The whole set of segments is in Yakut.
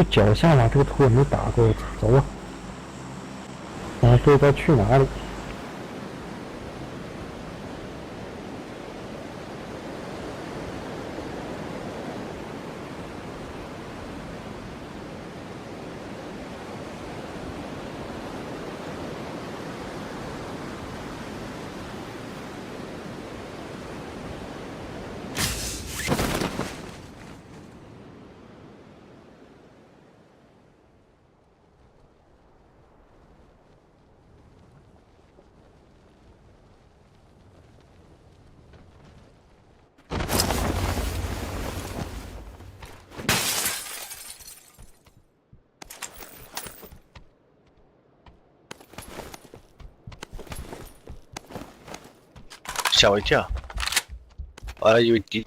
去脚下嘛，这个图我没打过，走吧。啊，这该去哪里？吓我一跳，我还以为敌。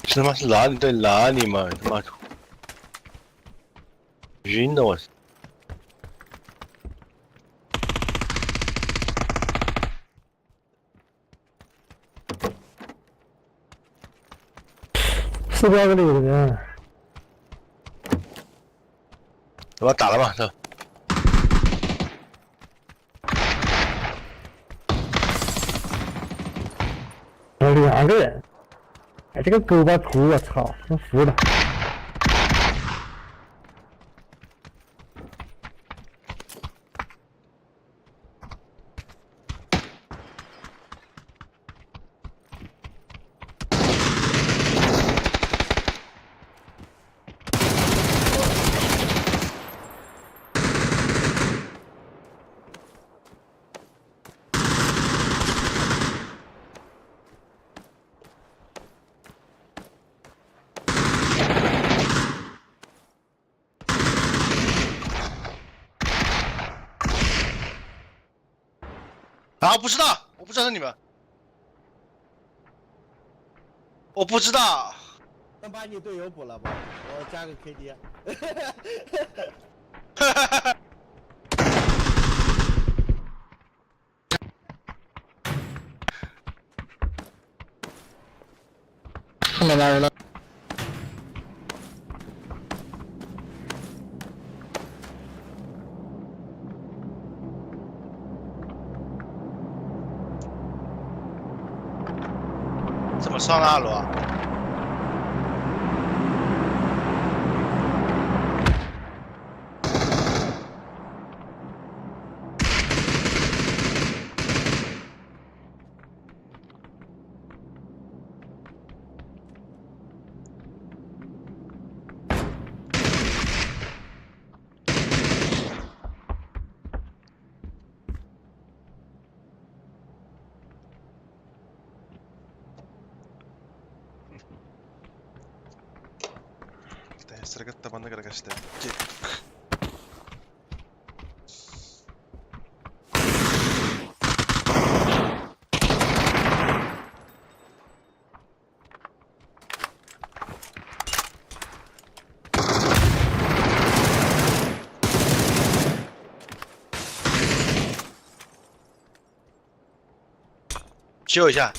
这他妈是哪里对哪里嘛？他妈晕了我！四标这里有人，他妈打了吧，走。两个人。哎，这个狗把头，我操，真服了。啊！不知道，我不知道是你们，我不知道。能把你队友补了不？我加个 KD。哈哈哈！后面来人了。怎么上二楼啊？救一下。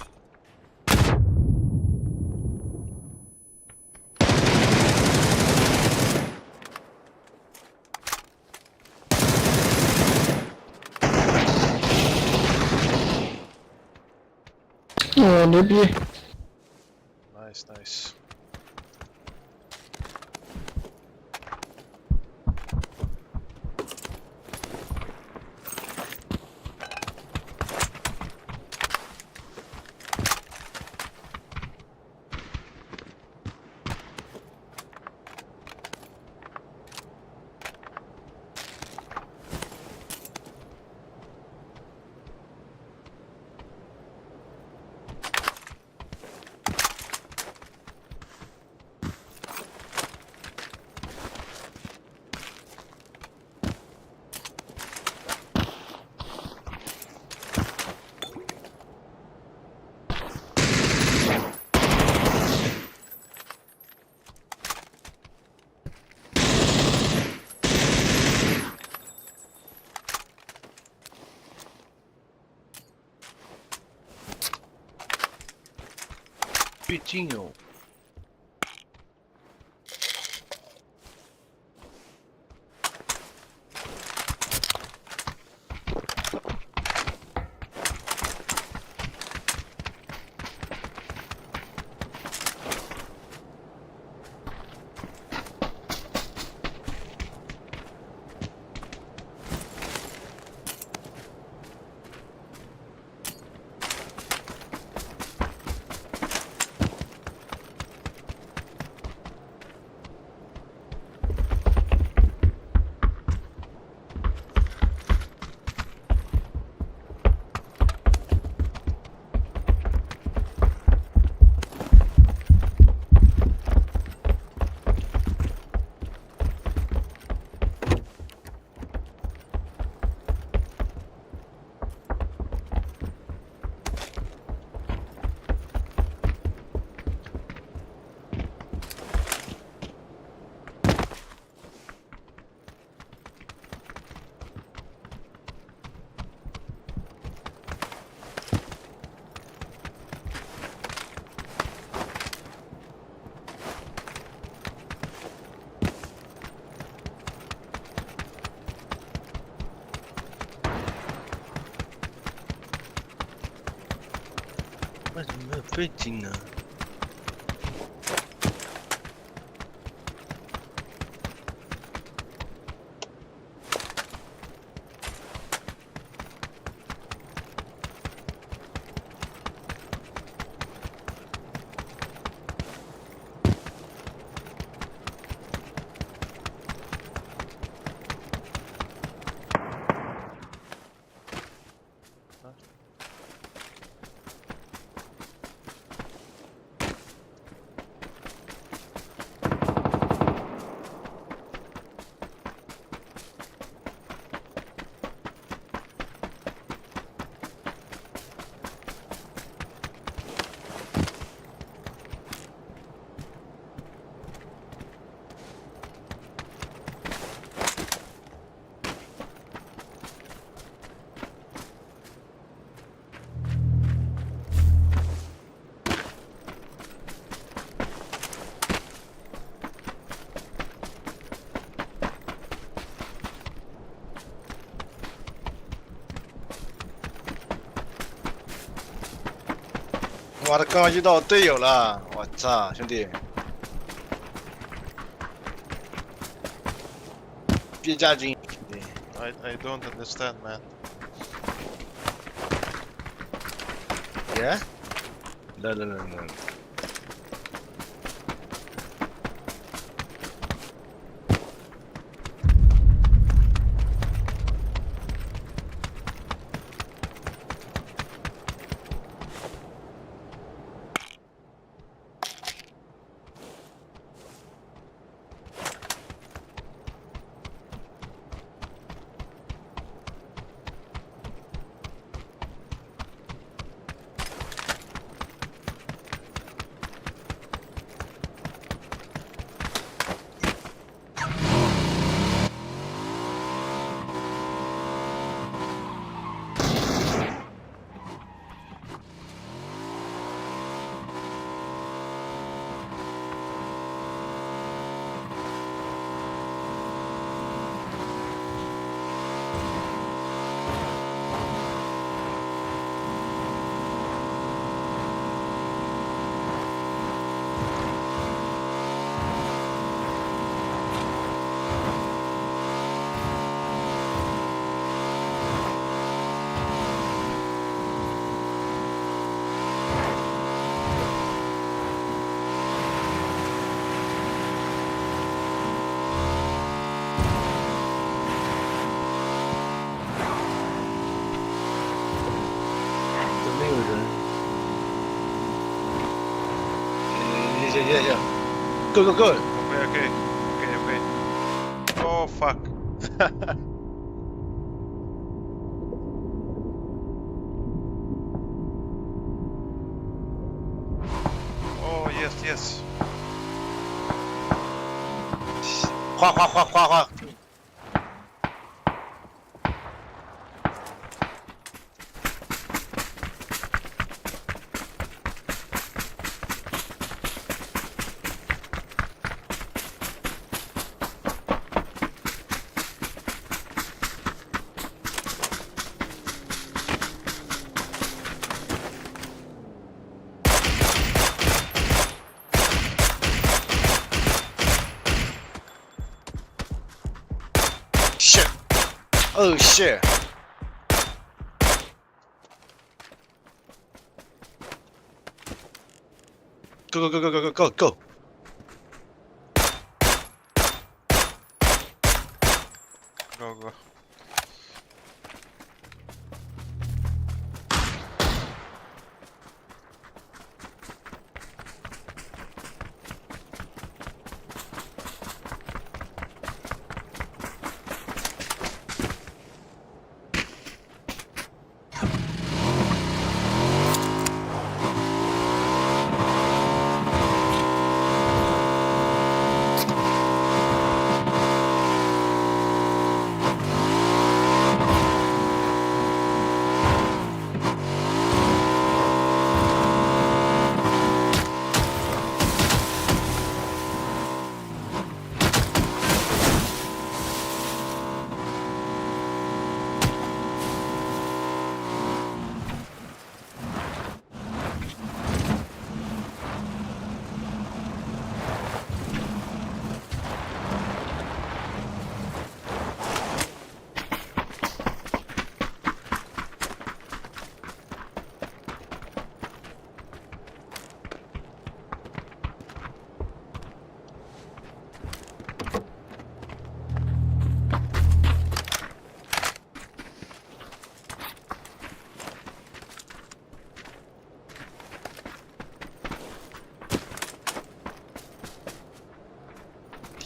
哦，牛逼！ Nice nice。最近哦。为什么没有背景呢？我的，刚刚遇到队友了，我操，兄弟！别加军，兄弟。 I don't understand, man. Yeah? No, no, no, no. Yeah. Go, go, go. Okay. Okay. Oh fuck. Oh yes. 滑滑滑滑滑。Shit. Oh shit. Go go go go go go go. Go go.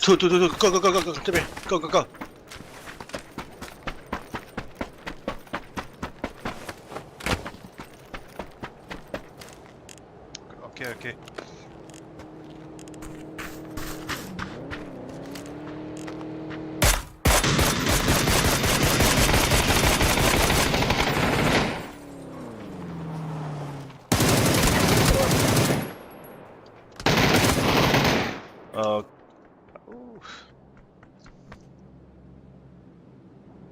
Two two two two go go go go go 这边 go go go。 Okay.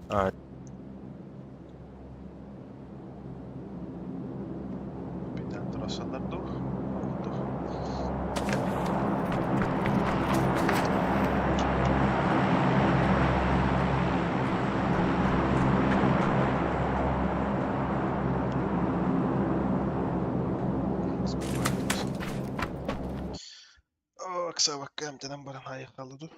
呃。 Pitää tuossa duh. Duh. Окса эмтэнэн баран хайыхалыды.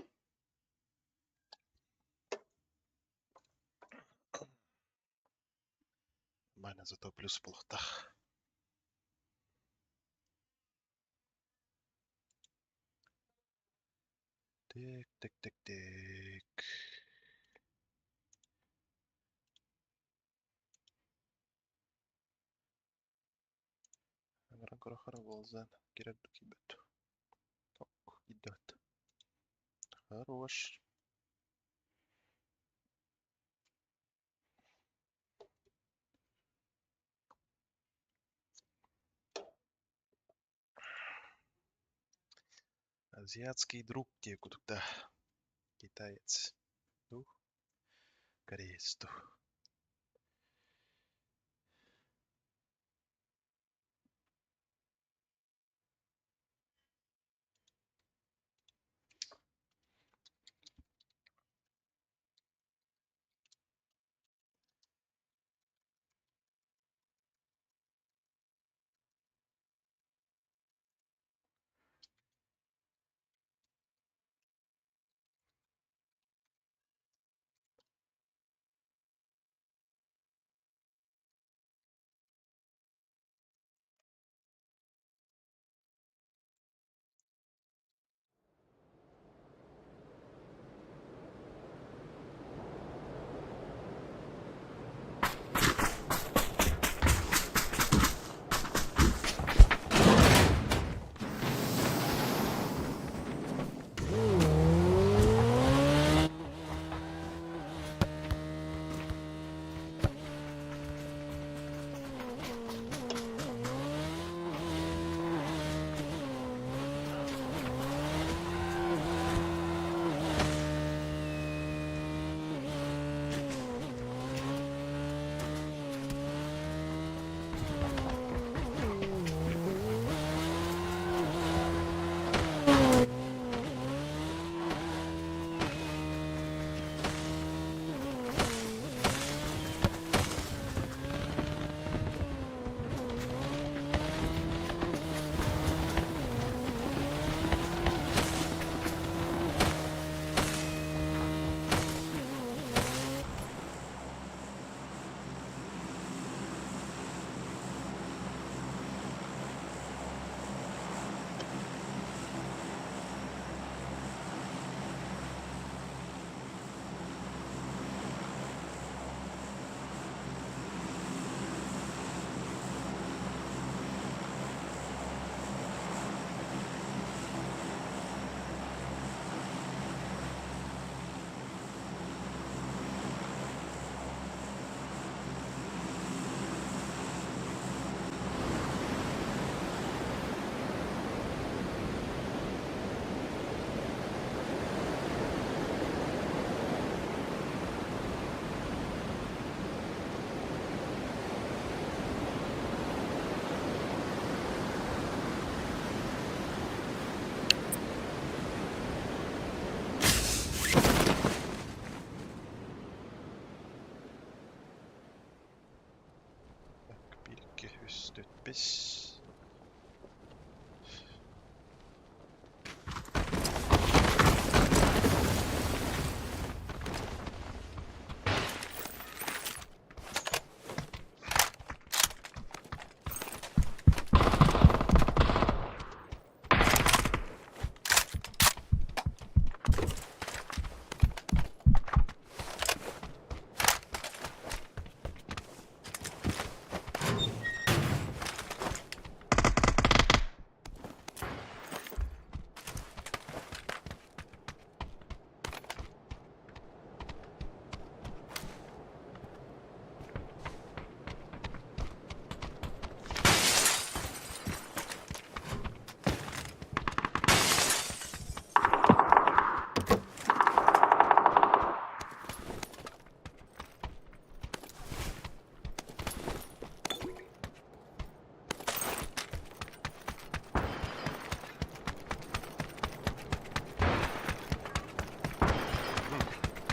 Майна зато плюс булуктах. Тик, тик, тик, тик. Ангран болзан. Кирек кибет. Ок, идет. Хорош. Азиатский друг тебе куда? Китаец. Дух. Кореец дух. Үс, төрт, бес.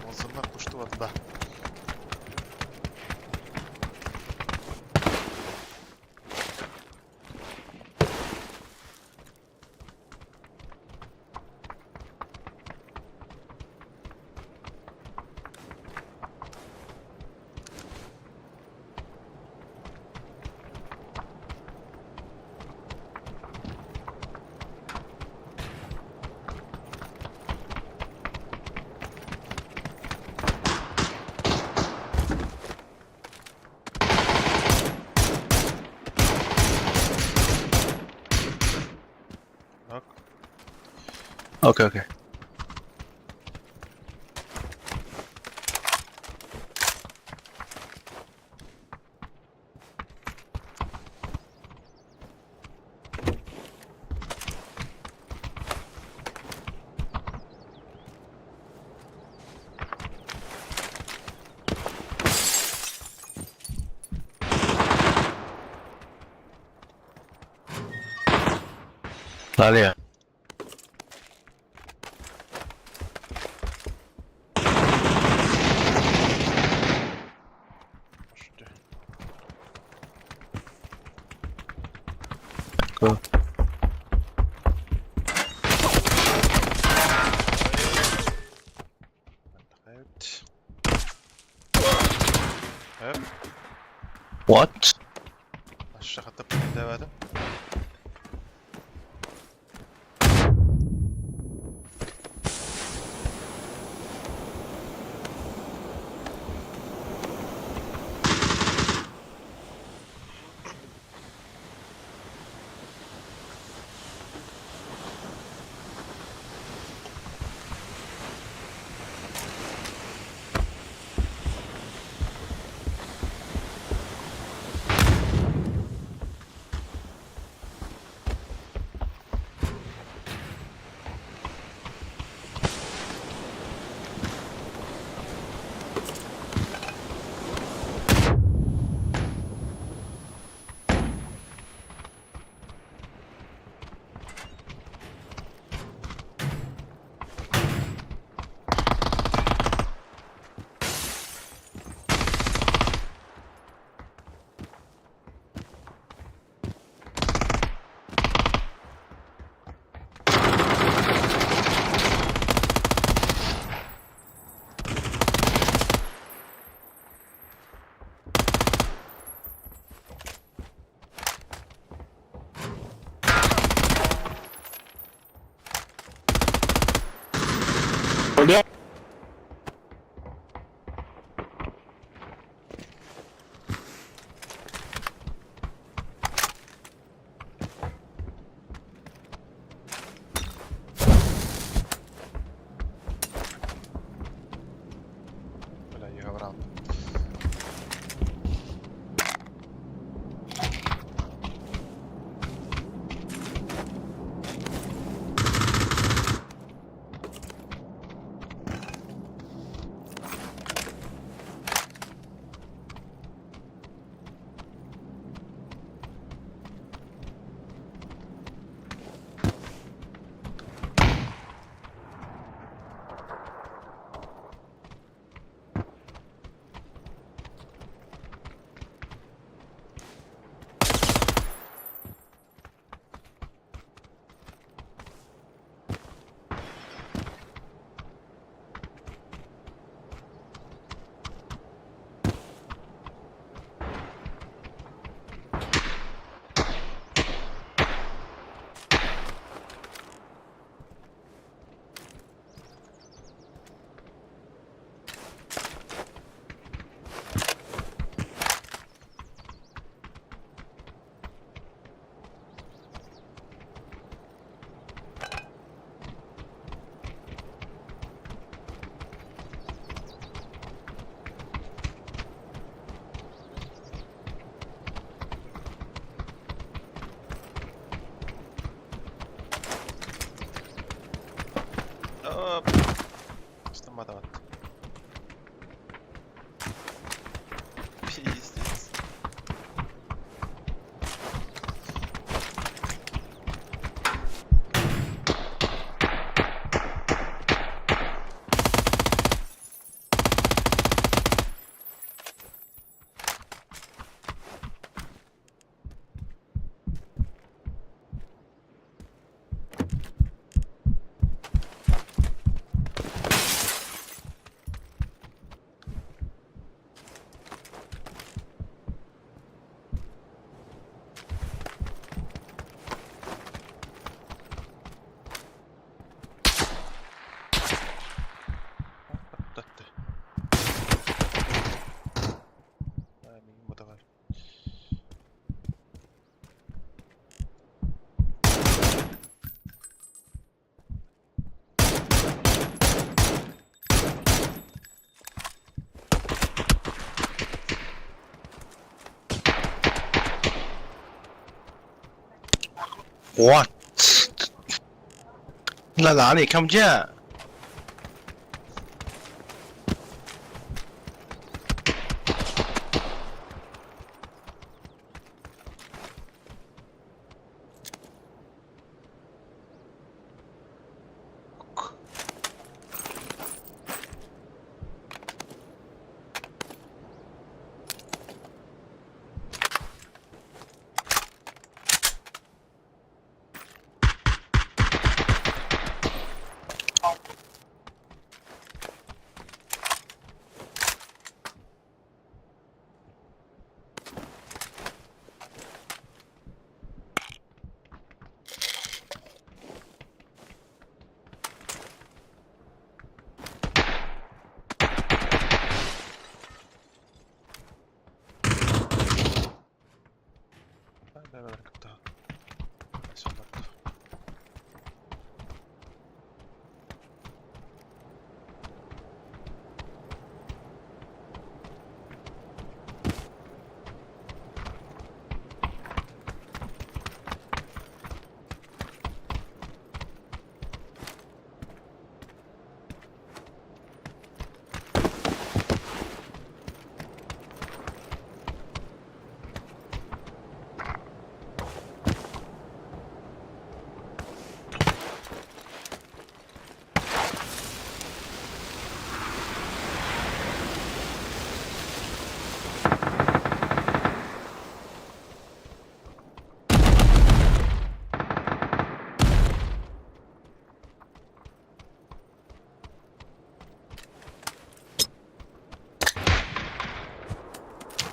Лазерна куштува да. Так. OK OK。哪里啊？ Что?哥。 Hop. What? Aşağıda devedim. Бля, Єгавран. What？在哪里？看不见。 Дэвэлэр кытта. Соннор.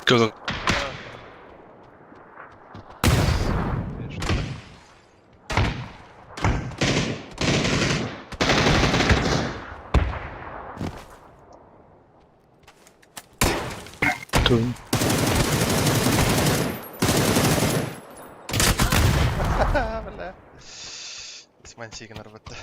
哥哥，对。 Бля. Смантигин арбатта.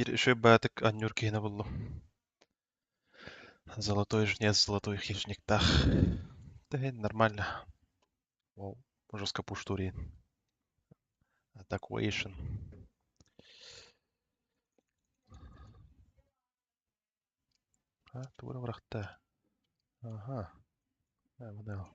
Bir şey баатык аннюр киһини буллум. Золотой жнец, золотой хищниктах. Да нормально. Вау, жестко пуштури. Атакуэйшн. А, тура врахта. Ага. А, мынау.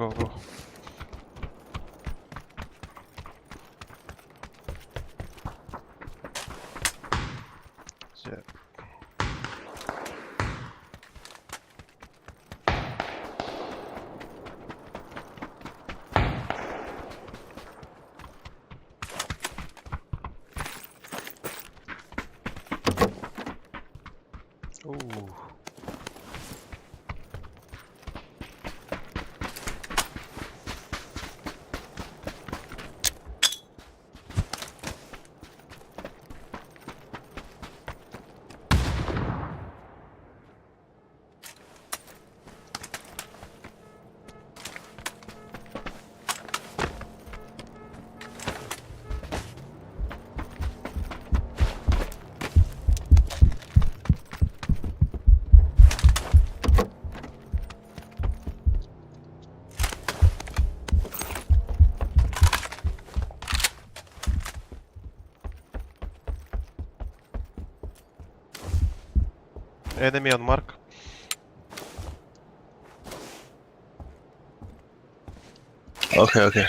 Go, go. Все. Ух. Enemy on mark. OK OK。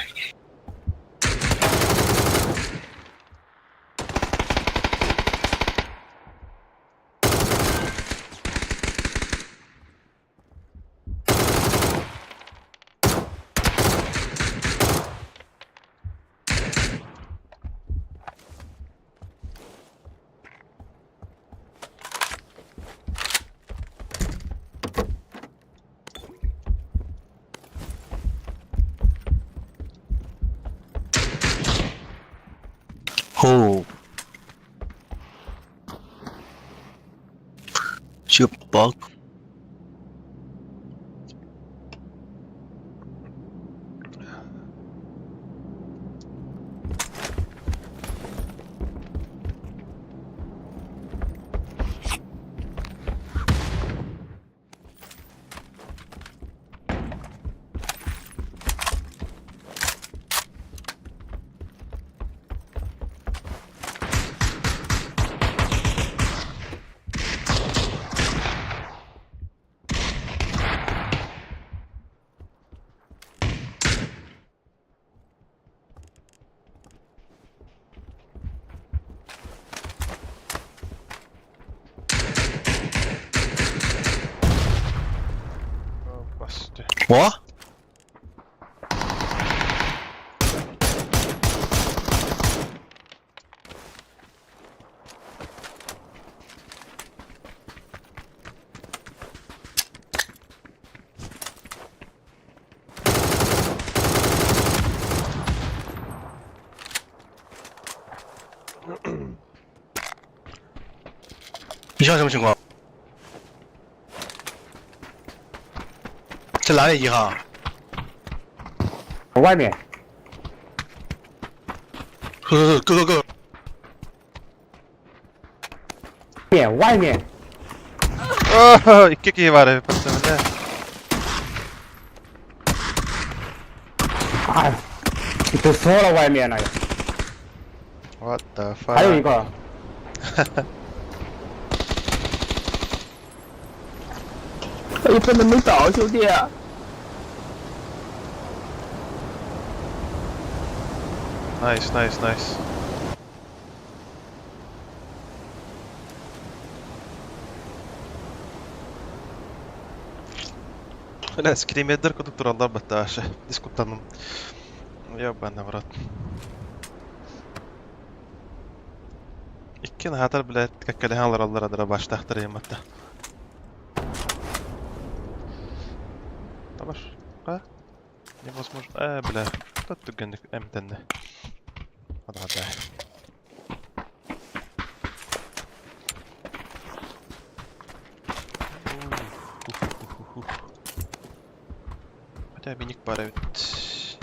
哦。这个 我？你现在什么情况？在哪里？一号？外面。 go go go go go。面外面。 О, икки киһи баар эбит пацаны. 哎，你都说了外面了。 What the fuck？还有一个。哎，真的没倒，兄弟。 Nice, nice, nice. Бля, скримердэр курдук тураллар баттаашы. Дискуттаным. Ебаный в рот. Икки наһаатар, блядь, кэккэлэһэн олороллор адара баштаахтар ыйымматта. Табаш. А? Невозможно. Э, бля. Тут түгэнник эмтэннэ. Ададай. Хотя миник пара ведь.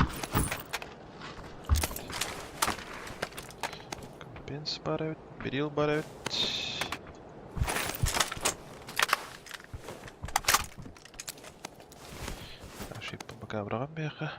Компенс пара ведь, берил пара ведь. Ошибка пока браха.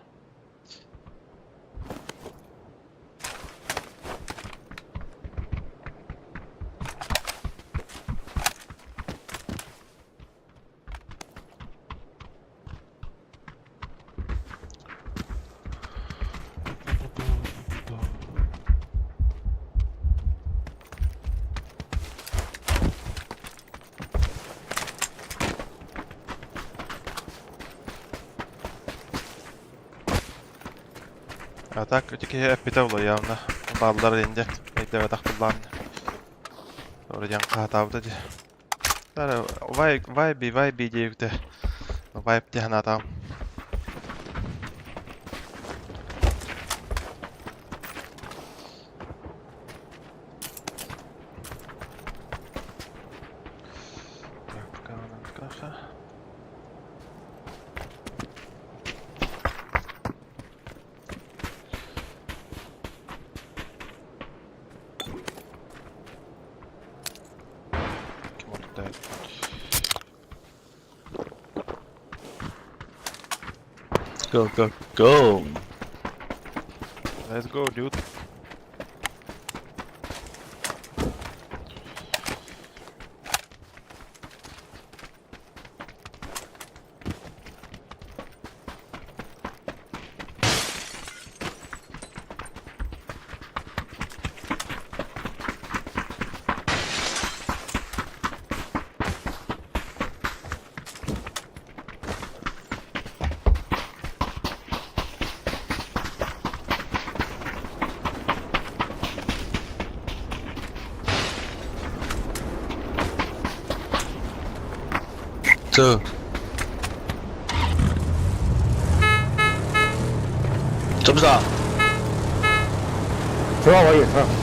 А так ити киһи эппитэ буолуо явно бааллар диэн дьэ өйдөөбөтөх буоллаҕына. Туора диэн хаһытаабыта дии. Дара вай вайби вайби диэбитэ. Вайп дии санаатаҕым. Так, каха. Ким ордук Go go go！ Let's go, dude. 走。走不走？主要我也是。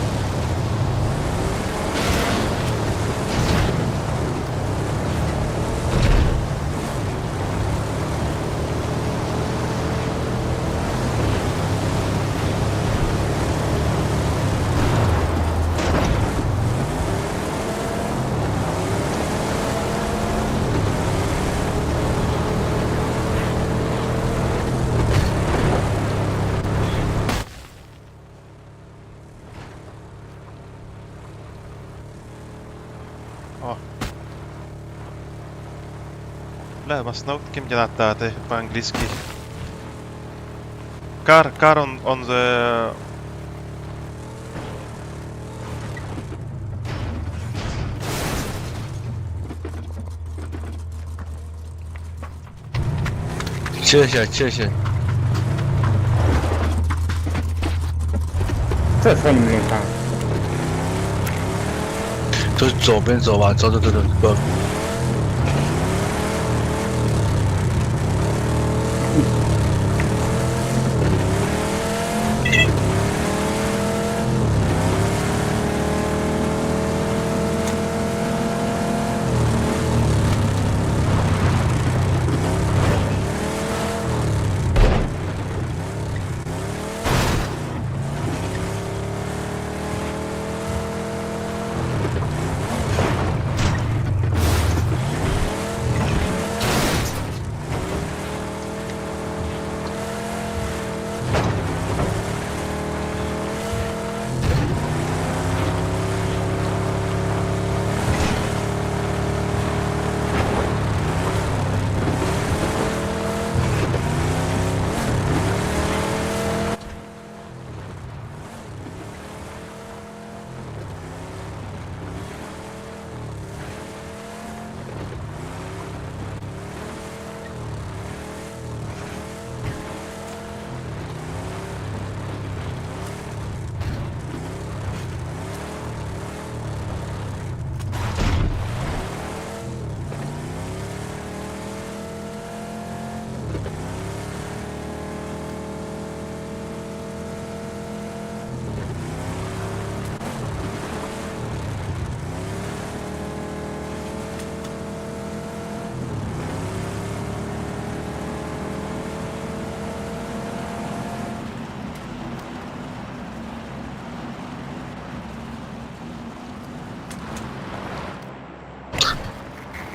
О. Бля, массыына ким диэн ааттаатый по-английски? Car, car on the... 谢谢谢谢。这车你们没看？就左边走吧，走走走走走。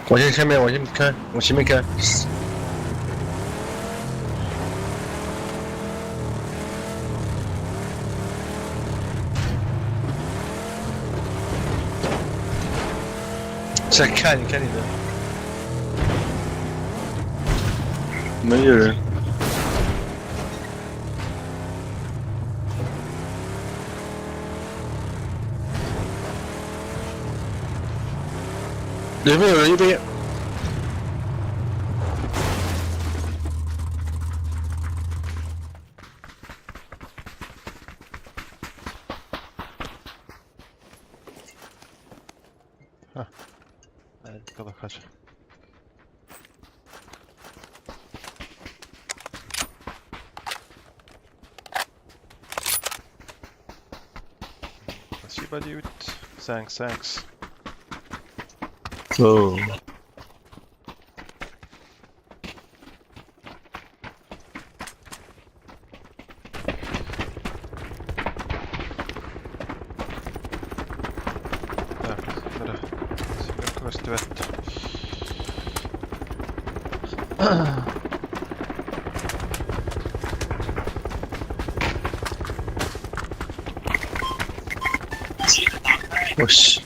我先前面，我先开，我前面开。再看，你看你的，没有人。里面有人一边。Спасибо диэбит. Thanks, thanks. Оо. Так, бара. Семерка көстүбэт. Ось.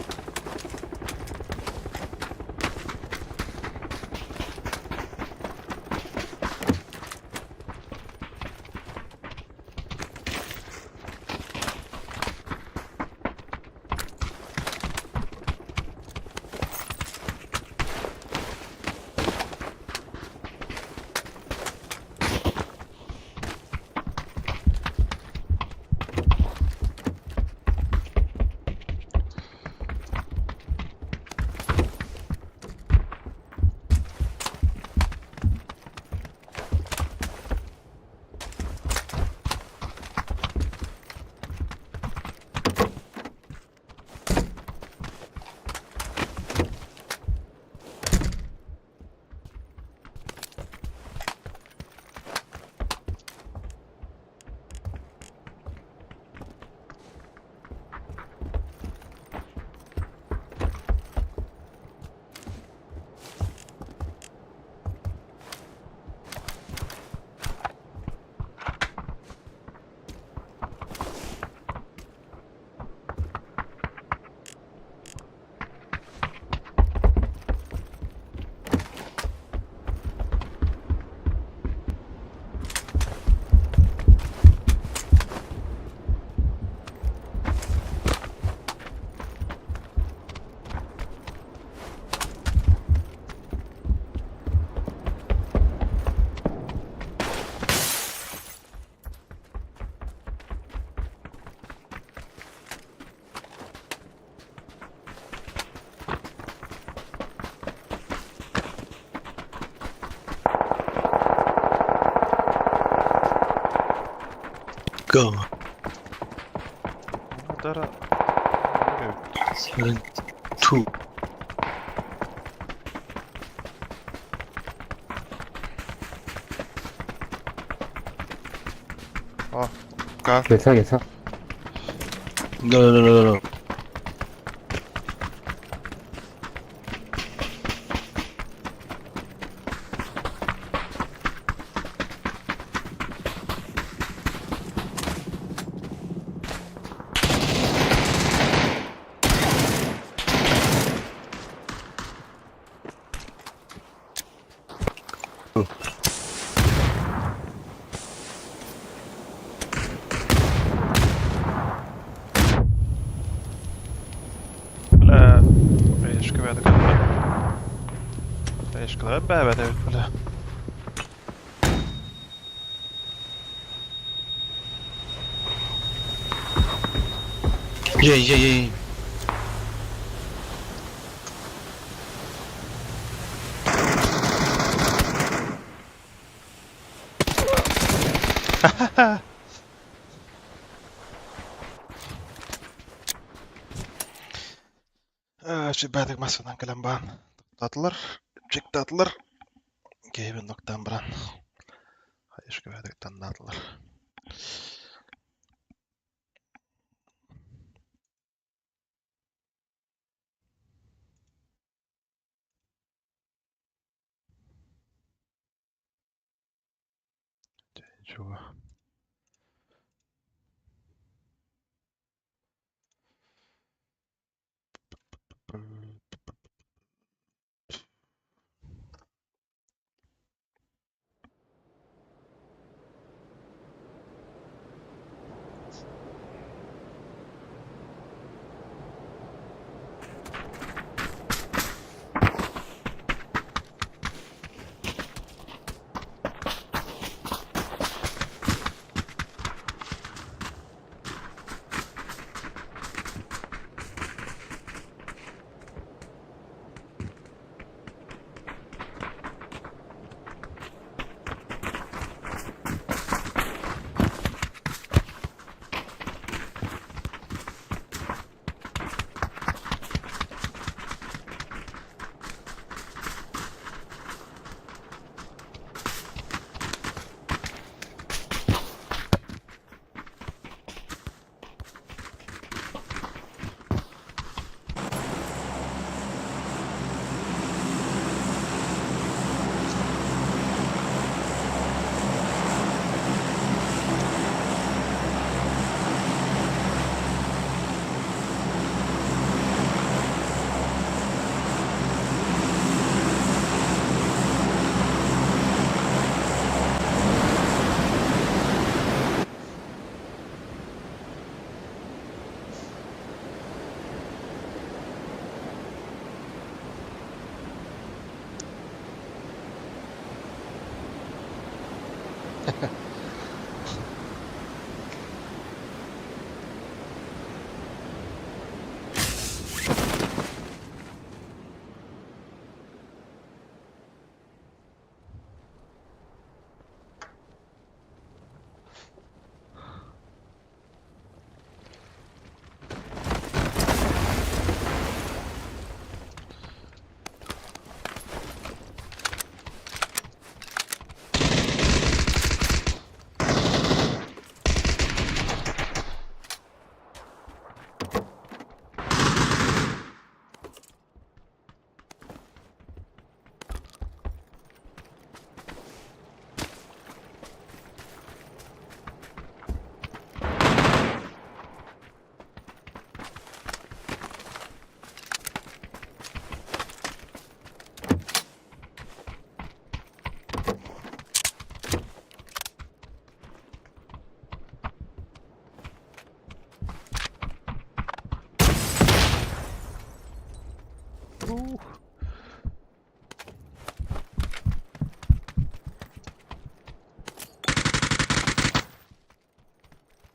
Go. Дара. 7, 2. О, ка. 给车给车， No, no, no, no, no. Бля, Решка Решка бля, бля. Yeah, yeah, yeah. Сүбээтик массанан кэлэн баан токтоотулар, чиктаатылар, киһибин ноктаан баран хайышка таннаатылар. Ничего.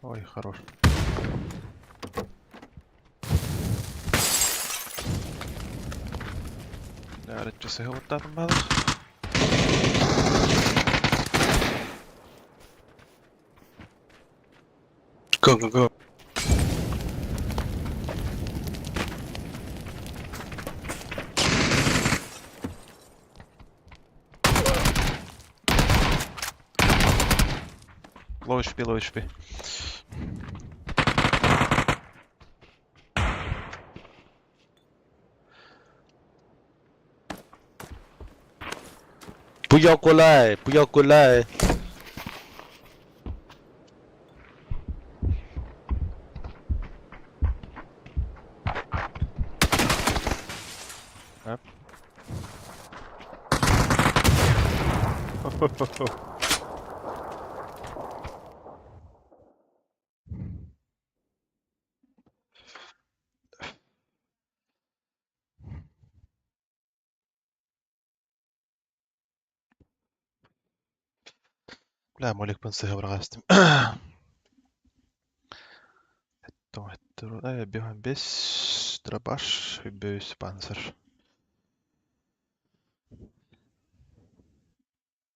Ой, хорош. Арыччы сыһылыттаатым баалар. Go go go！ Low HP, low HP. 不要过来，不要过来！ Бля, моликпын сыһыбырҕастым. Бес дробаш, бес панцир.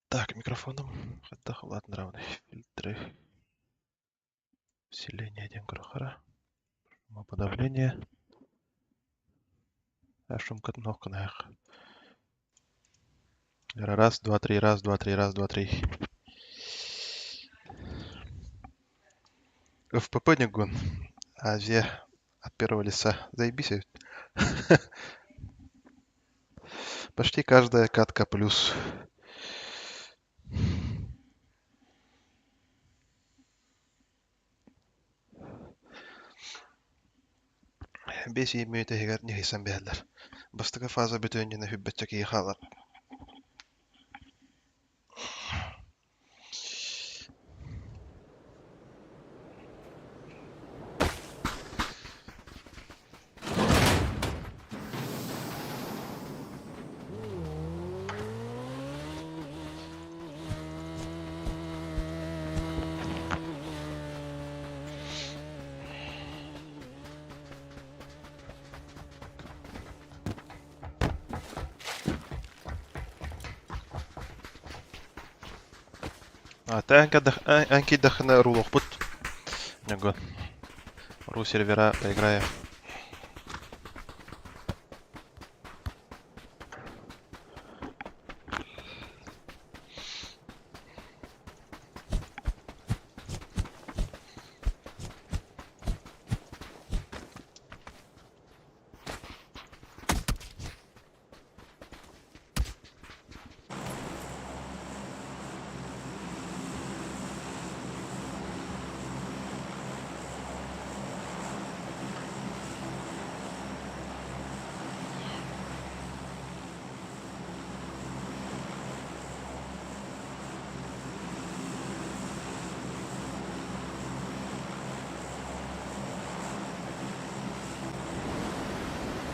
Так, микрофоном. Хотя, ладно, равный. Фильтры. Усиление 1 крохора. Шумоподавление. А шумка нох. Раз, два, три, раз, два, три, раз, два, три. ФПП Нигун. Азия от первого лица. Заебись. Почти каждая катка плюс. Бес мүөтэ иһигэр ньыһыйсан биһэллэр. Бастакы фаза бүтүөн хүббэччэ киһи хаалар. А, ты анки дахна рулохпут. Него. Ру сервера поиграем.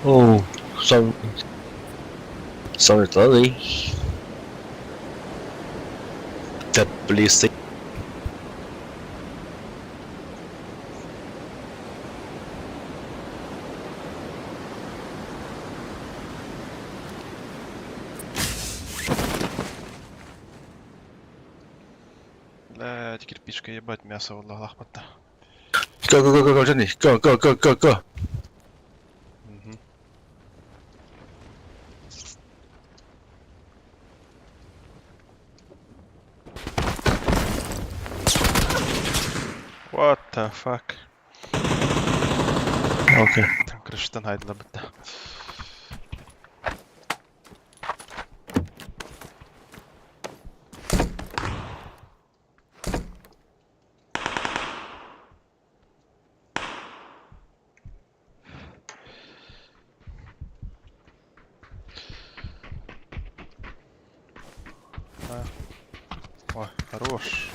Oh, sorry. Sorry, sorry. WC. Блядь, кирпичка ебать, мясо лахматта. Go go go go go，这里，go go go go go。 Угу. What the fuck? OK。 Крыштан хайдыла бітті. Ой, хорош.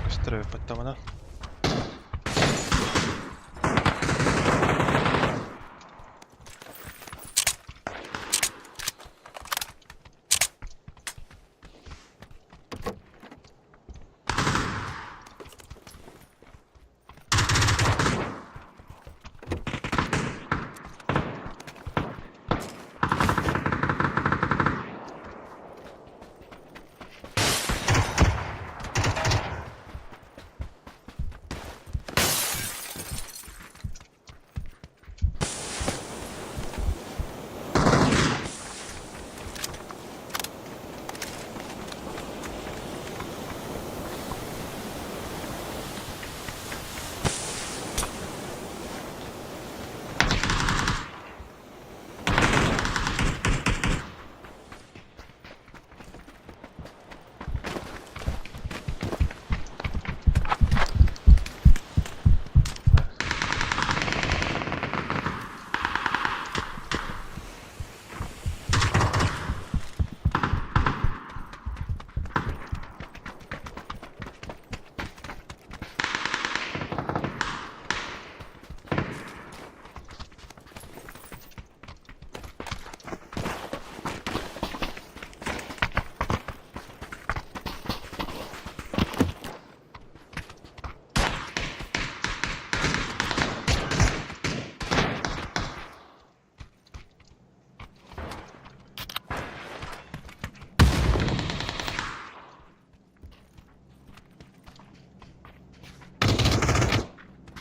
Костры подтамана.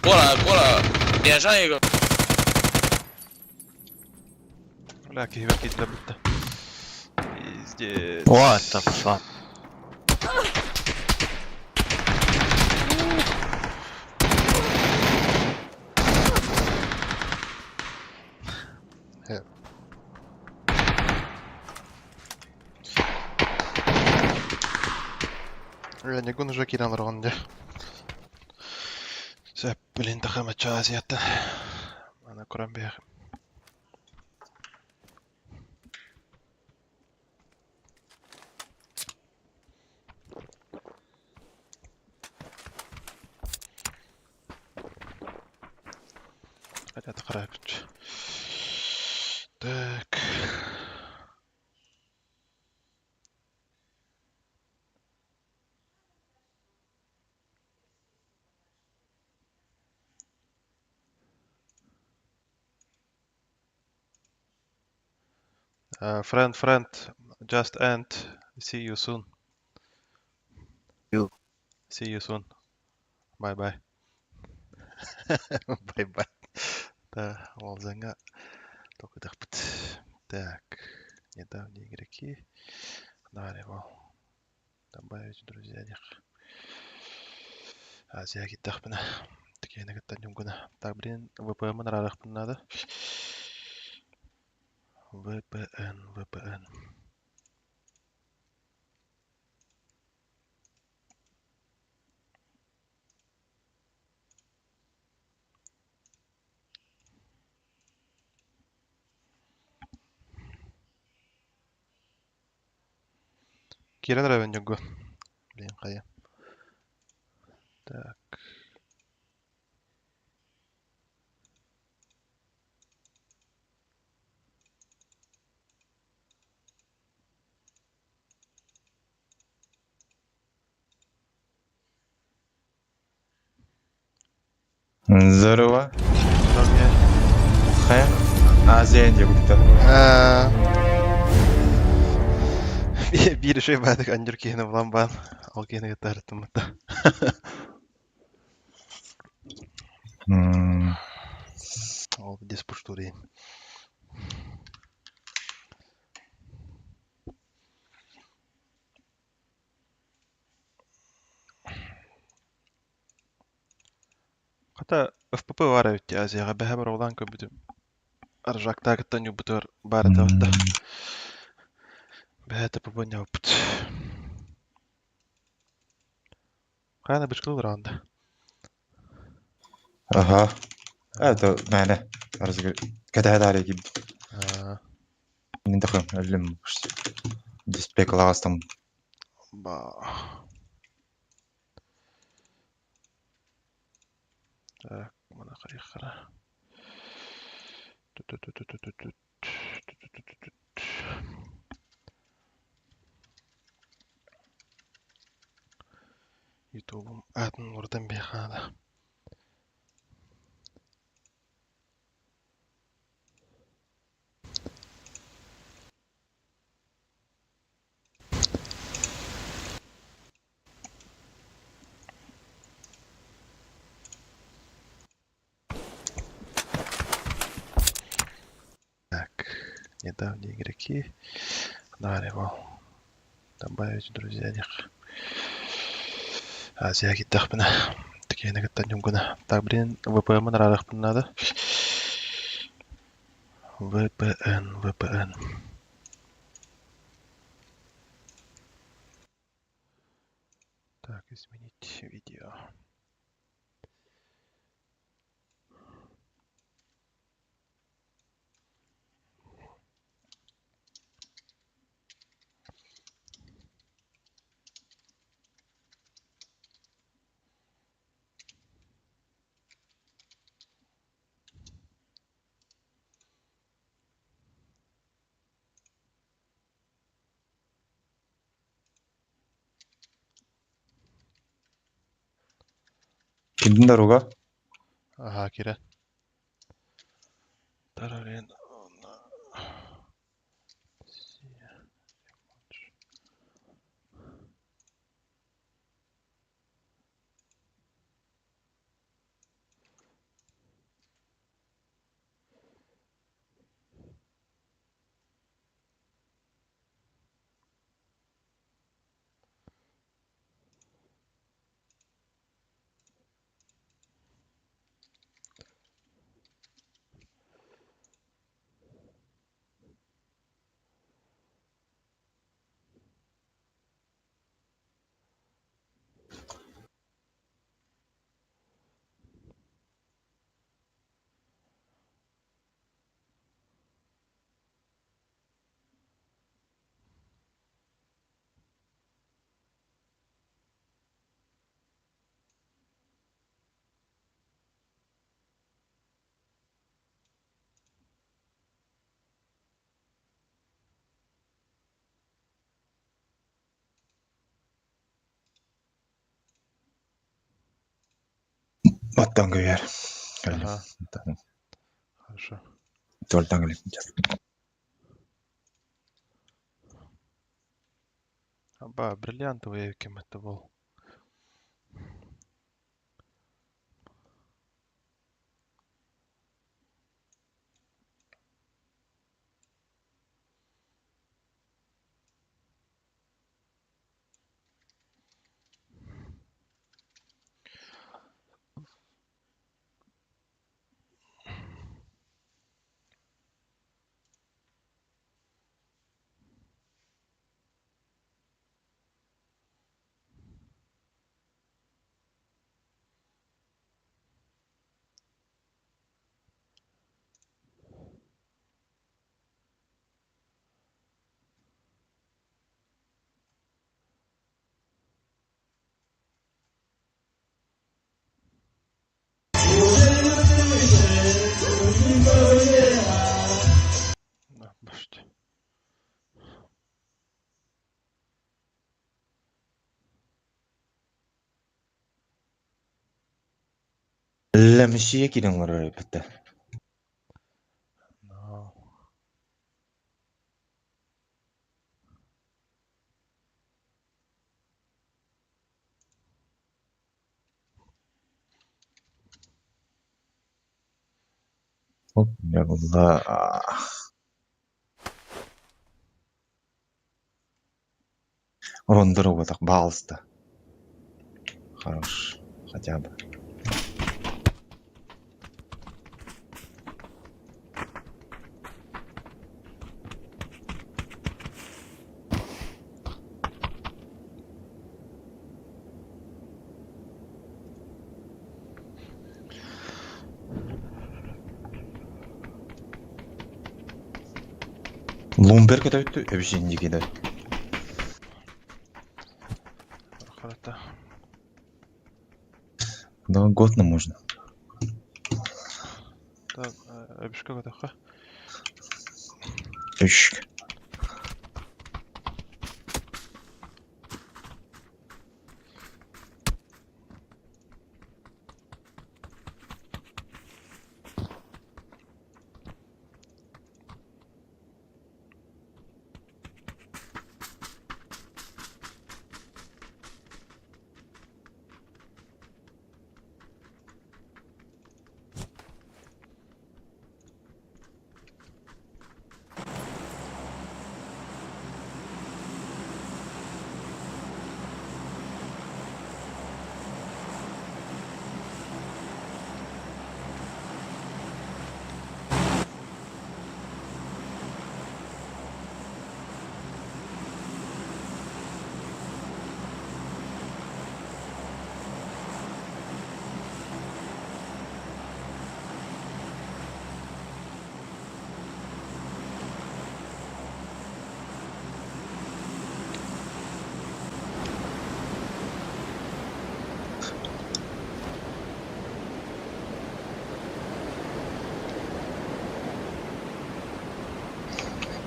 过来过来，脸上一个。 Бля, киһи бітті. Пиздец. What the fuck? Нигун уже киран ронде. Блин, тахама чазията. Ана көрөн. Хотя қарап. Так. Friend, friend, just end. See you soon. You. See you soon. Bye bye. Bye bye. Да, Волзанга. Только так. Так, недавние игроки. Наривал. Добавить друзья. Азия гиттахпына. Такие нагаттан. Так, блин, VPN нарарахпын надо. VPN, VPN. Кирен Ревен юнгу. Блин, хая. Так. Здорово. Здоровье. Хайа. Азия диэбиттэр. Биир үчүгэй баатык андьыр киһини булан баан, ол киһини кытта ырыттыммыт да. Ол диспуштуурийин. Хата ФПП баар эбит дии Азияҕа бэһэ боруобалаан көрбүтүм. Аржактаакыттан ньуурбутугар баар этэ да. Бэһэ ТПБ ньаабыппыт. Хайа бычкылы раунда. Аха. Это мээнэ кэтэһэ таарыйа киирдим. Мин такой өллүм диспекалаҕастам. Ба. Так, мана хайыххара. Ту-ту-ту-ту-ту-ту. Ютубум аатын уларытан биһиэхэ наада. Так, недавние игроки. Наривал. Добавить в друзья них. Азия киирдэхпинэ тикиэни кытта ньугуна. Так, блин, VPN араахпын наада. VPN, VPN. Так, изменить видео. Кимдин дорога? Ага, кирэ. Тарарин. Оттон күйэр. Кэллим. Ага, хорошо. Туолтан кэллим. Аба, бриллиантовый кем это был? Да, башти. Лэмсийэ киирэн олорор эбит да. No. Оп, я была. Рондору так балста. Хорош. Хотя бы. Лумберг это вообще не кидает. Харата. Да, год нам можно. Да, өбүшкө көтөххө. Үш.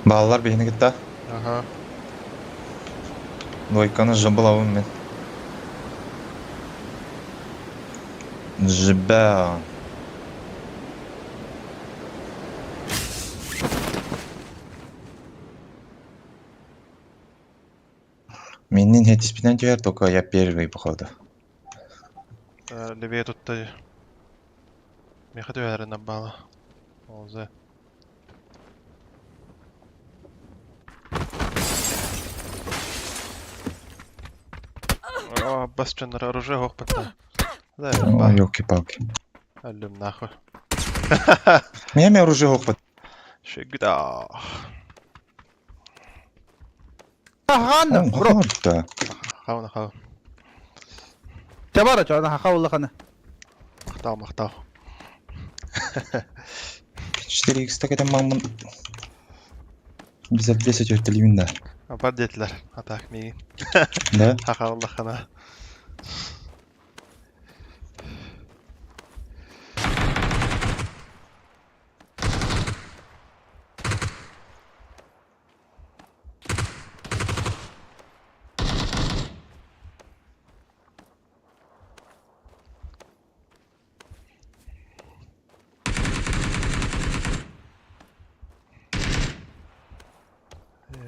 Балалар бейіні кетті. Аха. Двойканы жыбылауым мен. Жібә. Менен хетиспинен түһэр, только я первый, походу. Левее тут Меха түһэрин бала. Олзе. О, басчандар оружие хохпатта. Да, Ой, елки-палки. Аллюм нахуй. Меня оружие хохпат. Шигда. Хахан, бро. Да. Хауна хау. Чабара чана хахаулла хана. Мактау, мактау. 4x так это мамон. Без отвеса тёртелимин да. Апар детлер. Атак мигин. Да? Хахалла хана.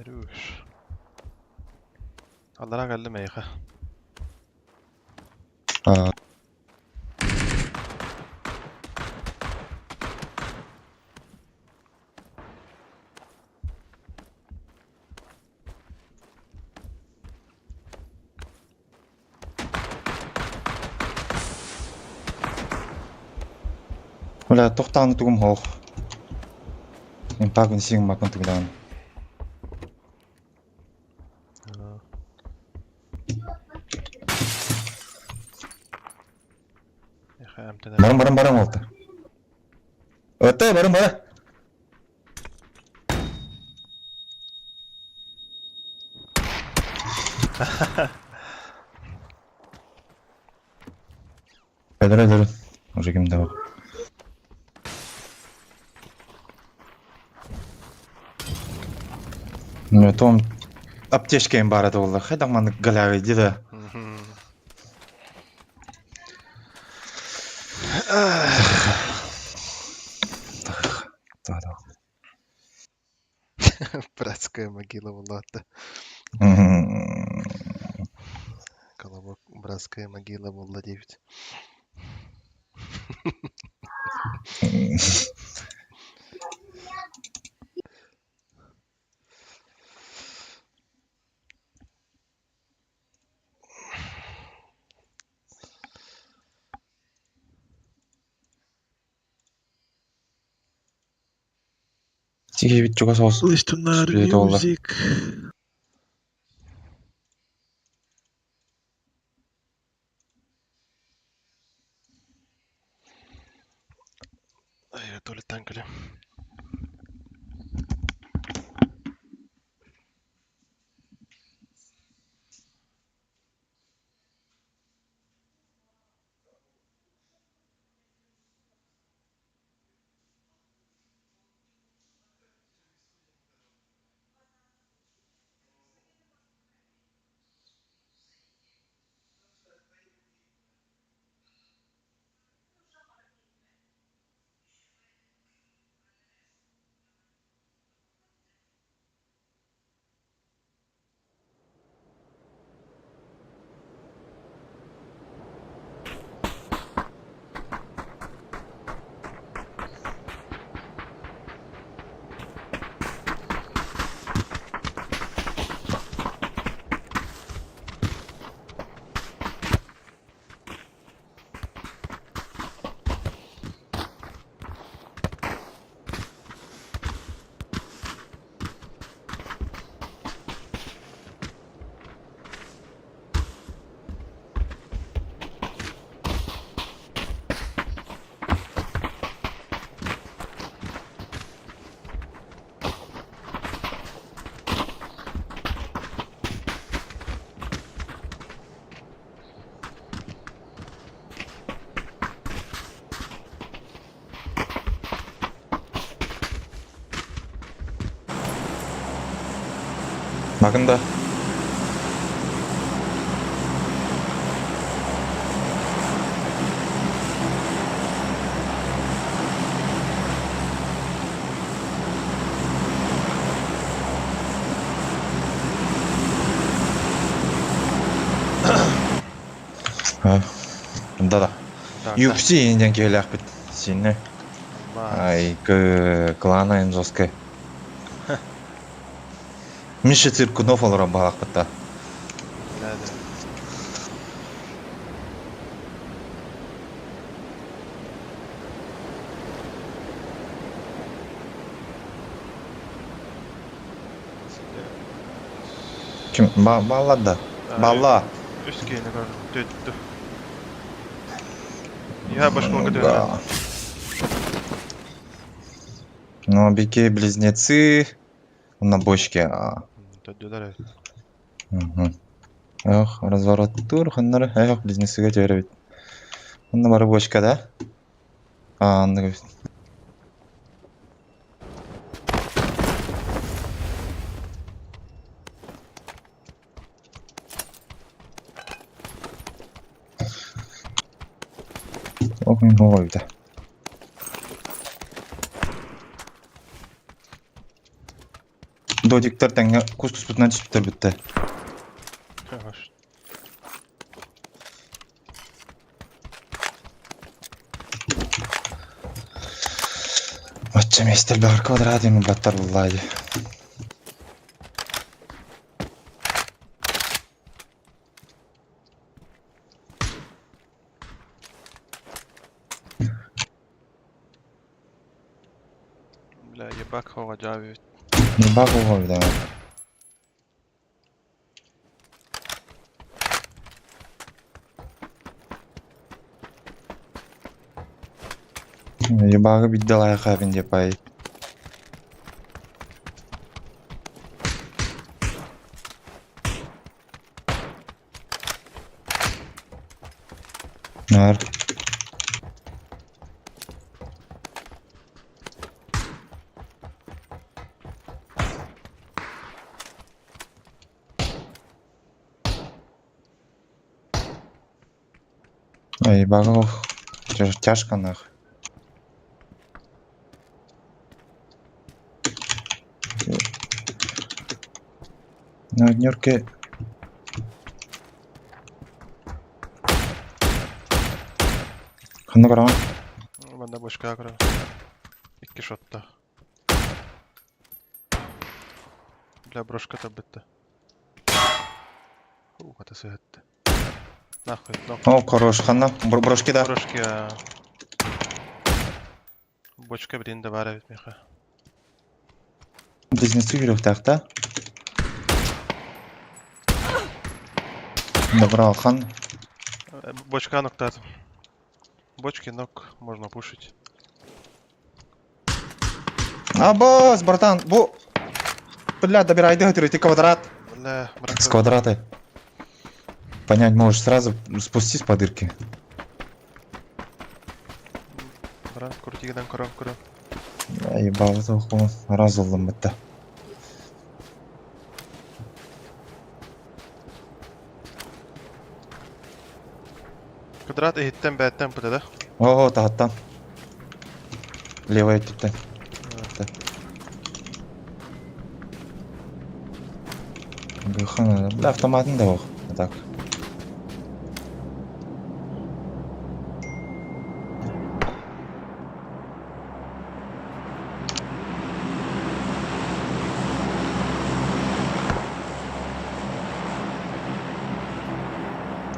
Руш. Аллара кэллим эйиэхэ. А, Бля, тохтааны тугум хоох. Импагын сиң макын тугдаан. Эйиэхэ эмтэнэр. Баран баран баран олта. Өтө баран баран. Өлөр өлөр. Уже ким да бар. Ну, том аптечка им бара доллар. Хайда маны галявый дида. Братская могила буолла. Колобок братская могила буолла диэбит. Тиги чугас соҕус Listen сүрүтэ буолла. music. Ай, туалеттан кэлиэм. Макында. Да-да. UFC инден келяқпит. Сине. Ай, клана жесткая. Миша Циркунов олорон балақпытта. Да, да. Ким? Балла да. Балла. Үс киһини көрдүм. Я башкалга Да. Ну, бики близнецы на бочке. Төдүлэр. Угу. Эх, разворот тур, ханнар, эх, близнецы төөрөбүт. Онно бары бочка, да? А, онно Ох, мен оҕойда. Додиктар тэҥҥэ кус-куспутунан түспүттэр бүттэ. Хорош. Оччо местер баар квадрат эми баттар буллаайы. Бля, ебак хоҕа дьаабит. Бак оҕойда. Ебагы бидде лайык деп ай. Нар. Ай, ебагы тяжко нах. На однерке. Ханна бараҕын? Манна бочка көрө. Икки шотта. Бля, брошка табытта. Ух, это сыһытты. Нахуй, нох. О, хорош, ханна. Брошки да. Брошки, а... Бочка блин да баар эбит миэхэ. Близнецы үрүөхтээх да. Добрал хан. Бочка ноктаатым. Бочки нок можно пушить. Абас, братан, бу... Бля, добирай, ты квадрат. Бля, С квадрата. Понять можешь сразу, спустись по дырке. Брат, крутигынан көрөн көрөн. Я ебал, это раз ыллым бытта. Квадрат иһиттэн бээттэн пыта да? О, таһаттан. Левая өттүттэн. Бля, автоматын да ох. Так.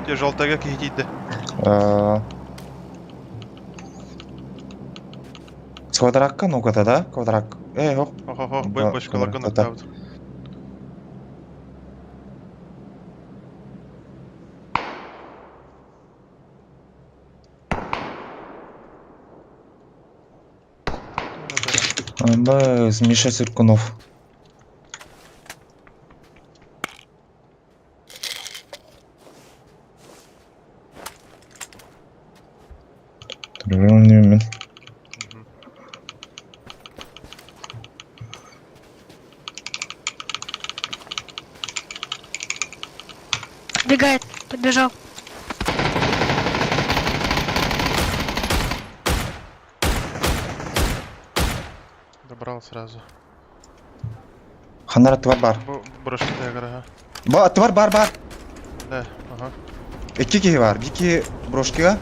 Дьэ, жалтага киһи тиийдэ. С квадракка, ну-ка да? Квадрак. Эй, хоп. Хо-хо-хо, бочкаларга ноктаабыт. Миша Циркунов. Мен. Бегает, подбежал. Добрал сразу. Ханара твар бар. Брошки тягара. Ба, твар бар бар. Да, ага. Икки киһи бар. Бики брошкига.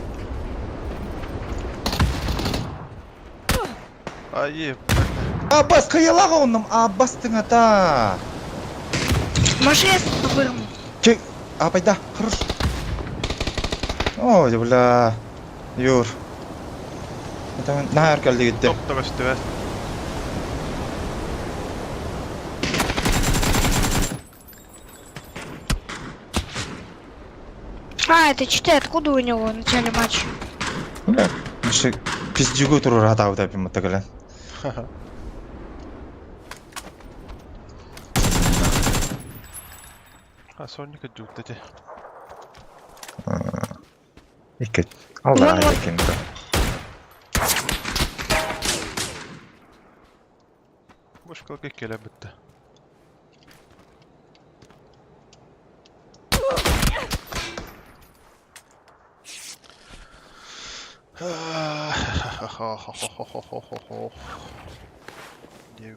Ай, Аббас кыйылага онным. Аббас тыңата. Можешь я вырву? Чек. Апайда, хорош. Ой, бля. Юр. Это на эркелди гитти. Топ көстүбэт. А, это читы, откуда у него в начале матча? Бля, Миша пиздюгу турур хатабыт эпим маттагален. А Соника дьюктати. Икки. Алла айкинда. Бочкаларга келе бітті.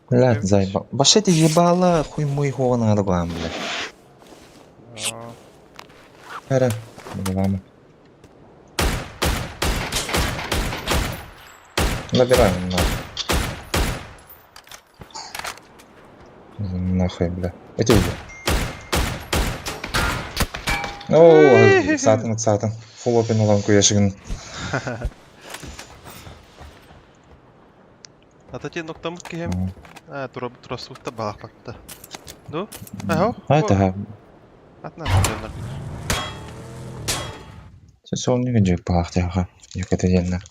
Бля, заебал. Вообще ты ебала, хуй мой его надо глам, бля. Эре, мама. Набираем нахуй. Нахуй, бля. Эти убил. О, сатын, сатын. Full open olan куяшыгын. Атати ноктамыт киһим. А, тура турасуутта балахпатта. Ду? Ахо? Айта, Атна. Сонник жеп баахтяха. Екатерина.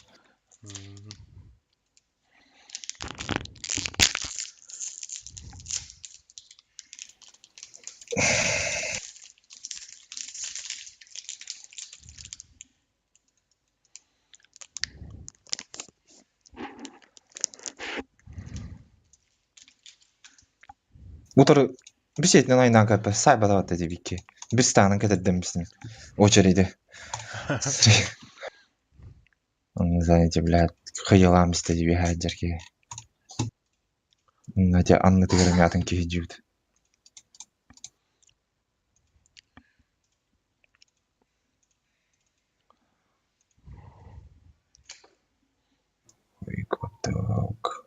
Утыр бисетин айнан кәпі сай бадават деді бикке. Бір станын кетедім бісін. Очереди. Он, знаете, блядь, хыялам істеді бихаджерке. Надя Анна тыгырым атын кихи жүйді. Так.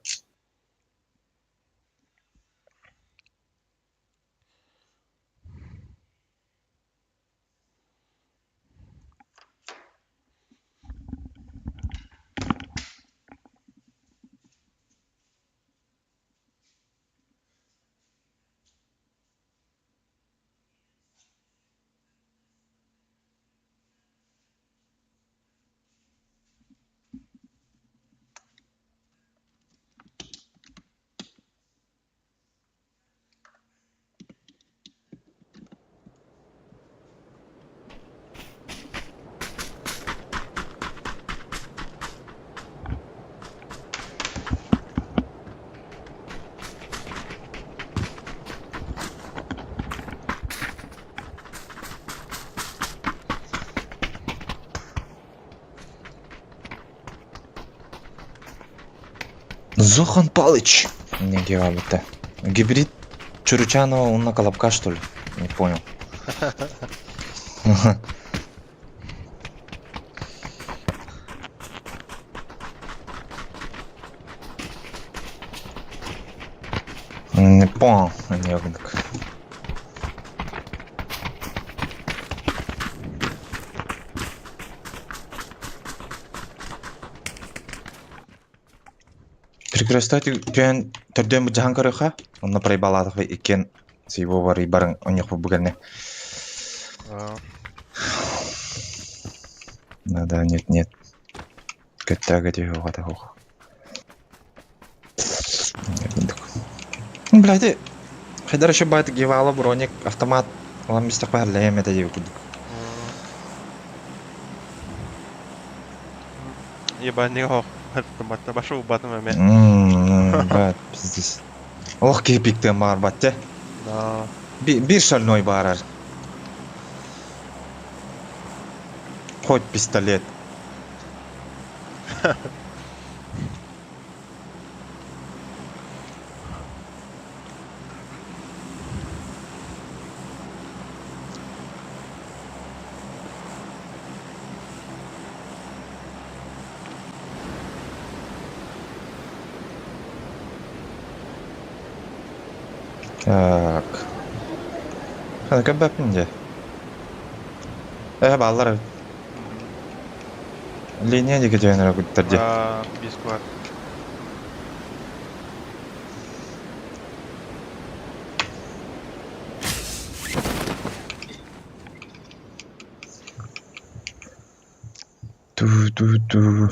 Зохан Палыч! Не гевабыта. Гибрид Чуручанова он на колобка, что ли? Не понял. Не понял, не огнак. Перекресток түһэн төрдүөн былдьаһан көрүөххэ, онно проебалаатахха иккиэн сыйбо барый барыҥ онньохпут бу кэннэ. Да, да, нет, нет. Көттөөкө түһүөҕэ да суох. Блядь, хайдар еще баайт гевала броник автомат ылан бистэхпэ харлайам этэ диэбит курдук. Ебаный ох, автоматта башы убатым эме. Бат, пиздец. Ох, киһи пиктыам баҕарбат те. Да. Биир шальной баарар. Хоть пистолет. Так. Хана көрбөппүн дии. Ээ бааллар эбит. Линия диэки түһэн эрэ куттар дии. Бискват. Ту-ту-ту.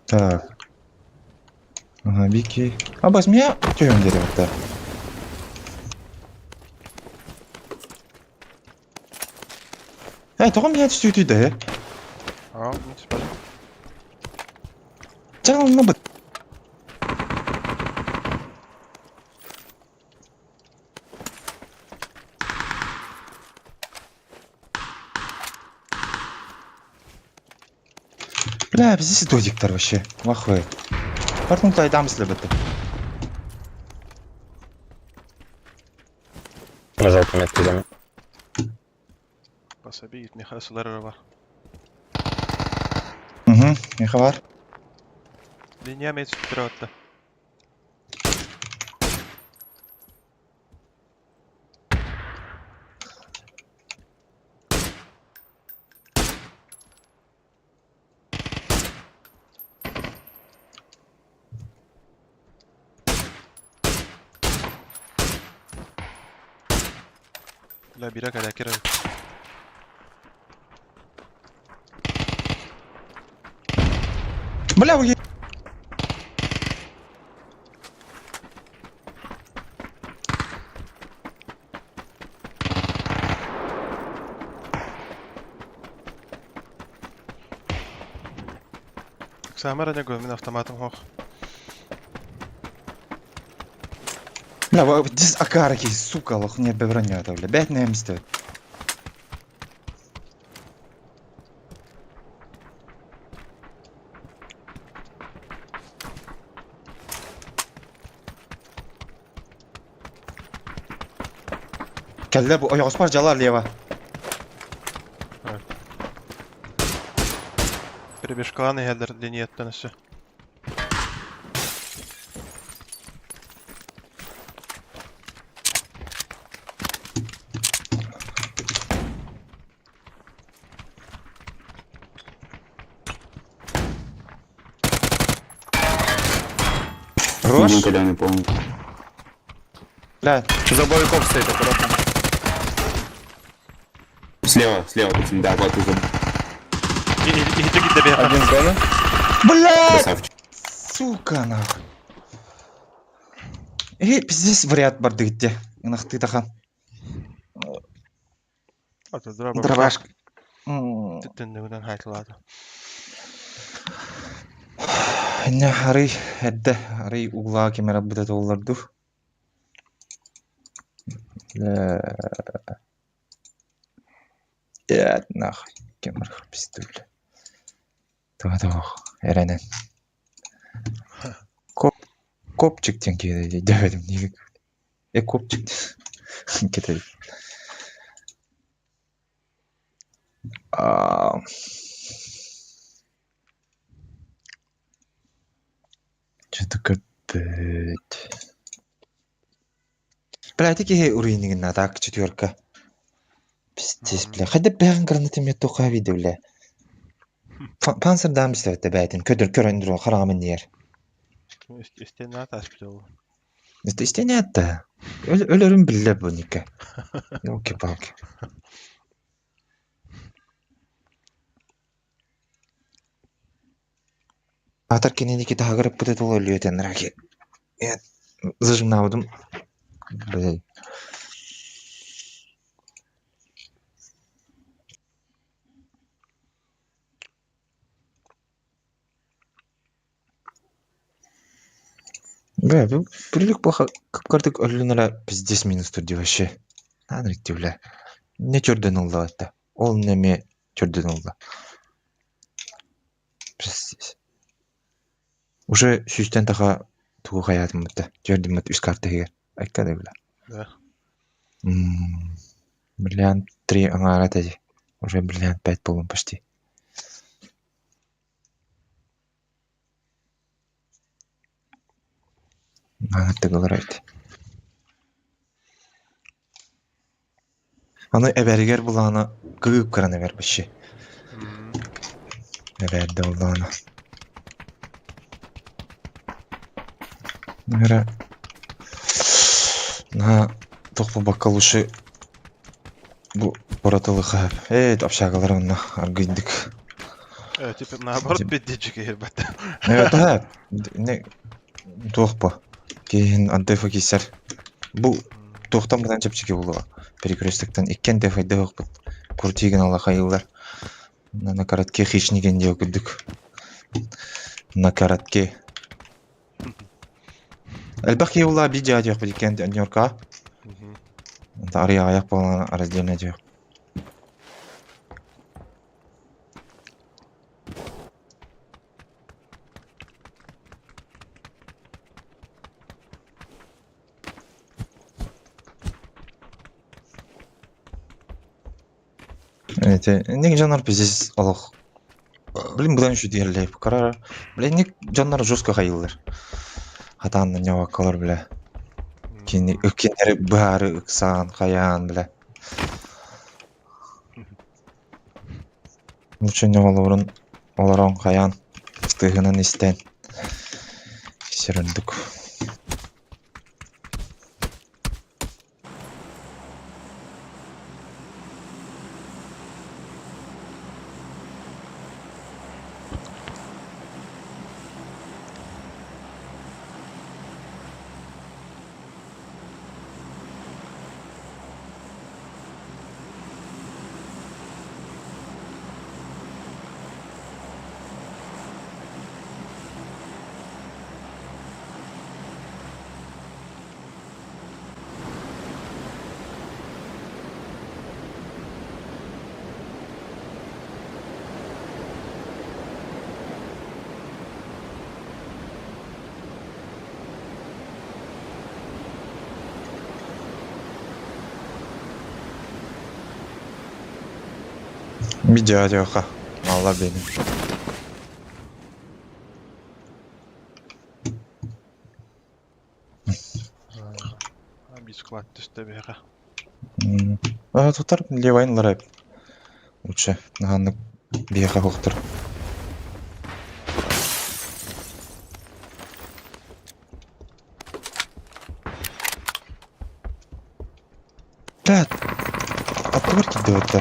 Так. Ага, Вики. А, бас, меня тюрем дерево-то. Эй, тоҕо миэхэ түстүүтүй да, э? Аа, мин түспэтим. Чэ, онно быт. Бля, пиздец додиктар вообще. Вахуй. Бартын тайдам слебетті. На желтой метке идем. Пособи, миэхэ сылар эрэ бар. Угу, миэхэ бар. Линия эмиэ сүттэрэ батта. Бля, бирэ кэлээккэ эрэ. Бля, вы Саамар эрэ мин автоматым суох. Бля, дис акарки, сука, лох не бронята, бля. Бять немсте. Кэллэ бу ойоҕоспор дьалар лево. Пробежкалаан иһэллэр линияттан өссө. Хорош? Никогда не помню. Бля, Забойков стоит, аккуратно. Слева, слева, пацаны, да, вот уже. Иһити киирдэ биһиэхэ. Один зона. Бля! Красавчик. Сука, нахуй. Э, пиздец, вариант барды где? Нах ты тахан. Ата дроба. Дробашка. М, Түннүгүнэн хайтылаата. Не, арый, эрдэ, арый углаа кемера быта толларду. Бля. Э, нахуй, кемер пизду, бля. Туга эрэнэн. Коп, копчик диэн киһи дэбэтим диик. Э, копчик кетер. А, Что-то көрбүт. Бля, ити киһи уруйнигин так четверка. Пиздец, бля. Хайда бэҕин гранатомет тоққа виде, бля. Панцер дам истэбэтэ бээтин. Көдөр көрөн дуру хараамын ниэр. Истиэнэ таспыт ол. Это истиэнэ атта. Өлөрүн биллэ бу ника. Елки-палки. Атар кининики таһагырып быты тулы өлүөтен раки. Зажимнаудым. Блядь. Бля, бу бүлүк плохо кыпкардык өлүнөрө пиздец минус турди вообще. Анрикти, бля. Не чөрдөн олду атта. Ол неме чөрдөн олду. Пиздец. Уже сүүстэн таха тугу хаятым бутта. Чөрдүм бут үс карта хигер. Айка да бля. Да. Бриллиант 3 аңара теди. Уже бриллиант 5 болун почти. Надо говорить. Аны эбэригэр булаана кыып кыран эбэр быши. Эбэрде булаана. Наверное, на тохпу бакалуши бу боратылыха. Эй, общагалар онна аргыйдык. Э, типа наоборот пиздечик ребята. Э, да. Не туохпу. Кейин антефа кисер. Бу туохтан бутан чепчики булуга. Перекрестктен иккен дефа дехок Куртиген алла хайылдар. На коротке хищниген дио күдүк. На коротке. Элбэх киһи видео диэх бит иккен Нью-Йорка. Арый аяк болан раздельно диэх. Это ник жанар пиздец олох. Блин, будан еще дирлей. Карара. Блин, ник жанар жестко хайылдар. Хатан нявакалар, бля. Кини кинери бары ыксан хаян, бля. Лучше не олорун олорон хаян. Стыгынан истен. Серендук. Видео диэхэ. Алла benim. Склад түстэ биһиэхэ. А тутар левайын ылар эбит. Лучше наһааннык биһиэхэ суохтар. Блядь, аттыбар киирдэ бэттэ.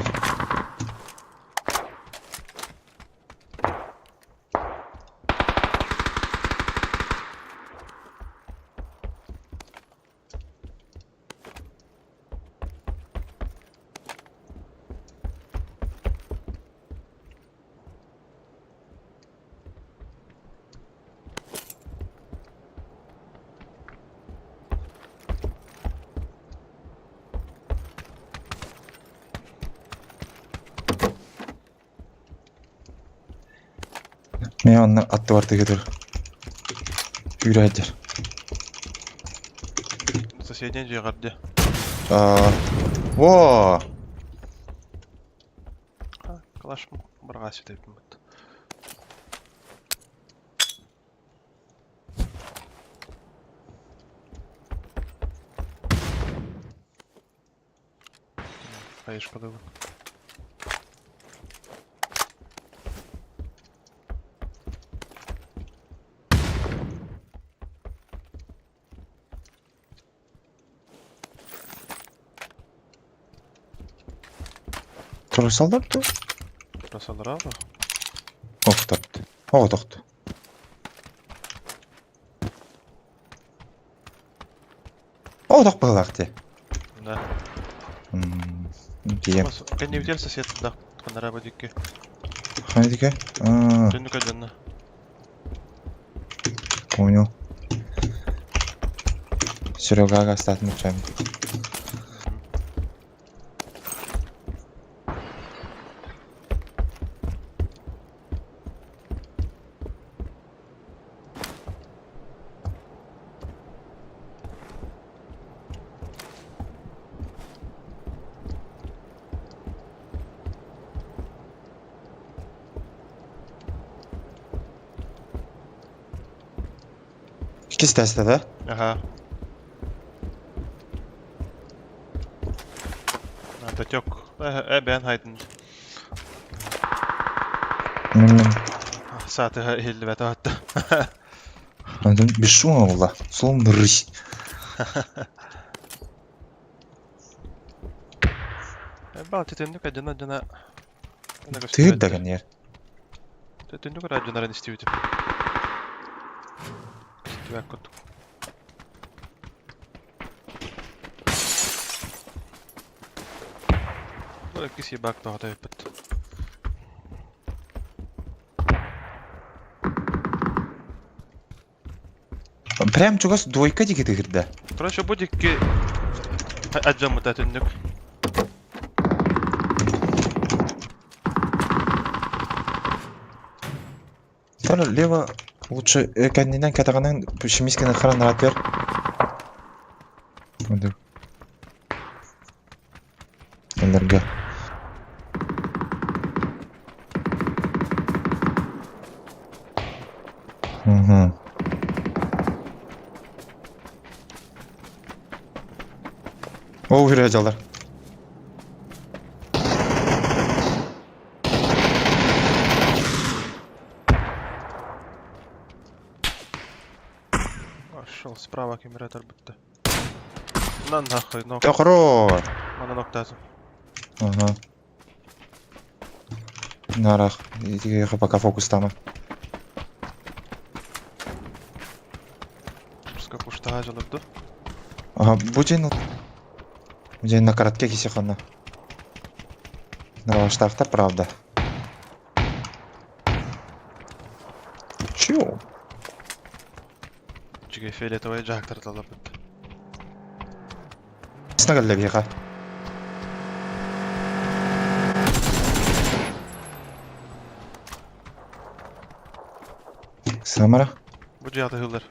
Мен онно аттыбар тыгытыр. Күүрээдер. Соседний дьиэҕэр дии. Во! Калаш бырҕаа ситэбит. Хайышкалабын. Турасалдар дуо? Турасаллара бу. Охторбут. Оҕотохту. Оҕотох быһыылаах дии. Да. Тиийэн. Кэннибитигэр сосед да ханара бу дикки. Ханадика? Аа, Түннүк дьонно. понял. Серега астатын учаем. Иккис тэстэ да? Ага. Ататек. Э, бэйэн хайдын. Саатыга иһиллибэт аатта. Антон бесшумно была, словно рысь. Бал тетеннүк адьына дьана. Тыыр да гэнер. Тетеннүк радионарын истибитим. Истибэк курдук. Бу киси бак тоҕото эппит. Прям чугас двойка диэки тыгырда. Короче, бу дикки адьаммыта түннүк. Тара лево лучше кэннинэн кэтэҕинэн шемискин харан аратыар. Энерго. Угу. О, үрэ жалар. Пошел справа аккумулятор будто. На нахуй, ног. Да хорош. Мана ноктазым. Ага. Нарах. Пока фокус там. Скакуштаға жалырды. Ага, бу дьиэн бу дьиэн на коротке киси ханна. Нараваштаахтар, правда. Чё? Чиге фиолетовый жактар талап бітті. Снагалля биха. Самара. Бу жағы хылар.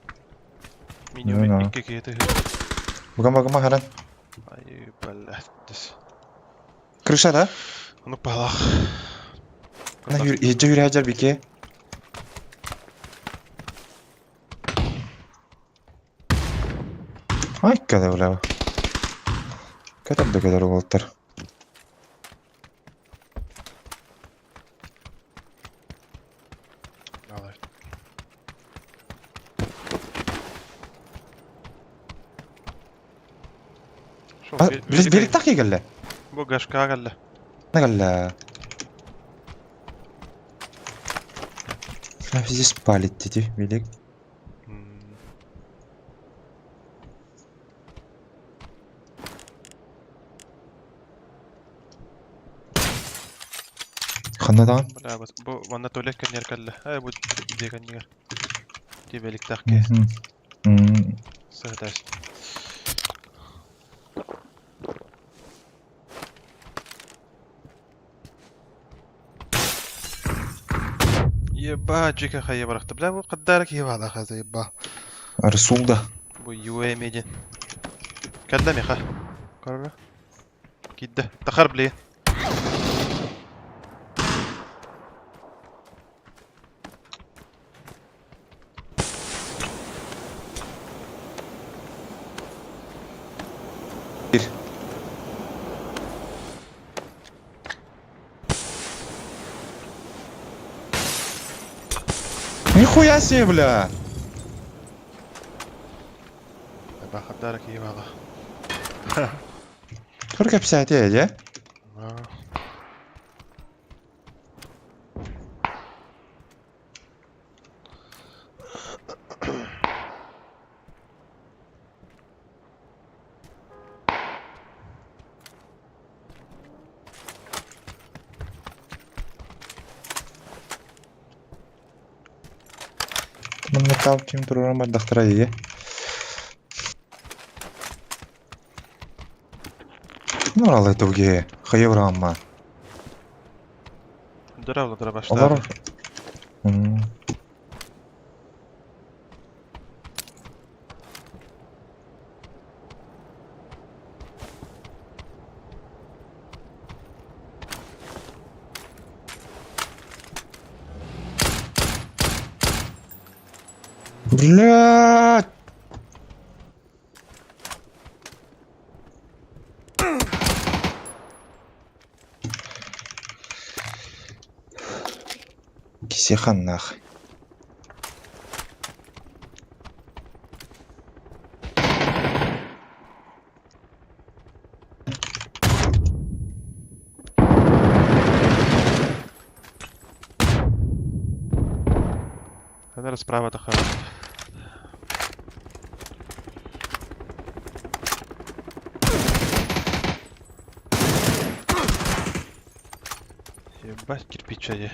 Ну, Минимум ну. 2 кеті хылар. Буган багама харан. Ай, блядь. Крыша да? Ну палах. На юр иджи юрәҗәр бике. Ай, када бля. Көтөр да көтөр уолаттар. Билик тахи кэллэ. Бу гашка кэллэ. Кэллэ. Здесь палит дети, велик. Ханна даҕан? Бля, бу манна туалет кэннигэр кэллэ. Э, бу дьиэ кэннигэр. Дьиэ бэликтээх киһи. Сыһытаас. Еба, дьиэкэ хайа барахта. Бля, бу хаддаара киһи баала хаза, еба. Расул да. Бу UA медин. Кэллэ миха. Көрөрө. Киирдэ. Тахар, блин. Нихуя себе, бля! Еба, хаддаара киһи баала. Тур кэпсээтэ, дьэ? Манна тав ким тураран бардахтара дии. Ну, алай туги, хайы брамма. Дыра дыра башта. Олар. Блядь! Кисехан нах. Она справа тахар. Ебать кирпича е.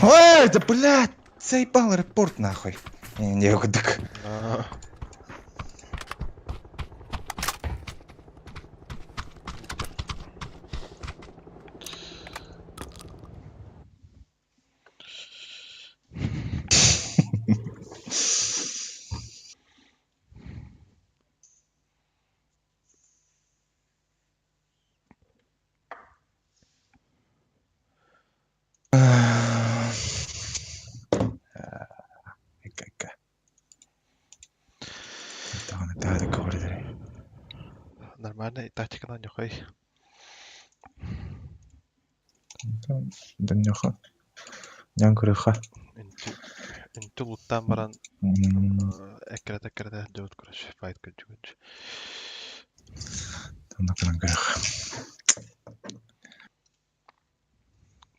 Ой, да блядь, заебал репорт нахуй. Не, не, так. Нормально, тактика на нюхай. Да нюха. Нян курыха. Инту луттан баран эккерете дөөт короче, файт күнчү.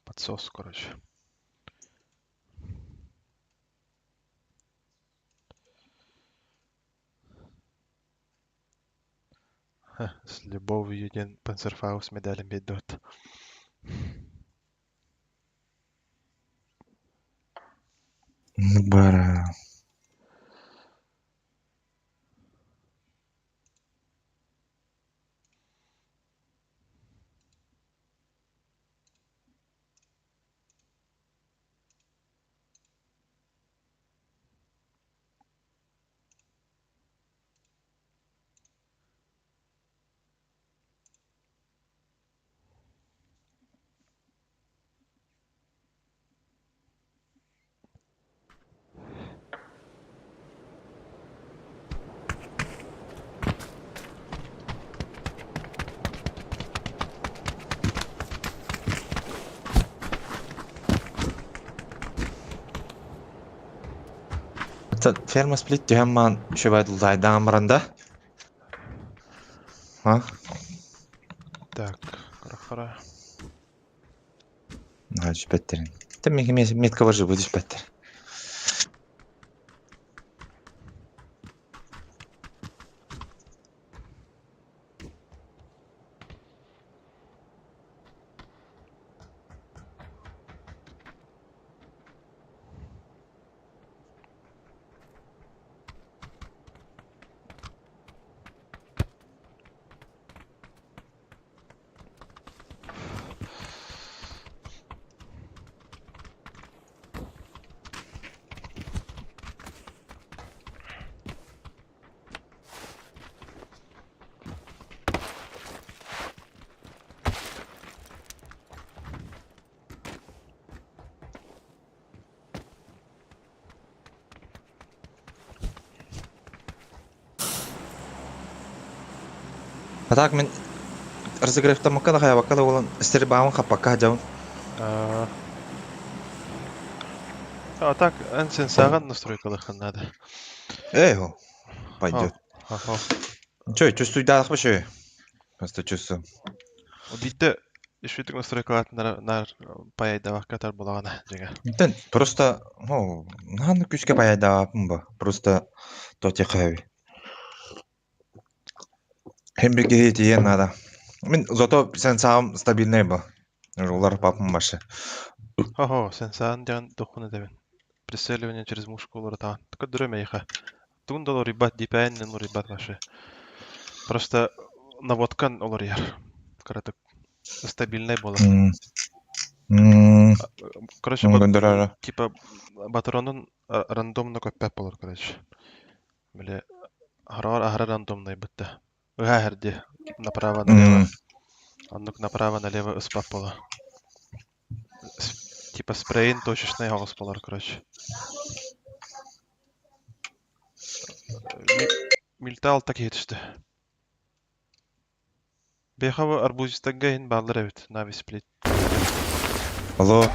Подсос, короче. С любовью един Панцерфаус медалем бедот. Бара. Ферма сплит түһэн маан үчүгэй дулдайдаан баран да. А? Так, хара. Наһаа түспэттерин. Тем метка бар жыбы түспэттэр. А так мин разогревтаммакка да хайабакка да буолан стрельбаабын хаппакка сылдьабын. А так, эн сенсаҕын настройкалыаххын наада. Эй, пойдет. Чё, чувствуйдаах башой? Просто чувствую. Биирдэ үчүгэй настройкалаатыннар наар паяйдабакка тар булаҕына дьиҥэ. Тэн просто, ну, наһаа күүскэ паяйдаабаппын ба. Просто то тихо. Хем bir киһи тиийэн наада. Мин зато сенсаам стабильный ба. Улар папам башы. Хо-хо, сенсаан диэн дохуна дэбин. Прицеливание через мушку уларытаҕын. Көрдөрүөм эйиэхэ. Тугун да уларыйбат, DPI-нэн уларыйбат вообще. Просто наводкан уларыйар. Кыратык стабильнай буолар. Короче, типа батронун рандомно көппөт буолар, короче. Били хараҕар аһара рандомнай бытта. Ыһаа иһэрди направо налево. Оннук направо налево ыспат буолар. Типа спрейин точечнай оҕус буолар, короче. Мильта алта киһи түстэ. Бэйэхэ арбузистарга иһин бааллар эбит, Нави сплит. Алло.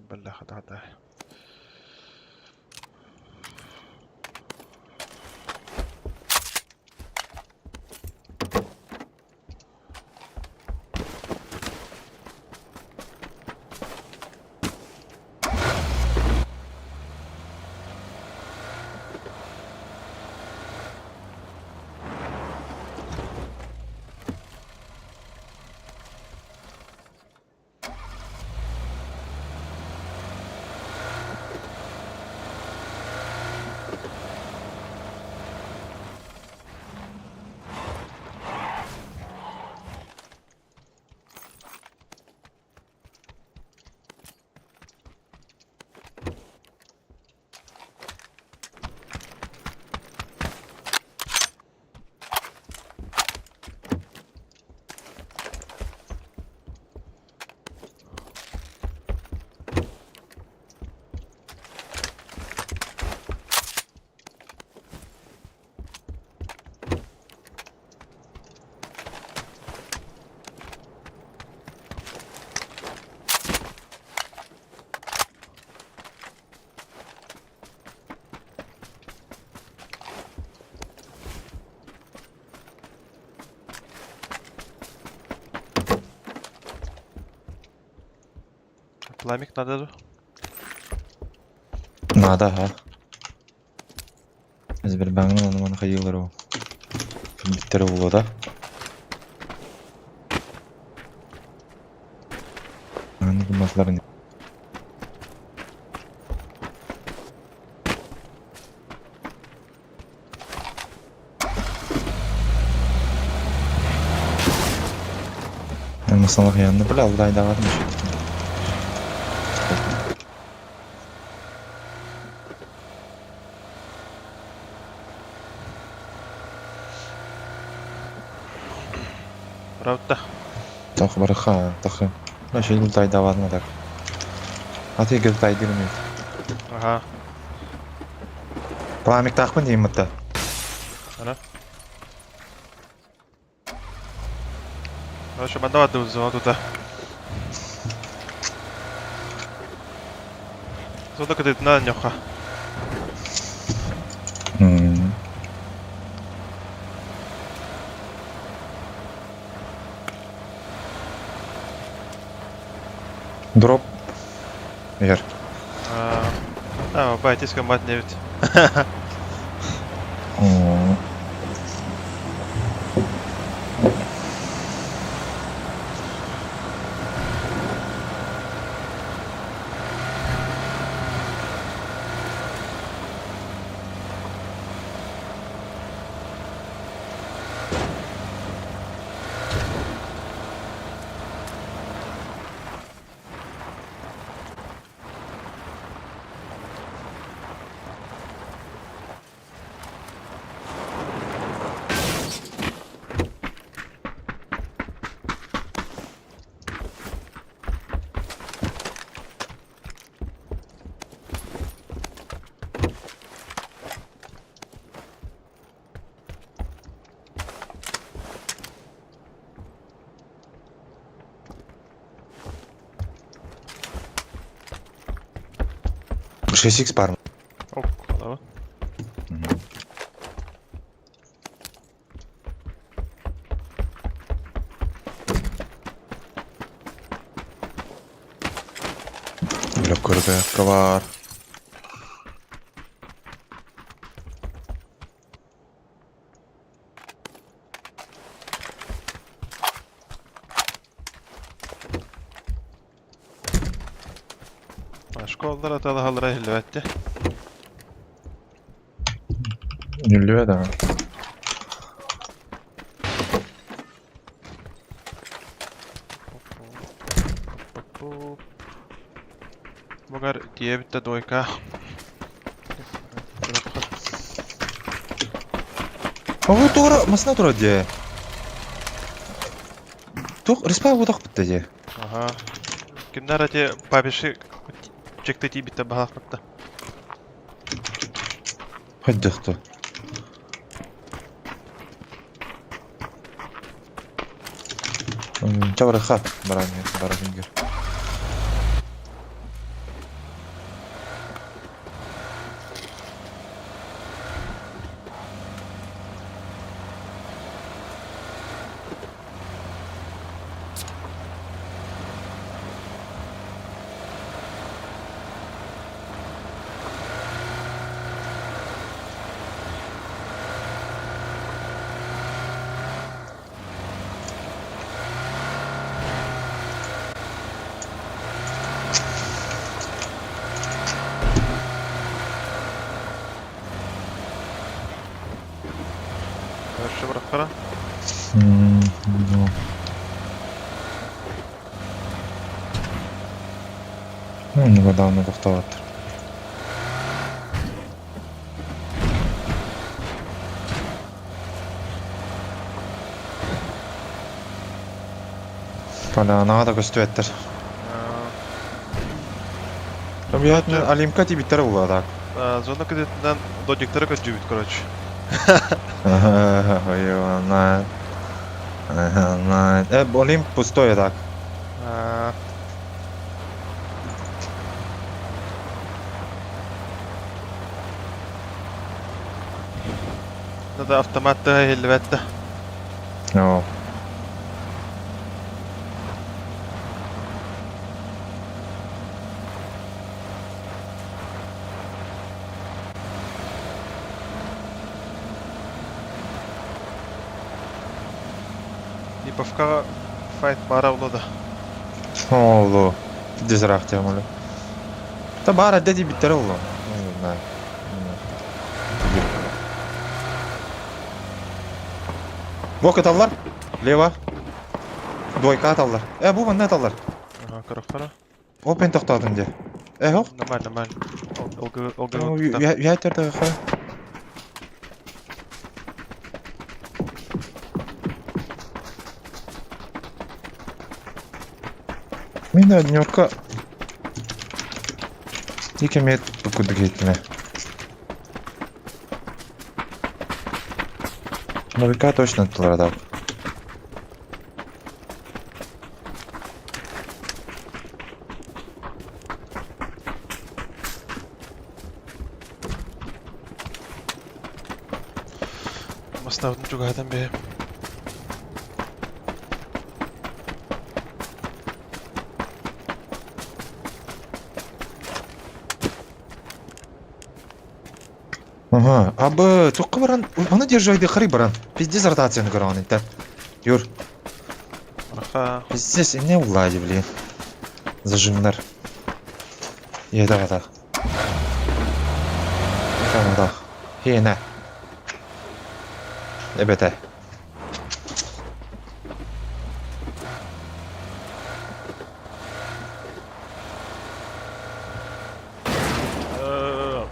Бэллэ хата Пламик надо ду? Надо, ага. Сбербанкның оны маны хайылар ол. Биттер булу да. Аны гымматыларын. Масалах янды бля алдайдавадым. Правда. Тох барыха, тохы. Ну, еще дайдавадым так. А ты гел тайдырмы. Ага. Пламик тахпын дейм мытта. Ана. Короче, мандават зона туда. Зона кытытына ньоха. Дроп. Егер. А, байтиска мат не ведь. 6x бар. Оп, давай. Бля, көрбәккә бар. Школалар аталаһалара иһиллибэтти. Нүллүө да. Бугар тиэбитте дойка. Ого, тура, масна тура де. Тух, респа будақ бітті де. Ага. Кимнер эти папиши чекты тибитте баһахматта. Хайдықты. Чабарыха, баран, баран, Хорошо, барахара. Ну, недавно тоқтаваттыр. Полянаға да көстүбэттер. Олимпка тибиттер була так. Зона кредитинен додиктары көтүбүт, короче. Ой, она. Олимп пустой так. Надо автомат иһиллибэтте. О. Липовкаҕа файт бара улада. Олу. Дизрах темали. Та баар эрдэ тиийбиттэрэ буолуо. Не знаю. Бу кыталлар. Лево. Двойка аталлар. Э, бу манна аталлар. Ага, көрөхтөрө. Опен тохтоотун дии. Э, хоп. Нормально, нормально. Ол ол Я терде хо. Мин однерка Икемет кудгитне. Новика точно тулрадав. Маставын чугаһатан бэйэм. Ага, абы туққа баран, аны держайды қарай баран. Пиздец ротацияны көрөҕүн интэ. Юр, Аха. пиздец, эмне уллади, блин. Зажимнар. Еда Еда Хиэнэ. Эбэтэ.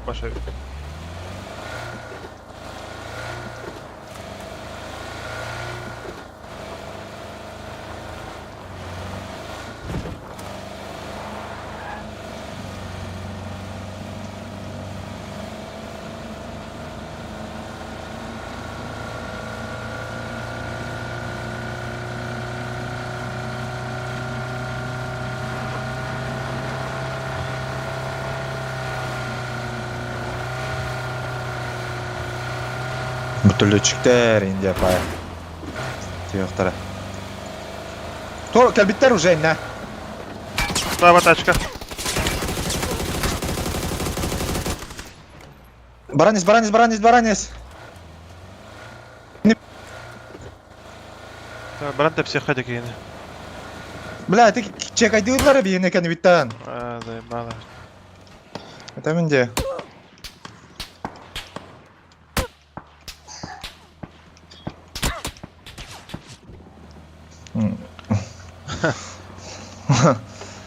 Баша. Бүтүлүчүктэр Индия пая. Тиэхтэрэ. Тор кэлбиттэр уже иннэ. Справа тачка. Баранец, баранец, баранец, баранец. Баран тэпсиэххэ дьэ киһини. Бля, ты чекайдыыллар биһиэнэ кэннибиттэн. Аа, заебало. Это минде.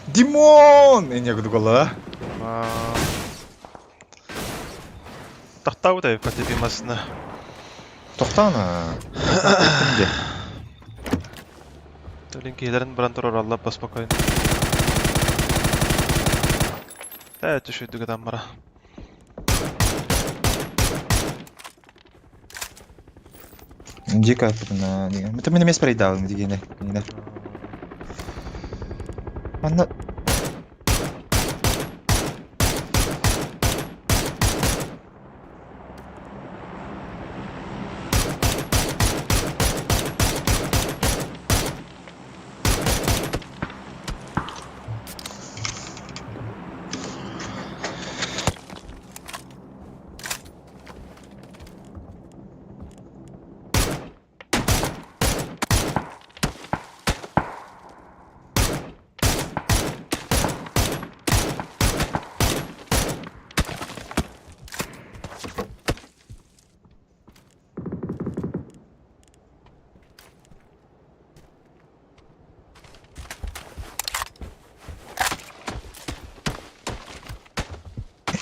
Димон! Эне курдук буолла. Тохтообут эбиппит ити массыына. Тохтоон. Төлүн киһилэрин баран туруораллар поспокойно. Ээ, түшүйдүк ытан бара. Дико на. Это мен эмес перейдалым дигене. Манна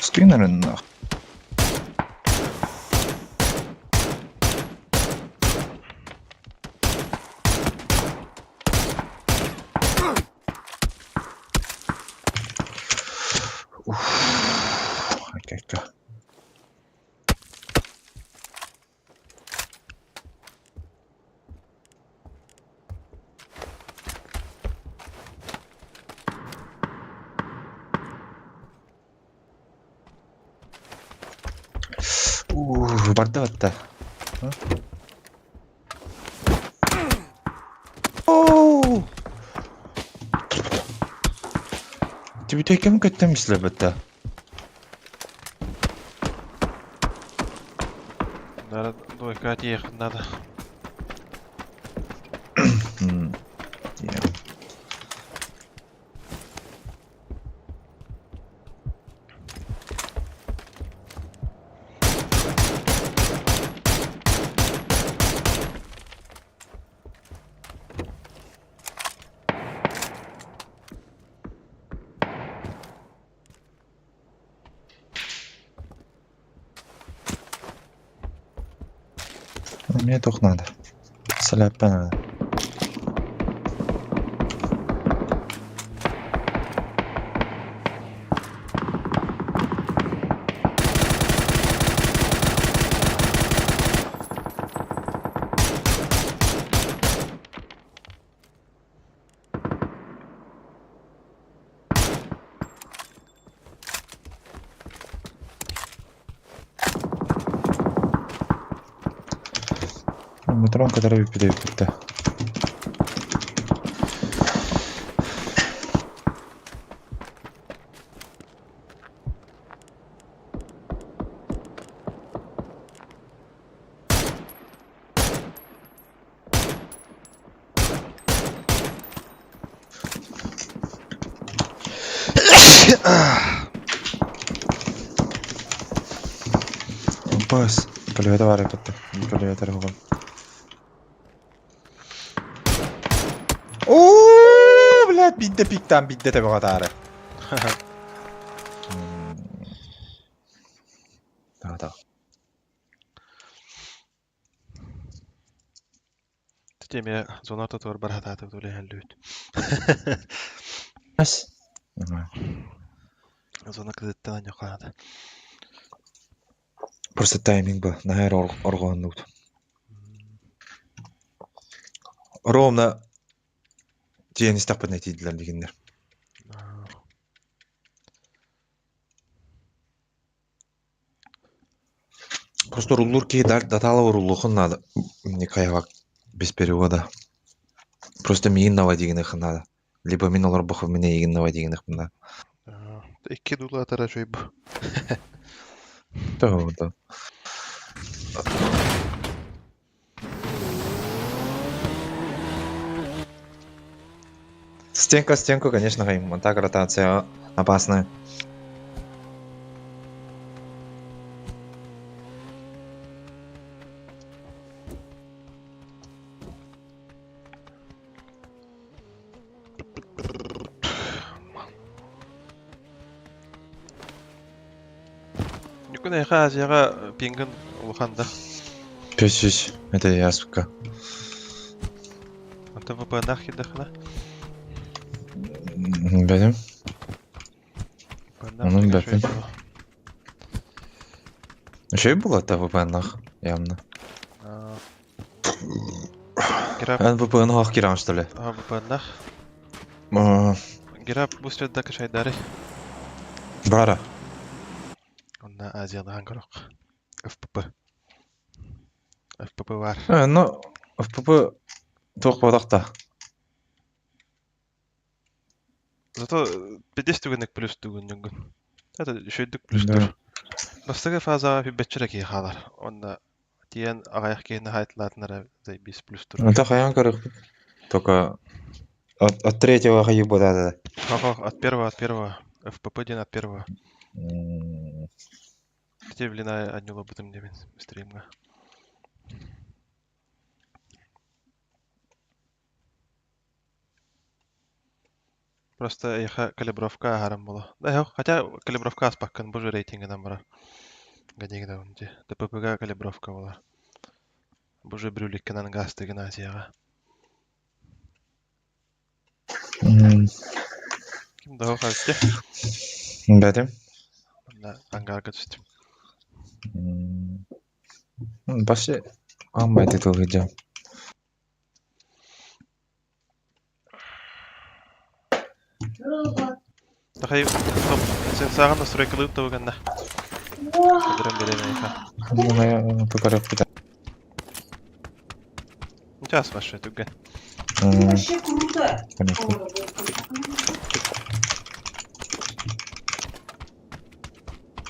Скринеры нах. Уф, окей. Ух, барда батта. Оу! Тебе кем көттем битте? Надо двойка ехать надо. Yeah. Мне туох надо? Сэлээппэ надо. Метрон кытары бүппүтэ бүппүттэ. Бас, көлүөтэ баар эбит. Көлүөтэ эрэ Оо, блядь, биирдэ пиктаан биирдэ төбөҕө таары. Да, да. Теми зона ортотугар бара сатаатыбыт үлэһэллүүт. Бас. Зона кытыттан анньахаата. Просто тайминг ба, наһаа орҕоһуннубут. Ровно тиийэн истэхпитинэ тиийдилэр дигиннэр. Просто уруллуур киһи датаала уруллуохун наада. Никаевак без перевода. Просто миигин наводигыныхын наада. Либо мин олорбохпун мин эйигин наводигыныхпын наада. Икки дуулаатара үчүгэй бу. Да. Стенка стенку, конечно, так ротация опасная. Ньукун эйхэ Азияҕа пингын улахан да. Пүс это я сука. Онтон VPN-наах киирдэххинэ? Бэлэм. Онон бэппин. Үчүгэй буолла да VPN-наах явно. Эн VPN оһох киирэҕин что ли? VPN-наах. Гераб бу средда качайдары. Бара. Онно Азиялаан көрөх. FPP. FPP бар. Ну, FPP туох буолах да. Зато 50 түгэнник плюс түгүннүгүн. Это үчүгдүк плюстур. Бастакы фазаҕа бэччэрэ киһи хаалар. Онно тиийэн аҕыйах киһини хаайтылаатынара заебись плюстур. Это хайаан көрөхпүт. Только от третьего хайы да. От первого, от первого. FPP диэн от первого. Те блин анньылабытым диэбин стримҥа. Просто эйиэхэ калибровка аһаран буолуо. Да, хотя калибровка ааспаккын, бу же рейтингынан барар. Гадигда дии. ДПП-га калибровка буолар. Бу же брюликкинан гаастыгын Азияҕа. Ким да хаалты. Бэтим. Манна ангарга түстүм. Башы амбай тытылгыдьам. Тахай топ сен сааҕын настройкалыыр табыганна. Кыдыран берем эйха. Тукарыппыта. Час ваше түгэн. Конечно.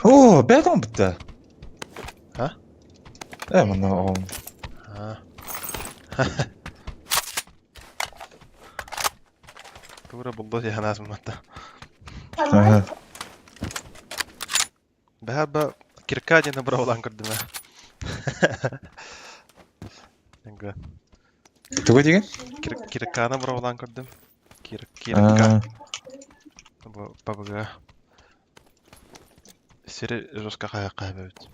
О, бэтон бутта. А? Манна оҕом. А. Тура булду яханаас матта. Ага. Бэһэ кирка диэн бравлан көрдүм. Эҥгэ. Тугу диген? Кирканы бравлан көрдүм. Кир кирка. Бу бабыга. Сири жестко хайа хайа бит.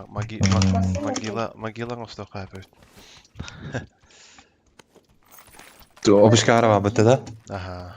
Могила, могила оҥостуохха эбит. Обышка арабабыта да? Аха.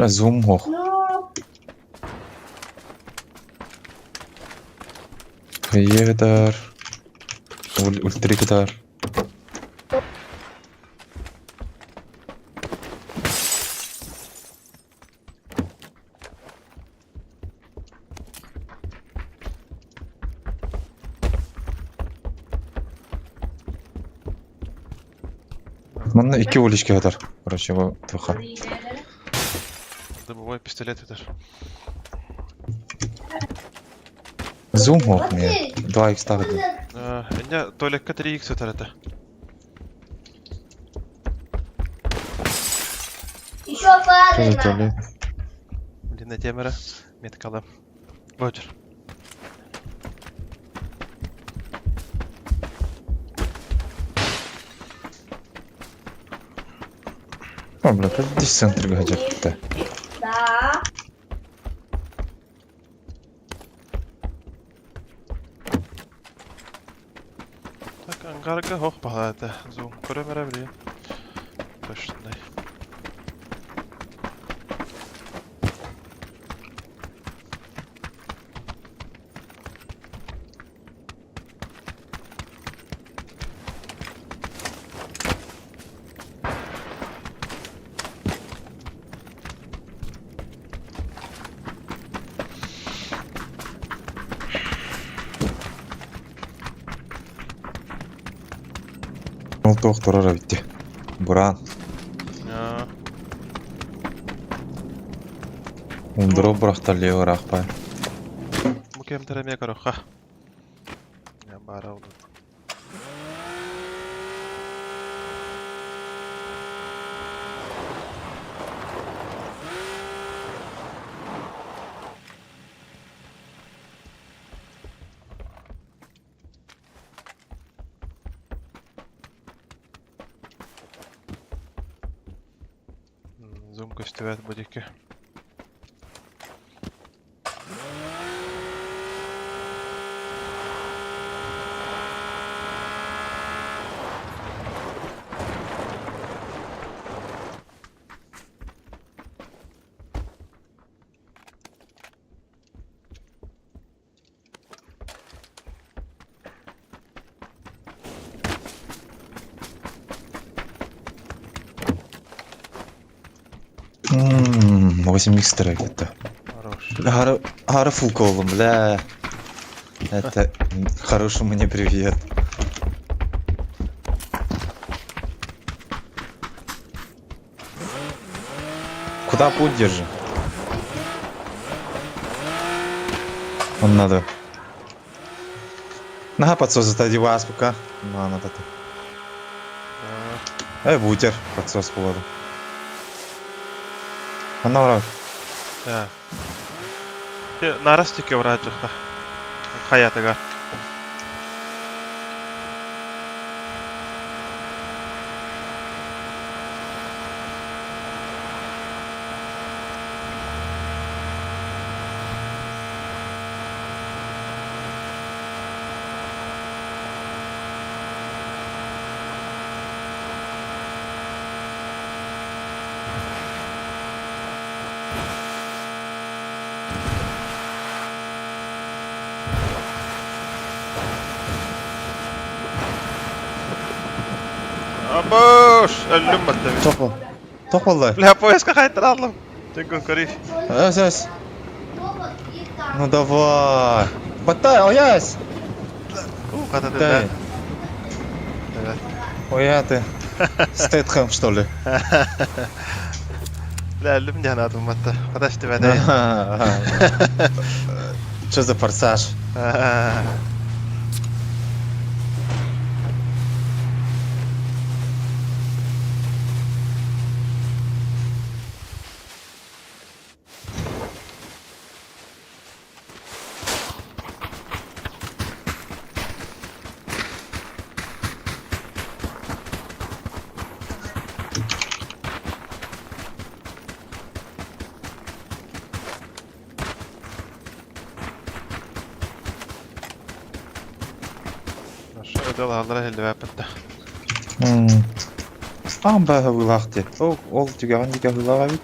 Зум ох. Хайыгытар. Ультрикытар. Манна икки уличка хатар. Короче, бу туха. Дымовой пистолет этер. Зум ох мне. 2х тагы. Инде туалекка 3х өтөр этэ. Тоже туалет. Блин, темера меткалы. Бочер. О, бля, здесь центр гаджет-то. Да. Так, ангарга хох баһаата. Зум көрөмөрө билин. Точно. Ол туох турара битти. Буран. Ундуро бұрақтар лево рахпай. Бу кемтер эмиэ көрөххө. Баара олу. Зум көстүбэт бу диэки. Ммм, 8 микстер это. Хорош. Хара, хара фулколом, бля. Это хороший мне привет. Куда путь держи? Он надо. На, подсос это вас пока. На, надо ты. Э, бутер, подсос болады. Ана ура. Да. Нарас тике ураджыха. Хаятыгар. Абыш, өллүм баттым. Тоқ Тоқ боллай. Бля, поездка қайтара алдым. Тегін көрейік. Эс, эс. Ну давай. Баттай, оясь. У, қата Дай. Да. Оя ты. Стэтхэм, что ли? Бля, өллүм диэн атым батта. Қадаш деп әдей. Что за форсаж? Өдөл аллара хеллебәппетте. Аан баа хылаах ти. Ол ол түгэҕин диэки хылаах эбит.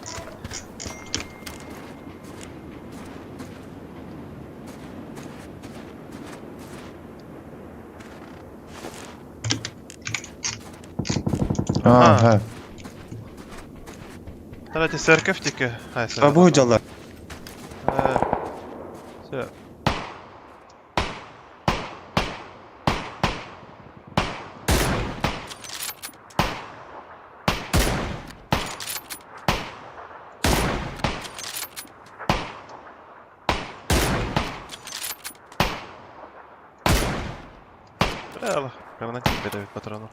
Аа, Давайте церковь диэки. А бу дьалла. Все. Бля, гранат тебе патрону.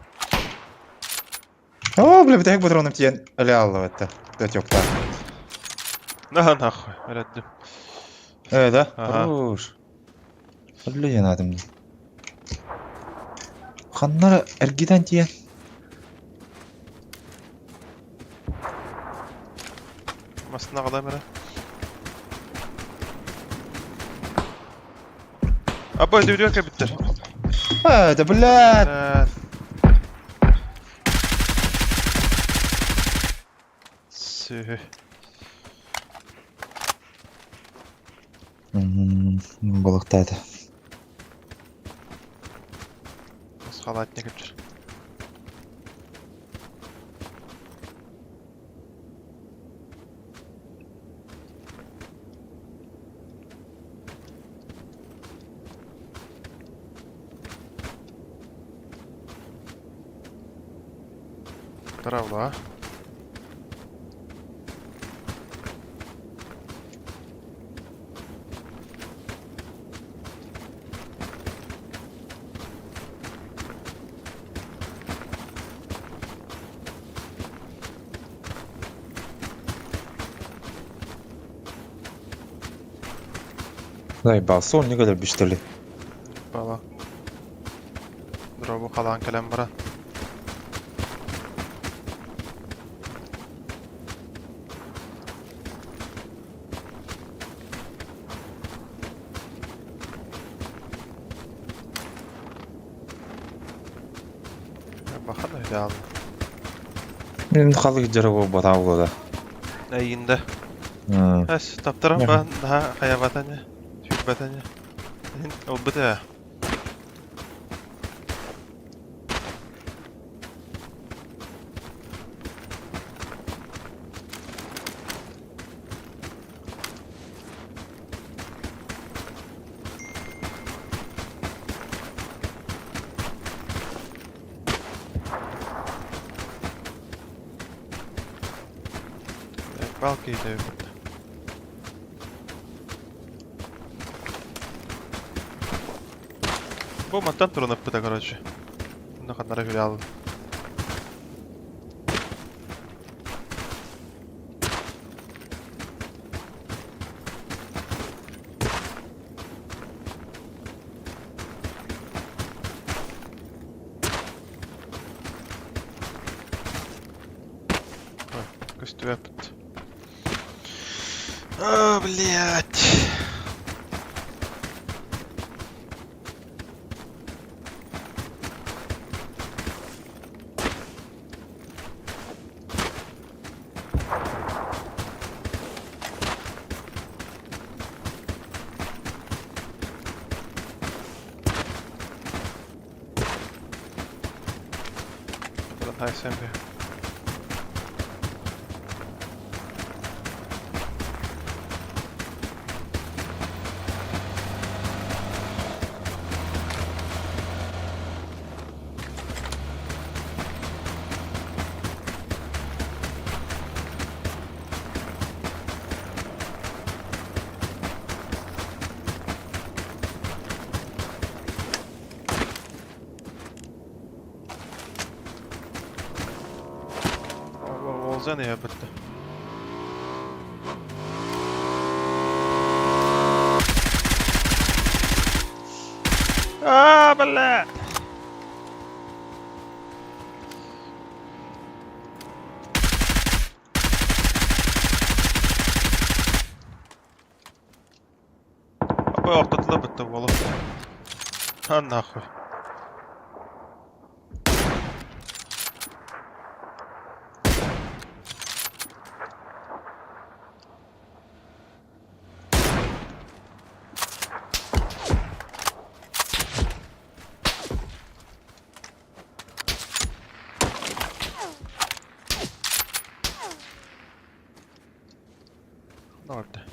О, бля, бүтэһик патроном тиийэн өлө аллыбыт. Тёпта. На нахуй, өлөддүм. Э, да? Ага. Хорош. Өллө диэн аатым дии. Ханнара эргитэн тиийэн. Масына қалай мәрі. Абай, дүрдү кәбіттер. А, да блядь. Сү. Балыктады. Халатник кептер. Травла. Заебался, он никогда что ли. Бала. Дробу халан кэлэн бара. Бахан өйдө Мен халык жарабы батабы да. Әйинде. Әс, таптарам ба, да хаябатаны. Сүрбатаны. Ол бите. Балки иде бит. Бу мантан турунуп быта, короче. Мында ханнара хүле алды. Көстүбэппит. А, блядь. SMB. Олзан я бітті. А, бля! Апай ортатыла бітті болу. А нахуй. Nerede?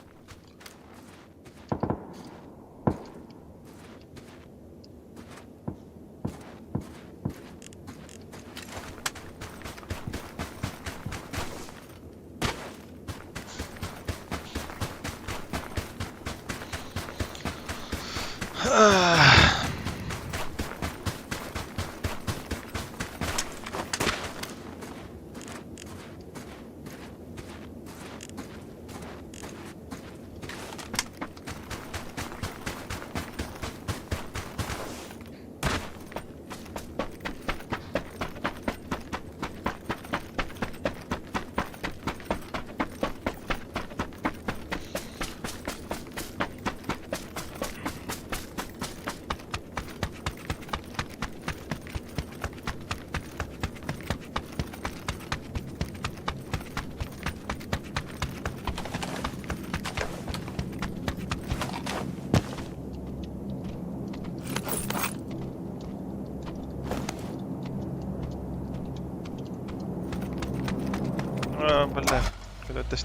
А, бля. Когда ты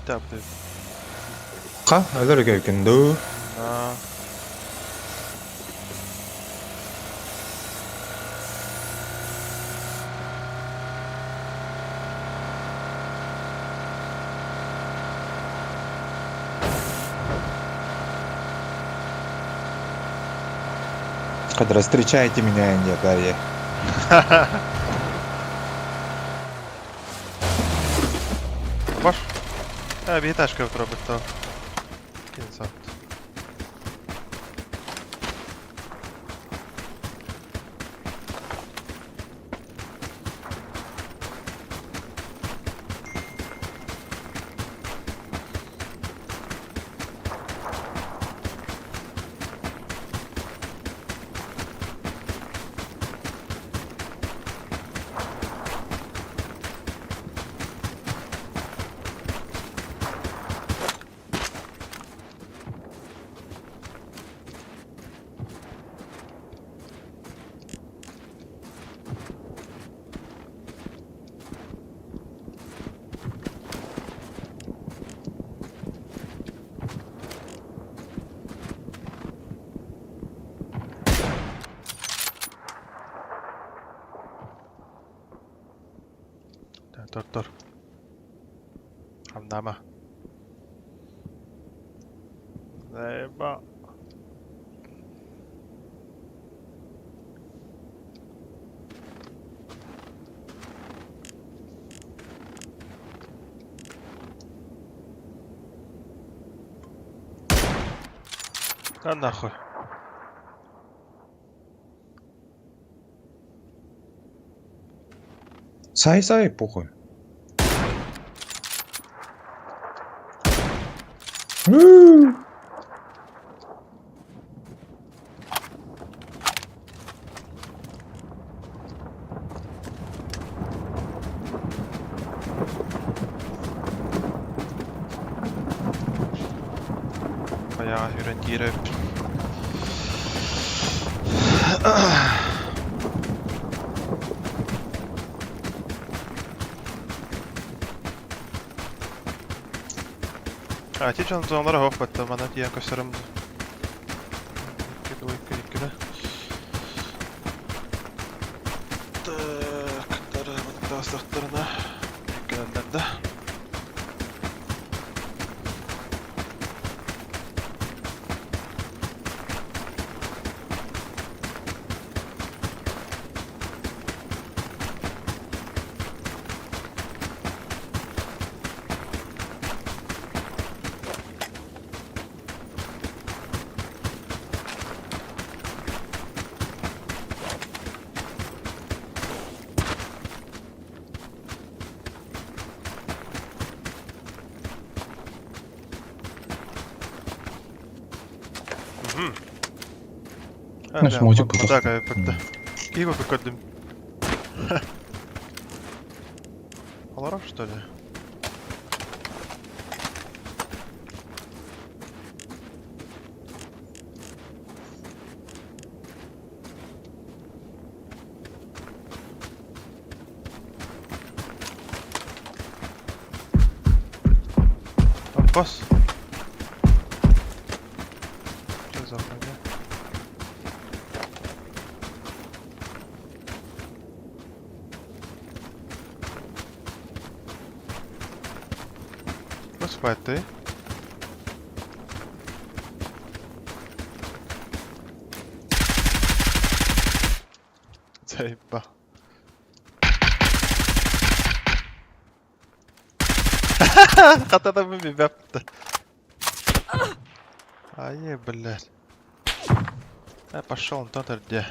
Ха, өлөр экен дуу. А. Кадра встречайте меня, не Дарья. Баш. А, биташка пробыто. Кинзат. Тур тур. Хамнама. 来吧。Да нахуй. Сай-сай, похуй. Bayağı hürriyet. А, ити дьон зоналара оһох батта, мана тиийэн көстөрүм. Икки, двойка, иккилэ. Так, таастахтарына кэлэллэр да. Наш модик был. Так, эппетте. Киви көрдүм. Олорор, что ли? Босс. Что за хуйня? Господи, ты? Заебал. Хатада мы бибепті. Ай, блядь. Я пошел, он тот где.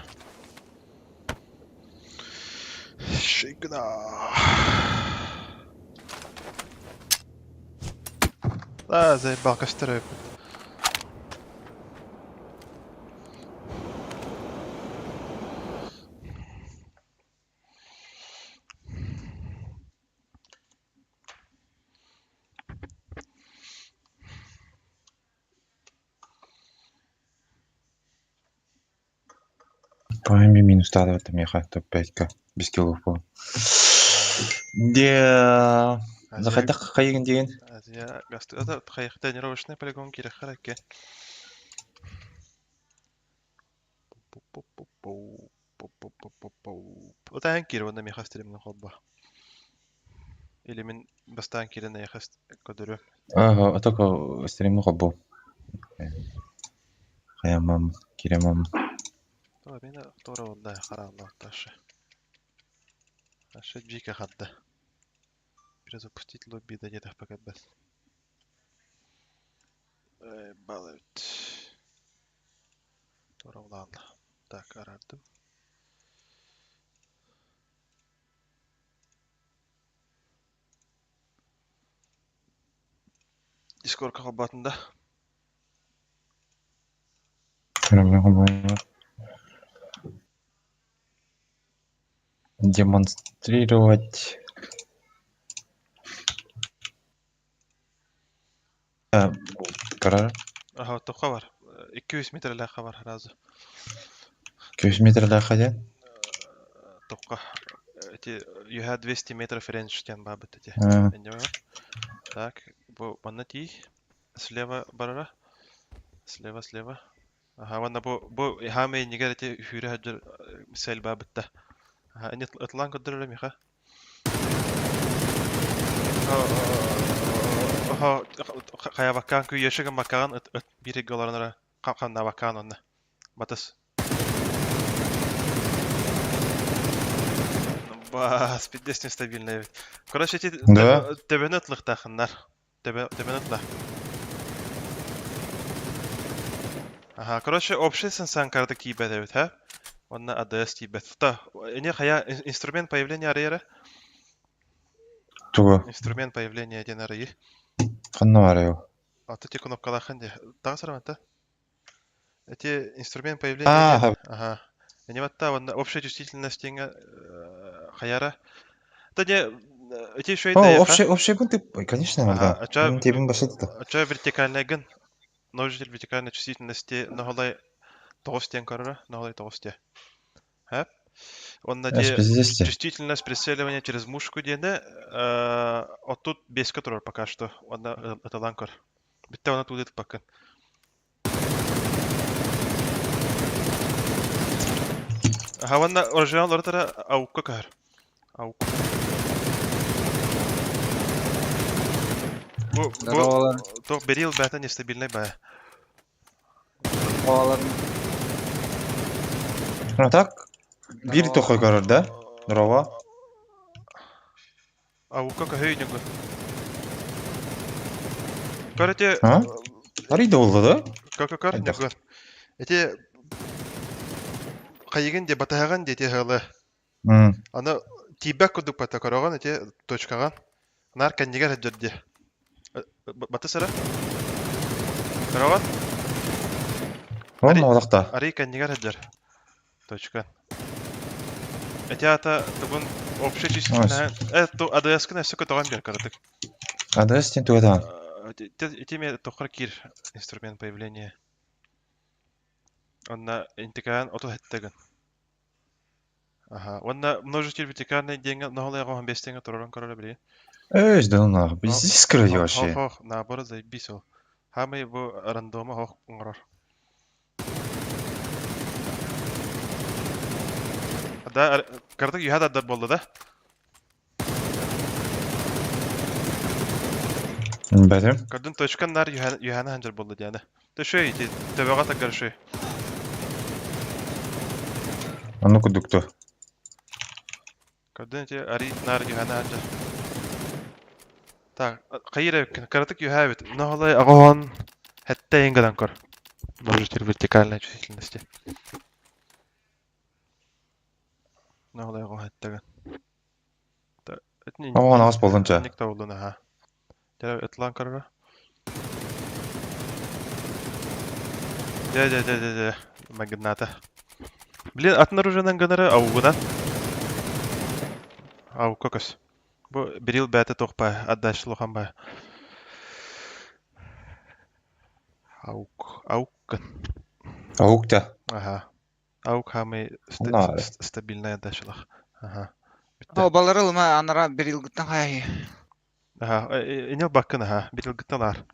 Шикна. Да, заебал, костеры. Пойми минус тада меха топ-5-ка без киллов был. Де... Захайдах хайыгын деген. Я это хайых тренировочный полигон кирехараке. Отаан киир уонна миэхэ стримҥэ холбо. Или мин бастаан киирэн эйиэхэ көрдөрүөм. Ага, а только стримҥэ холбо. Хайамам, киремам. Тура мин тура уонна харааллаахташы. Ашы джика хадда. Перезапустить лобби да где-то пока бас. Эй, балыт. Тура улаанна. Так, араардым. Дискордка холбоотун да? Демонстрировать. Карар. Аха, тоққа бар. 200 метрлээх бар сразу. 200 метрлээх диэн? Тоққа. Эти юха 200 метров рейндж диэн баабыт эти. Так, бу манна тиий. Слева барара. Слева, слева. Аха, манна бу бу хаамай иннигэр эти сүүрэ сылдьар сэл баабытта. Аха, ини ытылаан көрдөрөр миха. Аха, хайабаккаан күйеші гыммаккаан ыт ыт биир ыйга олорон эрэ хам-хамнаабаккаан онно. Батыс. Бас, пиздец нестабильный эбит. Короче, эти Да? төбөнү ытлыктаахыннар. Төбө төбөнү ытла. Ага, короче, общий сенсан карта тиийбэт эбит, ха? Уонна АДС тиийбэт. Та, ини хайа инструмент появления арыйара? Тугу? Инструмент появления диэн арыйы. Ханна барай ол? Аты те кнопкалаахын дии. Таҕыс эрэ Эти инструмент появления диэн. Ага. Ини батта уонна общая чувствительность диэҥҥэ хайара. Та не эти еще О, общий, общий ты, конечно, да. Тебин башыты. Ача вертикальный гын. Множитель вертикальной чувствительности ноһолай тоҕус диэн көрөрө, ноһолай тоҕус диэ. Хэп. Онно дии чувствительность прицеливания через мушку диэни, оттут бэскэ турар пока что. Онно ыталаан көр. Бүттэ уонна туу туппаккын. Аха уонна оружиянан олоротара аукка көһөр. Аук. Бу, бу туох берил бээтэ нестабильный баа. А так, биир тохой көрөр да? Здорово. Аукка көһөй ньугу. Көр эти... А? Арый да болду да? Көр, көр, көр, Хайдах? ньугу. Эти... Хайыгын де, батаһаҕын де, эти хылы. Аны тиийбэт курдук бата көрөҕүн ити точкаҕа. Наар кэннигэр сылдьар дии. Батыс эрэ. Көрөҕүн? Онно олохта. Арый кэннигэр сылдьар. Точка. Эти аата тугун общая численность ту АДС-кын өссө көтөҕөн биэр кыратык. АДС диэн туга даҕан? Ити эмиэ тоххор киир инструмент появления. Онно интикаан 37 гын. Аха. Уонна множитель вертикальный диэҥҥэ ноһолойго 15 тэҥҥэ турарын көрөрө билигин. Өй, да ну нахуй. Пиздец короче вообще. Хох, наоборот, заебись ол. Хамай бу рандома хох оҥорор. Да, кырдык юха да болду да? Бэтим. Көрдүн точкан нар юхана ханжар болду дианы. Төшөй, төбөҕө тагар шөй. Ону кудукту. Көрдүн ити ари нар юхана ханжар. Так, хайыр кыратык юха бит. Ноһолой агоон хэтте ингадан кор. Множитель вертикальной чувствительности. Ноһолой агоон хэтте. Оҕон аас болдун ча. Ник табылдын аха. Дьэ, ытлаан көрөрө. Дьэ, дьэ, дьэ, дьэ, дьэ, магната. Блин, атын оружиенан гынары аугунан. Аукка көс. Бу берил бээтэ туох баа, отдача улахан баа. Аук, аук гын. Аук да. Аха. Аук хамый Онно стабильная отдачалах. Аха. Бүттэ. О, балары ылма анара бир илгыттан хайы. Аха, инел баккын аха, бирилгыттан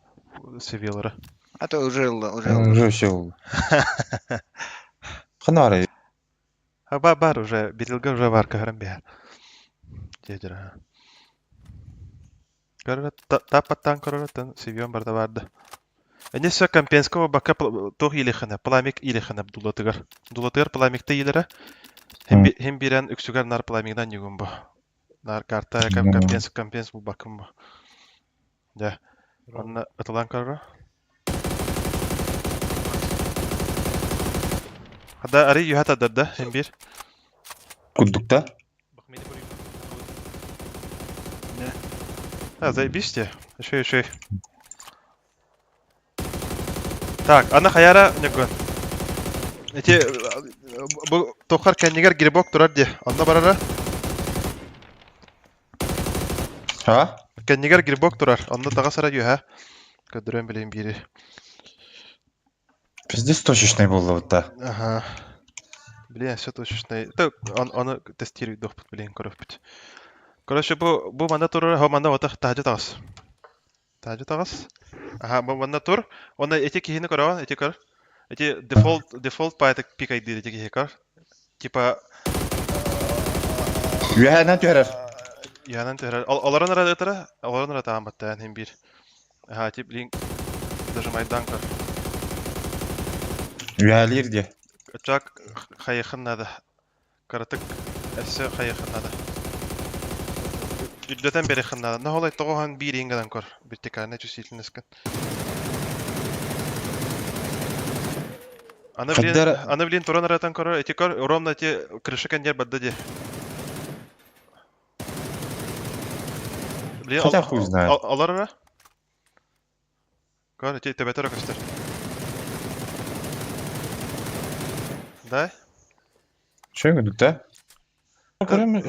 севиялары. А то уже ылла, уже ылла. Уже все. Ханары. Ha бар, бар уже, бирилге уже бар, көһөрөн биһэр. Дедер аха. Көрөрө таппаттан көрөрө севион барда барды. Энесе Компенского бакка туох илихына, пламик илихына дулатыгар. Дулатыгар пламикта илere. Хем бирен үксүгэр нар пламигдан югун бу. Нар карта компенс компенс бу бакым бу. Да. Онна ытылан көрөрө. Хада ари юхата да хем бир. Кудукта. А, заебись те. Еще, еще. Так, ана хаяра негон. Эти бу тохар кэннигэр грибок турар ди. Онно барара. А? Кэннигэр грибок турар. Онно таҕасара юха. Көдөрөн билин бири. Пиздец точечный был вот да. Ага. Блин, все точечный. Так, он оны тестирует дохпут, блин, көрөппүт. Короче, бу манна турар, хо манна отах таһдьа таҕыс. Таһдьа таҕыс. Ага, бу манна тур. Оны эти киһини көрөҕүн, эти көр. Эти дефолт пайтык пик айдыр эти киһи көр. Типа Үһәнен түһәрер. Янан түһэрэр. Олорон ара ытара, олорон ара таан баттаан хин биир. Ага, тип блин даже майдан көр. Үһәлир ди. Чак хайыхын надо. Каратык эссе хайыхын надо. Үрдэтен берихин надо. Нохолай тоҕоһон биир ингадан көр. Вертикальная чувствительность. Аны блин, Хаддара- аны блин туран аратан көрөр, эти көр, ровно эти крыша кендер бадда ди. Блин, Хотя хуй знает. Алар ара? Көр, эти төбәтер көстөр. Да? Че кудукта? Көрөм.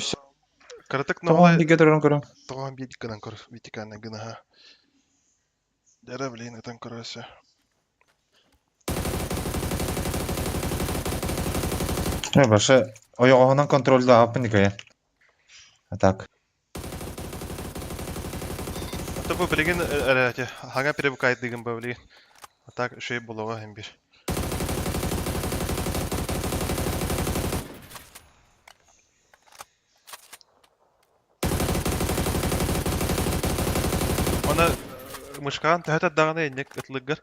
Каратык Тоҕон нохолай биге туран көрөм. тоҕоһон биир гынан көр, вертикальная гына. Дәрә, блин, этен көрөсө. Не, башы ойоҕоһунан контрольда аппын дикая. А так. Аты бу билигин эрэ ити хаҥа привыкайдыгын бу билигин. А так үчүгэй буолуоҕа иһин биир. Оны мышкаан төһө тардаҕына инник ытлыггар.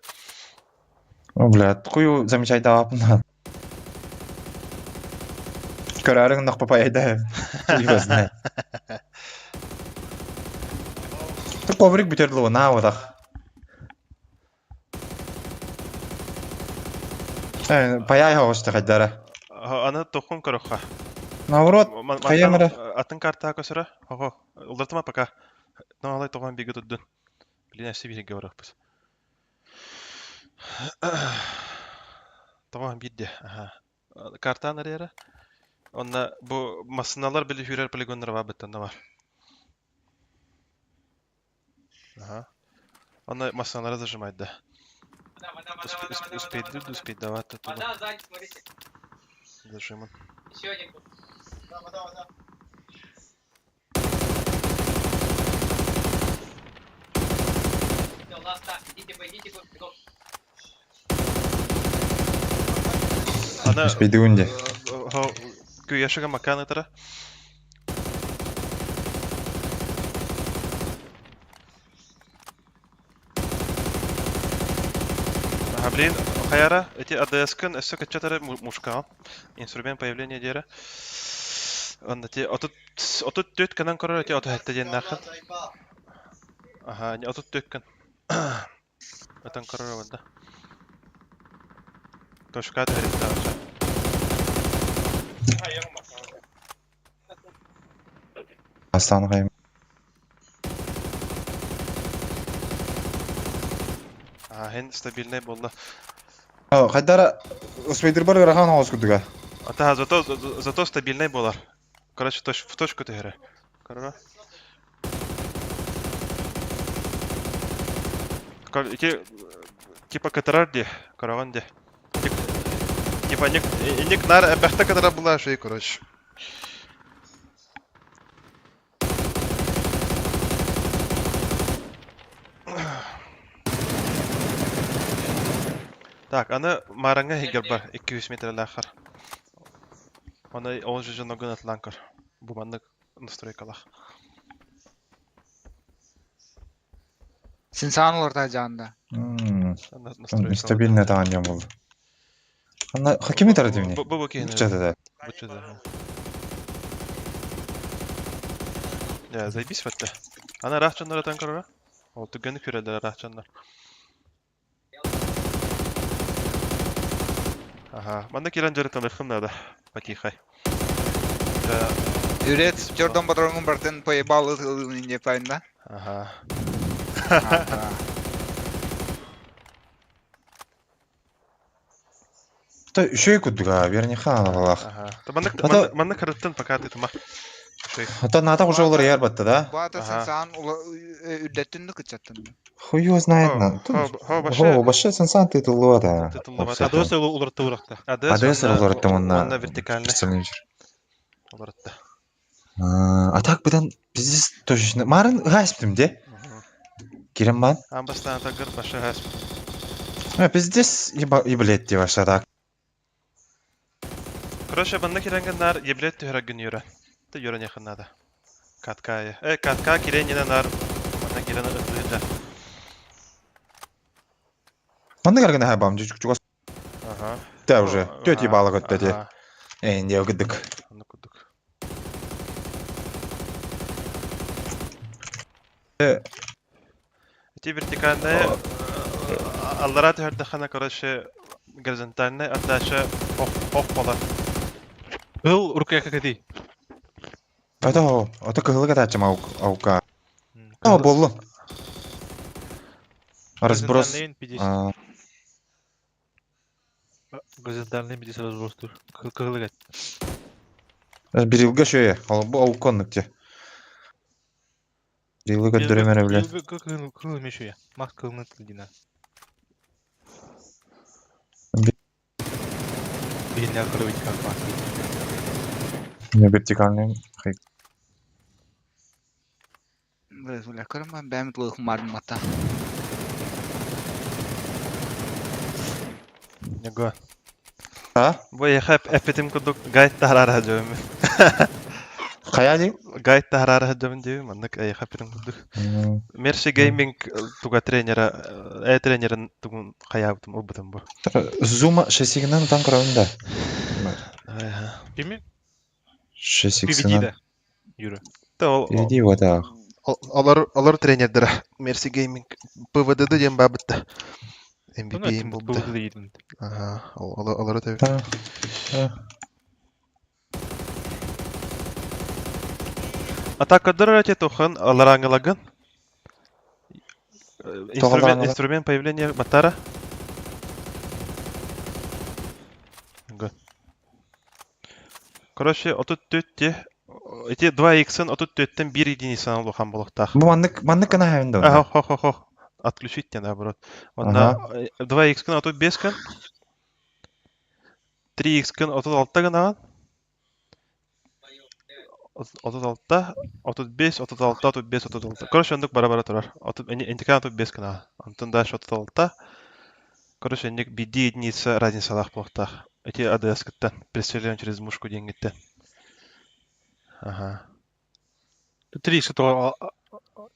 О, блядь, хую замечайдаабын. Көрөөрүҥ нах папайда. Хуй его знает. Ты коврик бүтэр на отах. Паяй хоҕуста хайдара. Аны тохун көрөххө. Наоборот, хайам эрэ. Атын картаға көсөрө. Ого, улдартыма пока. Ну, алай тоҕон бигэ турдун. Блин, өссө бииргэ барыахпыт. Тоҕо биирдэ. Аха. Картаан эрэ. Онно бу массыналар били хүрэр полигоннар бар быттан бар. Аха. Онно массыналары зажимайда. Успейдир, успейдават тула. Зажиман. Ана Успейдигун дии. Күйешігі макан ытыра. Ага, блин, Хаяра, эти АДС-кын өссө кыччатары мушкаҕын. Инструмент появления диэри. Онно ти 34 кынан көрөр эти 37 диэннээххин. Аха, не 34 кын. Отон көрөр барда. Точка түһэриттэҕэ. Аслан хайым. Аа, хин стабильный буолла. Хайдара успейдир бар ыарахан оҕус курдуга. Ата, зато стабильный буолар. Короче, в точку түһэрэ. Короче. Ити типа кытарар ди, көрөҕүн ди. Типа ник нар эбэхтэ кытара була шей, короче. Так, аны маранга хигер бар 200 метрләхар. Аны ол же ногын атлан көр. Бу маннык настройкалах. Синсан олорда жаанда. Стабильно таҕан дьон буолла. Анна хакими тара дивни? Бу киһини. Буччата. Буччата. Я, заебись ватта. Ана рахчаннар атан көрөрө. Ол түгені көрелер рахчаннар. Ага, манна кирен жарыталыхым надо. Потихай. Үрет, жордон патронгун бартын поебал не правильно? Ага. Та үчүгэй курдуга, верниха аналах. Ага. Манна карыттын пока ты тума. Ата ната уже олар яр батта, да? Бата сенсан үрдеттин кычаттын. Хуй его знает на. Хо, башы сенсан титулуа да. АДС уларытты уракта. АДС уларытты онна. Онна вертикальный. Уларытты. А так быдан пиздец точно. Марын гасптым де. Кирем бан. Амбастан тагыр башы гасп. А пиздец еблет де башы так. Короче, банна киренген нар еблет түһәрәгін юрэ. Ты юрэ нехын надо. Катка. Катка киреніне нар. Манна кирені ытыйда. Манна каргана хабам чугас. Ага. Та уже. Тёти бала көттө те. Энди кыдык. Аны кудук. Эти вертикальные аллара түһәрдәхана, короче, горизонтальный отдача ох пола. Был рука как ты. Ата, ата кыһылыга тачым аука. А, боллу. Разброс. Горизонтальный 50 разброс тур. Кыһылыга. Бирилге шөйе, ал бу ауконнык те. Бирилге дөрөмөрө биле. Кыһыл мешөйе. Мах кыһылны тилдина. Биринне кырып как Не вертикальный. Бля, көрөн бэйэм тылы мата. Него. А? Бу эйиэхэ эппитим курдук гайд таһараара сылдьабын. Хайа дии? Гайд таһараара сылдьабын диэбин, маннык эйиэхэ эппитим курдук. Мерси Гейминг туга тренера, э тренерин тугун хайаабытым ылбытым бу. Зума 6 утан көрөбүн да. Кими? 6 PvD да. Юра. Та ол PvD вот олор олор тренердара Мерси Гейминг ПВД диэн баабытта. MVP булбута. PvD диэн. Аха, олор это. Атака дырати тухан алараңылагын. Инструмент, инструмент появления Батара. Короче, отут төтте эти 2 иксын отут төттен 1 единицаны улахан болуктаах. Бу маннык маннык гына хайын да. Ага, хо хо хо. Отключить не наоборот. Онна 2 икс кын отут 5 кын. 3 икс кын отут 6 гынаҕын. 36, 35, 36, 35, 36. Короче, ондук бара-бара турар. Интикан 35 гына. Онтон дальше 36. Короче, инник биди единица разницалаах буолуохтаах. Эти АДС кыттан преселен через мушку диэҥҥиттэн. Ага. 3x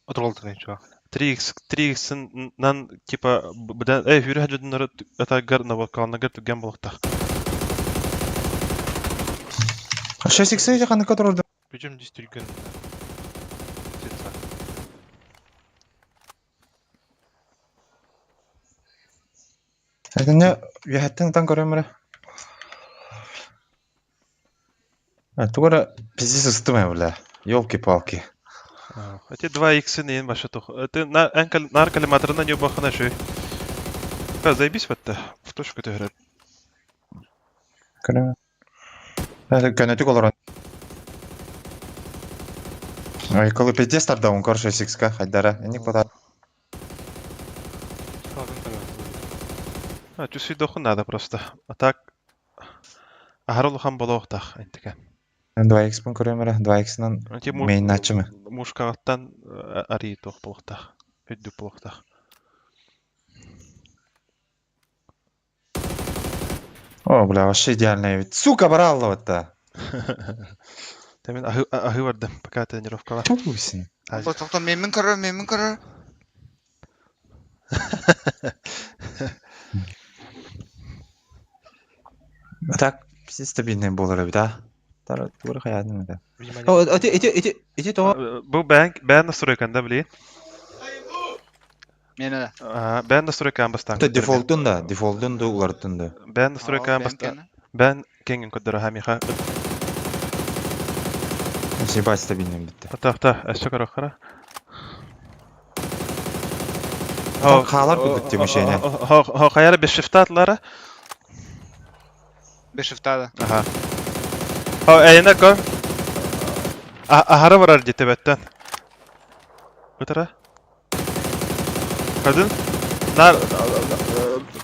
оторолтан чуа. 3x 3x нан типа быдан эй хүрэ хаджудуннары атагар навокалнагар түгэн буолуохтаах. 6x ханнык турар. Причем здесь түргэн. Этэнне үөһэттэн ытан көрөм эрэ. Тугара пиздец ыстым бля. Ёлки-палки. Эти 2x иин баша тух. Ты на энкал нар коллиматорына не бахана шүй. Ка заебись вот В точку ты играет. Көрөм. Көнөтүк олорон. Ой, коли пиздец тарда он кор 6x-ка хайдара. Эник бота. А, чувствую доху надо просто. А так Ахарулхан болоохтах интике. 2x пун көрөм эрэ. 2x-нан мейн начымы. Мушкагаттан ари туох болоохтах. Хүддүк болоохтах. О, бля, вообще идеальная ведь. Сука, брал вот-то. Тэмин ахы бардым, пока тренировкала. Тупусин. Тоқтон мен көрөр, мен көрөр. Так, пиздец стабильный болар эбит, а? Тара, тугары хаядым это. О, эти, эти, эти, эти то. Бу бән, бән настройкан да, блин. Мені да. Бән настройкан бастан. Это дефолтун да, дефолтун да улартын да. Бән настройкан бастан. Бән кеңин көддөрө хамиха. Ебать стабильный битте. Та, та, әші көрө қара. Хаалар курдук тимишене. Хо, хаяра без шифтатлара. Без шифтада. Ага. Хо, эйне көр. Ахара барар дете беттен. Бытара. Kadın нар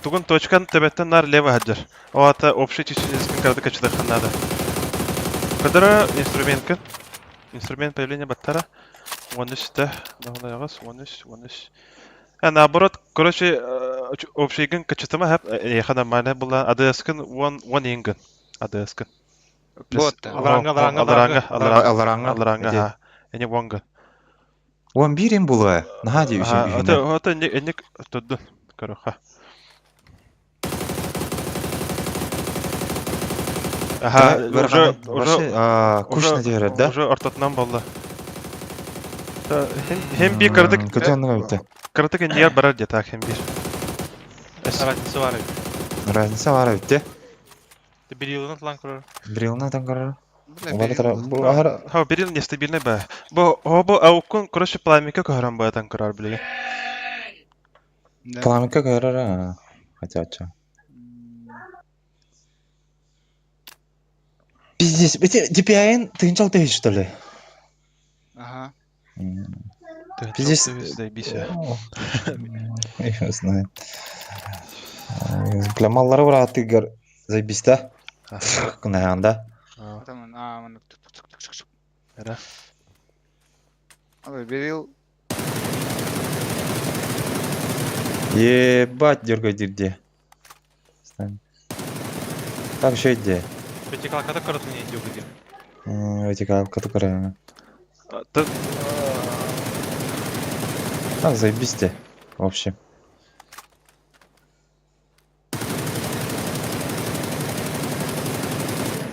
тугун точкан тебеттен нар лево хаджар. О ата общий чеченецкин карды качыдыхан надо. Кадара инструмент Инструмент появления баттара. Он үсте. Нагыз, он үс, он үс. А наоборот, короче, общий гын качытыма хап эха нормально была. АДС-кын он он ингын. АДС-кын. Вот. Аларанга, аларанга, аларанга, аларанга, Аларанга. аларанга. Эне вонгын. Он бирин булы. Наха ди үсүн Ата, ата эне тудду. Короче. Ага, уже, уже, Кушна дерет, да? Уже ортотунан болду. Хем бир кырдык. Көтөн битте. Кырдык эннигер барар дете, хем бир. Разница бар. Разница бар битте. Ты берилын атлан көрөр. Брилна там көрөр. Ха, берил нестабильный ба. Бу, бу аукун, короче, пламенка көрөн баатан көрөр билеген. Пламенка көрөр, хотя ча. Пиздец, эти DPI-н тыгынчал тыгыч, что ли? Ага. Пиздец. Заебись. Я знаю. Бля, маллары бар атыгар. Заебись, да? Кынайганда. Там, а, маны тук тук тук тук тук. Эра. Ой, берил. Ебать, дергай дирде. Так еще иди. Вертикалка так коротко не идет, где. Вертикалка такая. Так, заебись те. В общем.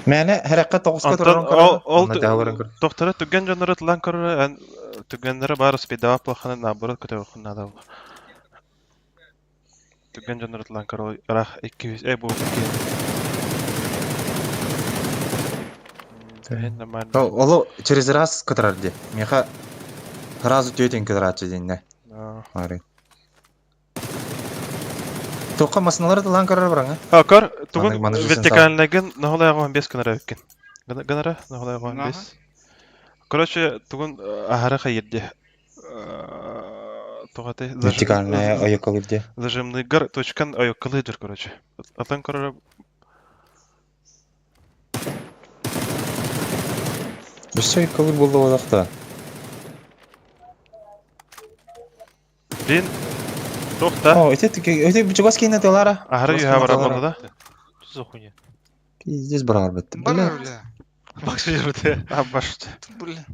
Мээнэ хэрэххэ тоҕуска турарын Онтон ол тохторо түгэн дьоннору тылан көрөр түгэннэрэ баар успейдаах плоханы наоборот көтөөххүн наада Түгэн дьоннору тылан көрөр ыраах икки үс э бу икки нормально. Олу через раз кытарар ди. Миэхэ сразу тетен кытарааччы диэннэ. Ары. Тоққа масыналары тылан көрөр бараҥа. А, көр, тугун вертикальныйгын ноһолайҕа 15 гынара өккин. Гынара ноһолайҕа 15. Короче, тугун аһара хайырди. Тугаты вертикальная ойоколырди. Зажимныйгар точкан ойоколыдыр, короче. Атын көрөр. Өссө ойоколыр болду бодохта. Блин, туох да? О, ити ити чугас киинэ тылара. Аһары үһэ барар буолла да? Что за хуйня? Пиздец барар бит. Барар, бля. Баксы жүрді. А, баш. Бля.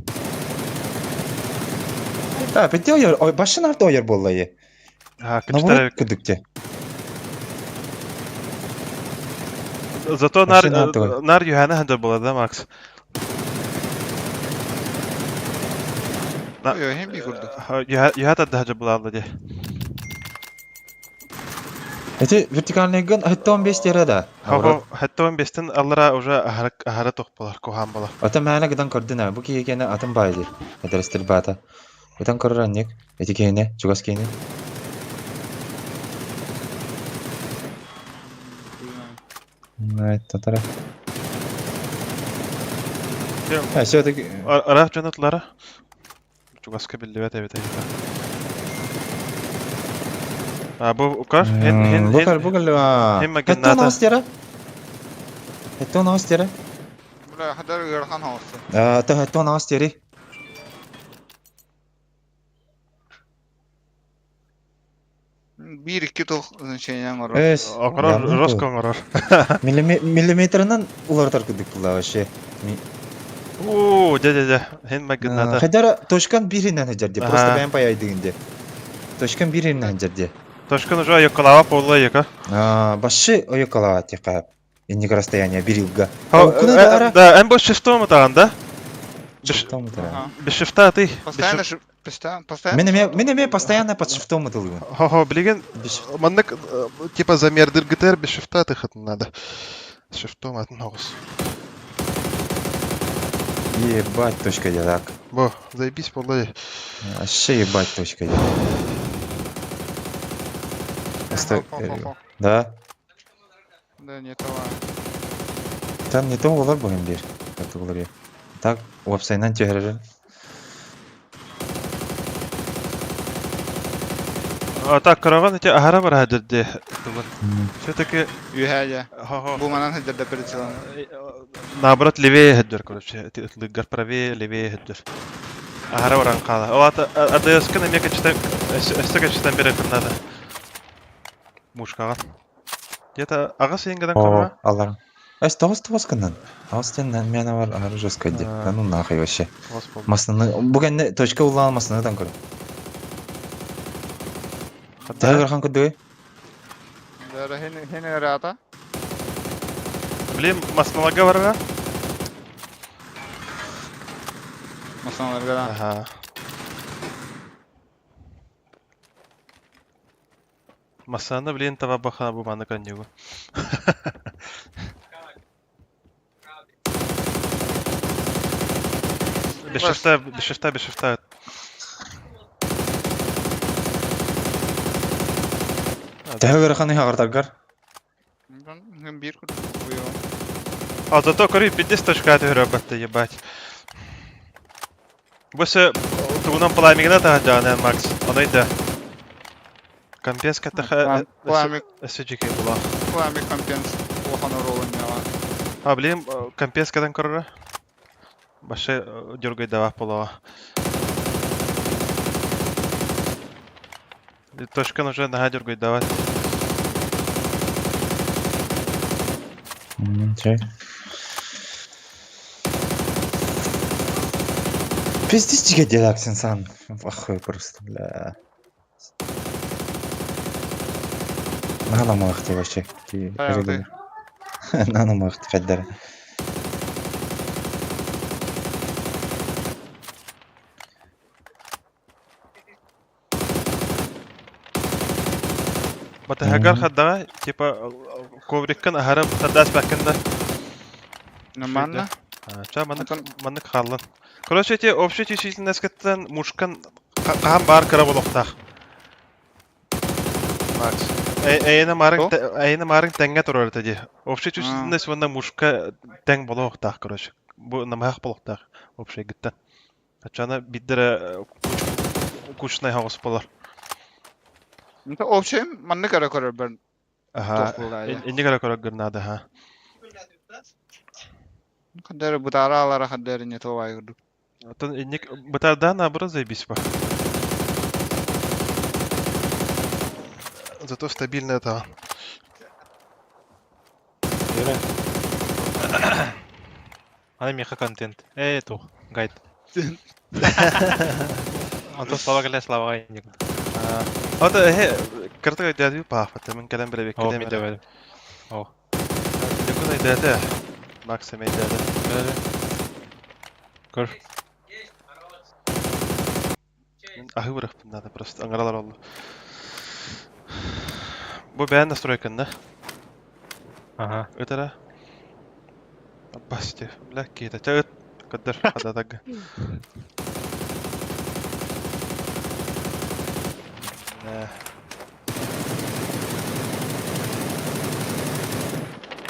А, битте ойор, ой, башын арты ойор буолла е. А, Наоборот күдүкте. Зато нар нар юхана хандар буолла да, Макс? Ой, хем би курдук. Юхата да буолла дии. Эти вертикальный гын 15 тері да. Хо, 15-тен аллара уже ахара тоқ болар, кухан болар. Ата мәне гыдан көрдүн бу киегене атын байды. Эдерестер бата. Ытан көрөр анник. Эти кейне, чугас кейне. Татара. А, все таки Араах дьонотлара. Чугаска биллибэт эбит А бу укар хин хин Букар букар хин Хеттон астера. Хеттон астера. Бля, хадар ыарахан хаосы. А, та хеттон астери. Биир икки тыл значение оҥорор. Эс. Оҥорор, жестко оҥорор. Миллиметрынан уларытар курдук була вообще. Уу, дьэ дьэ дьэ, хин майгыннаата. Хайдара точкан биринен хыдьар ди. Просто бэйэн паяйдыгын ди. Точкан биринен хыдьар ди. Точкан уже ойоккалаава буолла яка. Башы ойоккалаава тиха. Инник расстояние бирилга. Да, эн бу шифтом утаҕан да? Шифтом утаҕан. Без шифта ты. Постоянно постоянно. Мен эме постоянно под шифтом ытылыгын. Хо-хо, билигин маннык типа замердыргытер без шифта ты хатын надо. Шифтом атын оҕус. Ебать, точка дедак. Бо, заебись буолла. Вообще ебать точка дедак. Да? Да, не того. Там не то олар буһун бир. Категория. Так, уопсайынан түһэрэр. А так, караван эти аһара бараһа дирди. Все-таки Үһэ Бу манан хыдьарда прицелом. Наоборот, левее хыдьар, короче. Ытлыгар правее, левее хыдьар. Аһара баран хаала. Ол ата АДС-кын эмиэ кэчитэн өссө кэчитэн беретин надо. Мушкаҕа. Где-то аҕыс иҥгэнэн көрөрө. Аллар. Эс тоҕус тоҕус гынан. Аҕыс диэн миэнэ бар аһары жестко ди. Да ну нахуй вообще. Масыны бу кэннэ точка улаан масыны ытан көрө. Төһө ыарахан көрдүгүй? Хин ыраата. Блин, масыналарга барара. Масыналарга да. Ага. Масаны, блин, таба баха бу маны коннюгу. Без шифта, без шифта, без шифта. Төһө ыараханы хаҕартаргар? Биир курдук А зато көрүй 50 точка түһөрө ебать. Бу тугунан пламигына таһа Макс. Онойда. Компенс катаха Пламик. SGK була. Пламик компенс улахан ролун яла. А, блин, компенс кадан көрөрө. Башы дергай давах була. Точкан уже наһаа дьоргуйдават. Чай. Пиздец тебе делаксен сам. Охуй просто, бля. На махте вообще. На махте хаддара. Батыһагар хаддаҕа, типа ковриккын аһара тардаас баккын да. Нормально. Ча маннык маннык хааллын. Короче, эти общий чувствительностьтан мушкан хаһан баар кыра болохтаах. Макс. Эйэне маарыҥ эйэне маарыҥ тэҥҥэ турар этэ дии. Общий чувствительность уонна мушка тэҥ болохтаах, короче. Бу намыһах болохтаах общайгыттан. Ачана биирдэрэ кучнай хаҕыс болар. Это общий маннык эрэ көрөрбөр Аха. Инник эрэ көрөргөр наада, ха. Хаддары бытаара алара хаддары не то курдук. Оттон инник бытардаан наоборот заебись по. Зато стабильно это. Аны меха контент. Эй, тух, гайд. Антон слава кэлэ слава инник. Ата эһэ кыртык өйдөөтү паахпата мен кэлэн билэбиккэ О, мен дэбэдим. О. Дьокун өйдөөтө. Максим өйдөөтө. Көр. Аһы бырахпын надо просто аңаралар оллу. Бу бэйэн настройкан да? Ага. Ытара. Басти, бля, киһитэ. Чэ ыт, көрдөр, хадатагы.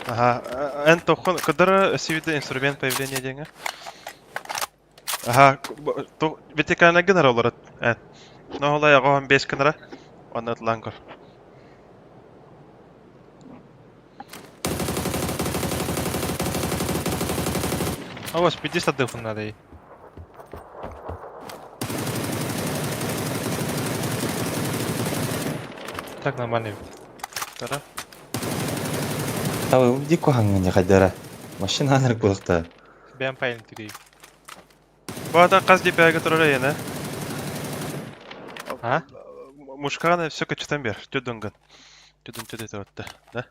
Ага, эн тоххон көрдөр өссө инструмент появления диэҥэ. Ага, вертикально гынар олорот. Эн. Ноһолай аҕаһан 5 гынара. Онно ытлаан көр. А вот 50 отдыху надо ей. Так нормально ведь. Тара. Тавы ди кухаңҥа хаддара. Машина анырык булыкта. Бэм пайын түрей. Бу ата хас DPI-га турар эйэнэ. А? Мушканы все качетан бер. Түдүнгін. Түдүн түдү өтті. Да?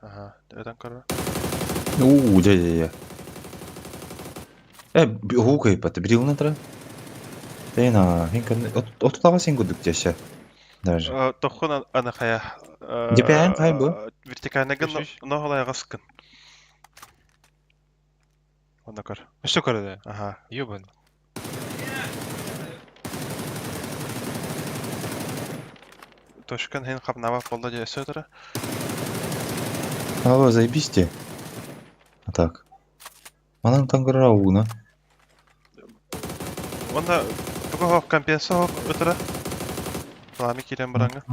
Ага, өтөн көрөр. У, дя дя дя. Э, хуу кайпаты, бирилна тра. Тейна, хин отутага сен кудук деше. Даже. Тоххун аны хая. DPI хай бу? Вертикально гын, ноголай гаскын. Онно көр. Что көрді? Ага. Ёбан. Точкан хин хапнаба болда же өсө Алло, заебись те. А так. Манан тангыра уна. Онда тугу хоп компенса хоп өтөрө. Пламя кирен бараңа.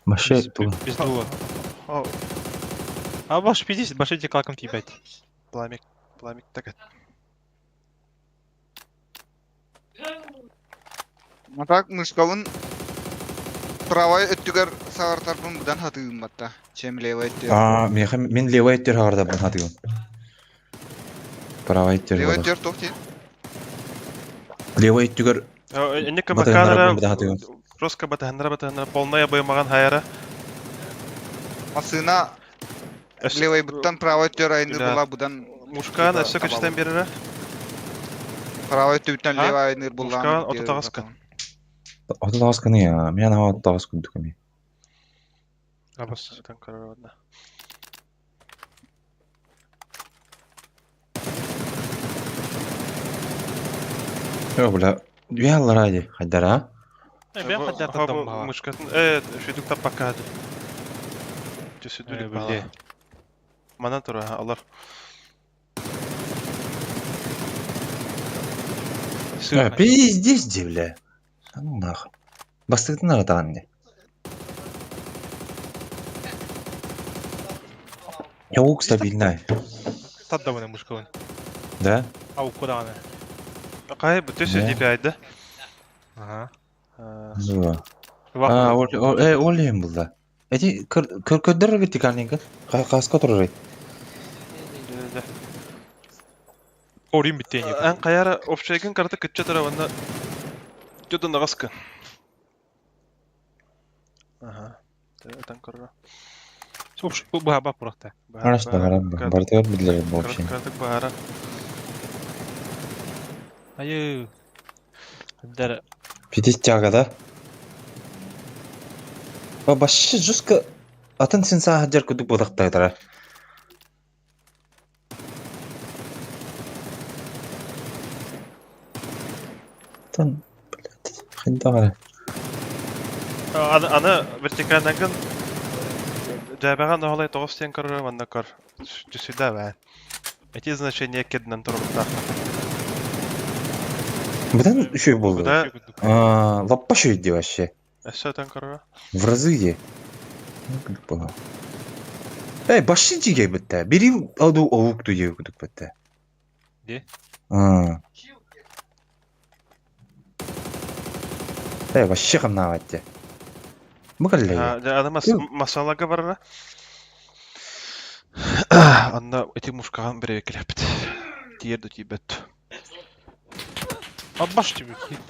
Маше ту. Пизду. А баш 50, башите клаком ебать. Пламик, пламик так. А так мышкалын правай өттүгэр саҕартарбын будан хатыым батта. Чем левый өттүгэр. А, мен левый өттүгэр хагарда хатыгым. Правай өттүгэр. Левый өттүгэр туох диэн? Левый өттүгэр Энник Батыһыннара маканара будан хатыгым. Роска батыһыннара батыһыннара полная боймаган хайара. Масына левый буттан правай өттүгэр айныр була будан. Мушкан өссө качтан берere. Правай өттүгүттэн левый айныр була. Мушкан отутаҕаскын. Отутаҕаскын я, мен ама отутаҕас курдук эми. Абас. Өтөн көрөр одна. Йо, бля, Ялла ради, хайдара. Бэм хаддар таттам баҕа. Мушкатын, шүйдүк таппакка хады. Түсүдүлүк баҕа. Манан тура, алар. Пиздец, де, бля. А ну нахуй. Бастыгытын аратаҕын не. Яук стабильный. Таддабына мушкалын. Да? Ау, куда она? Кай бу түс Да. DPI да. Ага. Зуа. А, ол ол э ол им булда. Эти көрдөр вертикальненько. Каска турар. Орим биттен Эн каяра общайгын карта кытча тура онна жодон агаскын. Аха. Этан көрө. Общ бу баба пурахта. Арас да гарам. Бартыгар билер бу вообще. Картык баара. Айы. Дәр Пятис тяга да. Ба башы жестко атын сен саха жер кудук бодактайдара. Тан, блядь, хинда Аны аны вертикальнагын жабаган оголай тоғыз тен көрөр манна көр. Сюда бә. Эти значения кеднен турбута. Бұдан үшеу болды. Буда А, лаппа шөй де вообще. эссе тен көрөр. В разы де. Эй, башы жиге бітті. Бери аду ауық ду деу күдік бітті. Де? А. Эй, вообще қамнават де. Бұқаллай. Аны масалага барара. Анна эти мушкаган бире келепт. Тиерду тибет. Аббаш тебе хит.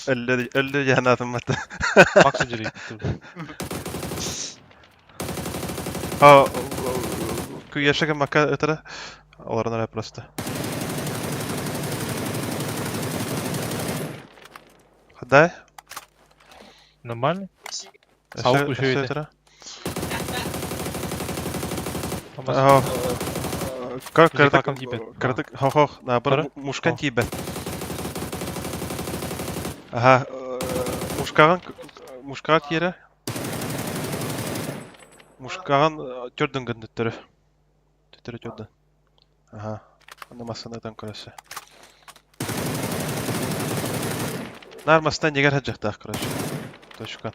Өллө өллө жанатым мата. Максим жери. А күйешеге мака өтөрө. Олар нара просто. Хадай. Нормально? Сауық үшеу еді. Как Вертикалкам тибет. Картык, хо-хо, наоборот, мушкан тибет. Ага, мушкаган, мушкага тиере. Мушкаган төрдөн гөндүттөрү. Төттөрү төрдөн. Ага, аны масанадан көрөсө. Нар мастан егер хаджактаах, короче. Точка.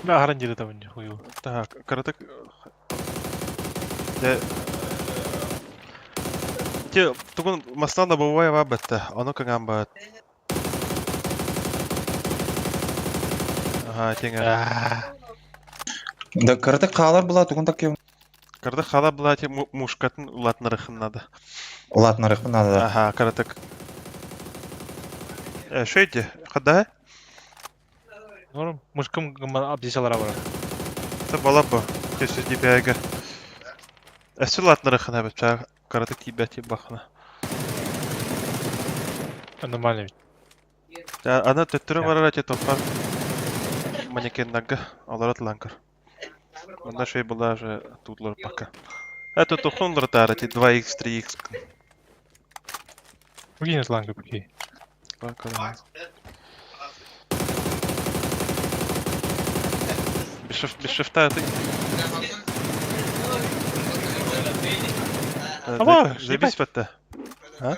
Да, гаран жери там хую. Так, картык. Де Те, тугун мастан да бывай ва бетте. Аны кыңан бат. Ага, теңе. Да, караты қалар бұла тугун так Картык хала була те мушкатын улатнырыхын надо. Улатнырыхын надо. Ага, картык. Э, шөйде, када? Норм, мушкам гыман абдисалара бар. Та бала бу. Төсү дибәгә. Әсү латнырыхын әбет, картык тибә тип бахына. Нормально. Аны төттөрө барар те топар. Манекеннага алар атланкар. Онда шөй була же тутлар пока. Это тухунлар тара те 2x 3x. Прикинь, ланга прикинь. Без шиф, без шифта ты. Ама, Заебись бетте. А?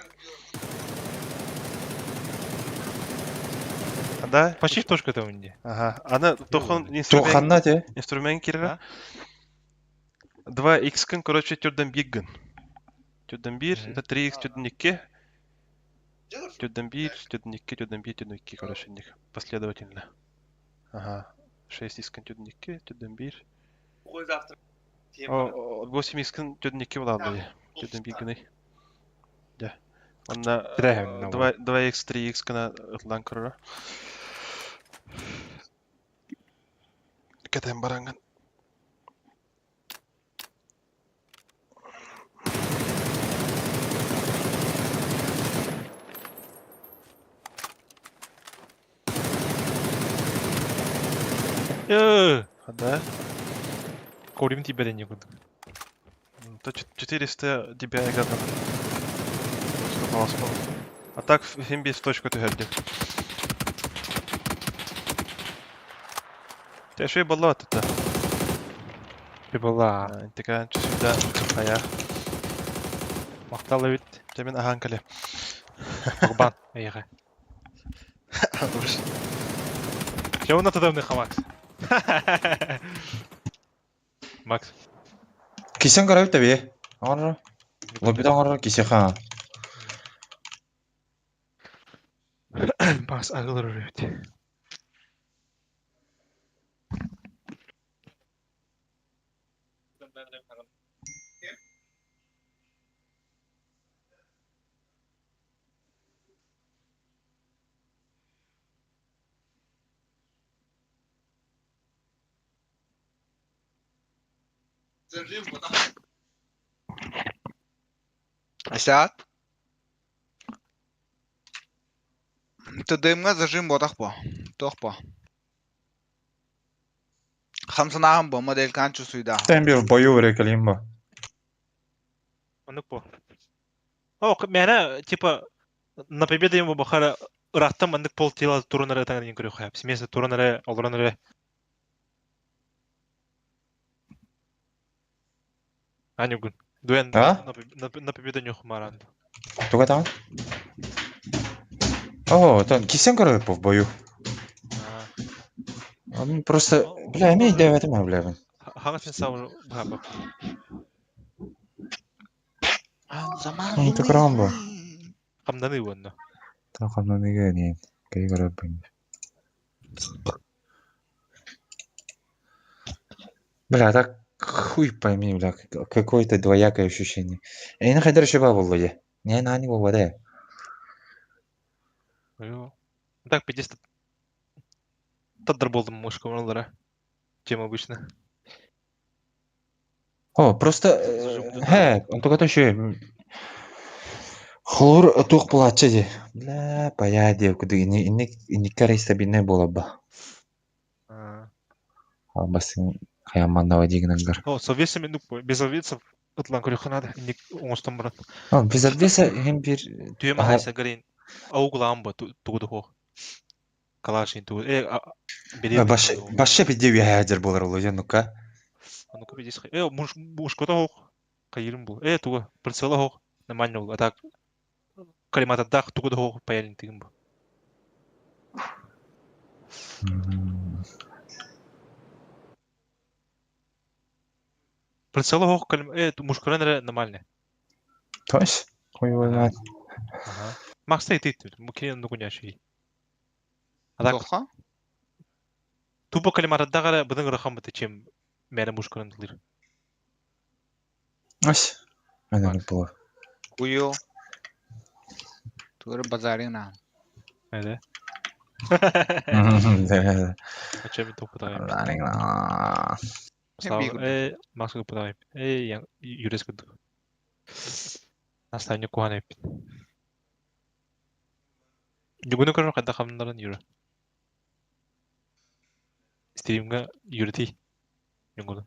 Да? Почти в точку там инде. Ага. Аны тохон инструмент Туханна те. инструмент кирре. 2x кын, короче, түрден биггин. Түрден 1, это 3x түрден 2. Түрден 1, түрден 2, түрден 1, түрден 2, короче, них последовательно. Ага. 6 x кын түрден 2, түрден 1. О, 8 x кын түрден 2 болады. Түрден 1 гыны. Да. Онна 2 2x 3x кына ытлан көрөр. Кетен баранган. Э, Да. Корим тебе не буду. То 400 DPI гадно. А так в химби в точку түһәрде. Те шөй болла атыта. Была. Интикан сюда хая. Макталы бит. Темен ахан кале. Курбан. Эйге. Чэ уна тадамны Макс. Макс. Кисен көрөбүт да бие. Оҥорор. Лоббита оҥорор кисеха. Макс агылар өрөбүт. Саат. ТДМ-ҥа зажим буотах буо. Туох буо. Хамсанааһын буо, моделькаан чувствуйдаа. Тэн bir бою эрэ кэлиим бо. Оннук буо. О, мээнэ типа на победу ему бахара ыраахтан маннык пол тела туран эрэ ытаҥын көрүөххэ. Смеса туран эрэ, олорон эрэ. Анюгун. Дуэн А? на победу нюхмаран. Туга таҕын? О, тон кисен көрөбүт бу бою. Аны просто, бля, эмиэ өйдөөбөтүм аа, бля. Хаҥас мен сау баба. Ну, ты көрөҕүн бу. Хамнаны уонна. Тахамнаныга диэн кэй көрөбүн. Бля, так хуй пойми, бля, какое-то двоякое ощущение. Эйни хайдар шеба боллу же. Не нани болла Так, 50 Таддар болдум мушка олара, чем обычно. О, просто хэ, онтугата шө. Холор туох булааччы ди. Бля, пая диэ кудук инник инник инниккэ стабильнай буоларба. Албасын хаямманнава дигинангар. О, с обвесами, ну, без обвесов ытлан көрүөххэ наада. Инник оҥостон баран. О, без обвеса иһин биир Түөм хайса гарин аугулаан ба тугу дохо. Калашин тугу. Э, бери. Баш башша пидде үһээдер буолар улу ну-ка. Ну-ка пидис. Э, муш мушкота хох. Кайырым бу. Э, тугу прицела хох. Нормально ол. А так коллиматордах тугу дохо паялин тыгын бу. Прицела хох калим э мушкалан эрэ нормально. Тош. Хуй его знает. Ага. Макс ты ты мукин нугуняши. А так Тоха? тупо коллиматордах эрэ быдың ырахан быты чем мэрэ мушкалан дылыр. Ось. Ана не было. Куйо. Тугары базарина. Эде. Да. Ачами топытайм. Ларина. Э, Макс кыпытайм. Э, яң юрес кыды. Настайны кухан эппит. Бүгүнү көрөр кайда хамнарын юрэ. Стримга юрити. Юнгуну.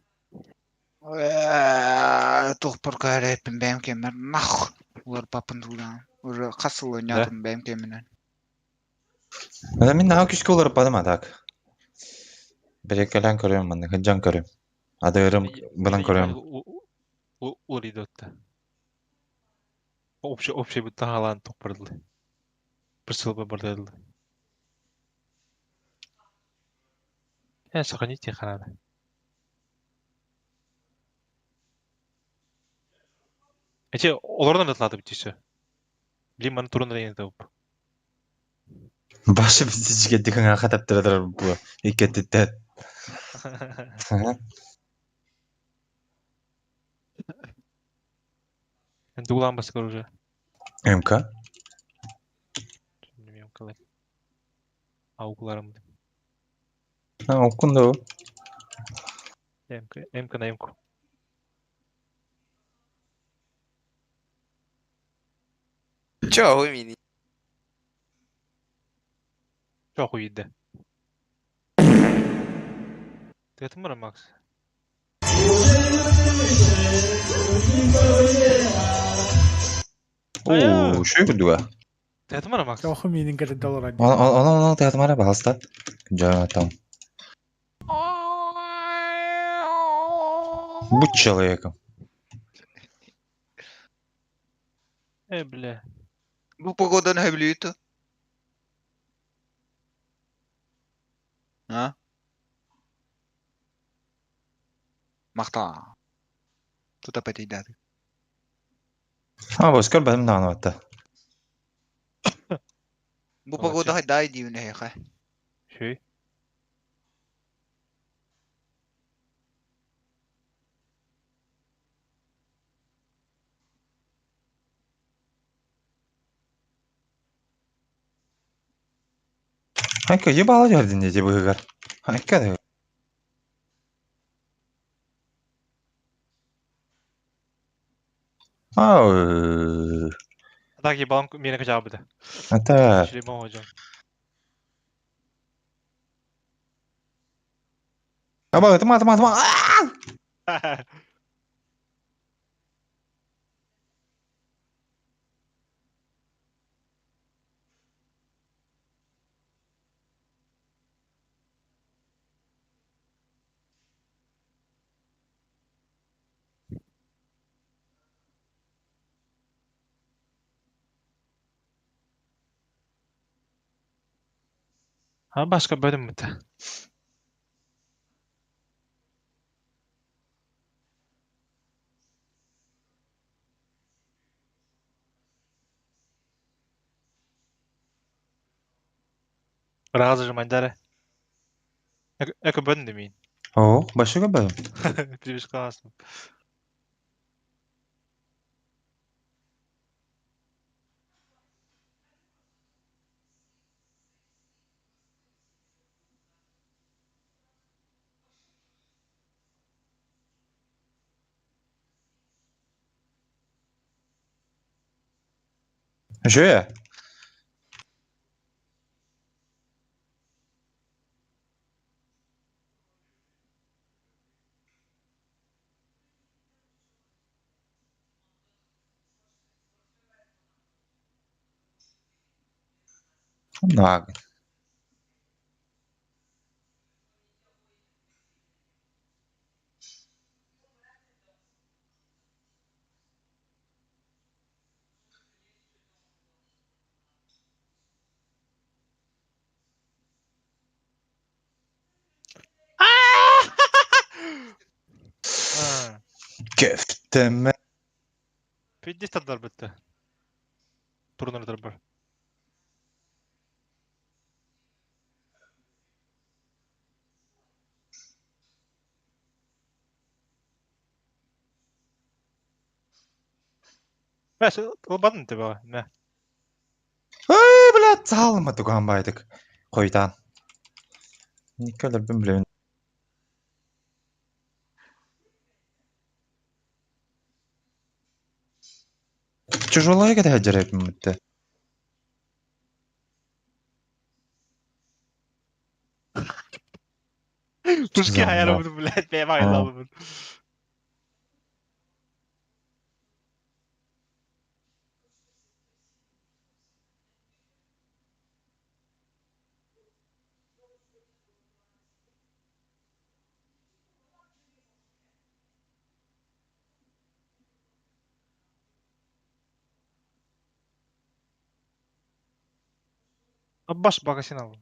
Туох көрөппүн бэйэм кэммэр нах улар папын тууран. Уже хас сыл ойноотум бэйэм кэминэн. Да мин наһаа күүскэ уларыппатым а так. Берекелен көрөм манна, хыджан көрөм. Адырым бынан көрөм. Уларыйдотта. Общий общий бутта халаан тохпардылы. Бір сылба бардылы. Э, сохраните ханада. Эти олордон атлады бүтүсө. Билим маны турун рейн тауп. Башы бизди жигеттик аңа хатаптырадыр бу. Иккеттет. Дуглан баскар уже. МК. Билмейм калай. Аугуларым. А, окунду. МК, МК на МК. Чё вы меня? Çok iyiydi. Тетим бар Макс. Оо, шүй күдүгэ. Тетим бар Макс. Оху минин кэлэ доллар. Она она театмара баһаста. Жа там. Будь человеком. Э, бля. Бу погоданы хөбүлүүтү. А? Махтаа. Тута пэтийдээтик. А, бос көрбөтүм даҕаны батта. Бу погода хайдаай диибин эһиэхэ. Үчүгэй. Айка ебало дьөрдүн дии быһыгар. Айка да. Ау. Так ебалым миэнэ кычаабыта. Ата. Шлемон hocam. Аба, тыма, тыма, тыма. Ha başka bölüm mü? Разы Мандара. Эко бөлүм демейін. О, башыга бөлүм. Привычка аласың. Жө. Наг. Кефтеме. Пидди стандарт бітті. Турнир бар. Бәс, ылбадын тебе, мә. Эй, блядь, салма туган байдык. Койдан. Никелер бин билебин. Чужолай кете жерепин бүтте. Пушки аярыбын, блядь, бәйм айналыбын. Баш багасин ал.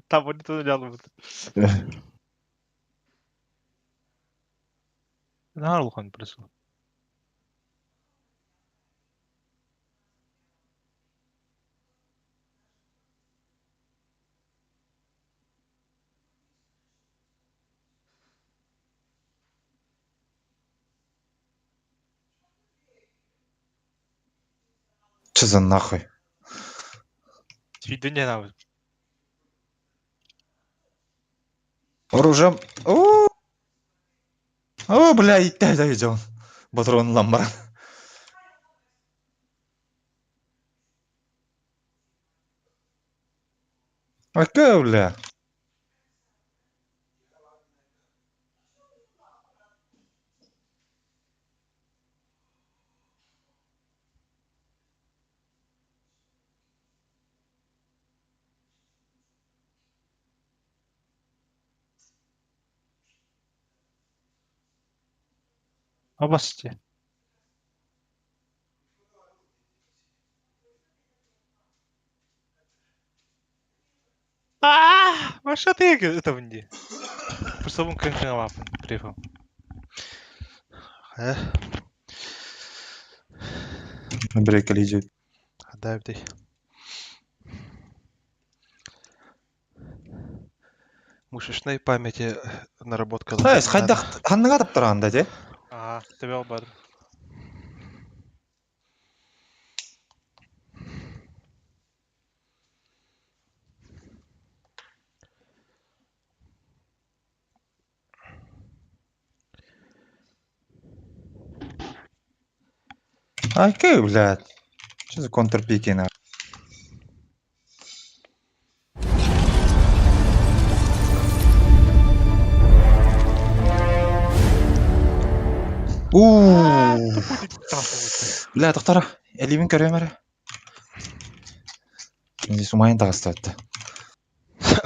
Там они туда жалобы. Наар улахан прису. Че за нахуй? Свидание нахуй. Оружием. О, О, бля, итте да идем. Патрон ламбар. Ака, бля. Обасте. Маша ты это дии. Пусабын кын кыҥалааппын префа. Э, Брекали Хадаа бдей. Мышечной памяти наработка. Ай, хайдах ханныга таптаранда те? Аа, тебе албадым. Окей, блядь. Что за контрпики на? Ууу. Бля, доктора, элибин көрөм эрэ. Здесь умайын таҕыстыбатта.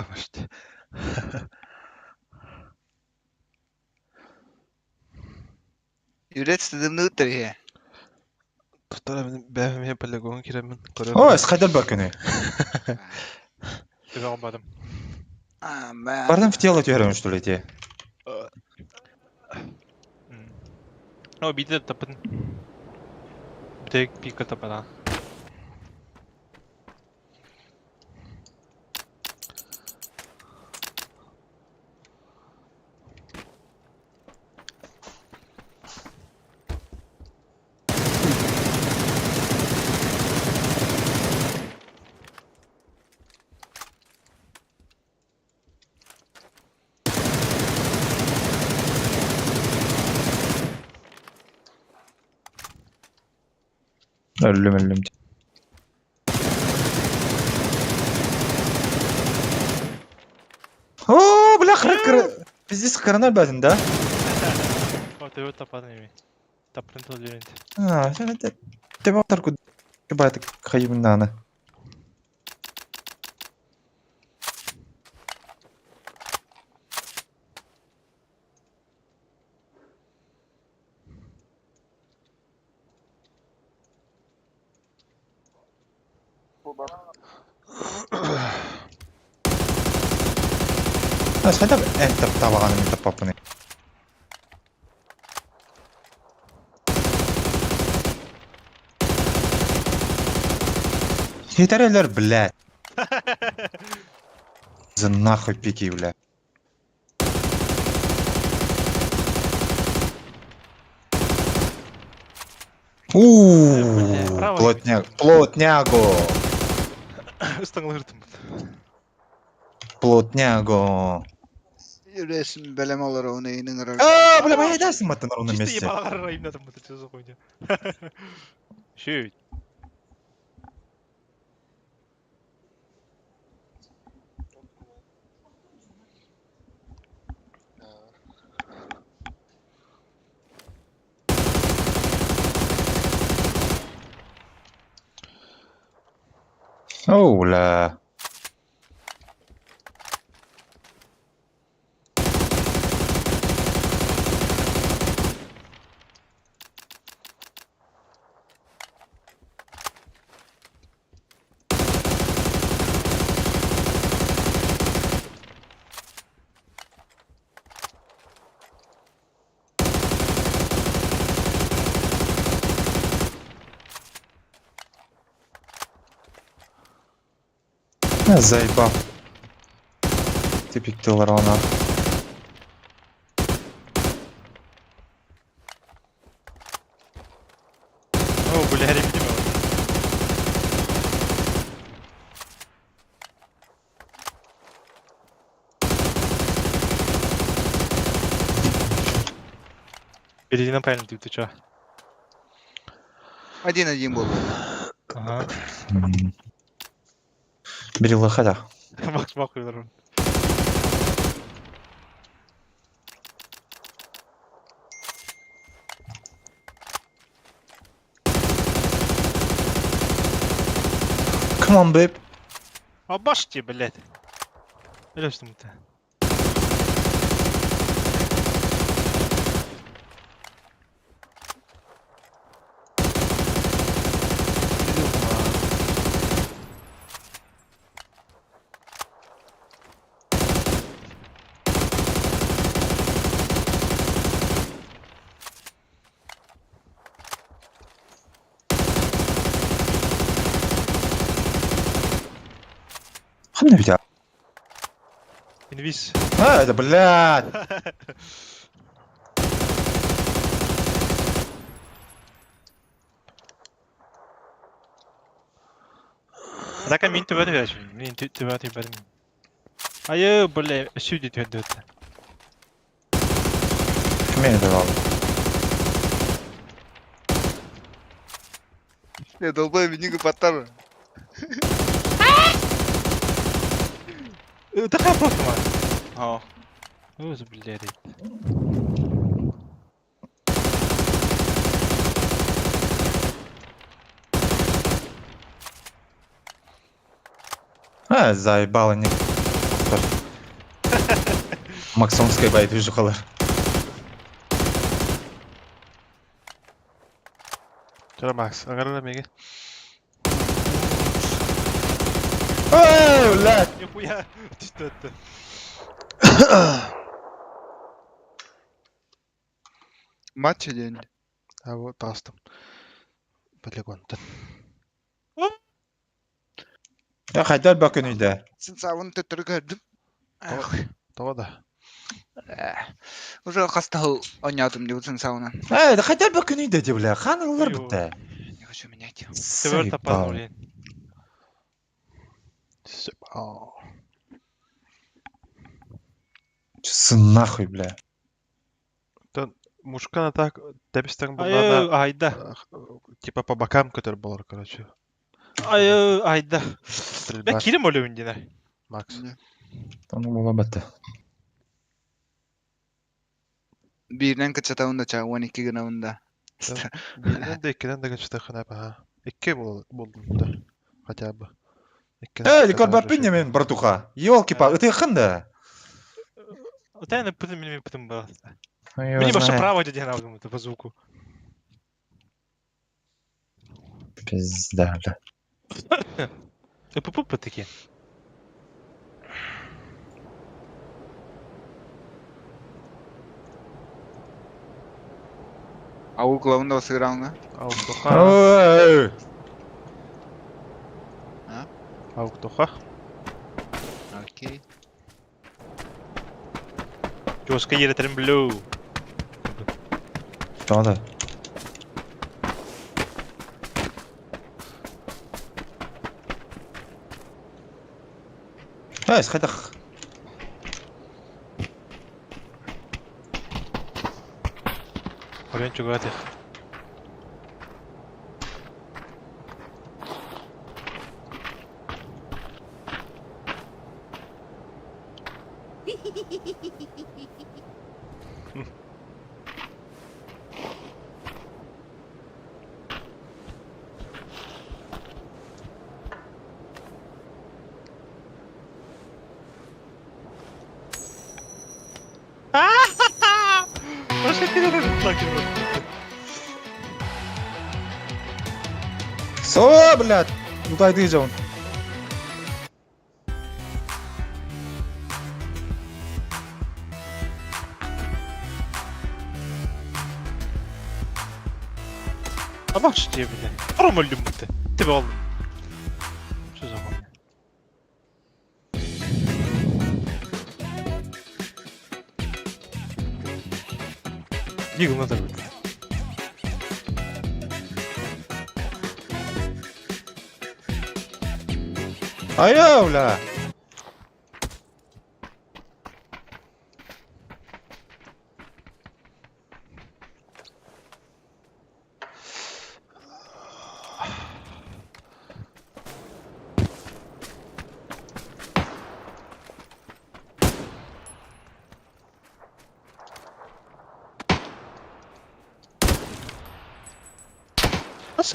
Почти. Юрец тыдымныыттар иһэ. Доктора мин бэйэм полигон киирэммин көрөм. Ой, хайдар бар күнү. Тебе албадым. А, мэ. Бардым в тело түһэрэн что ли те. О, биде тапын. Битек пика тапана. Өллүм өллүм. О, бля, хры Пиздец, кырына бәдін, да? О, тебе тападым эми. Тапын тыл жөрүнт. А, сен это... Тебе авторку байтык хайыбыннаны. А, хайда энтер табағаны мен таппаппын. Хитерелер, блядь. За нахуй пики, бля. Ууу, Браво. плотняк, плотняго, Ыстаңлырдым. плотняго. Юрец бэлэм олоро оны иныңырар. А, бля, моя дайсың маттан на ровном Чисто месте. ебалар именно там это что за хуйня. Щит. Оу, бля. А, заебал. Типик ровно. О, бля, видимо. Впереди на правильно ты, ты чё? Один-один был. Ага. Бери лоха, Макс махуй здорово. Come on, babe. А башти, блядь. Или что мы-то? Ханна битэ? Инвиз. А, это, блядь! Атака мин төбө түһэр. Мин төбө түһэрим. Айы, бля, сүйді түһэрді өтті. Ким это дал? Не, долбай, минига паттар. Такая просто ма. О. Өзі блядь. А, заебало не. Максонская байт вижу. Чара Макс, аңарара меге. Эй, блядь! Нихуя, что это? Матч день. А вот тастым. Полигонтан. Я хотел бы күнүйдә. Сен сабын төттөрү көрдүм. Того да. Уже хастал онятым деп сен сабынан. Эй, да хотел бы күнүйдә ди, бля. Хан ылар битте. Не хочу менять. Төбөр тапан, блин. Заебал. Сын нахуй, бля. Мушкана так тэбистен Айы, буллана айда. типа по бокам который был, короче. Айы, айда. Стрельба. Мен кирим өлөмүн дина. Макс. Там була битте. Бирден кычатабын да ча 12 гынабын да. Бирден де иккиден де кычты ханап, ага. Икки болдум да. Хотя бы. Эй, ликор барпин мен, братуха. Ёлки-па, ытыхын да. Отайны пытым мен пытым бар. Мне вообще право деден алдым это по звуку. Пизда, бля. ППП такие. Ауыл главында сыграл, Ауктуха. Ой! Ауктуха. Окей. Жестко еретерим блю. Что да? Эй, схайдах. Орен чугатых. Со, блядь! Ну дай ты же он. А бак что тебе, бля. Рома люмты. Ты был. Что за хуйня? Дигл надо будет. Ая, бля!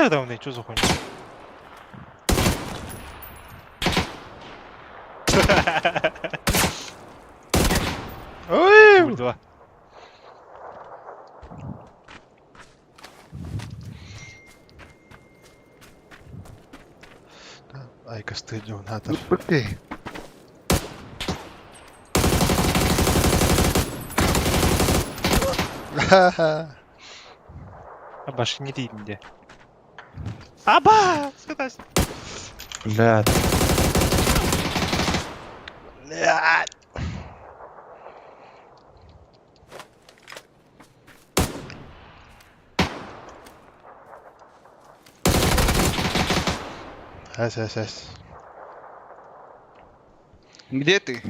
А давно, что за хуйня? Ой! Два. Ай, костыль, надо. Окей. Ха-ха. Аба, не деймін Аба! Сқатас. Блядь. Блядь. Эс, эс, эс. Где ты?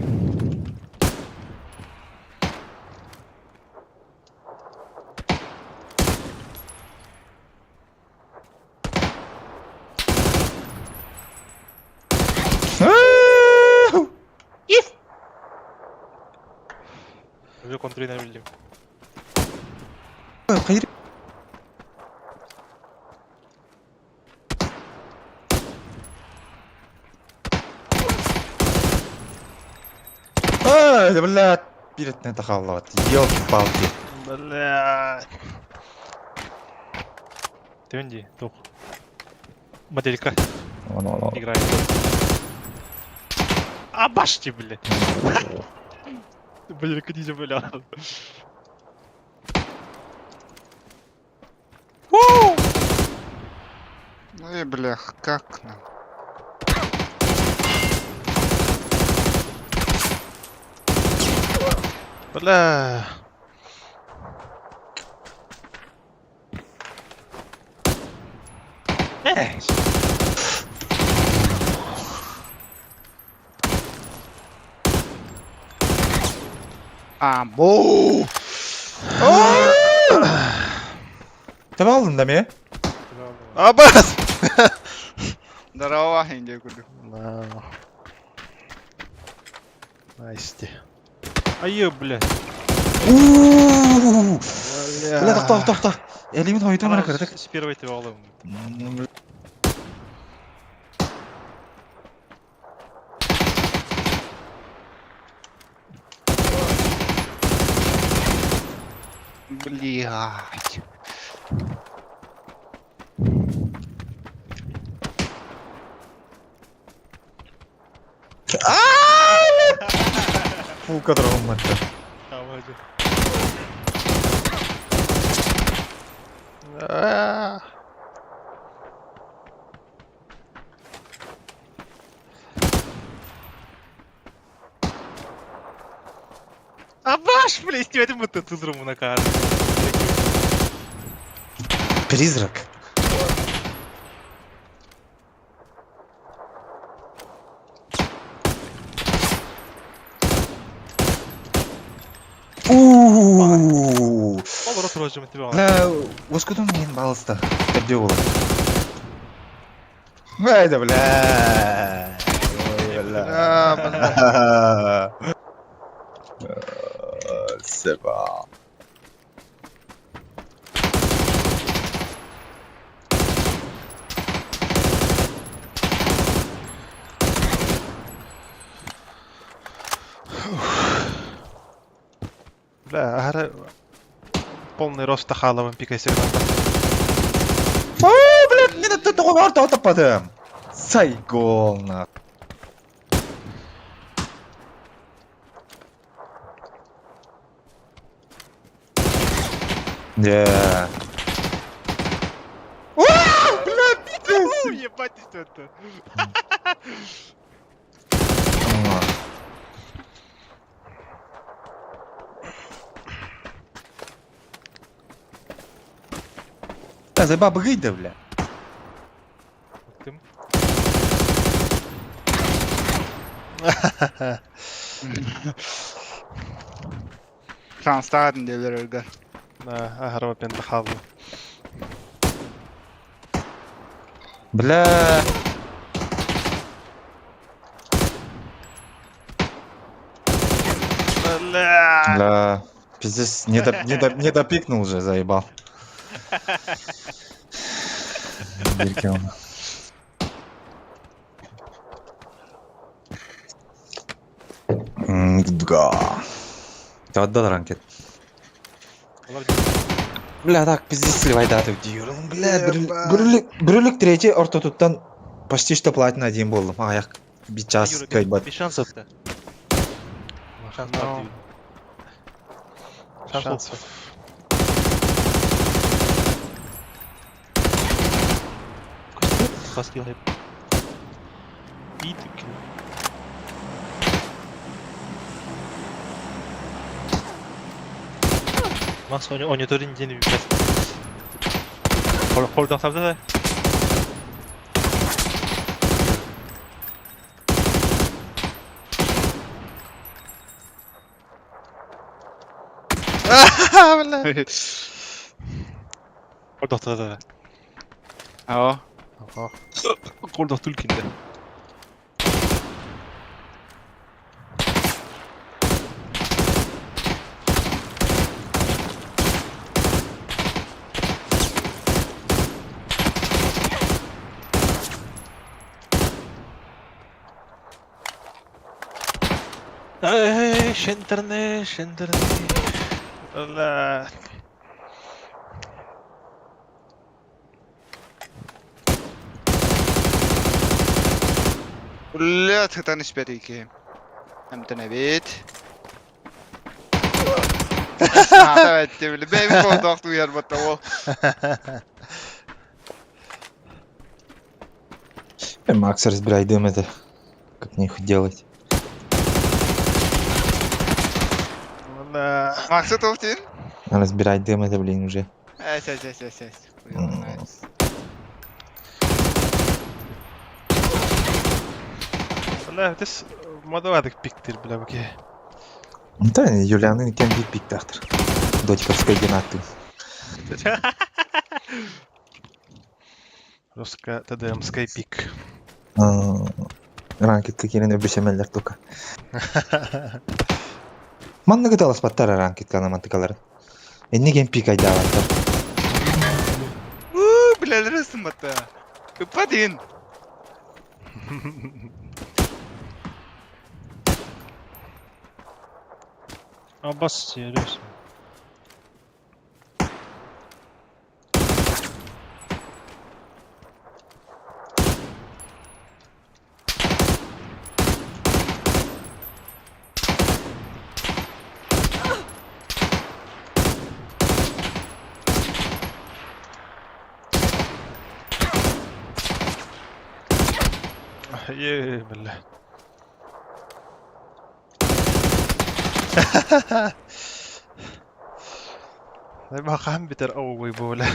Уже контрольно билдим. Хайыр. Ай, да блядь, перед это халат. Ёлки-палки. Блядь. Төнди, тух. Моделька Вон, вон, вон. играет. А башти, блядь. Моделька не бля. Ой, блях, как нам? Бля. Амбу! Таба алдың да ме? Абас! Здорово, Индия курдук. На. Найсти. Ай, блядь. Уу! Бля, тохто, тохто. Элимин хойту мана кырдык. С первой ты алдым. Блять. Фу, которого мэтта. Аа. А баш, блядь, этим вот тызрым на карте. Призрак. Уу! Поворот рожем тебя. Бля, оскудун мен балыста. Түрде болады. Ай да бля. Ой, бля. Бля, Себа. Бля, ара полный рост тахаловым пикайсерден. О, блядь, мен это тоҕо таппадым. Сайгол на. Да. О, блядь, пиздец. Ебать, ты что это? О. Да, заеба быгый да, бля. Тым. Шанстаатын делер өлгөр. Да, аһара пен тахаллы. Бля. Бля. Бля. Пиздец, не, доп, не, доп, не допикнул уже, заебал. Дырки он. Да. Отдал ранкет. Бля, так, пиздец, сливай даты диyorum. Бля, бүрүлүк третий ортотуттан почти что платина один болдум. Аяк бир час кайбат. Без шансов-то. Шанс Ну, Шансов. Хаски хайп. Макс ойнотор диэн билбэт. Холдон сабда да. Бля. Холдон да. Аа. Холдон түлкинде. Эй, шентерне, шентерне. Бля. Бля, тытан испэт ики. Эмтэн эбит. Саата бэтти били. Бэйбит колдоох туйар батта ол. Макс, разбирай дым это. Как мне их делать? Бля. Максы топтин? Разбирай дым это, блин, уже. Эс, эс, эс, эс, эс. Бля, this модовадык пиктир, бля, окей. Да, Юлианы кем бит пиктахтыр. Дочкарская генаты. Русско ТДМский пик. Ранкетка келен өбүшемеллер только. Манны гыталас баттар ранкетка намантыкаларын. Энни кен пик айдаабаттар. Уу, билелер өстүн батта. Ыппа дейін. Аббас, серьезно. Е, бля. ما خام بتر أوي بولا.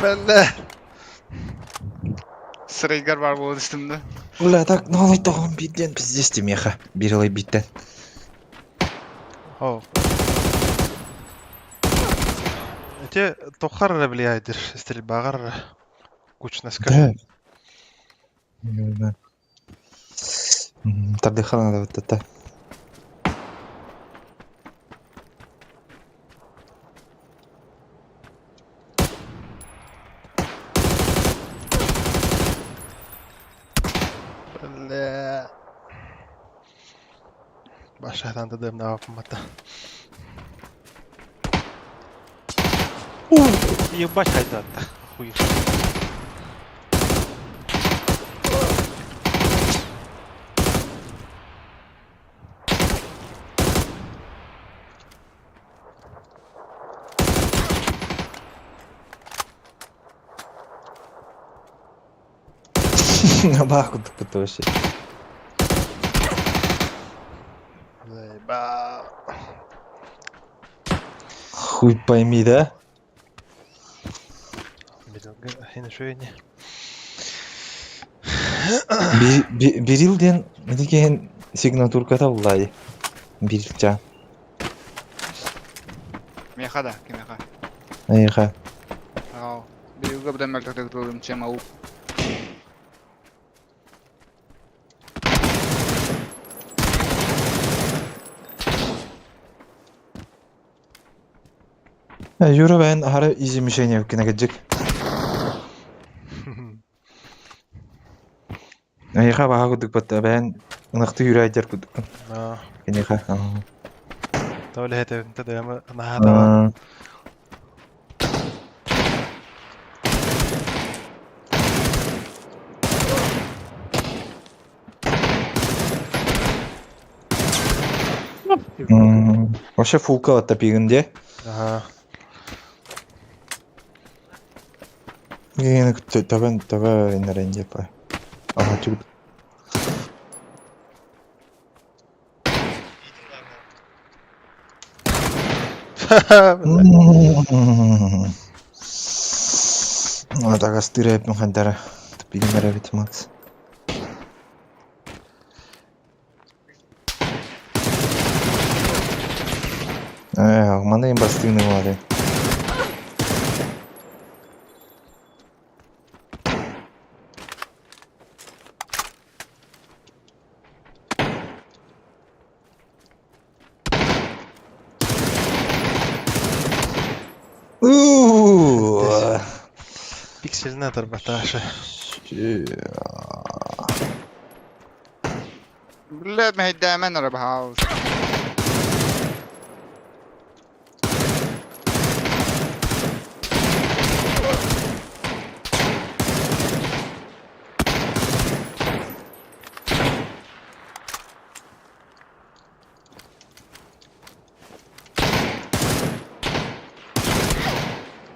Бля. Сырайгар бар болду үстүмдө. Бля, так, ну тоғын биттен пиздец меха. Бирилай биттен. О. Эти тохар влияет стрельбагар кучнаска. Да. Не знаю. Тардыха надо вот это. Бля. Башадан ТДМ на мата. Ебать хайдат. Хуй. Баху вообще. Заеба. Хуй пойми, да? Берил ден деген сигнатурката булай. Бирилча. Меха да, кемеха. Айха. Ау. Бирилге будан мөлтөктөк тылым чем ау. Юра бен хара изи мишень кинагеджик. Айха баха кудук батта бен ынакты юрайдер кудук. Кинеха. Толи хете ТДМ нахада. Вообще фулка тапигын де. Ага. Гены табен таба инеренде па. Ага, чук. Атага стырайып хандара. Тапигын бит Макс. Э, маны им бастыгны бары. Ууу. Пикселіне тарбаташы. Блядь, мэйдээмен эрэ баһаалыста.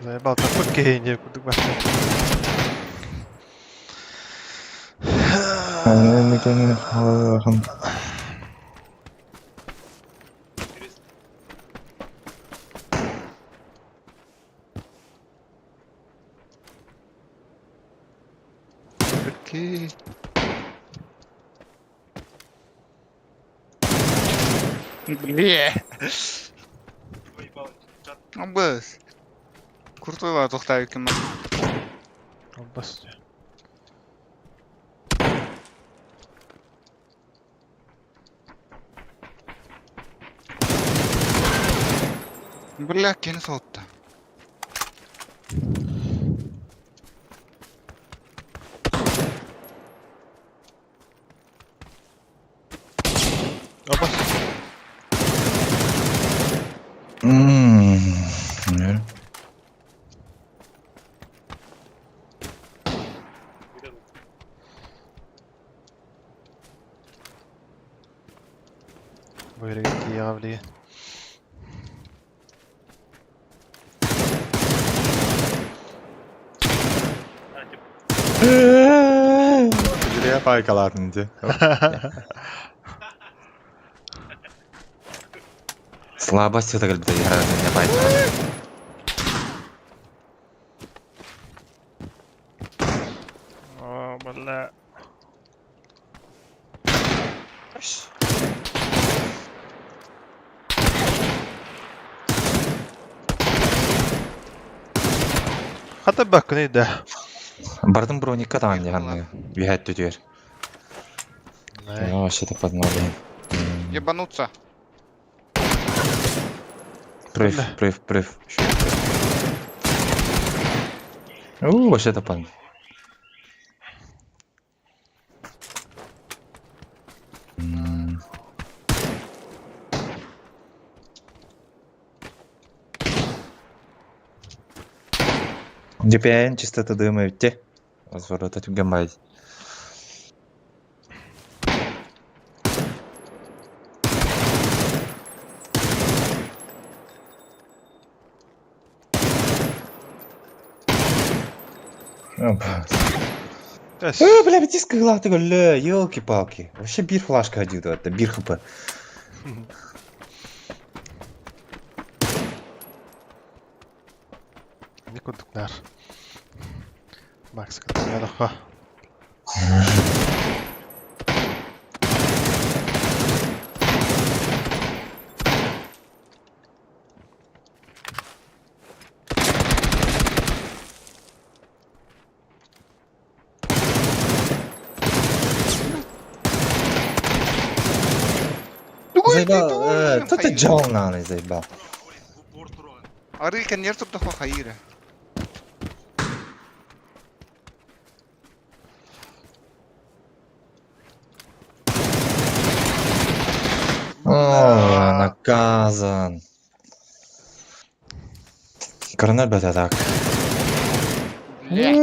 Заебал, такой гений, кудык башта. Окей. Бля. Абыс. Куртуйла тохтайкин. Албас. Бля, кини соһутта. Албас. Ммм. Бу явли. Зря пайкалатын де. Слабость это говорит, я не пайкала. О, бля. Хата бакны да. Бардым броника там не ганны. Бихәт түтер. Я вообще то подмали. Ебануться. Прыв, прыв, прыв. У, вообще то пан. DPN чистота дыма те. Разворота түгән Э, бля, битиска глаты гөллө, елки-палки. Вообще бир флашка ходил, это бир хп. Не кудукнар. Макс кытыгадахха. Заебал, э, ты джал заебал. Арыы кэннер турдахха хайыра. О, наказан. Коронель бата так. Блядь.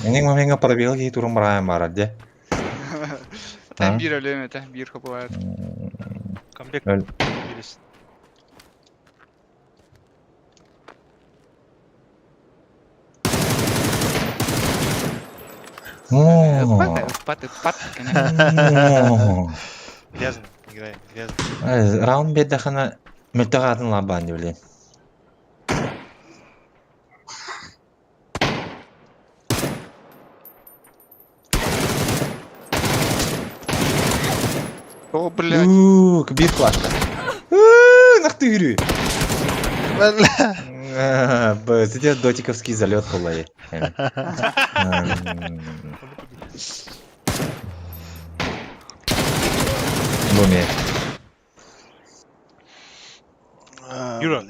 Менің мамеңа пробел кей турым барайым бар, де. Тэн биир өлүөм этэ, биир хапылаат. Камбек Өл. Бирис. Ыппат, О. ыппат, ыппат. Кэнэ. О. Грязно играем, грязно. Раунд биэрдэххинэ мөлтөх аатын лаабаан диблин. О, блядь. Уу, биир флашка. Уу, нах ты үрүү. Б, это дотиковский залет был. Буме. Юра.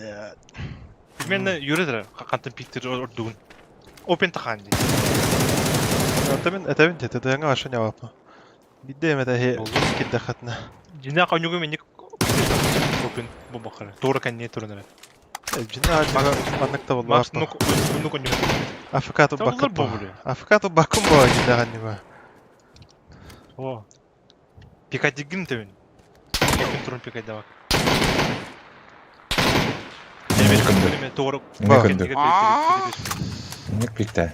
Примерно Юра да хантан пиктер ордугун. Опен тахан ди. Этебин, этебин те, тетеңе аша нявапа. Бидде эме хе киддахатна. Жина конюгу меник опен бомбахара. Тора канне турнера. Жина маннык та Макс болла. ну ну конюгу. Африкату Табылар бакым. бобуле. Африкату бакым бо жинахан нима. О. Пикадигин тебин. Опен турун пикайдавак. Эмир күндү. Эме тора. Эмир күндү. Ник пикте.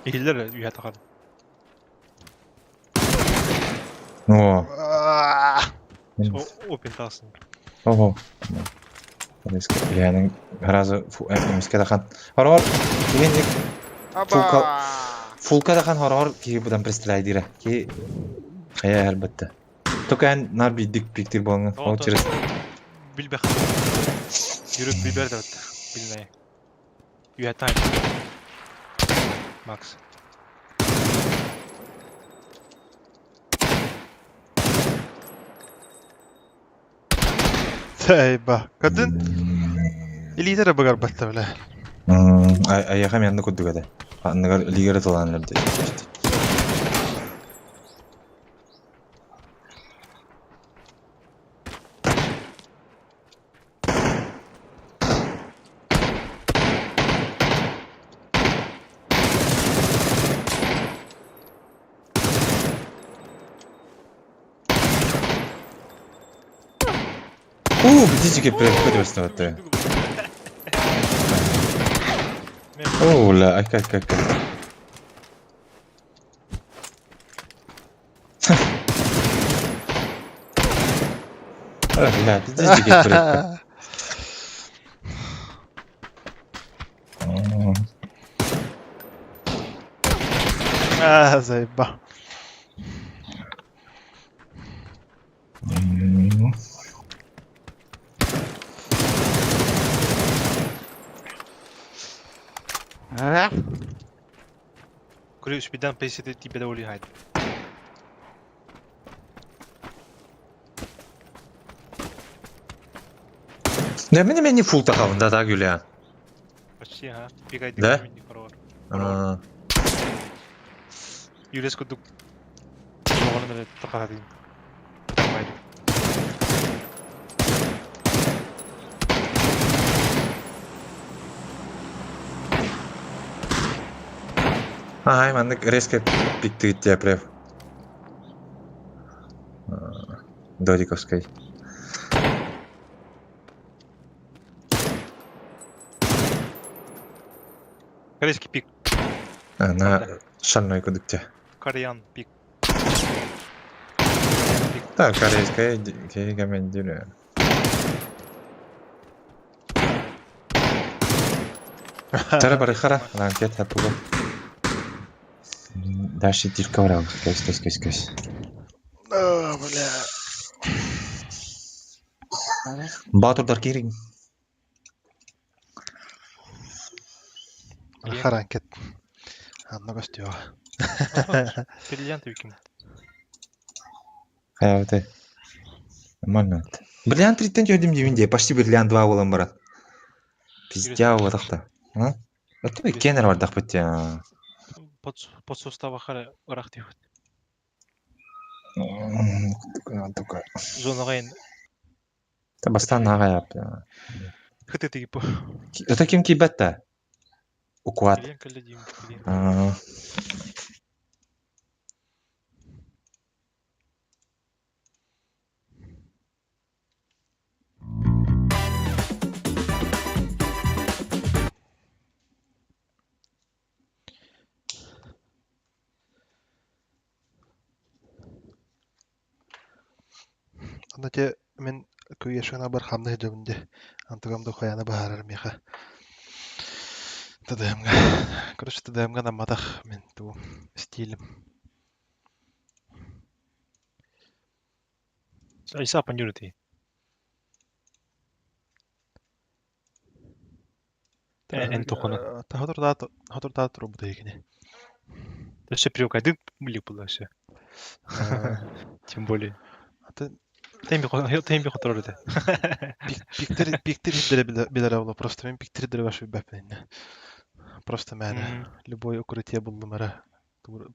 Ихилер үйә таган. О. Опен тасын. Ого. Бляның разы эмиске дахан. Хорор, кигин Аба. фулка дахан хорор ки будан представляй дира. Ки хая әлбәттә. Только эн нар бидик пиктир болган. Ол через Билбэх. Жүрөк билбер деп. Билмей. Үйә тайм. Макс. Тайба. Кадын илитер багар батта бля. Аяха мен кудугада. Анныгар лигер таланлар деп. Уу, бидичке превкөдөрсөн. Оо, ла, айка, айка, айка. Бля, бидичке превкө. А, заеба. А? Күрүс бидан песете типе да оли хайд. Да, мен мен не фул тахавын, да, да, Юлиан. Почти, ха. Пикай Да? дик хорор. А, Юрес кудук. Оғанын тахадин. Ай, маннык резко пиктигит прев. Додиковской. Корейский пик. А, на шальной кудукте. Кореян пик. Да, корейская, командир. Тара барыхара, ранкет хапуга. Дальше тишка врал. Кэс, кэс, кэс, кэс. А, бля. Батурдар кирин. Харанкет. Анна костюа. Бриллиант виким. Хайавты. Нормально. Бриллиант 3-тен жөрдім деймінде, почти бриллиант 2 болам барат. Пиздя болатақта. А? Это кенер бар дақ бітте. Под сустава хара ырах дейт. Только. Зонага ен Та бастан ағаяп. Хыты типа. Это ким киирбэт да? Укват. Килиэн кэллэ диим, килиэн. Аа. Аны те мин күйешена бар хамны хыдьабын де. Антыгам да хуяна баһарар миэхэ. ТДМ-га. Короче, ТДМ-га намматах мин туу стилем. Айса панюрити. Эн тохона. Хотурдаат турбута икини. Все привыкай, были было все. Тем более. Атын Тем контроль это. пиктер пиктер хиддере билер була просто мен пиктер хиддере баш билбэппин. Просто мээнэ любой укрытие буллум эрэ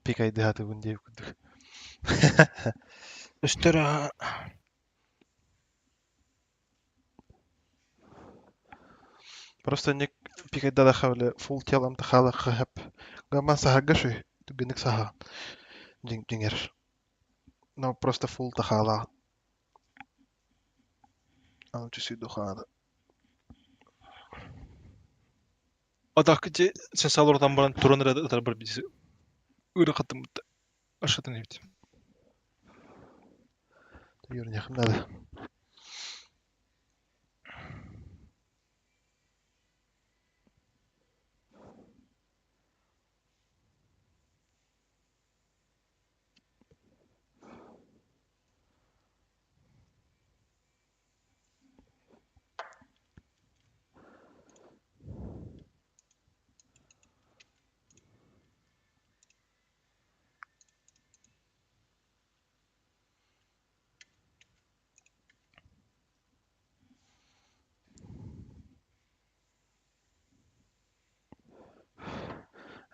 пик айдыһатыбын диэбит курдук. Өстөр Просто ник пик айдалаха бile full телом тахалаха хэп. Гамма сахарга шүй түгенник саха дьиҥэр. Но просто full тахала. Аны түсүй духаана. Адак же сен салордан баран туран ытар бар биз ырыкатым ашатын эбит. Юрнехым надо.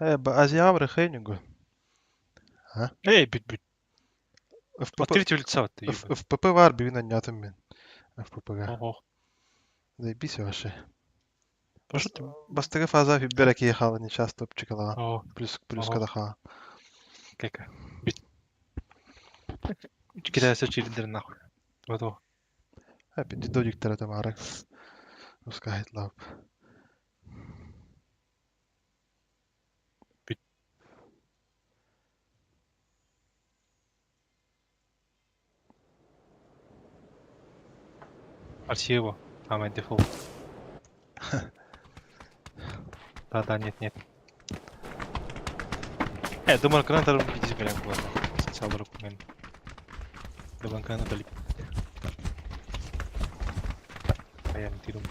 Азия барыхайнюгу. Эй, бүт бүт. ФПП От лица ты. ФПП бар бүгүн аннятым мен. ФППга. Ого. Заебись вообще. Прошу ты. Бастыгы фаза фиббера киехала не часто топчикала. О, Плюс плюс Ага. кадаха. кака. Бүт. Китайцы чирдер нахуй. Вот. Опять додиктер это марак. Ускайт лап. Бүт. Арсеева. А, мой дефолт. Да-да, нет, нет. Думаю, канатар видеть прям было. Сначала руку мен. Думаю, канатар дали. Аям тирум.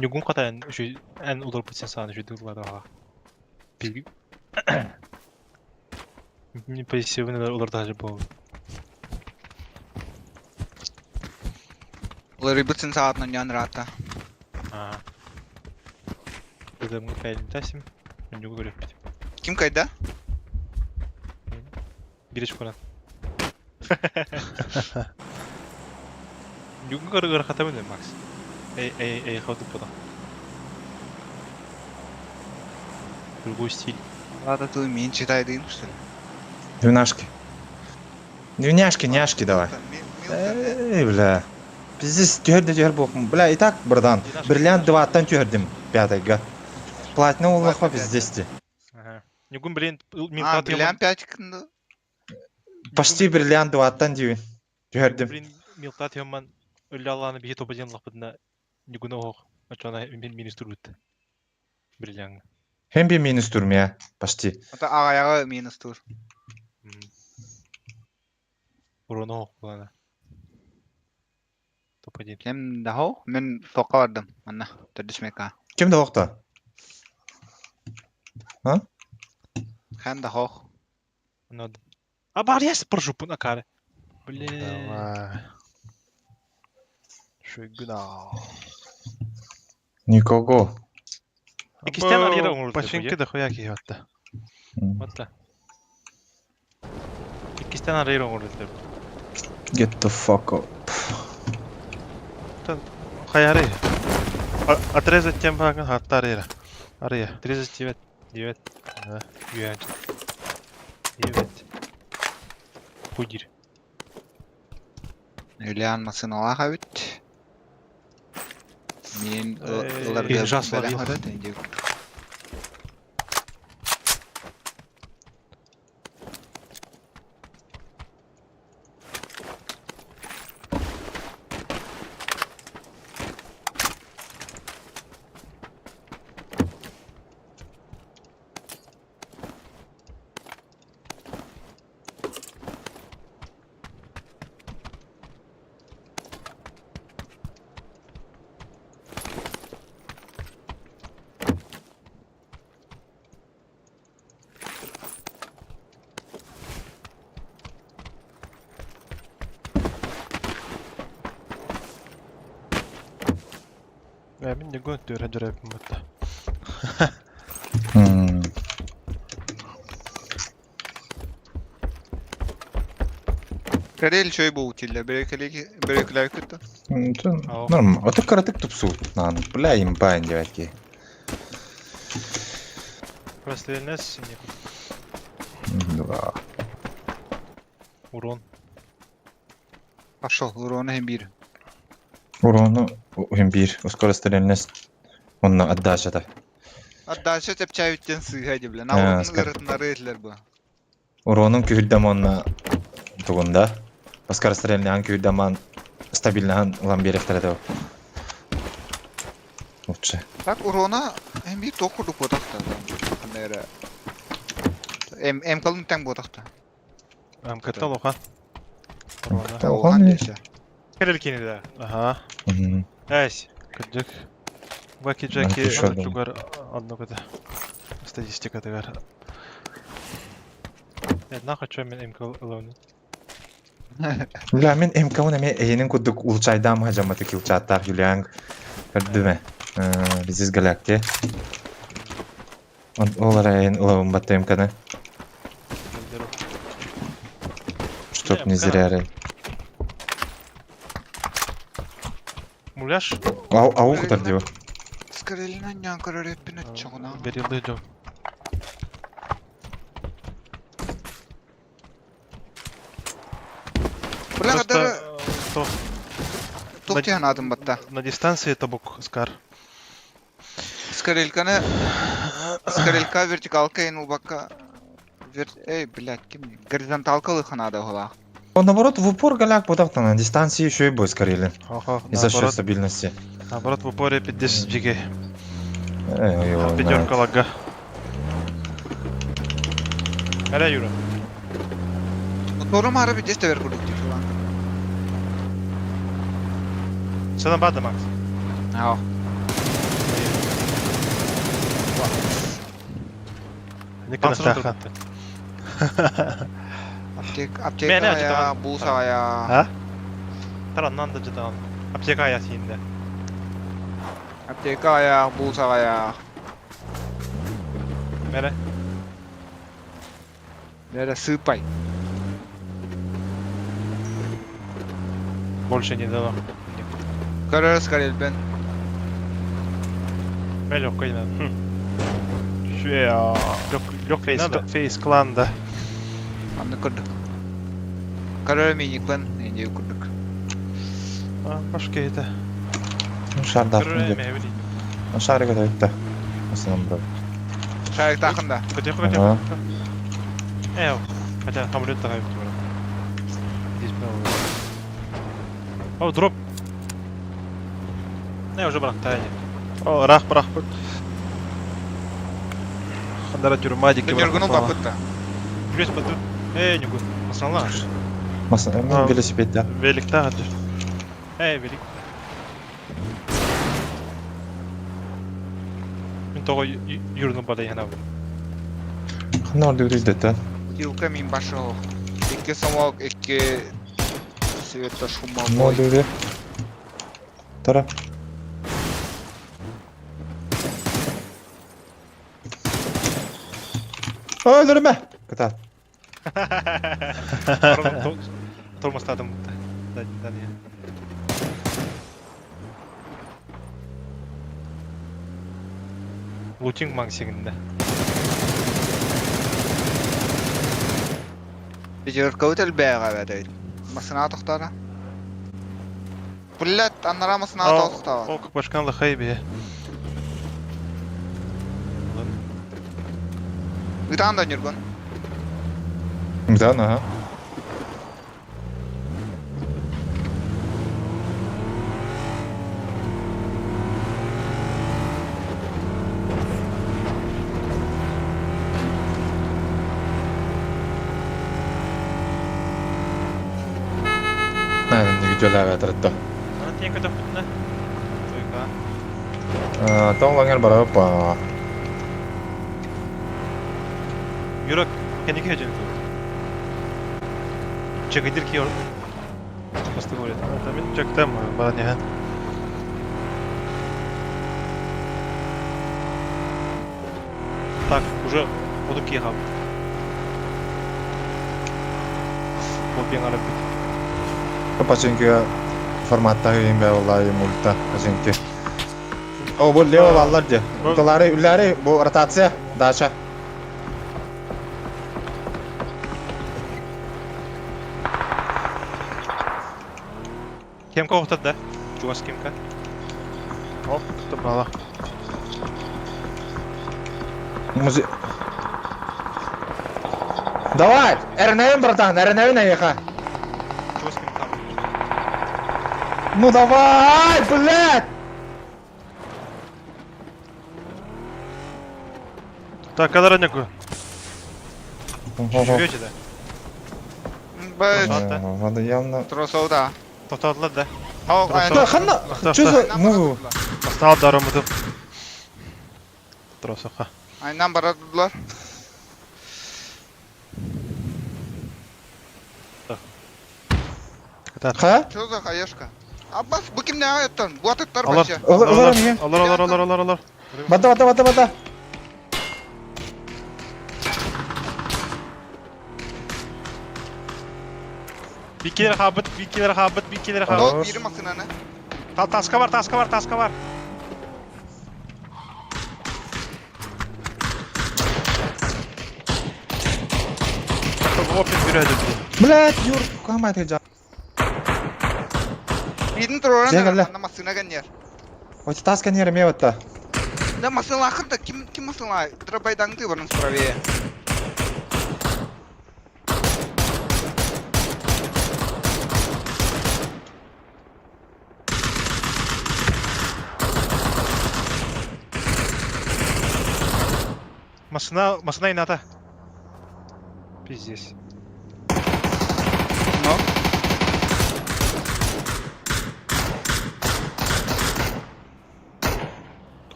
Нюгун катайын үчү эн удар бутсен сааны үчү дыллар ага. Не позиционный удар даже был. Уларыйбыт саатынан ян рата. А. Когда мы пять тасим, нюгу говорю. Ким кайда? Бирич куран. Нюгу говорю хатабын Макс. Эй, эй, эй, ходу пода. Другой стиль. Ладно, ты мен читайдын, что ли? Двенашки. Двеняшки, няшки давай. Эй, бля. Пиздец, түһэрдэ түһэр буолум. Бля, и так, братан. Бриллиант дваттан түһэрдим пятайга. Платина улахва пиздец ти. Ага. Нюгун, блин, мин А, бриллиант 5 кынды. Почти бриллиант дваттан диюн. Түһэрдим. Блин, милтат яман өллө алланы бихи тобаден лапыдына нюгун ох. Ачана мин минус турбут. Бриллиант. Hem bir минус турмия. Почти. Это ағаяғы минус тур. Урона ох булана. Топ-1. Кем дахо? Мен тоққа бардым. Анна, түрдүсмека. Ким да оқта? Хэм дахо. Надо. А бар я прошу на каре. Блин. Давай. Шуйгуна. Никого. Иккистээн арыйар оҥоруллар Починки дохуя киһи батта. Батта. Иккистээн арыйар оҥоруллар. Get the fuck up. Хайарый? Отрезать тем багын хатта арыйра. Арыйа. 39. 9. 9. 9. Худир. Юлиан массыыналаах эбит. Мин ыларга Жас бэлэх ловил. өрөт инди курдук. Мин не гон түөрэ дьөрөппүн батта. Карел чөй буутиллер. Берекелер кытта. Норм. Ото каратык тупсу. Нан, бля, имба девятки. Прострельность, Два. урон. Пошел, урона hem bir. Урону hem bir. Скорострельность. Он отдача-то. Отдача тепчәвиттен сыйга дип белән. Ә, Авылның скор- ырытыннары этләр бу. Уронун күһүрдэм онна тугунда. Скорострельный күһүрдэман стабильно ылан биэрехтэрэ Лучше. Так урона hem bir ток курдук ботакта. Кандайра. Эм эм калын таң ботакта. МКТ лоха. МКТ. Оған десе. Карел кини да. Ага. Әсь. Кырдьык. Ваки Джеки Антишодом. тугар одно это статистика тыгар. Я хочу мен МК ылауны. Бля, мен МК-ны эме эйенин курдук улчайдам хажаматы килчаттах Юлиан көрдүмө. Бизиз галакти. Олар эйен ылабын батты МК-ны. Чтоб не зря рей. Муляж? Ау, ау кутар дио. Скорелина нян көрөрөппүн өтчөҕүнэ. Берилды жом. Бля, Просто кадары то тук тиһэн аатын батта. на дистанции табук скар. Скорельканы Скорелька вертикалка ин улбакка вер эй, блядь, ким горизонталка лыханада хула. Он наоборот в упор голяк потахта на дистанции еще и бой скорее. Ага, И за счет наоборот, стабильности. наоборот в упоре 50 джигей. Эй, ой, Пятерка лага. Аля, Юра. Моторум ары бит эстебер курдук дип хула. Сена бада, Макс. Ау. Никона Аптек Мен аптека не я, жытаган. булса я. А? Тараннан да жытаган. Аптека ая сиинде. Аптека я, булса я. Мере. Нере сыпай. Больше не дано. Көрөр скорель бен. Ме легкой надо. Шуя. Легкой надо. Фейс клан да. Анны көрдүк. Көрөр миниклен инде көрдүк. А, башка это. Шарда. Көрөр эме били. Шарик это өттө. Основном бро. Шарик тахында. Көтө Ага. көтө. Э, хотя самолет такая вот. Здесь было. О, дроп. Не, уже брак тайне. О, рах брах. Хандара тюрьма дики Дүнөргүнү бакытта. Плюс подут. Э, не гуд. Масалла. Маса, мен велосипед да. Великта хатыр. Э, велик. Мен того юрну бада яна. Ханна орду үрүлдөтө. Бутылка мин башыл. Икки сомок, икки света шумовой. Модуль. Тара. Өлөрүмэ! Кытаат. Тормозтаатым. Да, да, да. Лутинг маҥ сигиннэ. Пятеркабыт элбээҕэ эбээт. Массыына тохтоото. Блядь, анараа массыына тохтоото. Ол башкан лахай бе. Ытаан да Ньургун. Да, ага. Наверное, не видеолява это. Аны тиэн көтөхпүтүнэ. Туйка. Тоң лаңер барапа. Юра, кэнники хөдьүн тут. Чэгидир ки Просто говорит. Это мин чөктем бара неһен. Так, уже буду киһаб. Бу арабит. Паченки форматта үйін бе мульта паченки. О, бу лево баллар же. Уталары үлләре бу ротация дача. Кемка охтат да? Чугас кемка. Оп, бала. Музи... Давай, РНМ, братан, РНМ наеха. Чугас кемка. Ну давай, блядь! Так, кадар неку. Живете да? Б, Надо явно... тросовда. Тоқтадылар да? Да, ханна, что за... Ну, Бастал дарымыды. Тросоха. Айнан барадылар. ха? Что за хаешка? Аббас, бу ким не аяттан? Бу атыттар Алар. вообще. Олар, олар, не? Алар, алар, алар, алар, алар. Бата, бата, бата, бата. Бикелер хабыт, бикелер хабыт, бикелер хабыт. Дол бири масынаны. Таска бар, таска бар, таска бар. Опин бирәде. Блядь, Юр, камай ты жа. Бирин тураран Жегалла. на масына гэнер. Ой, таска не ремевата. Да масына лахында ким ким масына? Драбайдаңды барын правее. Масына, масына ината. Пиздец. Но.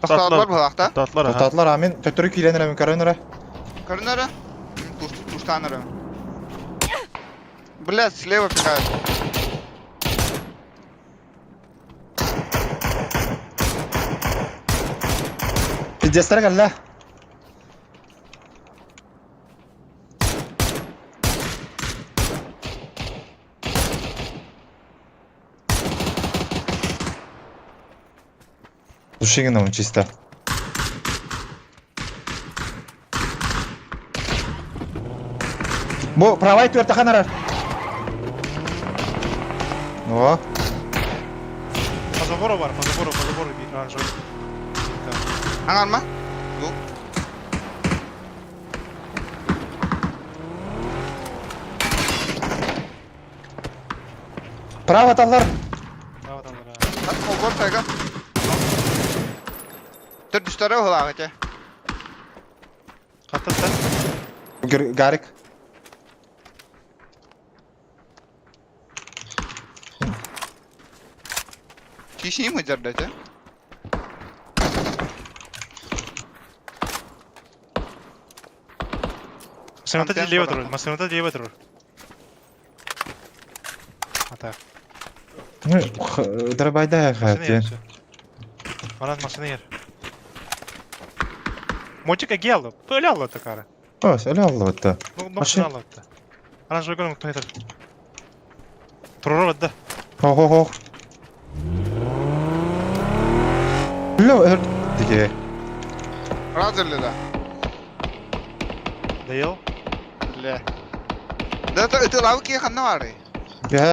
Тасталар булакта. Татлар, ага. Татлар амин, төттөрү киленер амин көрөнөр. Көрүнөрө. Туштаныры. Блядь, слева пихают. Пиздецтер кэллэ. Душигин он чисто. Бу правай төртө ханарар. О, По забору бар, по забору, по забору бир оранжевый. Аңарма? право таллар. Право там, да. Так, огор тайга. Төрдүстөрө хулагы те. Каттат да. Гарик. Киши ми жарды те. Масыната лево турur, масыната лево турur. А так. Ну, Дарбайда Машина хати. всё. Анан машина ер. Мотик агело, пыляло такара. О, өлө аллыбыт да. Машина аллыбыт. Оранжевый гонок тойтор. Турар да. Хо-хо-хо. Өлө өр диге. Разылы да. Доел? Бля. Да это это лавки ханна бары. Бя.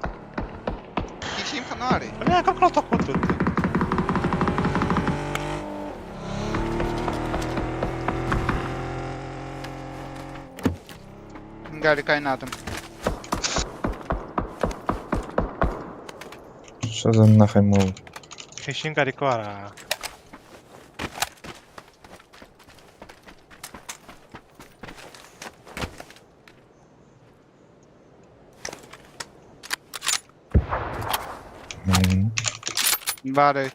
Кишим ханна бары. Бля, как раз так вот тут. Гарри кайнатым. Что за нахай мол? Хищин Гариквара. Бары.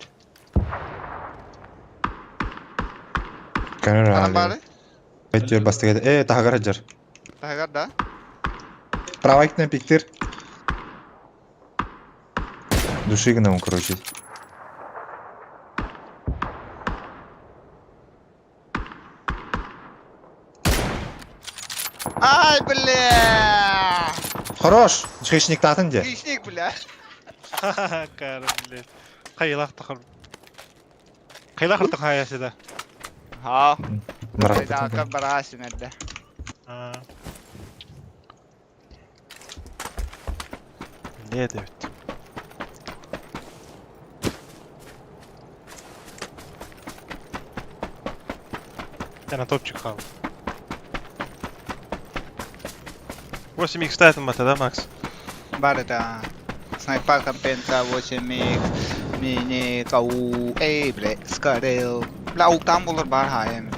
Ханан бары? Бәттер бастыгы. Э, тагар жар. Тагар да? Правайкны пиктер. Души гына короче. Ай, бля! Хорош! Хищник татын де. Хищник, бля. Кар, блядь. Кайлах тахар. Кайлах артық хаясы да. Ха. Барах. Барасин это. Не дебит. Я на топчик хал. 8 х тайтын мата да, Макс? Бар это. Снайпер компенса 8 х мини кау. Эй, бля, скарел. Бля, уктан булыр бар хайым.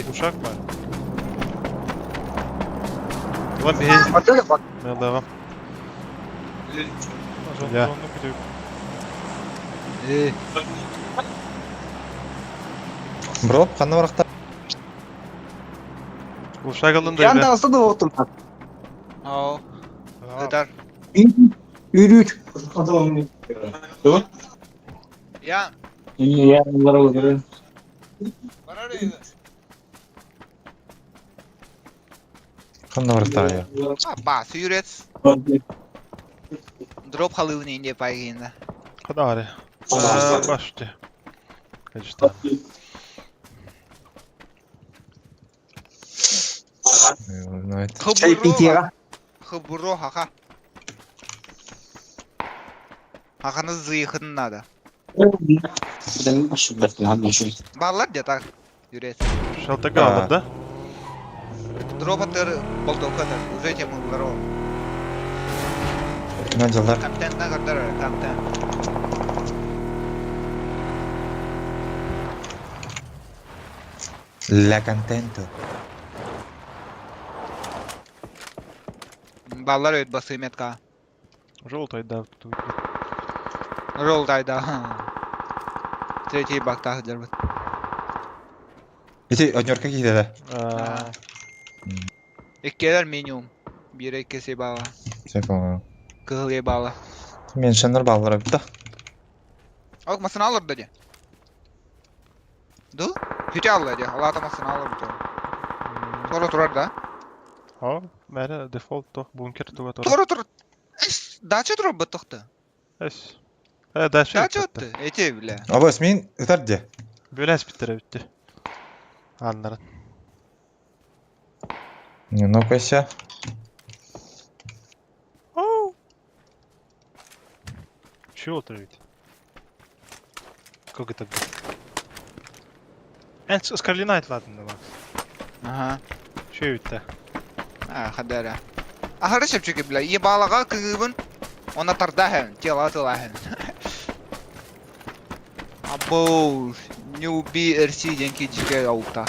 Ушак бар. Ла бей. Мелдава. Я. Бро, қанна барақта. Ушак алынды. Ян Ау. Ыдар. Я. Қанна барақта я. Ба, сүйрец. Дроп халыны инде пайгинда. Кадари. Башты. Конечно. Хыбуро. Хыбуро, хаха. Хаханы зыйхын надо. Баллар де так. Юрец. Шалтага алды, да? Дроп атыр болтолкатыр. Уже тем угларо. Мен жылдар. Контент на кардар, контент. Ля контенто. Баллар өт басы метка. Желтый, да. тут. Ролл да. Третий бактах дербет. Ити однерка киде да. Иккелер минимум. Бир эккеси бала. Все, Кыһыл бала. Мен шаннар баллар да. Ок, масын алыр да де. Ду? Хүте алыр де. Алата масын алыр бу. Тора турар да. О, мәре дефолт то бункер туга тора. Тора тур. Дача тур бытыкты. Эс. Э, дача. Дача өттү. Эти бля. Абас мен ытар де. Бөләс биттер битти. Аннарын. Не, ну-ка Чего ведь? Как это было? Эн, Скарлинайт, ладно, Макс. Ага. Чего ведь-то? А, хадара. А хорошо, чеки, бля. Ебалага кыгыбын. Она тардаһын, тело тылаһын. Абоу, не убей РС деньги дикая аута.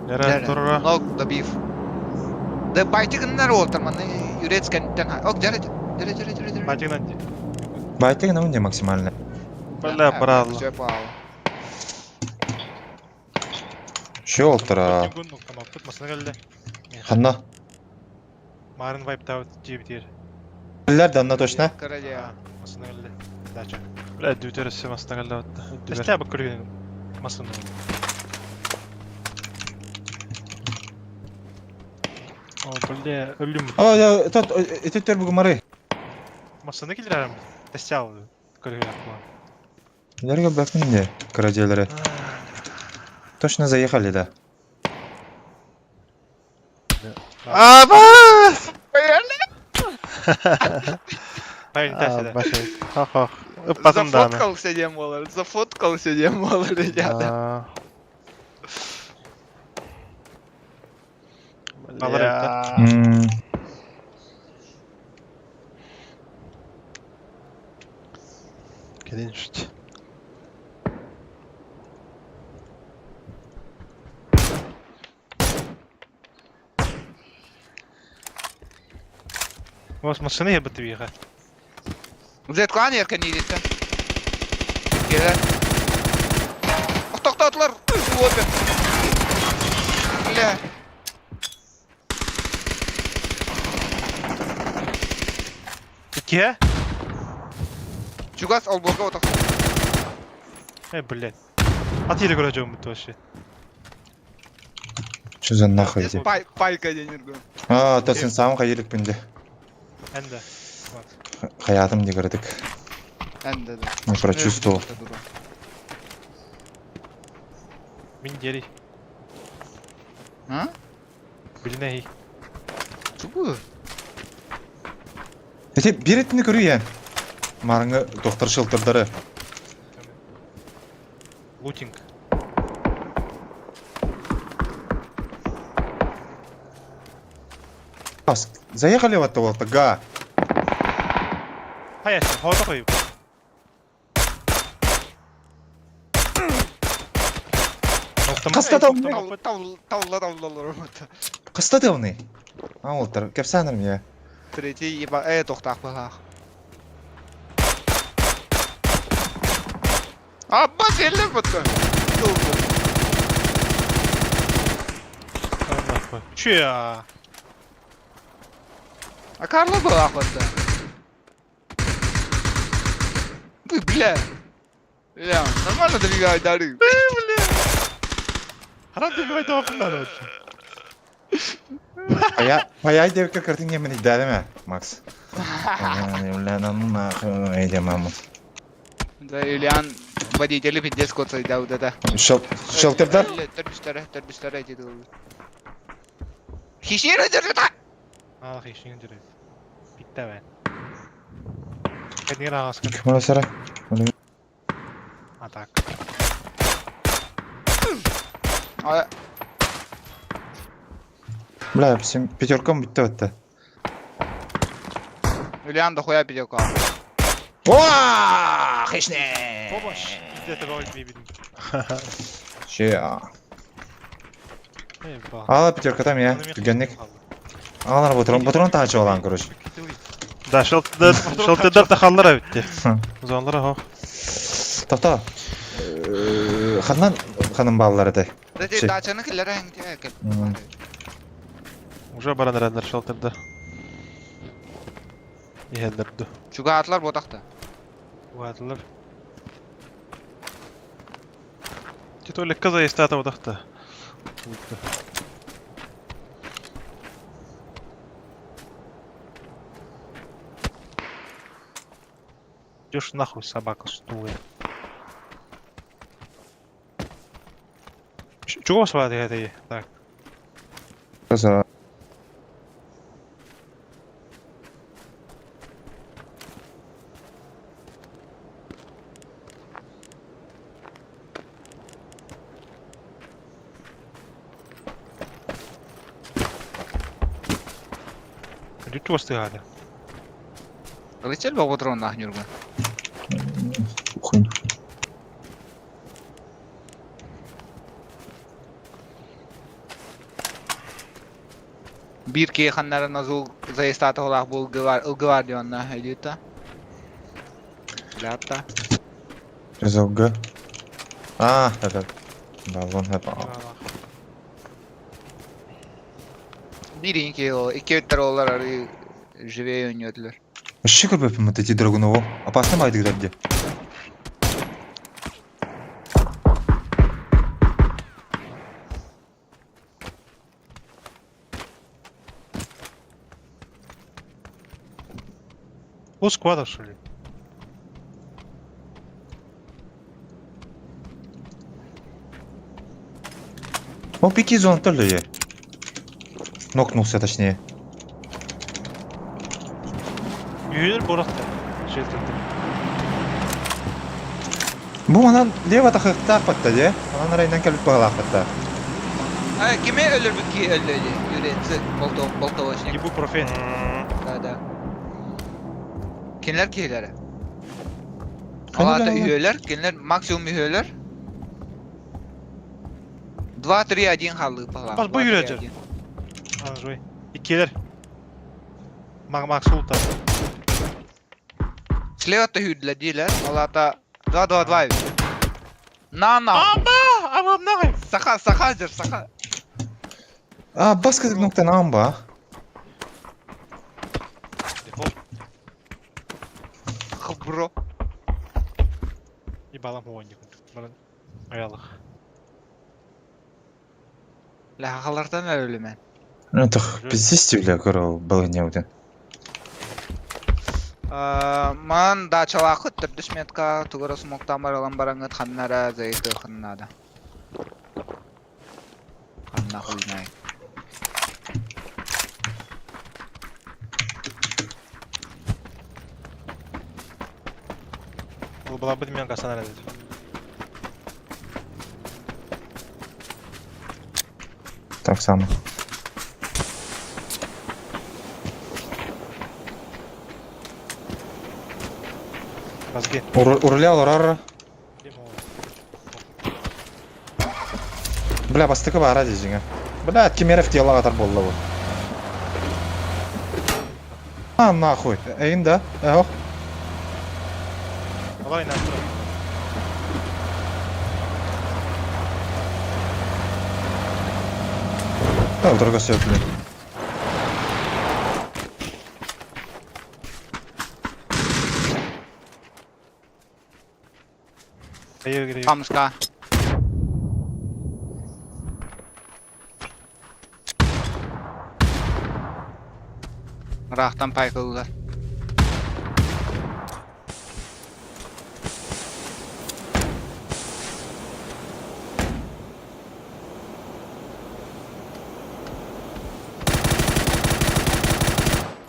Нера тура. Ног добив. Да байтигыннар олтар маны юрец кенттен. Ок, дәрі, дәрі, дәрі, дәрі, дәрі. Байтигынан де. Байтыгына мне максимально. Бля, брал. Все пал. Че олтара? Масына келді. Ханна? Марын вайптаут дьиэбитигэр. Кэллэр да онно точно? Кыра дьиэ. Масына келді. Дача. Бля, дүтер өссө масына келді батта. Тэстэ бу көрген масына. О, бля, өлүм. О, я тот этеттер бүгүн мары. Масына келдер арам. Тэстэ ал. Көрген акма. Лерге бәкін де, кыра дьиэлэри. Точно заехали, да. Абас! Парень тәсі да. Хах-хах. Ыппатым дааны. Зафоткался диэн буолар, зафоткался диэн буолар ребята. Бля. М, Кэлин шут. У вас машина я бы твига. Зет клан еркен идетті. Келер. Тоқтатылар. Опер. Бля. Икки? Чугас олборга отақ. Э, блядь. А ты көрө жөн бут вообще. Что за нахуй эти? Пай, пайка денергі. А, то сен сам хайылык бинде. Энде. Хаятым не көрдік. Әнді да. Не прочувствовал. Мин дери. А? Билинэ. Чугу? Эти биретini көрүйен. Марыңы доктор шылтырдары. Лутинг. Бас, Заехали в это га. Хаясын, хода коюп. Хаста да Тавла тавлалар. Қыста да А, олтар, кепсәнір ме? Третий еба, э, тоқтақ бұлақ. Абба селлер бұтты. Че я? А Карло бұлақ бұтты. Вы, бля. Бля, нормально добивай дары. Харам добивай тоқындан вообще. Пая, паяй деп кірдің емен идәліме, Макс? Да, Юлиан, водители пиздец коцай, да, вот это. Шелтердар? Төрбүстөрө, төрбүстөрө эти Хищнир держит! А, хищнир держит. Питта бен. Кәдіңер ағасқын. Кім сара? А так. А, Бля, всем пятеркам бітті өтті. Юлиан дохуя пятерка. Уа, хищник! Помощь! Где-то бабай бибин. Че, Ала пятерка там я, түгенник. Алар патрон, патрон тачып алан, короче. Да, шелтердар, шелтердар да халлар битти. Зоналар хо. Тоқта. Ханнан ханым балалар эте. Да, Че. дачаны киллер әң, М. Уже баран эрэллэр шелтердар. Иһэллэрду. Чуга атлар ботақта. Уадылар. Титолик кыза истата утахта. Идешь нахуй, собака стулы. Чего собака это? Так. Кыза. Чего стыгады? Летел бы патрон нахнюрга. Хуй. Бир ки ханнара назул заестата холах бул гвардионна идюта. Лята. Г. А, это. Баллон это. Биринки ол, икки өттөр олар ары живее ойнодулар. Вообще көрбөппүн вот эти Драгунову. Опасно байдыгдар де. Пол сквада, что ли? О, пики зон тоже е. Нокнулся точнее. Үйелер борақта. Желтірді. Бу манан лево тахыктаах батта де. Манан арайынан кэлбит баҕалаах батта. А, киме өлөрбүт ки өллө ди? Юрец, болто, болтовочник. Ибупрофен. Да, да. Кинилер киһилэрэ? Ханна Алата да- үһүөлэр, кинилер максимум үһүөлэр. 2 3 1 халлыы палаах. Бас, бу юрец. Анжой. Иккилер. Мак Макс Улта. Слева төхүүдлэр диилэр. Алата 2 2 2. На на. Аба! Аба нахай! Саха, саха жер, саха. А, баска ноктан амба. Дефолт. Хбро. Ебалам оонньук. Аялых. Лахалартан өлүмэн. Ну тох, пиздец бля, көрө балыня уден. Ман дачалаахыт төрдүс метка тугара смоктан баралан бараңыт ханнара зайты ханнада. Ханна хуйнай. Ол была бы мен касан әлі. Так само. Мозги. Урля, урара. Бля, бастыкы бара дежиңе. Бля, Кемеров дела катар болду бу. А, нахуй. Эйин да. Эх. Давай на Да, дорого сөпле. Хамска. Рахтан пайкылылар.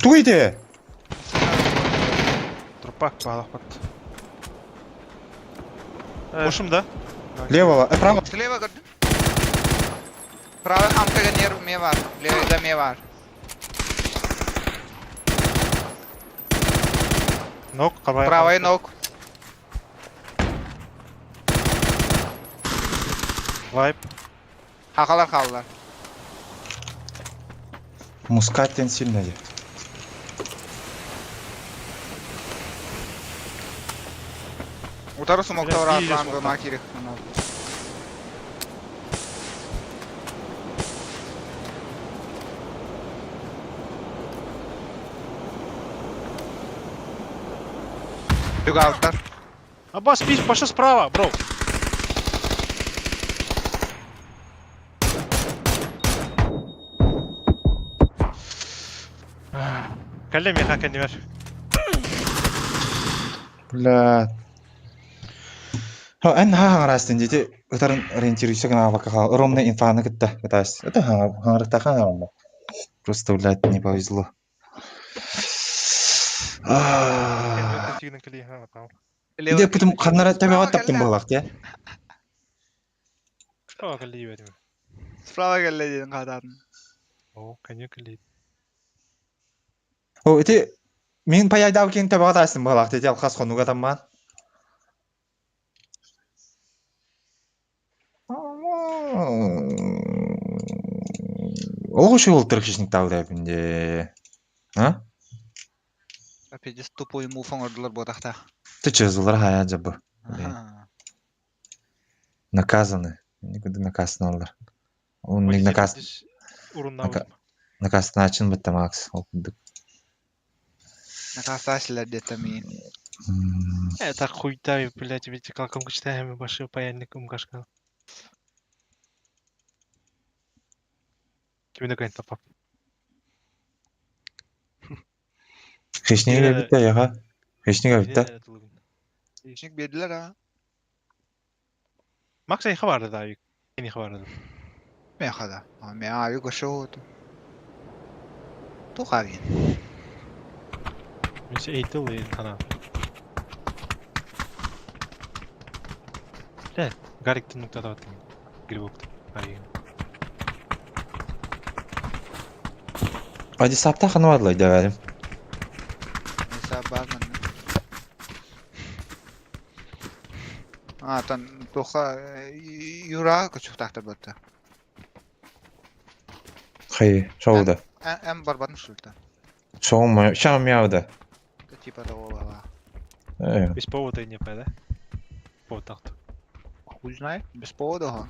Туйде. Трупак баалах бат. Ошум да? Левого, право. Слева көрдүм. Правый хамкага нерв ме бар. Левыйда ме бар. Нок, кабай. Правый ног. Вайп. Хакалар халлар. Мускаттен сильно е. Утары смокта Бля, бар биир атлан смокта. на кирих. Дугауттар. Аббас, пись, пошел справа, бро. Кале меха кәнемер. Бля. Ха, эн ха хаңарастын дети ытарын ориентируйся гына бака ромный инфаны кытта кытас. Это хаңарыкта хаңарым. Просто, блядь, не повезло. А. Иде путум ханнара табига таптым балак, я. Справа кале ебедим. Справа келле дедин кататын. О, коне кале. О, ити мин паяйдау кин табига тастын балак, дети алхас хонуга тамман. Оҕу ол тырхишник тауда бинде. А? Опять тупой муф оңордулар ботахта. Ты че, зулар хая жабы. Наказаны. Никуда наказаны алар. Он не наказ. Урунна. Накастанааччын бытта Макс ол курдук. Накаастааччылар диэтэ миин. Это хуйта, блядь, ведь как он читаем баши паяльник умкашка. Кими да тапап. Хищнигэ бүттэ яха. Хищнигэ бүттэ. Хищник биэрдилэр аа. Макс айха барды да, кини барды. Миэхэ да. Миэхэ авик өссө Туох авиын? Мис эйтил хана. Бля, Гариктин нуктатабат грибокты. Авиын. Адисапта ханвадлай дэвэрим. Миса баар манна. А, тан туха Юра көчүхтаахтар батта. Хай, шоуда. Эм барбатын шулта. Шоу шаумяуда. Типа того бала. Э, Без повода не да? Повод тахту. Хуй знает, без повода. ха.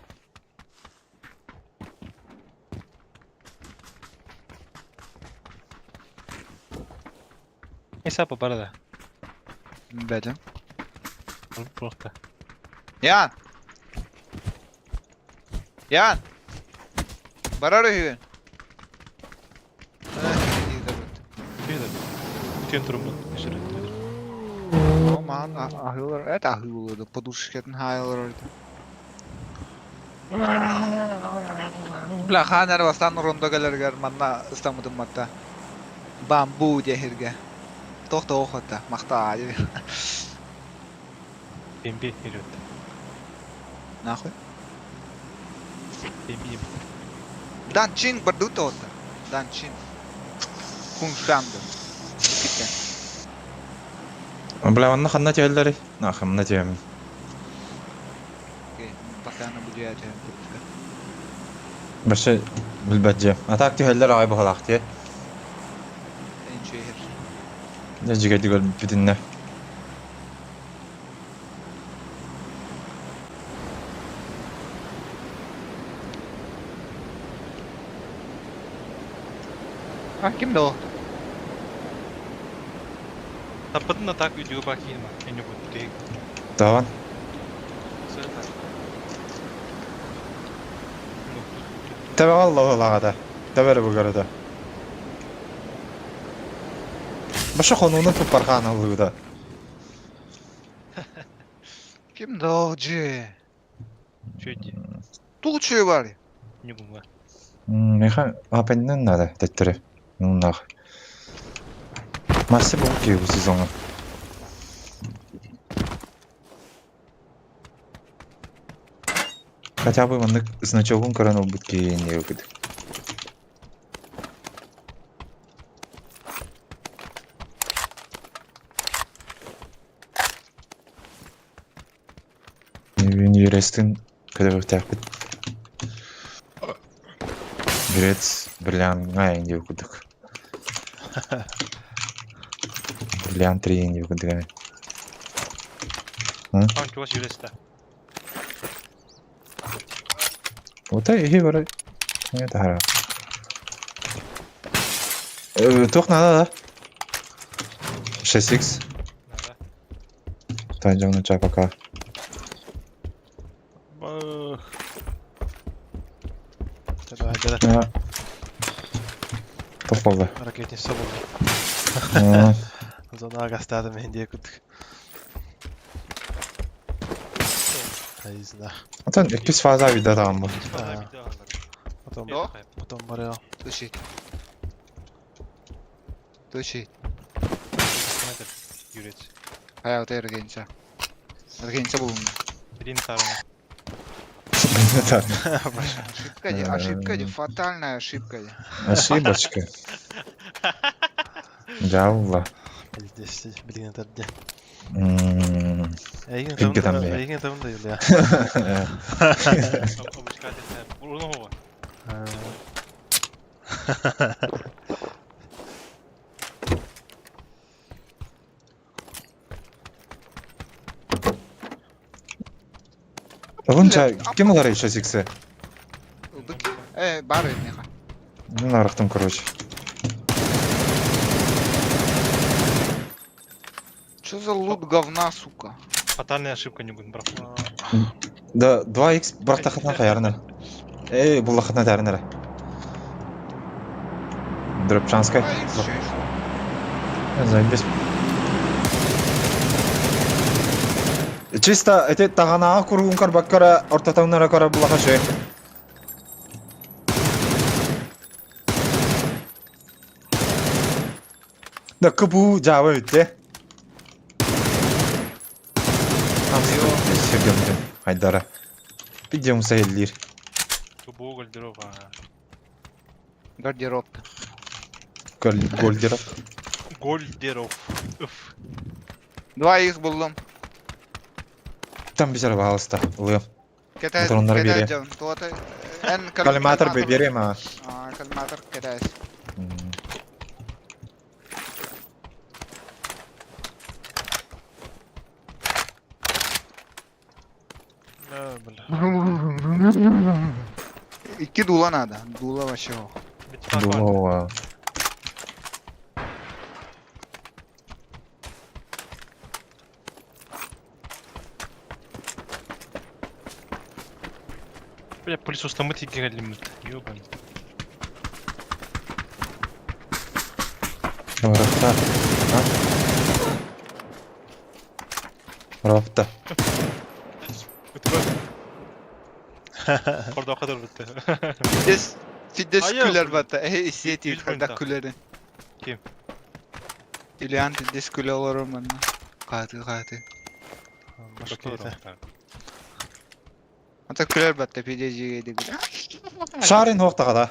Эсапа барды. Бәдем. Просто. Ян! Ян! Барар үһүн. Бүтен турумун. О, маан ахылар, это ахылар, подушкатын хайлар. Бля, ханар бастан рондо келергер манна ыстамыдым матта. Бамбу дехирге. Тохто охота, махта ади. Бемби ирет. Нахуй. Бемби. Данчин бардута ота. Данчин. Куншанды. Киткен. Бля, онна ханна тиэллэри. На, ханна тиэмин. Окей, постоянно буду я тебя Башы билбэт А так тиэллэр ай бахалах тие. Энчейхер. Не жиге дигер бүтүннэ. А, ким да Таппытын атак үйдүгө бакиин ба. Эне бут тек. Таван. Табе алла Табе бу гарада. Башы хонуну тупархан алыгда. Ким да же? Чөйди. Тулчу бар. Не була. Меха апеннен надо теттери. Нунах. Массы бу ки бу сезонга. Хотя бы маннык значогун көрөн олбут ки не өкүд. Юрестин көдөбөктәкпит. Юрец бриллиантга инде өкүдүк. Бриллиант 3 инде өкүдүк. Ан чугас юреста. Вот и бар. Не тара. Тух надо, да? 6х. Надо. Тайдем на чай пока. Давай, давай. Тух болды. Ракетница болды. Зона гастады мен де күттік. Айзна. Атын иккис фаза вида там бу. Потом, Да? потом барел. Тушит. Тушит. Юрец. Хая вот эргенча. Эргенча булун. Блин, тарына. Ошибка, де, ошибка, де, фатальная ошибка. де. Ошибочка. Жаула. Здесь, блин, это где? Эйген Пикки там табын бе. Эйген табын да юлия. Обычка Урну хова. Огунча ким олар 6х? Ылбык. Э, бар меха. Мин арахтым короче. Что за лут говна, сука? Фатальная ошибка не будет брат. Да, 2x бырахтахытына хайарнар. Эй, буллахытына тәринер. Дропчанская. 2х еще и что? Не знаю, без... Чисто эти таганаа куругун карбаккара ортотоҥнара кара булаха шö. Да кыбуу жаба бүтте. Сиргемден Хайдара. Пидем сайыллир. КБУ гардероб, а. Гардероб-то. Гольдеров. Гольдеров. Уф. 2х буллум. Там бизер пожалуйста. Лы. Кэтэһ Патроннары кэтэһ биэриэ. дьон. Туота эн Коллиматор берем, а. Аа, коллиматор кэтэс. Да, бля. Икки дуула наада. Дуула вообще ох. Думал, Бля, пылесос там это гералимит. Ёбаный. Рафта. А? Рафта. Orada o kadar bitti. Фидес Фидес Айа, күлэр бата. Э, сети Yüz хайдах бунта. күлэрин. Ким? Ильян Фидес күлэ олорор манна. Хааты хааты. Башка Ата күлэр батта Фидес жигэйди бile. Шарин хоқтаға да.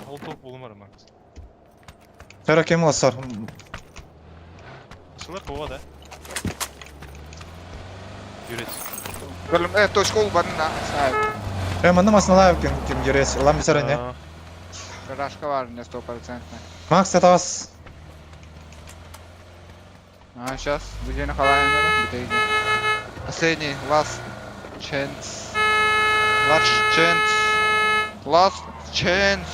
Ол топ болмар ма. Хара кем олсар? Сылар кого да? Юрец. Көрүм э точка ол барна. Сай. Э, манна масналаев кем кем ерес. Лам бисара не. Гаражка бар не 100%. Макс татас. А, сейчас, где халаем, да? Последний, last chance. Last chance. Last chance.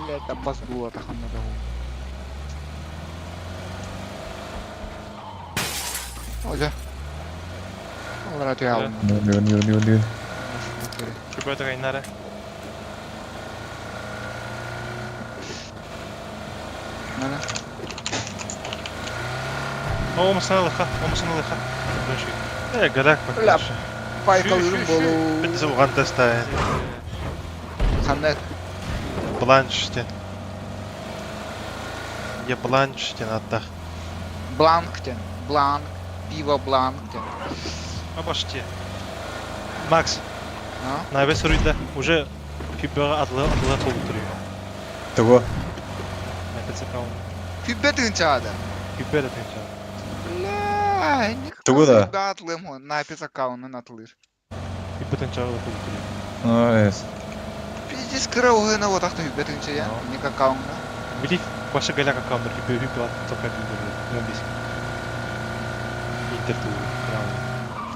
Блять, аббас было таханна того. Оля. Олар атıyor. Ню ню ню ню. Чубата кайнара. Нана. О, масалыха, о масалыха. Э, горак Бля. пока. Байкалырым болу. Бит зуган теста. Ханнет. Бланш тен. Я бланш тен атта. Бланктен. Бланк. Пиво бланктен. Обоште. Макс, А? на вес руйда уже фибера адлы адлы толтырıyor. Того. На ПЦК он. Фибе тынчады. Фибера тынча. Бля, Тугу да? Атлым он, на аккаунтын атылыр. Фибе тынча толтырıyor. Ой. Пиздец кыра оһына вот ахта фибе тынча я, ник аккаунтна. Билив башы голяк аккаунт фибе фибе атты тока Интер ту.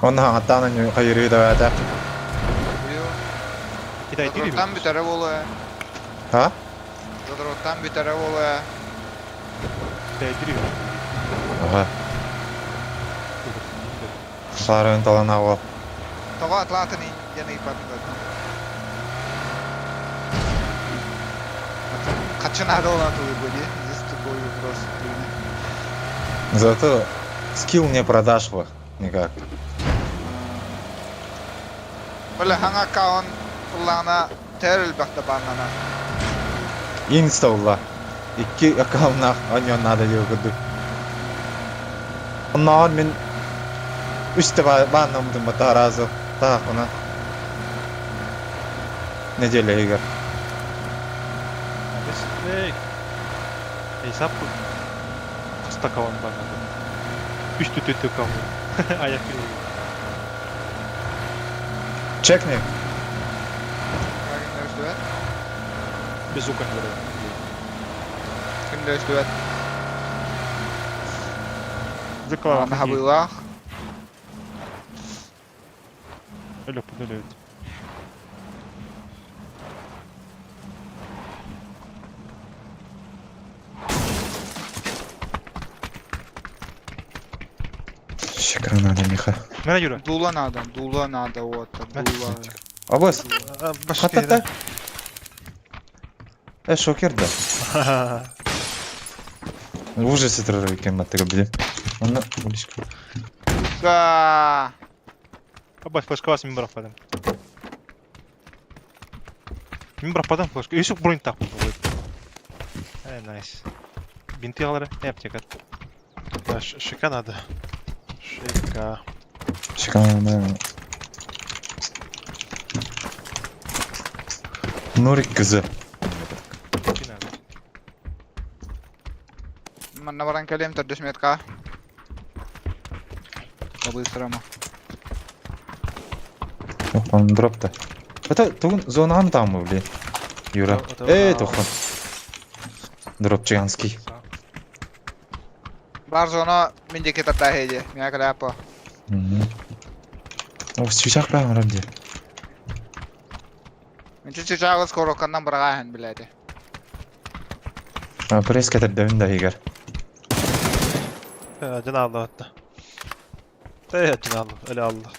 Он аттана ню хайры да это. Китай тири. Там бүтере болы. А? Там бүтере болы. Китай тири. Ага. Шарын талана Тава атлатын яны ипатын. Качан адалан тулы были? Здесь такой вопрос. Зато скилл не продашь во никак. Бля, ханга аккаунт уллана террел бахта баннана. Инста улла. Икки аккаунтнах оньон надо диэбит Оннооҕор мин үстэ бааннаммытым бата аразы таахпына. Неделя игр. Эй. Эй, сап. Кыстакаван бар. Үч түтөтө калды. Аяк Чекни. Кимде өстүбэт? Без звука не говорю. Кимде өстүбэт? Закла. Хабылах. Алло, подалют. Миха. Мена Юра. Дула надо, дула надо, вот, дула. Абас, Башка хатата. Э, шокер да. Ужас это екен маттыга билем. Онна улишка. Га. Абас флешка вас мин бырахпадым. Мин бырахпадым флешка. Өсүк бронь так будет. Э, найс. Бинты алары, э, аптека. Шика надо. Шика. Шикарно. Нурик кызы. Манна баран кэлиэм төрдүс метка. По-быстрому. Он дропта. Это тугун зонаҕын таамы били. Юра. Э, тохон. Дроп чиганский. Бар зона мин диэки тардаа дии. Миэхэ кэлээппо. О, чычах баа оҥорор дии. Мин чычааҕы скороканнан быраҕааһын билээти. Пресс кэтэрдэбин да иһигэр. Дьон ааллабатта. Э, дьон аалла, өлө аалла.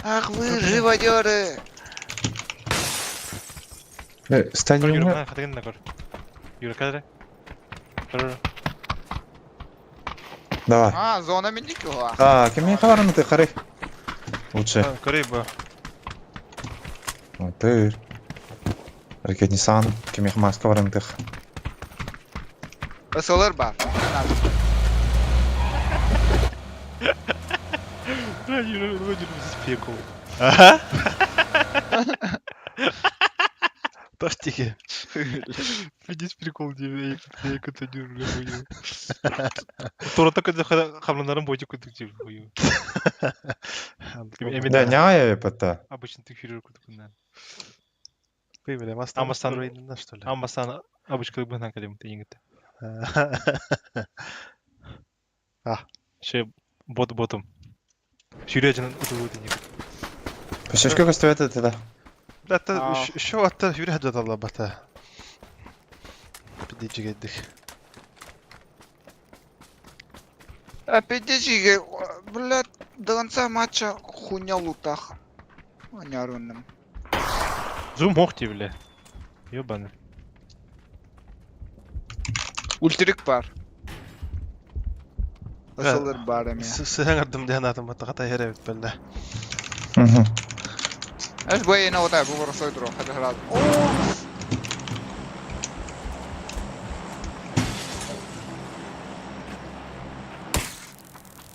Ах вы живодеры! Э, стадиоҥҥа Хатыгын да көр. Юра, кэлэрэ. Көр. Давай. А, зона мин диэки уһа. А, кимиэхэ баран ытыаххарый? Лучше. Көрүй бу. Тыр. Ракетнисан, кимиэхэ маска баран ытыах. Ысылыр бар. Юра, Юра, здесь пекол. Аха. Тортики. Видишь прикол, где я это держу, хую. Тура только хамланарым бойдик кудук деп хую. Да, няя это. Обычно ты хирург кудук Бля, маста. Амасан- что ли? Амасан обычка бына калим ты ингте. А. Ше бот ботом. Сюряжин утугу ты Пешешке көстүбэт это да. Да, это А. еще атта юрэ хадалла бата. Пидичигеддик. Опять блядь, до конца матча хуйня лутах. Онярунным. Зум хохти, бля. Ёбаный. Ультрик бар. Ысылыр бар эми. Сыһаҥардым диэн аатым баттаҕа иһэр эбит бэллэ. Мгм. Эш бу эйне отай бу боросой турук хата сразу. О!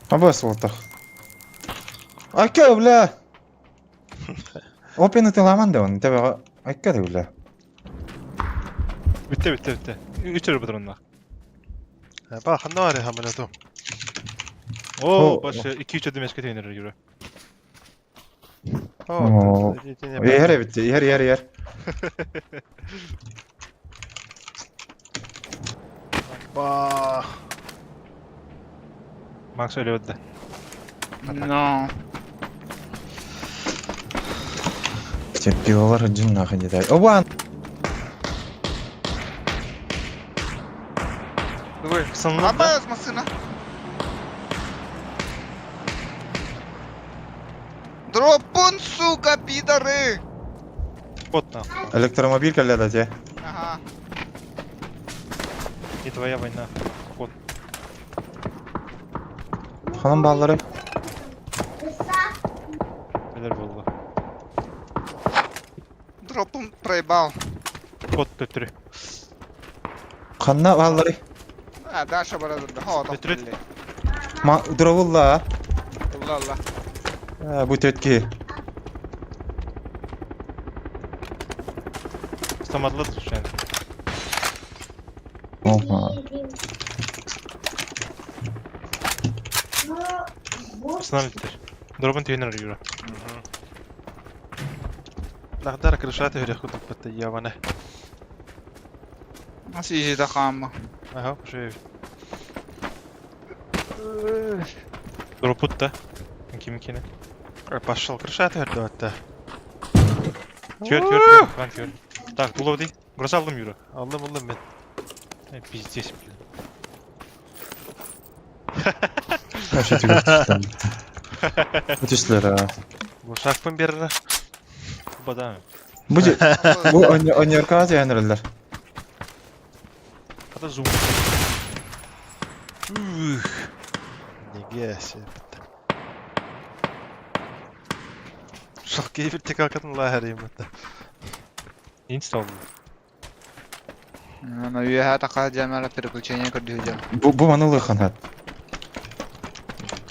Абас болтах. Айка, бля! Опен ытыламан да он, тебе айка да бля. Бүтте, бүтте, бүтте. Үч өрө патроннах. Ба ханна бар хамына ту. О, башы 2-3 демешке тенер юра. О, Иһэр эбит, иһэр, иһэр, иһэр. Ба. Макс өлө өдді. Но. Терпилалар один нахуй не дай. Оба! Вы. Сынлы да? Абас машина. Дропун, сука, пидоры! Вот нахуй. Электромобиль кэллэ те. Ага. Не твоя война. Вот. Ханан баллары. Neler болды. Дропун проебал. Вот төттүрү. Ханна баллары. А, Даша барадыр. Хо, Өтүрүт. Ма дровулла. Алла алла. А, бу тетки. Стамадлы случайно. Опа. Сынан биттер. Дробын түйенер юра. Нахдар крышаты үрэх кудук батта ябана. Nasıl iyice хам. Аха, шуй. Дропут да. Ким кини. Пошел крышаты үрдө батта. Түйер, түйер, түйер. Ван түйер. Так, булау ди. Гроза алдым юра. Аллым аллым мен. Ай, пиздец, блин. Вообще түгэр Түстүлэр аа. Глушакпын биэрэрэ. Бада. Бу бу оньоркаҕа түһэн эрэллэр. Это зум. Ух. Неге себе. Шалкей вертикалкатын лаһарыйым это. Инсталл. Ну, үөһэ таха дьамара переключение көрдүһү Бу бу маны лыханат.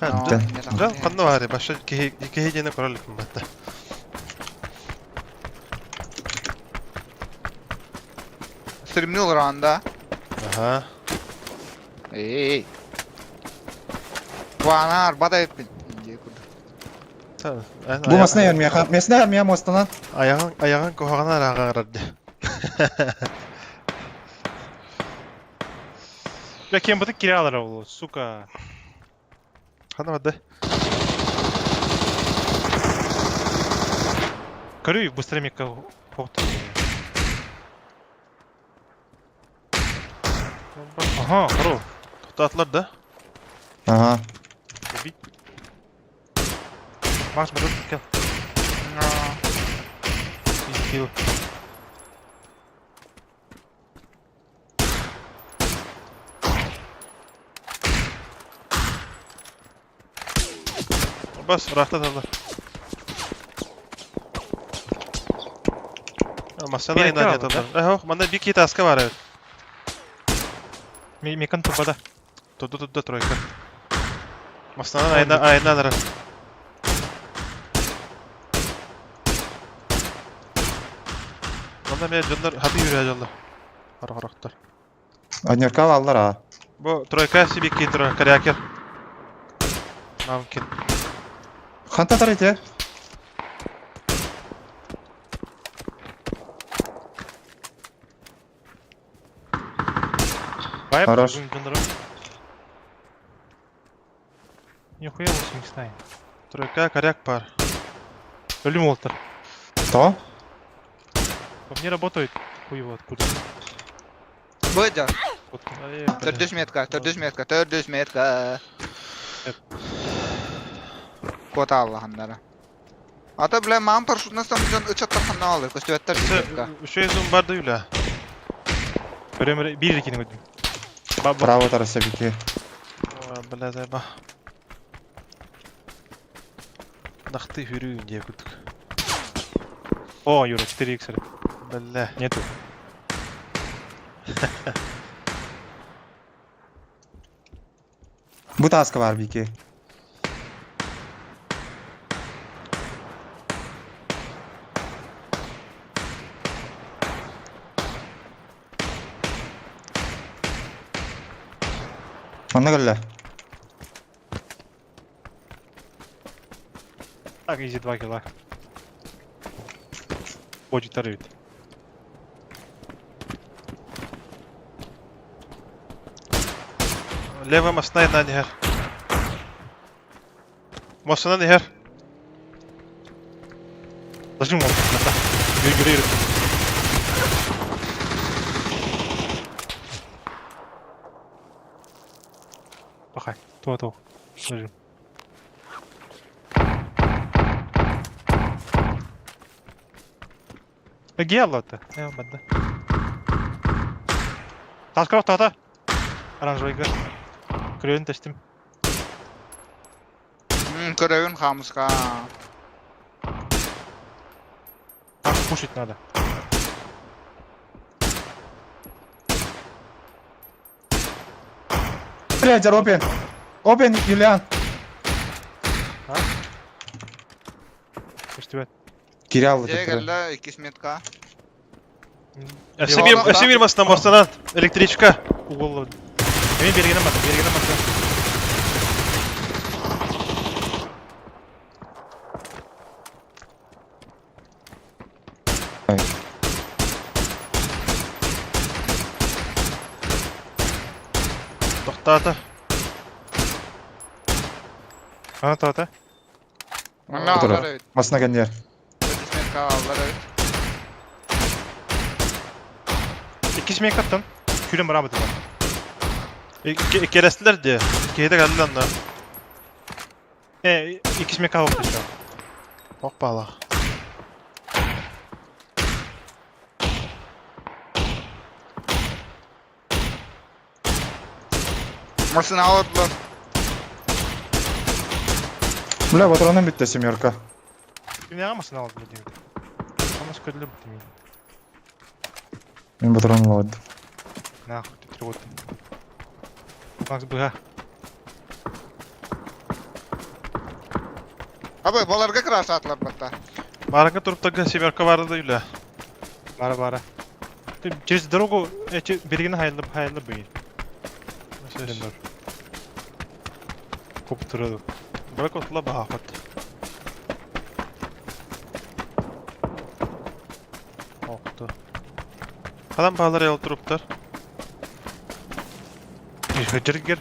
Да, ханна баары, баша киһи киһи диэни көрө иликпин батта. Стримнул ранда. Аха. Эй. Вана арбада эппин. Бу масна ярмияха, месна ярмия мостанан. Аяҕын аяҕын куһаҕана арааҕарар дии. Бля, кем бы ты кирялара ол, сука. Ханна барды? Көрүй, быстрее мека хоқты. Ага, хоро. Тоқтатылар да? Ага. Убить. Макс, бұрын кел. Килл. Бас, ырахтаталлар. Масана Биэккэ инан аҕалла, яталлар. Э, манна бики таска бар эбит. Мекан тупада. Тудда тудда тройка. Масанан айна айна нара. Манна мен дьоннор хаты yürüye дьоннор. Харахтар. Оньорка аллар аа. Бу тройка сибики тройка корякер. Мамкин. Ханта тарайте. Вайп, Хорош. Нихуя 8 снай. Тройка коряк пар. Өлүм уолтар. Что? По мне работает. Хуй его откуда. Быдя. Вот. Төрдүс метка, төрдүс метка, төрдүс метка. Кота Аллахандара. Ата, бля, мам парашютна сам дьон ычаттар ханна алыр, көстүбэттэр метка. Үшөй зум барды юля. Көрөм бир экени көрдүм. Баба. Право тараса бики. Бля, зайба. Нахты хүрүүн диye күрдүк. О, Юра, 4 х Бля. Нету. Бу таска бар бики. Манна кэллэ. Так, изи 2 килла. Хочет тарыт. Лево масна на нихер. Масна нихер. Зажим он. Юра, Юра, Юра. Пахай. То, то. Зажим. Гело-то. Э, банда. Таскров тата. Оранжевый гар. Крюн тестим. Көрөбүн хамыска. Так, кушать надо. Блядь, опен. Опен, Юлиан. Көстүбэт. Кирялы Дьэ кэллэ иккис метка. Өсө бир масна масна электричка. Угол. Эми бергене бата, бергене бата. Тоқтата. Ана тата. Манна Отыра. аллар эбит. Масна кэннер. Төрдүс метка аллар эбит. Иккис мекаттан. Күлем барабыты бар. Керестилер де. Кейде кэллэ онно. Иккис мека ох еще. Ох баалаах. Машина олордулар. Бля, патроным бүттэ семерка. Кимнээҕэ машина алдым диэбит. Хамас көрүлү бутум. Мин патрон ылабыт. Нахуй ты тревод. Макс быга. Абы баларга красатлар батта. Барыҥҥа туруптарга семерка баара да үлэ. Бара бара. Ты через дорогу эти берегini hayırlı hayırlı быйыл. Коптураду. Бырак отла баахат. Охту. Хадан баалар эл туруптар. Жергер.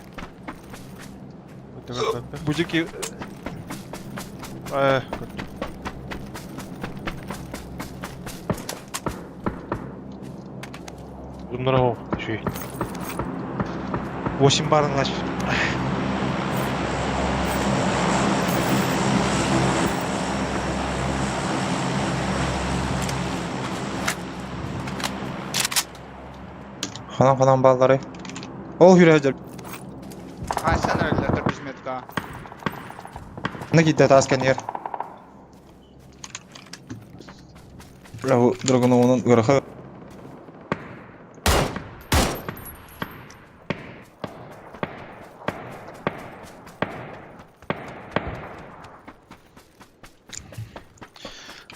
Бужики Э, Думнара шүй. 8 барын лач. Ханан ханан бааллары. Ол хүрэ А сен өллөр бизметка. На киттэ таас кэннигэр. Бля, бу Драгуновунун ыараха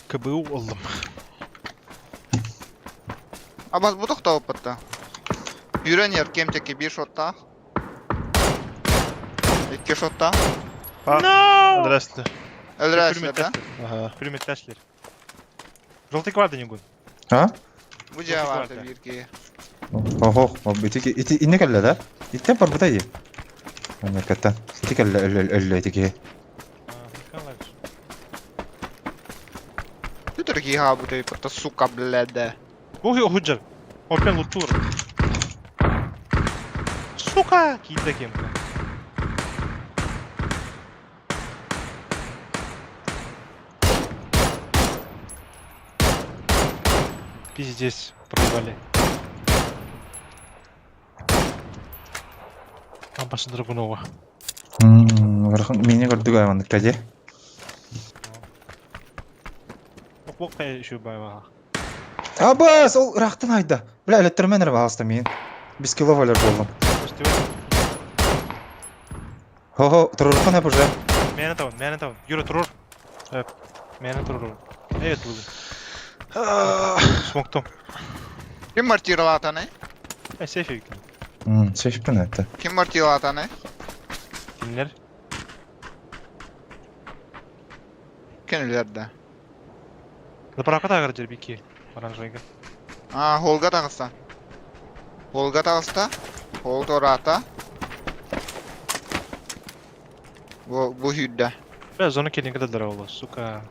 КБУ олдум. Абаз бу тохтоп батта. Юрен ер кемтеки бир шотта. Икки шотта. No! Здрасте. Өлрәслер да. Ага. Пулеметтэшлер. Желтый гвардия не гон. А? Бу жа барды бир ки. Охо, ити ити инне кэллэ да? Иттен барбыта дии. Аннакаттан. Ити кэллэ өллө өллө ити киһи. Түтөр ки ха бу тей сука блядь. Ох, худжар. Опен лутур. Сука! Кида кем-то. Пиздец, проебали. Там пошли Драгунова. Ыарахан мини көрдүк айманныкка дии. Ок, еще байва. Абас, ол ыраахтан айда. Бля, элеттермен эрэ баҕаста миин. Бис кило валер боллум. Хо-хо, турурухан эп уже. Мені табын, мені табын. Юра, турур. Эп. Мені турур. Evet, бугун. Смоктом. Ким мортиралатаны? Э, сейф екен. Сейфпин это. Ким мортиралатаны? Кимлер? Кенилерде. Заправка тагыр жербики. Оранжевыйга. А, холга тагыста. Холга тагыста. Хол тората. Бу бу хүддә. Бля, зона келин кадar олы, сука.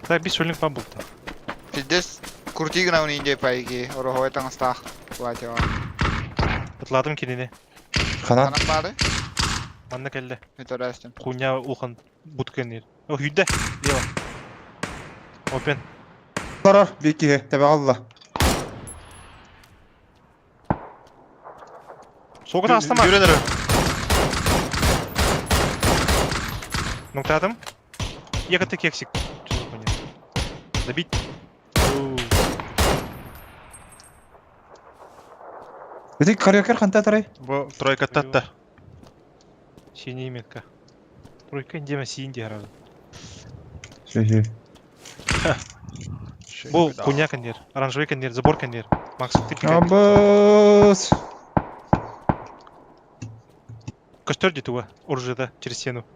Так, бис өлінг па болды. Пиздец крутигна уни инде пайги. Орохой тагыстах. Платева. Ытладым келине. Ханан. Канап бары. Манна келді. Меторастын. Хуйня улхан буткенер. О, хүдді. Лево. Опен. Барар, бир киһи, тэбэ алла. Соғыта астама. Юрен эрэ. Ноктадым. Ехать кексик. Добить. Ити карьокер ханта тарай. Бу тройка татта. Синий метка. Тройка индема синий гораздо. Сүһү. Бу хуйня кондер. Оранжевый кондер, забор кондер. Макс, ты пикай. Абас. Костер где туа? Оружие, да, через стену.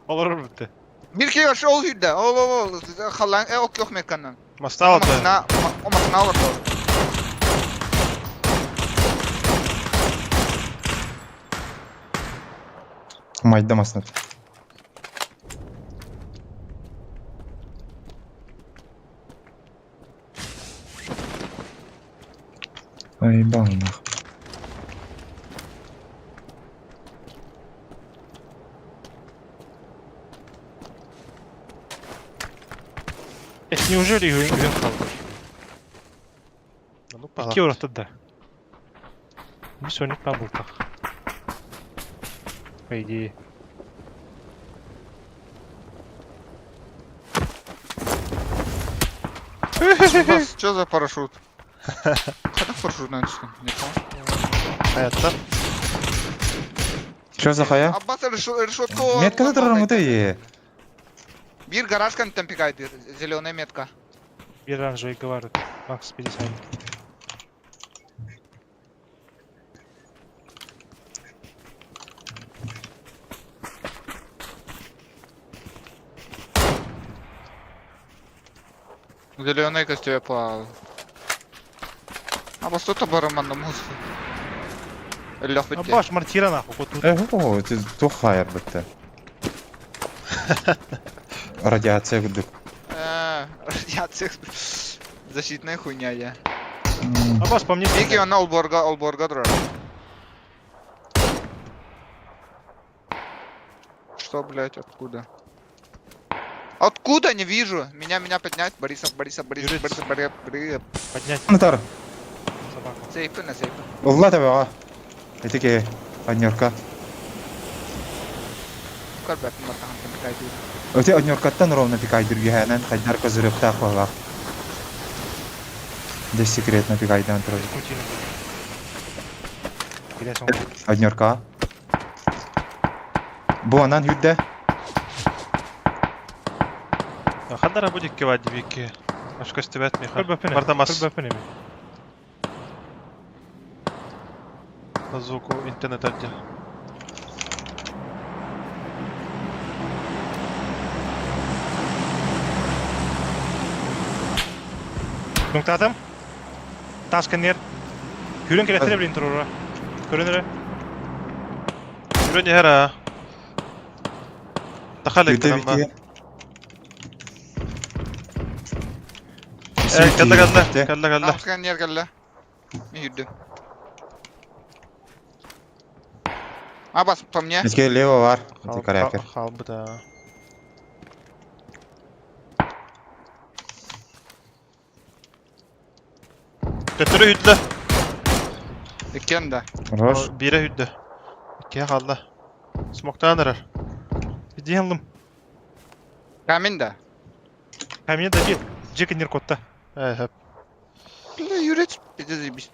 Олар бітті. Бир ки ол хүддә. Ол ол ол. Халан э ок yok меканнан. Мастал да. Машина, о машина олорду. Майда маснат. Ай, балнах. Неужели үһүн хаалла? Икки ураты да. Бу Соник баа бултах. По идее. Что за парашют? Когда парашют начал? Не понял. Hayatta. Что за хая? Аббас решетку. Метка турар и. Бир гараж там пикает, зеленая метка. Bir оранжевый говорит. Макс 50. Зеленый костюм плавал. Аббас тут барыман на музыку. Лех Абаш, мортира нахуй, вот тут. О, ты тух хайр бітті. Радиация гудук. Радиация. Защитная хуйня я. Абаш, по мне. Вики, он олборга, олборга дрожит. Что, блядь, откуда? Откуда? Не вижу. Меня поднять. Борисов, Борисов, Борисов, Юрец. Борисов, Борисов, Борисов. Поднять Натар, собаку. Сейфы на сейфы. Улла табаға. Этике, однерка. Өте однеркаттан ровно пикайдыр гехәнен хайдар козырыпта қойлақ. Де секретно пикайдан тұрады. Однерка. Бу анан хүдде. Хандара будет кивать вики. Аж костюмет миха. Бардамас. По звуку интернет отдел. Нуктатым. Тасканер. Хүрен келетире билин турура. Көрөнөрө. Хүрен яра. Тахалек Өте тамма. бити. Калла калла. Калла калла. Тасканер калла. Мен жүрдüm. Абас, по мне. Бізге лево бар. Өте каракер. Халбы да. Төтөрү хүдде. Иккен да. Рош. Бире хүдде. Икке халла. Смоктан арар. Иди алым. Камень да. Камень добил. Джек котта. Э, Бля, юрец. Пиздец, заебись.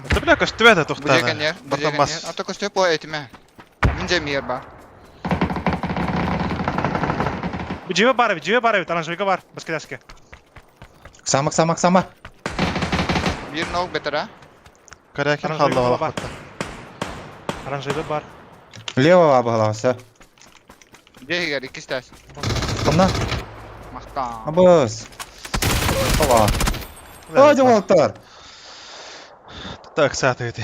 Это бля костюмет Бузека тухтан. не, бузека не. Бардамас. А то костюм по этиме. Минже мир ба. Жибе бар бит, жибе бар бит, оранжевый бар. Баскетаске. Самак, самак, самак. Бир ног бетера. Каракер Оранжевый халла бар. валак. Оранжевый бар. Лево абаласы. Дегер, икки стас. Тымна. Мактан. Абыс. Ова. Ой, жолоттар. Так, сааты эти.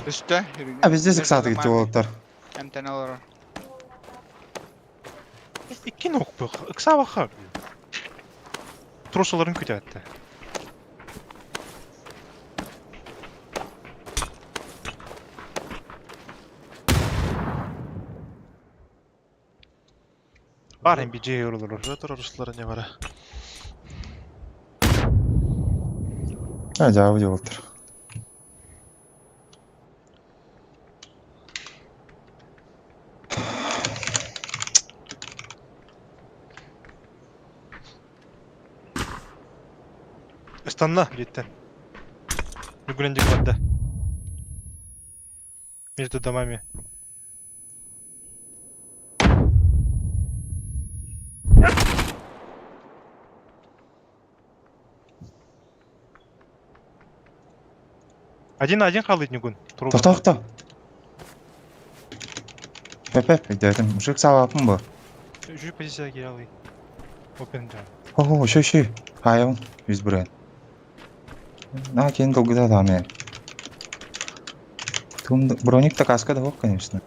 Үстө. А везде саксаты жолоттар. МТН олар. Икки нок бу. Ыкса баха. Трусаларын күтәтте. Бар MBJ yorulur. Ротор руслары не бара. А, жабы жолоттар. Ыстанна жеттен. Нүгүнен барда. Между домами. Один на один халыт Нюгун. Тоқта, тоқта. Пеп, пеп, мужик сабапын бу. Үшінші позицияға келе алый. Опен жан. О, шö шö. Хайон, жүз бүрен. На, кейін долгыда да мен. Тум броник та каска да конечно.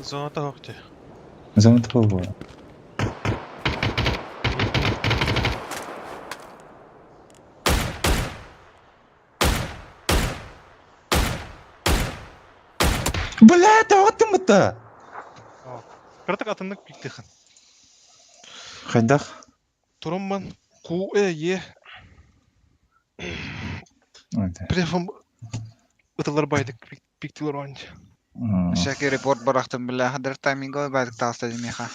Зона та хокте. Зона того. Бля, это вот ты-то! Кыратык атыннык пиктыхын. Хайдах? Турумман Q E Е Префом ытылар байдык пиктилер оонньу. Всякий репорт барахтын бля, хадыр тайминга байдык таҕыста миэхэ.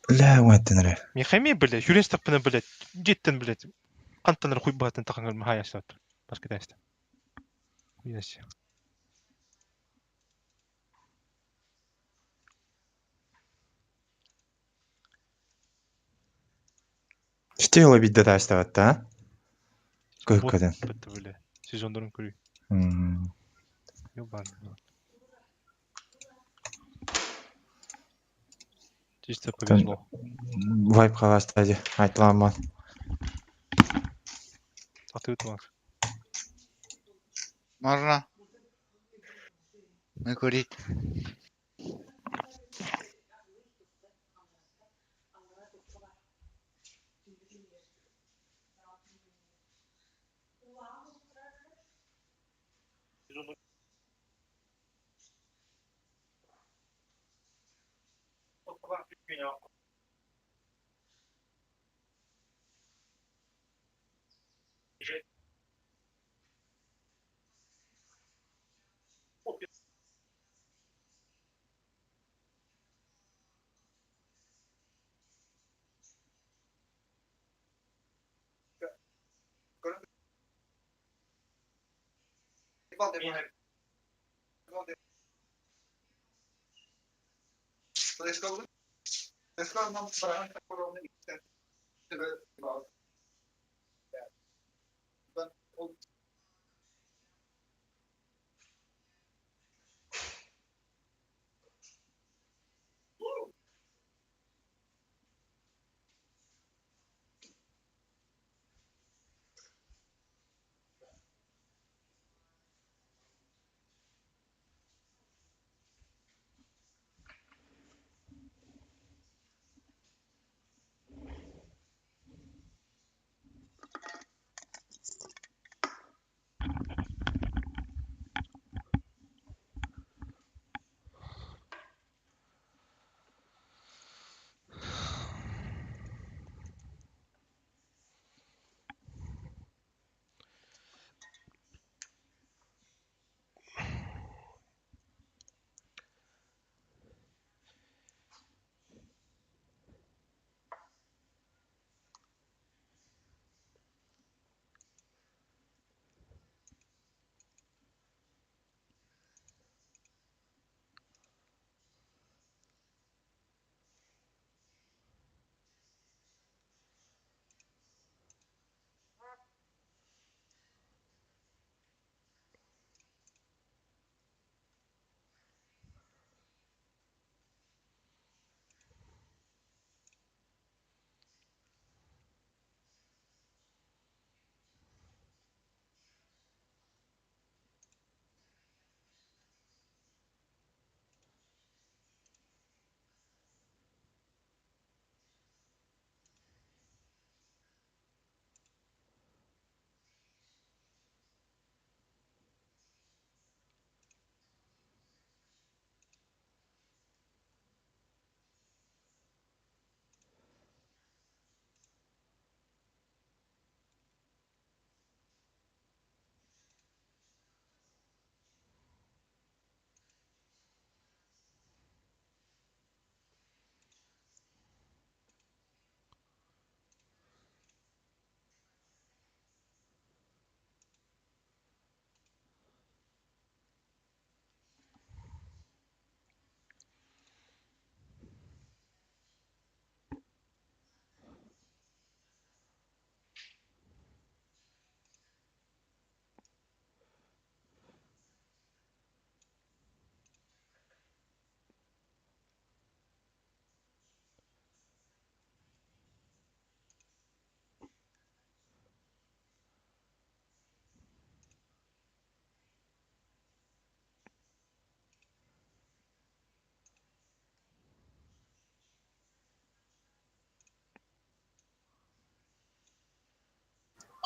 Лээ уэттен эрэ. Миэхэ бля, хүрэн стаппына блядь, дьиэттэн блядь, хантан эрэ хуйбаһатын тахангар махаясат. Баскетаста. Хуяси. Ити ыла биирдэ таастабатта, а? Көккөтөн. Бытты бля. Сезондорун көрүү. Ёбаный. Чисто повезло. Вайп халаста ди. Айтламан. Атыт var. Можно? Мы курить.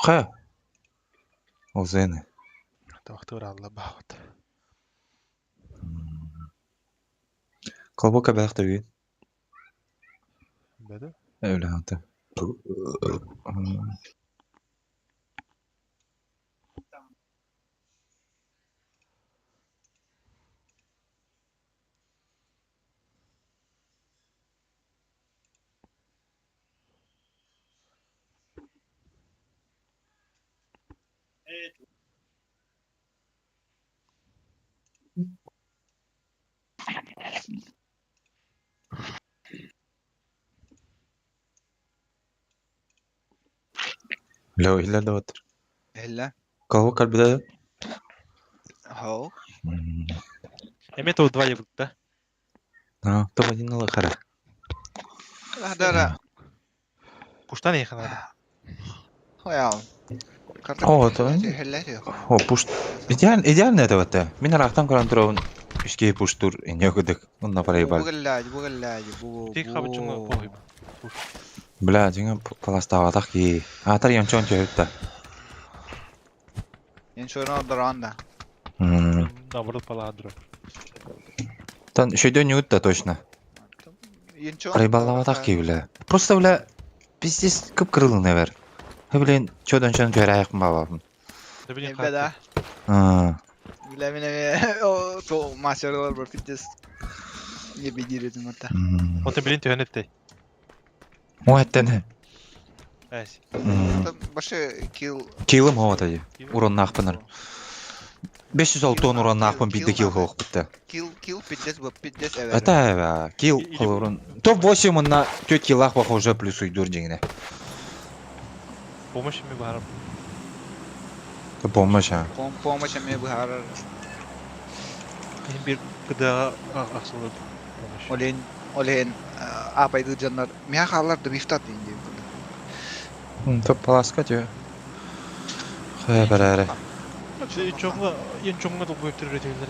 Ха. Озены. Тохтуур алла баҕат. Колбока бэлэх төгүн. Бэдэ. Өлөһөнтө. Лөө иһиллэр да баттар. Иһиллэ. Колбок кэлбитэ Хоу. Эмиэ топ-2 ебут да? А, топ-1 ылыхара. Дара. Пуштан ехе надо. Хоял. О, то О, пуш. Идеально, идеально это вот. Мин арахтан көрөн турабын. Үскей пуштур инье кудык. Онна парайбал. Бугыллаaj, бугыллаaj, бу. Тик хабычыңы похуй. Бля, дьиҥэ паластаабатах кии. Аатар янчон түһүттэ. Янчон дранда. Наоборот паладро. Тан шөйдөн ньуутта точно. Янчон. Парайбаллаабатах кии, бля. Просто, бля, пиздец кып-кырылын эбэр. Блин, чөдөн чөн түһэрээйэхпин баабаппын. Да блин, Беда. Аа. Бля, мен о то мастер бар пиздец. Не бедирет мата. Онтон билин түһэн эттей. О, эттен. Әс. Башы килл. Киллым хоот ади. Уроннаахпынар. 506 уроннаахпын бидде килл хоох битте. Килл, килл пиздец бу пиздец эвер. Это килл холорун. Топ-8 на 4 киллах баха уже плюс уйдур дьиҥинэ. Помощь ми баар. Помощь а. Помощь ми баар. Бир кыда ахсылы помощь. Олен, олен апайды жаннар. Мя халар да мифтат инде. Топ паласка тю. Хэ барары. Чоңга, ен чоңга долгуйып түрүрө тегилер.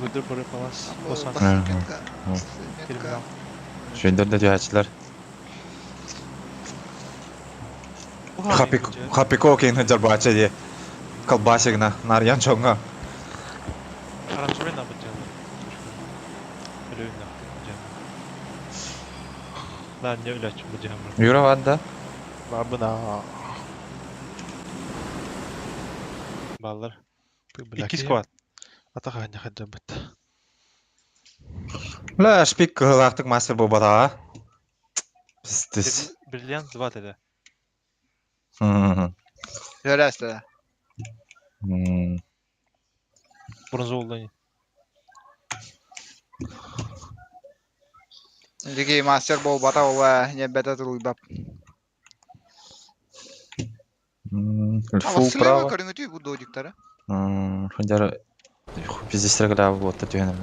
Өдөр бары палас. Босан. Терминал. Шөйдер да түйәчилер. Хапик хапико кейин жарбача де. Колбасигна нарьян чоңга. Аранжымен абыт жаны. Өлөйүн Да, не өлөчү бу жамыр. Юра ванда. Бабына. Баллар. Бля, Икки сквад. Атаха не хаджабыт. Бля, шпик кылактык мастер бу бата. Пиздец. Бриллиант 2 тогда. Көрәсті. Бронза болду. Дики мастер бол бата ола не бета тулбап. Фул право. Көрүңүтүй бу додиктары. Ханжар пиздец регля вот түйәнем.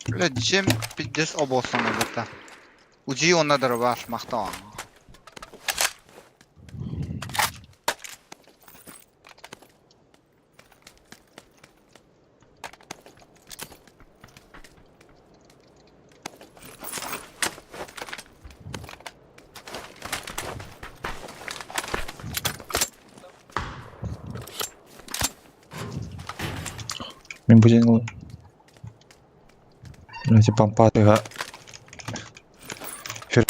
Бля, чем пиздец обоссана бата. Ужи онна бар мактаа. Мен бу Эти помпатыга Фер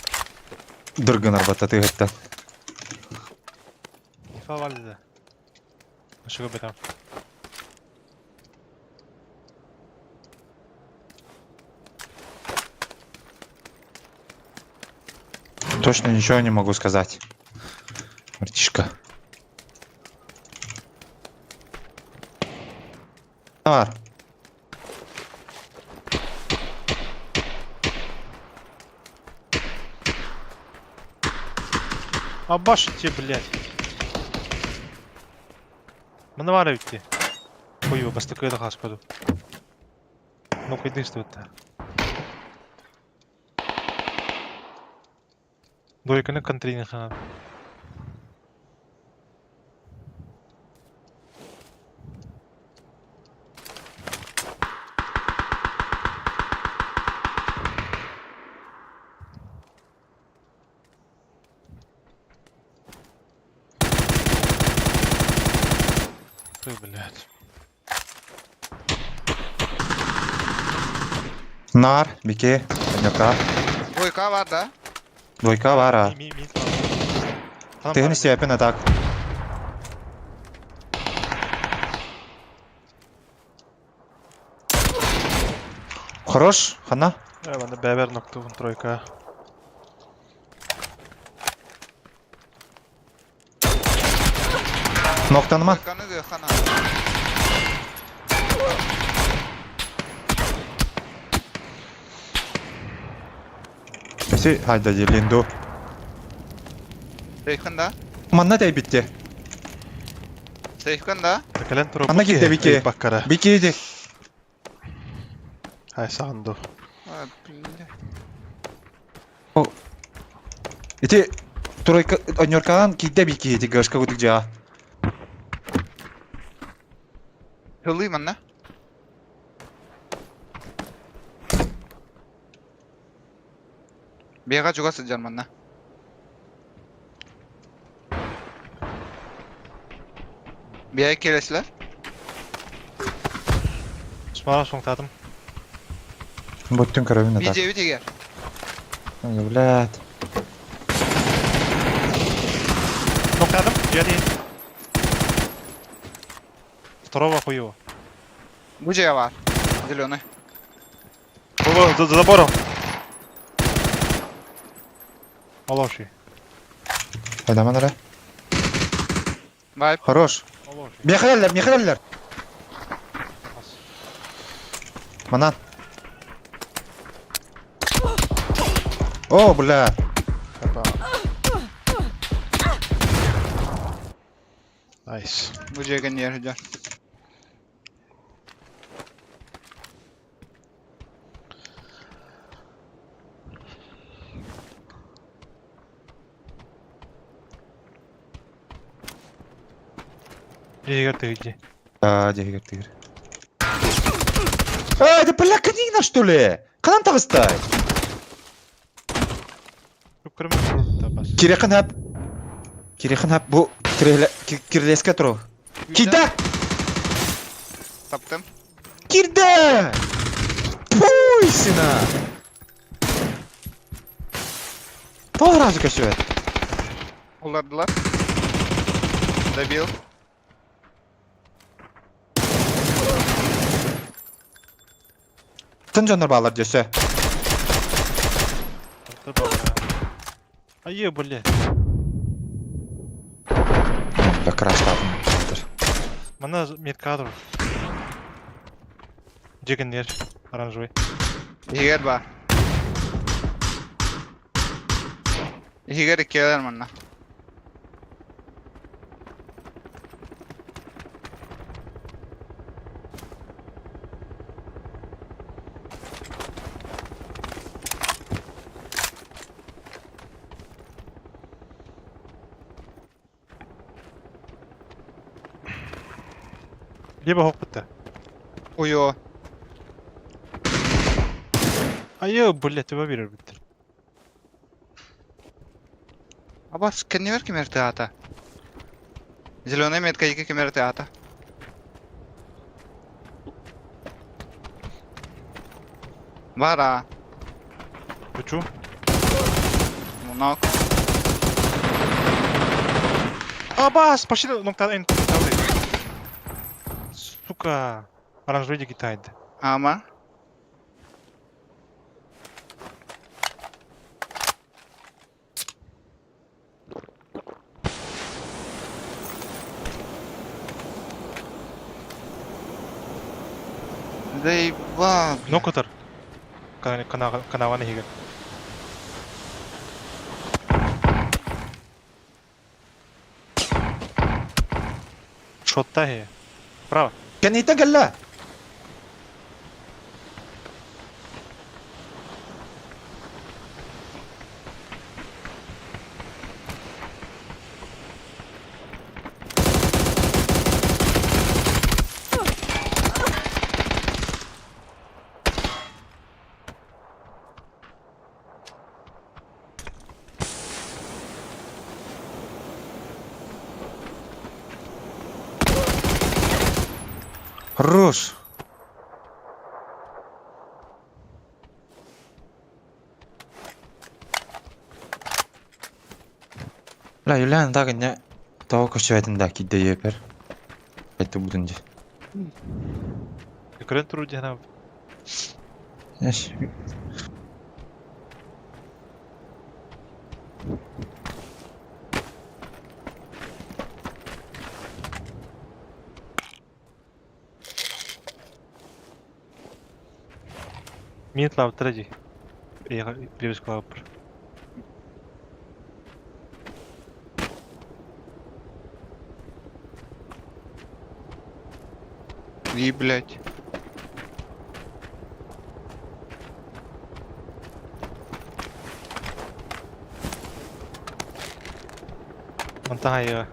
дыргынар бата тыгытта. Инфа бар деди. Ошого бетам. Точно ничего не могу сказать. Братишка. Бар. Абаш тебе, блядь. Мына битти. Ой, бастыкы да хаспаду. Ну кайдыйствует-то. Дойканы контрейнер хана. Ты, блядь. Нар, Бике, Анюка. Двойка бар да? Двойка бар, а. Ми, ми, ми. Ты не степен, а так. Хорош, хана. Э, бэбер ноктугун тройка. Ноктаныма. Двойканы хана. Си, хайда делинду. Сейфкан да? Манна дай битте. Сейфкан да? Кэлэн туруп. Анна киирдэ, Бике. Баккара. Бике иди. Ай, саанду. А, бля. Ити тройка Анюркадан киирдэ Бике иди гашка кудук жаа. Хылы манна. Бега чуга сылдьар манна. Бега келесилер. Смара соңтадым. Буттун көрөбүн атак. Видео тегер. Ой, блядь. Ноктадым. Я Второго хуево. Бу жеге бар. Зеленый. Во, за забором. Молодший. Хайда манара. Вайп. Хорош. Молодший. Мехалелер, мехалелер. Манан. О, бля. Опа. Найс. Бу жеге не сылдьар. Егер тыгди. А, дегер, дегер. А, это бля, книгна что ли? Канан тагыстай. Кирехин хап. Кирехин хап бу кирлеске туру. Кида! Таптым. Кирде! Пуйсина! Тоғыразы көсөт. Улардылар. Добил. Тын жонор балар дөсө. Ае, блядь. Бля, краштадым. Мана меткадр. Жегеннер. Оранжевый. Егер бар. Егер келер манна. Либо хоппыта. Уйо. Ае, блядь, тебя берер биттер. Абас, кенневер кемер ата. Зеленый метка екі кемер ата. Бара. Хочу. Нок. Абас, пошли, ноктан Сука. Оранжевый дигитайд. Ама. Заебал. Нокотор. Канаваны хигер. Шотта хе. Право. Кенейтен келле. Хорош! Бля, Юлиан так не того көчөбөтүн да кидде епер. Это будун же. Көрөн туруу дьана. Эш. Мин лаптара дии. Привязка лаппар. И, блядь. Онтон хайыа.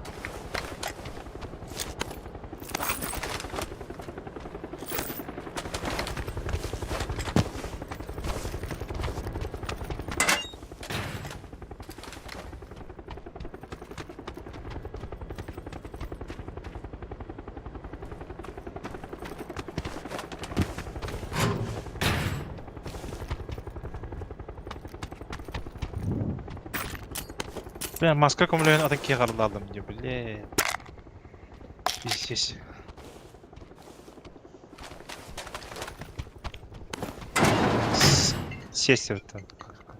Бля, маска көмөлөһөн атын киһи харылаалым дии, блин. Пиздец. Сесть вот там.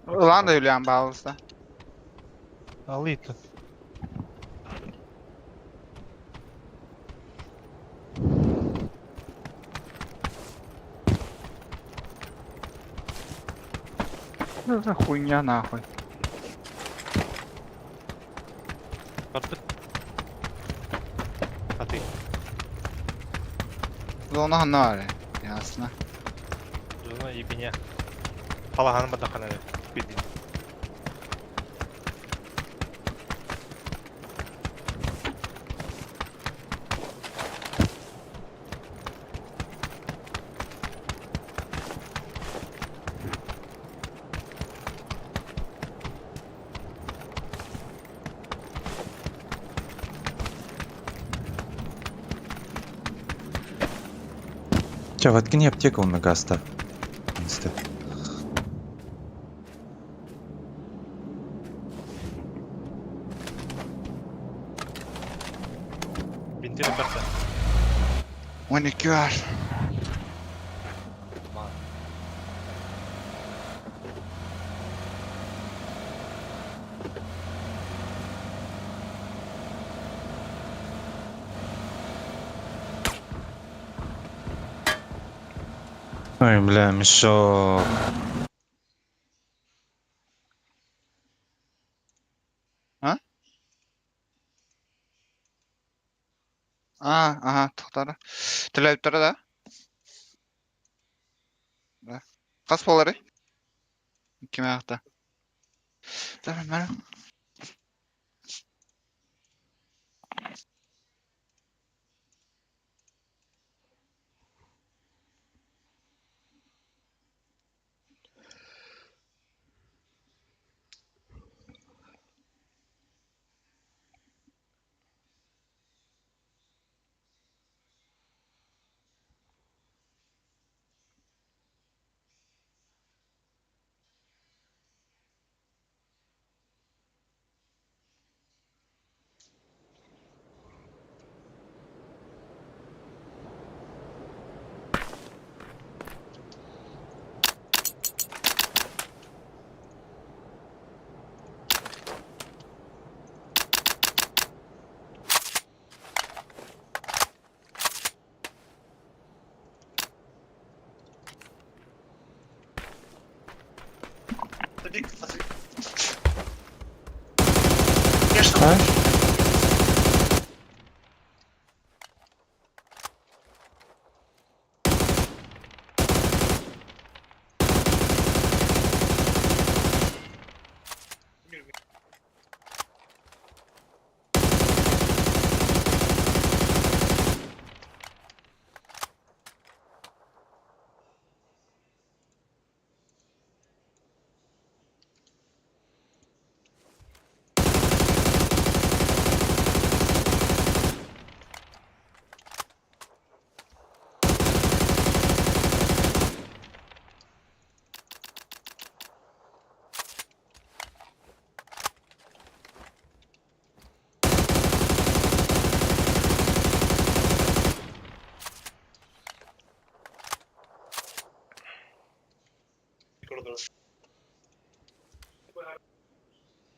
Ылан да Юлиан баалыста. Алый тут. Что за хуйня нахуй? Барбыт. А ты? Зона ханна Ясно. Зона ебеня. Палаһаны бадахана билдин. Че, воткни аптеку на гаста. Инста. Бинтин барса. 12 var. Ой, бля, мешок. А? А, ага, тохтара. Төлөп да? Да. Хас болары? Ким аяқта? Tamam, merhaba. А?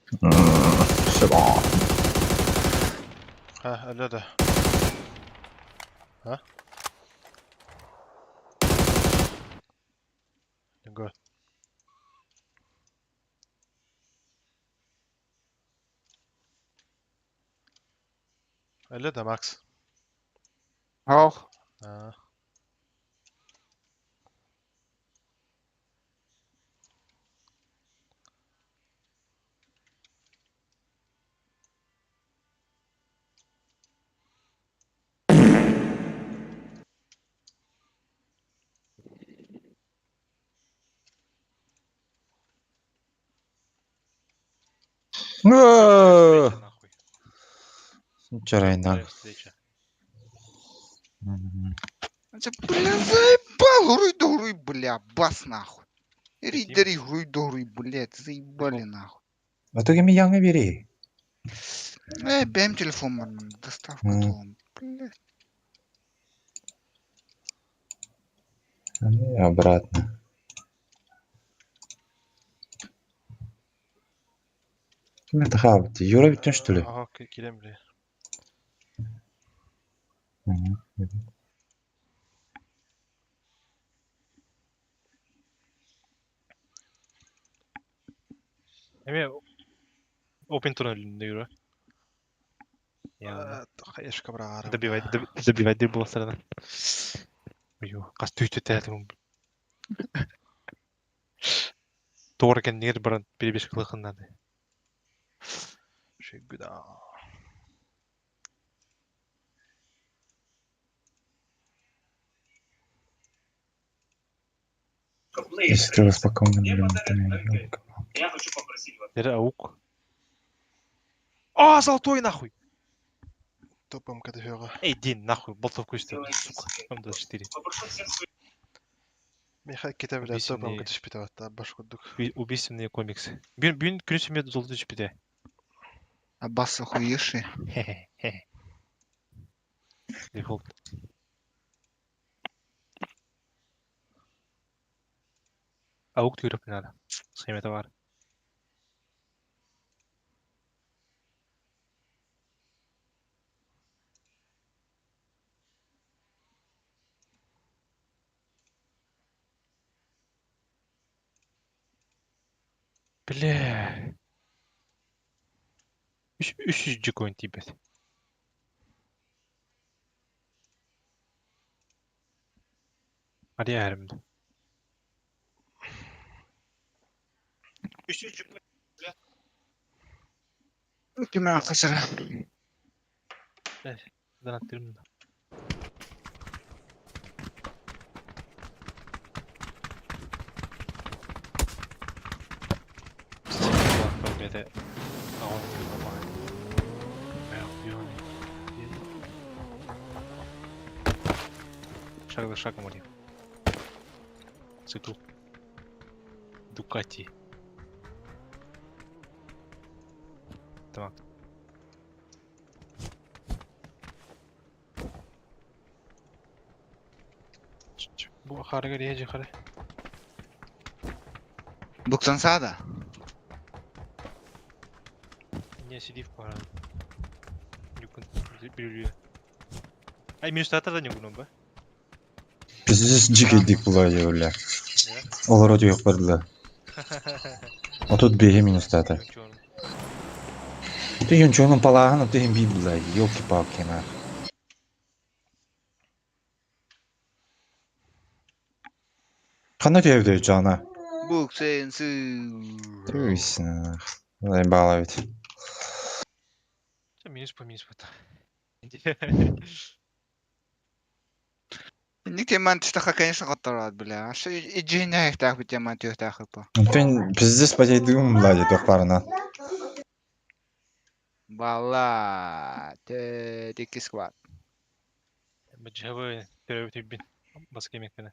Все. А, алло да. А? Го. Алло да, Макс. Ох. А. Нахуй. Чарайнан. Встреча. Бля, заебал, руй дуруй, бля, бас нахуй. Ридери, руй дуруй, блядь, заебали нахуй. А то кеми яңы бери. Э, бэм телефон бар, доставка толом, блядь. Ну и обратно. Ким это хабты? Юра бүтүн что ли? Ага, килем бля. Эме Open турнирінде юра. Я Хаешка брагара. добивать добивать деп болсардан. Ой, кас түйті тәтім. Торген нер баран перебежка лыхыннады. Шигуда. Если ты распакован, блин, это ёлка-палка. Нер аук. А, золотой нахуй! Топом кадыгера. Эй, Дин, нахуй, болтовку сука. М24. Миха кете бля топом Убийственные- кадышпитаватта баш курдук. Убийственные комиксы. Бүүн бүүн күнүс мед золотой чпите. А бас охуевший. Хе-хе. Дефолт. Аук түйріп надо. Схемета бар. Бля. Үш үш жүз коин тибет. Ария әримді. Ким касара. Донаттырым. Шаг за шагом они. Цикл. Дукати. Так. Бу харга реже харе. Буктансада. Не сиди в пара. Юкун бирүлү. Ай минус татар да нюгунум ба. Пиздец жикейдик була бля. Олар өтө yok бардылар. А тут беге минус тата. Ты юнчонун палагын, ты им би була. Ёлки-палки на. Кандай төбөдө жана? Буксенсы. Түгүйсүн. Заебала ведь. Минус по минус по. Никте ман тахха, конечно, готовят, бля. А что и джина их так, бля, ман тахха по. Ты пиздец потейдигим була деді тоқтарына. Бала, те дикий склад. Бджавы терәү бин баска эмекпени.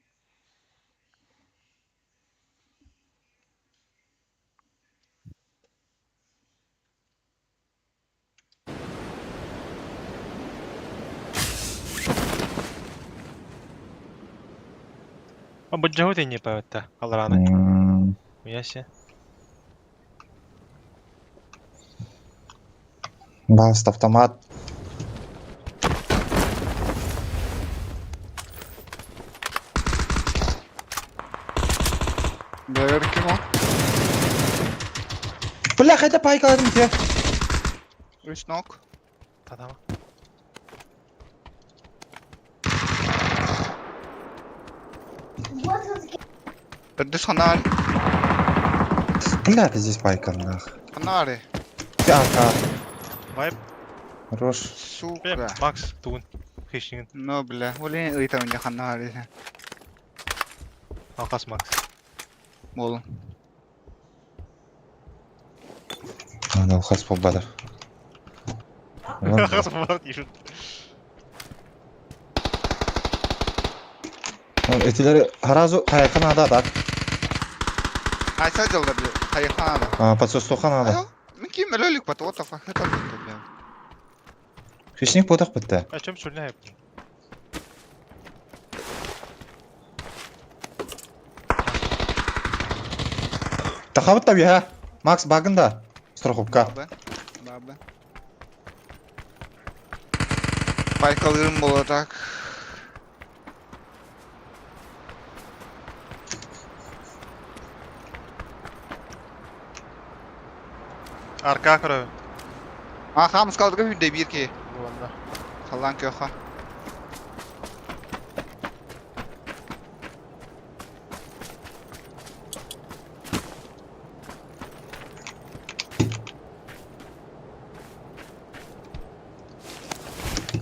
А бджавы не паветта алраны. Ясе. Балст автомат. Бэгэр ким ол? Бля, хайда пайкаладым те. Үс нок. Тадама. Төрдүс ханаар. Бля, ты здесь пайка нах. Ханаары. Ага. Вайп. Хорош. Сука. Макс тугун. Хищнигин. Ну бля, олен ыйтам дьэ ханаары. Алкас Макс. Болун. Ана алхас болбады. Алкас болбады деймін. Этилери харазу хайакан ада так. Айса дьылда бля, хайыхан ада. Подсостохан ада. Мен ким өлөлүк бат, what the fuck, это бля. Хищник бодақ бітті. А чем сүрнэ хайып? Тахабыт та бия. Макс багында. Страховка. Бабы. Бабы. Байкалырым болотак. Арка көрөбүн. А, хамыс калдыга хүнде бир ки. Буонна. Халан кёха.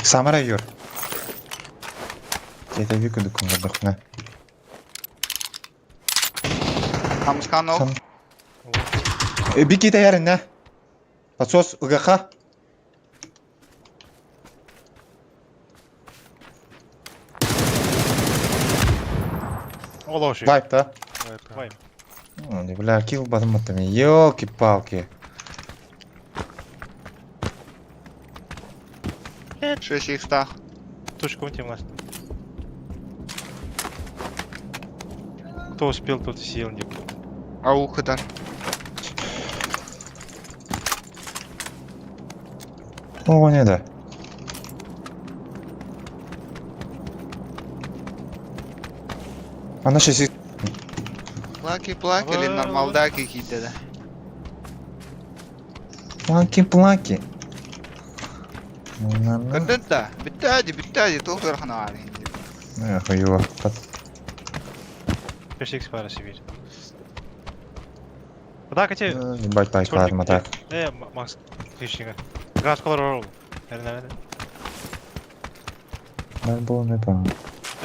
Самара юр. Кете би күндүк күнгөрдөх. Хамыс канок. Би ките ярин Подсос УГХ. Олоши. Вайп, да? Вайп. Бля, килл бадым аттым. Ёлки-палки. Шесть икстах. Точку унтим нас. Кто успел, тот съел. Не Ау, хыдар. О, не да. Ана шесть Плаки, плаки, или нормалдаки кийди да. Плаки-плаки. Көрдүн да. Бүттәди, бүттәди, тух ханаар. Хуёво. 5 пара себе. Так, эти... Ебать, пайкаладым, так. Макс, хищника. Газ колор ролл. Наверное. Мен бұл не понял.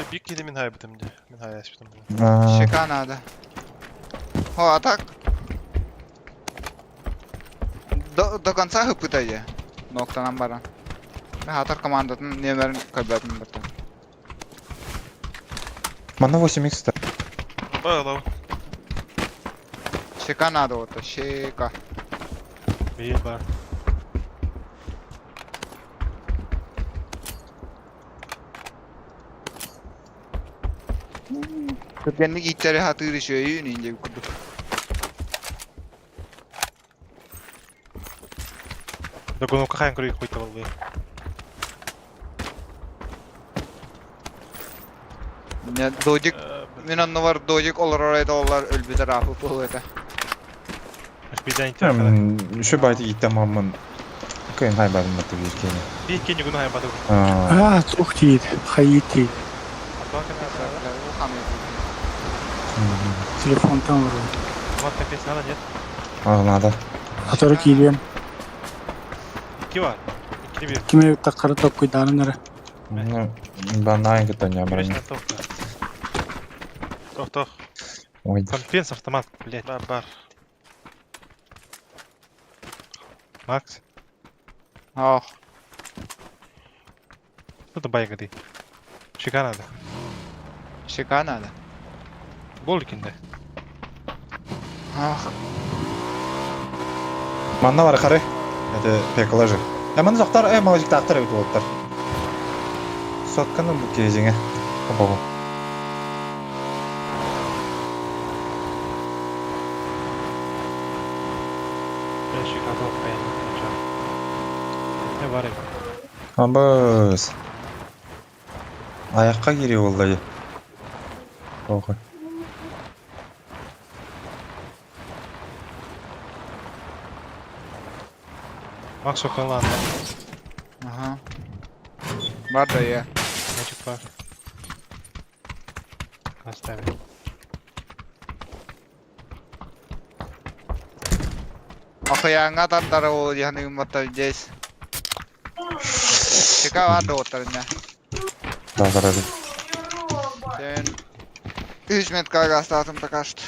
Бик киди мин хайбытым ди. Мин хай аспытым. Шека надо. О, а так? До конца хыпытайы. Ноктанан баран. Мен хатар командатын немерин көрбөпүн биртен. Мана 8х та. Балау. Шека надо вот, шека. Бил бар. Көпенник иттери хатыр шөйүн инде курдук. Догонука хайын көрейік қойты болды. Не додик, мен анны бар додик олар орайда олар өлбүтер апы бол это. Үші байты иттем аммын. Кыйын хайбадым баты биркени. Биркени күні хайбады. А, тух тиит, хайит тиит. Телефон там вроде. Вот капец надо, нет? А, надо. А то кирием. Икки бар. Икки бир. Киме таккары токкуйдаанын эрэ. Ну, банайын кытан ябырын. Тох, тох. Ой. Компенс автомат, блядь. Бар, бар. Макс. Ох. Что ты байка ты? Чека надо. Чека надо. Болкин да. Ах. Манна бар қары. Это пекалажы. Маны соқтар, малажикті ақтар өтіп олыптар. Сотканы бұл кезеңе. Опа. Не бар эбит. Абыс. Айахха киирии буолла дии. Охо. Макс около Ага. Бар да я. Значит, бар. Оставим. Ахыйааҥҥа тардара ол дьаһаныгымматтар здесь. Чека бар да оттарына. Да, карады. Sen 3 метр гастатым пока что.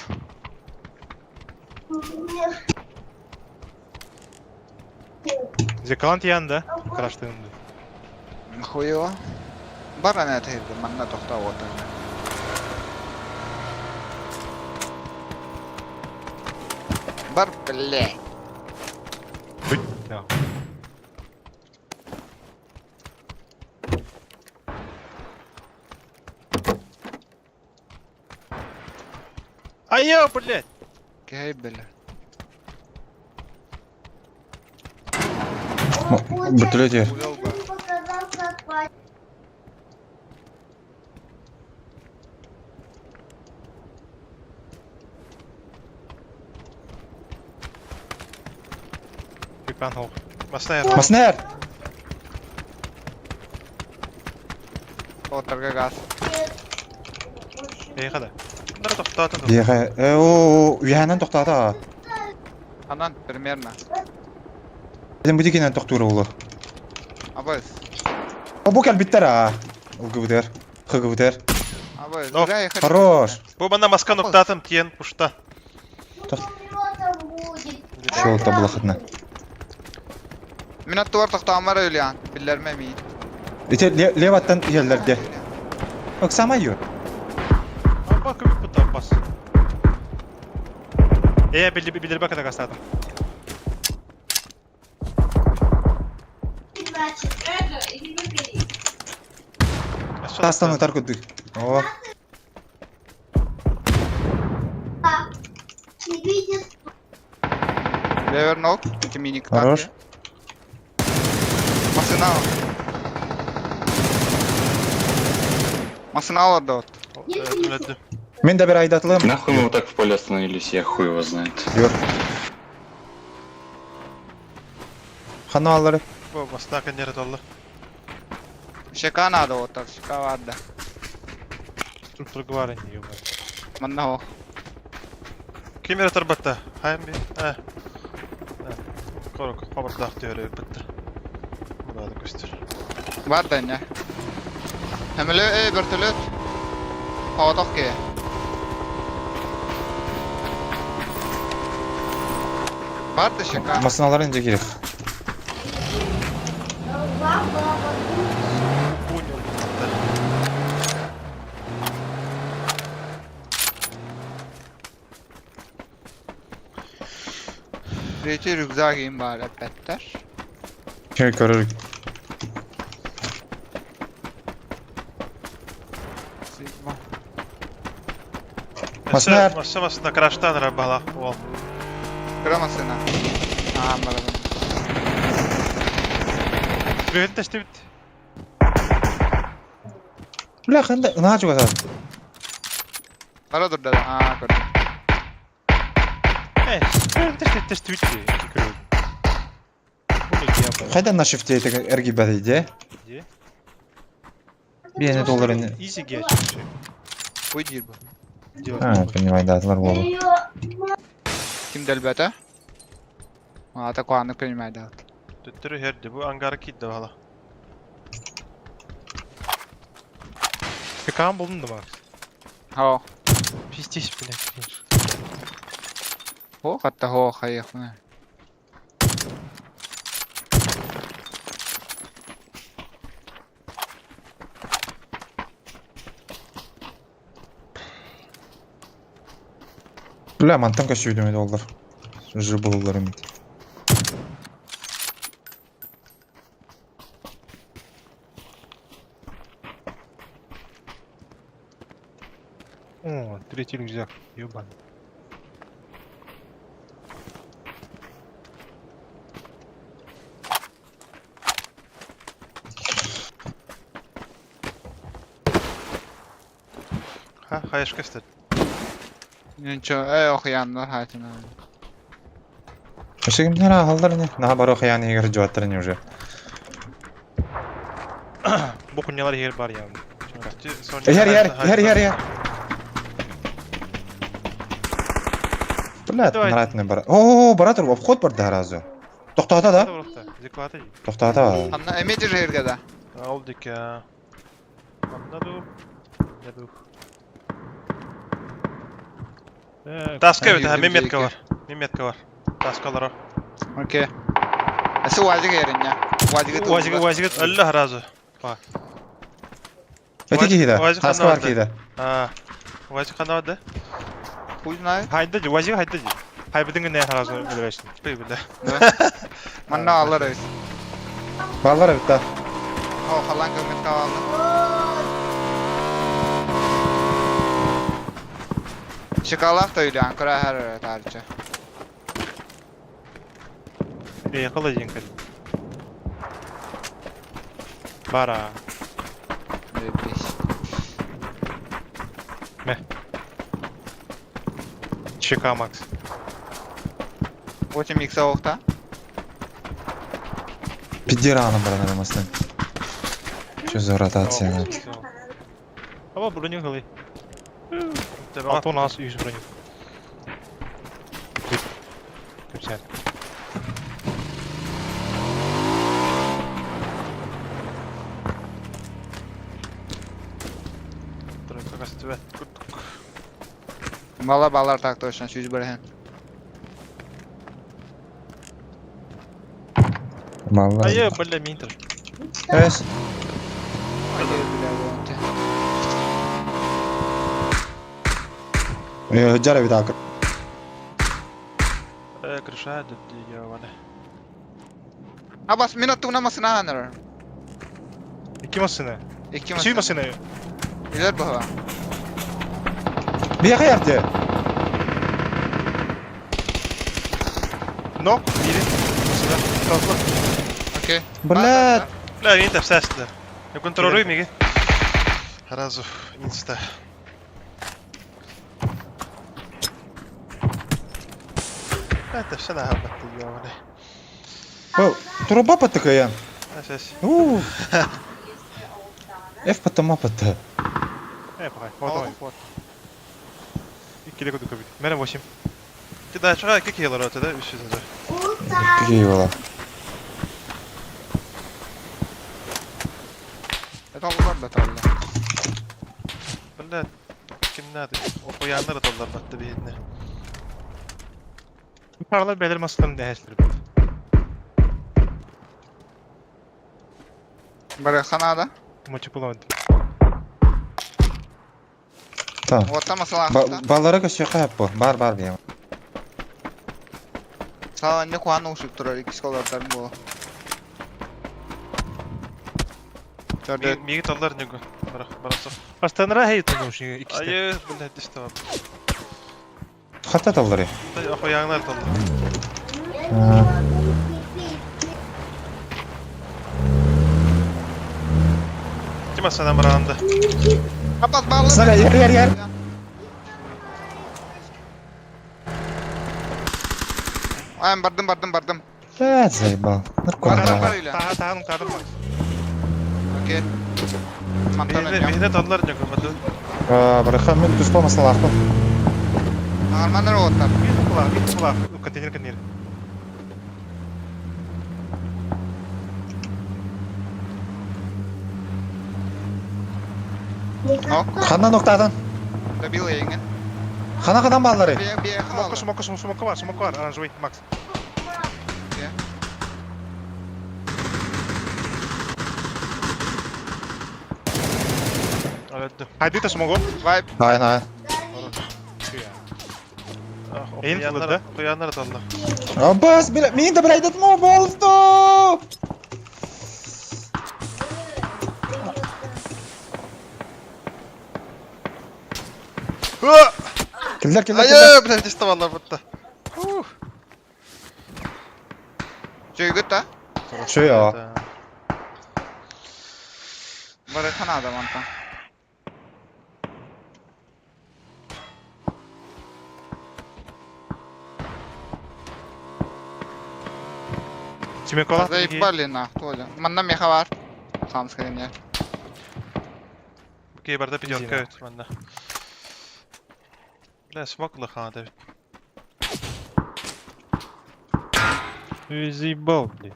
Зеркалан тиянда, караштığımды. Хуево. Бар ана тегді, манна тоқта отыр. Бар, бля. Да. Айо, блядь! Кей, бля. Бүтүлө Увел бы. Пикан хол. Маснайр. Маснер! Отырға газ. Эй, хада. Нара тоқтатын. Биэхэ, э, о, үһэнэн тоқтаата. Анан, примерно. Эден бу дикинен тоқтуура улу. Абыз. О, бу кэлбиттэр аа. Ылгыбытыр. Хыгыбытыр. Абыз. Но. Зря я хочу. Хорош. Бу манна маска нуктатым тиен пушта. Шол табылахытна. Мен аттуар тоқтамар өліян. Биллерме мин. Ите леваттан иһэллэрде. Оксама ю. Апа көмек бұта бас. Э, билдер билдер бак да гастадым. Тастан ытар курдук. О, Левер ног. Эти мини Хорош. Масына. Масына алады от. Өлөдү. Мен да бир айдатылым. Нахуй мы вот так в поле остановились, я хуй его знает. Йор. Хана аллары. Бу маска кеннери толлу. Шека надо отар. Шека барды. Структура говори, ебать. Манна о. Кемере тарбатта. Хайм би. Э. Корок хабардах диyor битти. Мурады көстөр. Бар да не. Хәмілі, эй, вертолет. Паваток ке. Бар да шека. Масыналар инже керек. Понял бу Третий рюкзак им бар, әпәттер. Кö көрөр. Сигма. Маснар. Масса масна краштан рабала. Ол. Кырамасына. А, барабан. Бөтен тәштебит. Бля, ханда ына чугаса. Бара дурда. А, көрдüm. Э, бөтен тәштебит тәштебит. Хайдан на шифте эрги бәдиде. Де? Биэни доллар ини. Изи геч. Уйди бу. А, понимаю, да, атлар болду. Ким дәлбәтә? А, такой анық принимает, да. Төттөрү херди бу ангар кидди бала. Пикан булдым да, Макс. Хо. Пиздец, блядь, кринж. Хо, хатта хо, хайых. мына. Бля, мантан көсүйдүм доллар. Жы боллар эмит. О, третий рюкзак, ебаный. Хаешка истер. Ничего, эй, охуяннар хатина. Өссө кимнэр ааһаллар ини? Наһаа бары охуйаан иһигэр дьуаттар ини уже. Бу куннялар иһигэр бар я. Иһэр, иһэр, иһэр, иһэр, иһэр. Блядь, Давай. нравится бара. О, бара тур, обход барда сразу. Тохтоото да? Зиклаты. Тохтоото. Анна эме жирге да. Ол дике. Манна ду. Я дух. Э, Таска бит, Юрдүм меметка жеке. бар. Меметка бар. Таскалары. Окей. Асы уазик еринне. Уазиги Уазиги, уазиги. Әллә сразу. Эти киһи Уазик Таска бар ханна киһи А. Уазик ханна барды. Хуй знает. Хайда, уазиги хайда. Хай бидин не сразу билбейсин. Бей биле. Манна алар өз. Баллар бит да. О, халан көмет калды. Шоколад та үйлі, Анкара хәр тарчы. Эй, кала жеңкел. Бара. Беш. ЧК Макс. 8 икс оқта. Пидираны баран арамастан. Что за ротация? Аба броню кылый. Антон ас үйүз броню. Көпсән. Тройка кастыбет. Куттук. Бала балар так точно, сүз бір Баллар. Айы, бля, минтер. Эс. Айы, бля, вонте. Жара бит акыр. Э, крыша дөдди яваны. Абас, мен аттуна масына ханыр. Ики масына. Ики Сүй масына. масына. Илер бұға. Бияка ярты. Нок, бири. Масына. Тазла. Окей. Блядь. Бля, мин тәпсәсті. Я контролирую миги. Сразу инста. Бля, тәпсән ахабатты яваны. О, труба паттыкаян. Әсәс. У. F потом апатты. Э, пахай. Вот давай. Икки куду көбүт. Мене 8. Ти да чыга ики килер өтө да 300 азыр. Какие была? Это олар да талла. Бля, ким надо? Окуяннар аталлар батты бейдine. Паралар бәлер масыларын дәһәстер. Бары ханада. Мочы булады. Та. Отта масала. Баллары көсө каяп бу. Бар бар бия. Сала не куан ушуп турар икс колордарын болу. Төрдө Миги таллар нүгү. Барак, барасып. Астанара хей тунуш икисте. Айы, бля, дисте бар. Хатта таллары. Окуяннар таллар. Ким асана баранда? Апас баллы. Сага, яр яр яр. Ай, бардым, бардым, бардым. Блядь, заебал. Наркоман. Бардым, бар үйлі. Таха таханың тадым Макс. Окей. Мантан Бейдine таллар нүгү. Баду. Барыха мен туспа масалахпын. Нормально оттар. Бир кула, бир кула. Контейнер контейнер. Нок. Ханна ноктадан. Добил еңген. Хана хадан баллары. Бе, бе, Смока, смока, смока бар, смока бар. Оранжевый, Макс. Алды. Хайды та смогу. Вайп. Айн айн. Эйн Окуяннар, окуяннар таллар. Абас, бля, мин да блядь, мо болду. Килдер, килдер, килдер. Айы, бля, дисте баллар бутта. Жүйгүт та. Чё я? Бары ханада мантан. Семеркалаах Заебали нах, Толя. Манна меха бар. Хамская не. Окей, барда пятерка өт манна. Бля, смог лохана да. Үй, заебал, блин.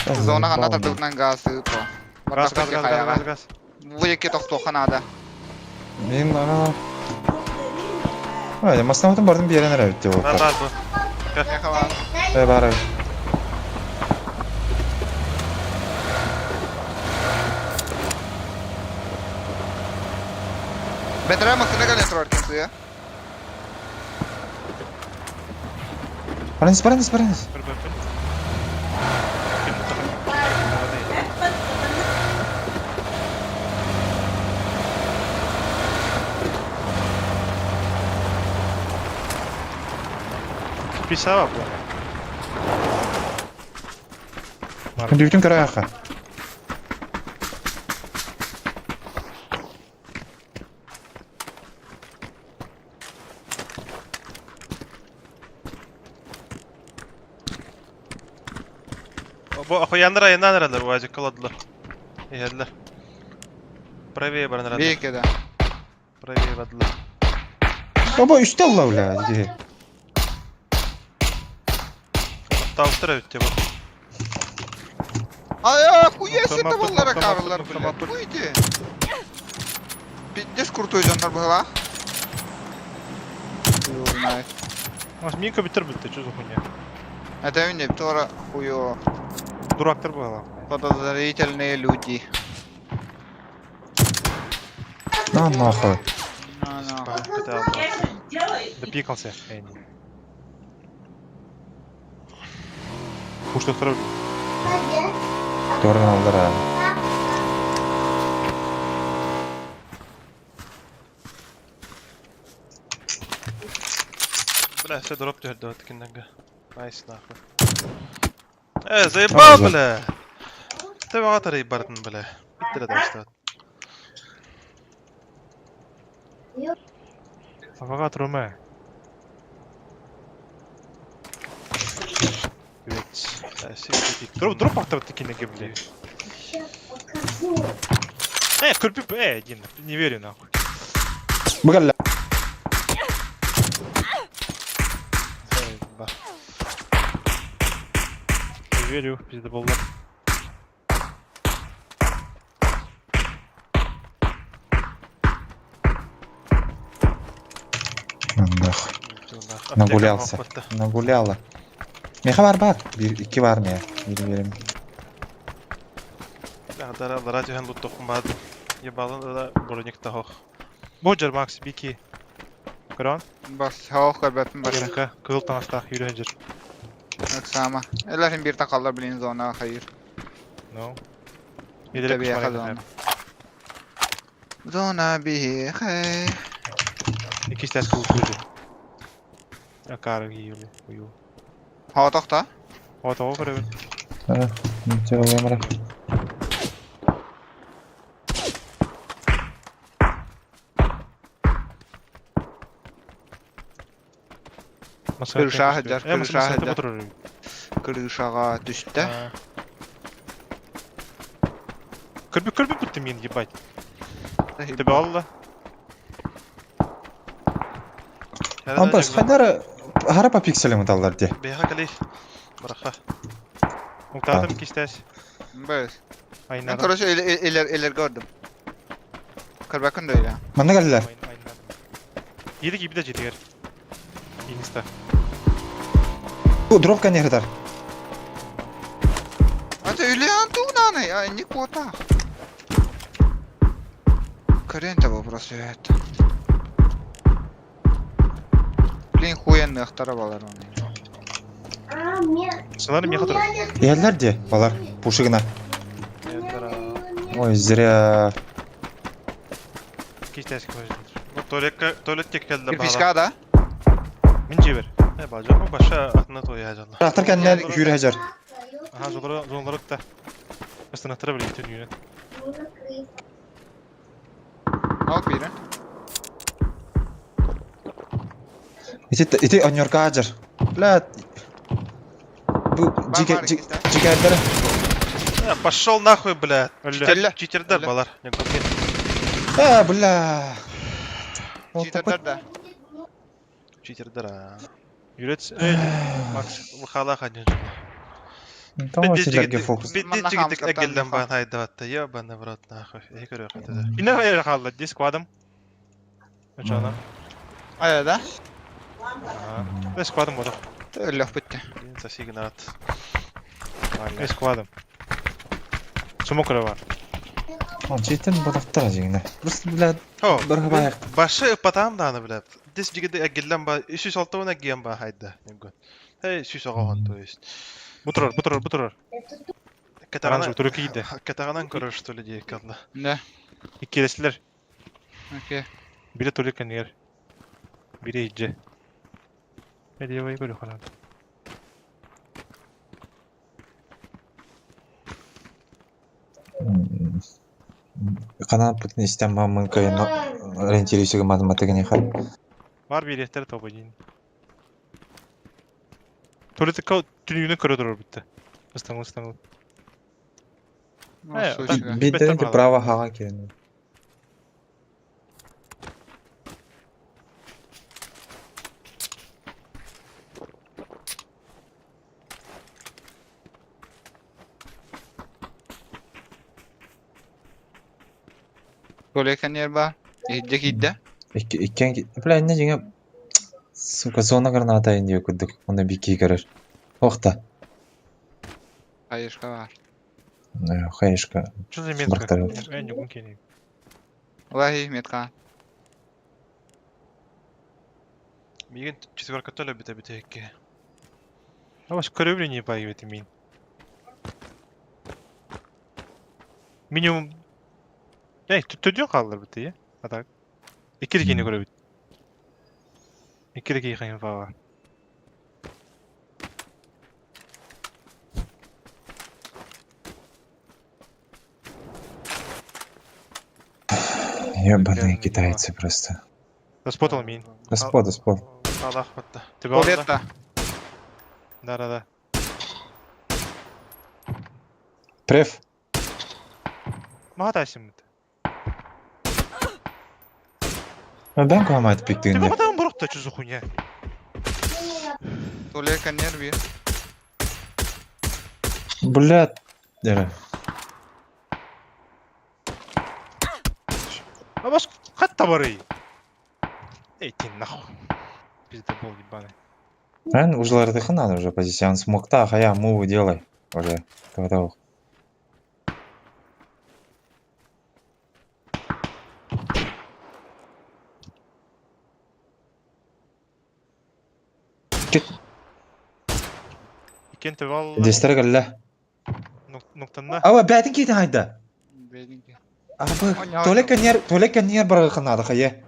Зона хана тардыбытынан газ по. Газ, газ, газ, газ, газ, газ. Бу екі тоқтоқан ада. Мен ана... Ай, маснаматын бардым биэрэн эрэ эбит Бар буолла. бар бу. Меха бар. Э, бар эбит. Бетре масына кален турар кемсия. Бараныс, бараныс, бараныс. Бір, бір, бір. Писала, бля. Күндүбүтүн көрө аха. Бу охуяннар айынан эрэлэр, уазик каладылар. Иһэллэр. Правее баран эрэллэр. Бейке да. Правее бардылар. Оба үстэ алла бля. Ди. Тавтыр эбит бу. Ай, хуя себе баллара карлар, блядь. Хуйте. Пиздец крутой жанр была. Хуй знает. У нас минка битер бітті, что за хуйня? Это не Тора хуё. Дурактар была. Подозрительные люди. На нахуй. На, на. Допикался. Эй, не. Пуш второй. Торын алдыра. Бля, все дроп түһэрдэ киннерге. Найс нахуй. Э, заебал, Ага. бля. Ты ватары бардын, бля. Биттер да Сафаға тұрума. Дроп, дроп ақтап кинеге, бля. Курпи, один, не верю нахуй. Быгалла. Заеба. Не верю, пиздоболлар. На нахуй. Нагулялся. Нагуляла. Меха бар бар. Бир, икки бар мия. Бир берем. Дара, дара түһэн луттохун баады. Ебалын да броник тахох. Боджер, Макс, бики. Көрөн? Бас, хаух көрбәппін башы. РНК, кызыл таҥастаах юрэн жер. Оксама. Эләрин bir takallar bilin zona hayır. No. Tabii zona. Zona bir hey. Икки тәс кыл күзі. Акары киюлі, ую. Hava toxta. О, того көрөбүн. Мара. Крыша хаджар, крыша хаджар. хаджар. Крышаға түсті. Көрбі көрбі бүттім мен, ебать. Тебе алла. Антос, хайдара хара по пикселям таллар ди. Беха кали. Браха. Муктатым кистәс. Бөз. Мен Айнадым. короче элер элер gördüm. Көрбәкін да öyle. Манна кэллэр. Едік ебіде жетігер. Инста. Бу дроп канердар. Ата үлен туғнаны, а не кота. Коррента вопрос это. Блин, хуенный ахтарабалар оны. Сылары меха тұр. Иһэллэр ди, балар пушыгына. Ой, зря. Кистәс көзі. Бу туалетка, туалет теккелде Кирпичка да? Мин жебер. Э, бажа, бу баша атына тоя жalla. Трактор кэннен хүрэ хажар. Аха, зонлары, зонлары да. Астана біле түн үйіне. Ал бiri. Ити ити оньорка хажар. Бля. Бу Бар бар иккисте. Дьикээрдэрэ. Пошел нахуй, бля. Өллө. Читердер балар. А, бля. Читердер да. Читердер а. Юрец, эй, Макс, выхалах один. Там силерге фокус. Бидди чигитик эгеллен бан хайдаватта. Ебаный в рот нахуй. Эй көрө хатыда. Инна хайра халла, ди сквадом. Начало. Ая да? Да сквадом буду. Өллөх бүтте. Сосигнат. Э сквадом. Сумок бар. Читен бодохтор жигине. Просто, бля, О, бір баяқ. Башы патам даны, бля. Дис жигиди эгеллен ба 306 уна гиен ба хайда. Эй, сүүс оҕоһон, то есть. Бутурар, бутурар, бутурар. Катаганан Оранжевый түрі кийді. Катаганан көрөр, что ли, диэки алла. Да. Иккилеслер. Окей. Бире турик кэннигэр. Бире иджи. Медиевай көрү халан. Канал путин истен бамын кайын ориентируйся математика не хай. Бар билеттер тобы дейін. Туалетте түнүгүнө көрө турар бүтті. Ыстаңыл, ыстаңыл. Бидден ки право хага келин. Туалет нер бар. Иһирдьэ киирдэ. Иккен бля инне жиңе сука зона граната инде күдүк. Оны бики көрөр. Охта. Хайышка бар. Хаешка. Что за метка? Я не гункени. Лахи метка. Мигин четверка төлө бите бите икки. А ваш көрөбүлү не пайып мин. Минимум Эй, төдүн қалдыр бітті, е? А так. Икки көрөбүт. Икки кейхен фава. Ебаные китайцы просто. Заспотал мин. Господа, господа. Аллах батта. Туалетта. Да, да, да. Преф. Мага тасим. Ben куамат Ты пиктигинде. мага бурукта что за хуйня? Туалет нер бир. Бля. Дere. А бас хатта бары. Эй, ты нахуй. Пиздобол ебаный. Мен ужлардыхы надо уже позиция. Смокта, хая, мувы делай. Уже. Того. Иккен тебал. Дестер галла. Ноктанна. Ава бәтин кейтен хайда. Бединки. Аба, туалет туалет нер баргы надо хая.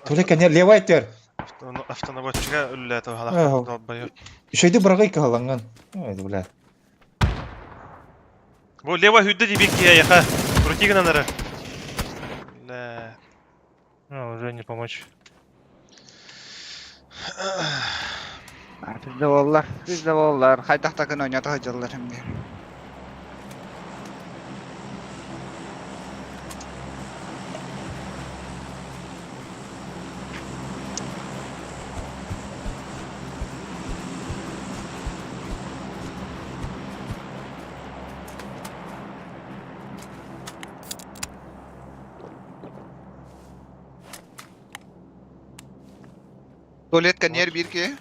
Туалет нер левай тер. Автонаводчига үлләтө халах долбайып. Шөйдү баргы каланган. Ой, бля. Бу лева хүддэ дибик яха. Крути нары. Бля. Ну, уже не помочь. Bizde bollar. Bizde bollar. Хайдахтакын ойната хыдьаллар хэмдэ. Туалет нер бир ки.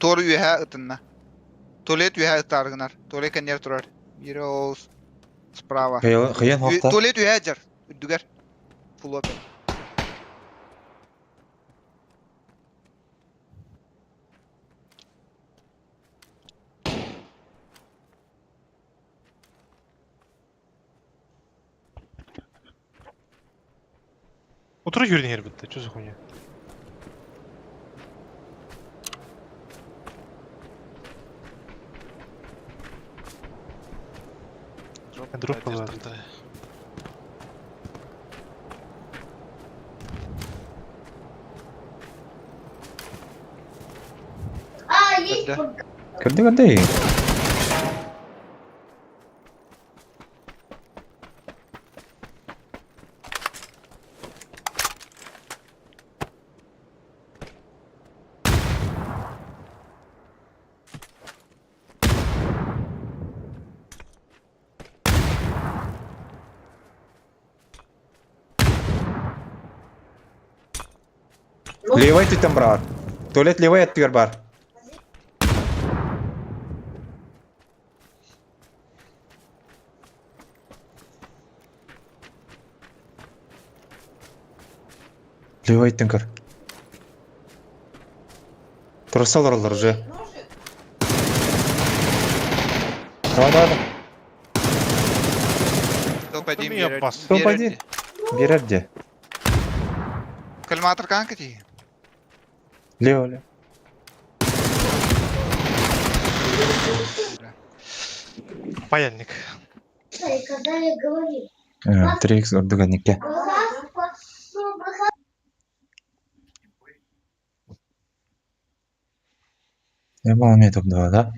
Тор үһэ ытынна. Туалет үһэ ытаргынар. Туалет нер турар. Бири ол справа. Хыян хохта. Туалет үһэ жар. Үдүгэр. Full open. Утро юрин бітті, что за хуйня? Дроп была. Көрдө. Көрдө көрдө. Левай түттэн быраҕар. Туалет левай өттүгэр баар. Левай өттүн көр. Турса олороллор уже. Давай, давай, давай. Топ-1 Ну, я биэрэр. бас. Топ-1. Биэрэр. Биэрэр дии. Кальматор канка дии. Лево, лево. Паяльник. 3x ордук никке. Я мало мне топ-2, да?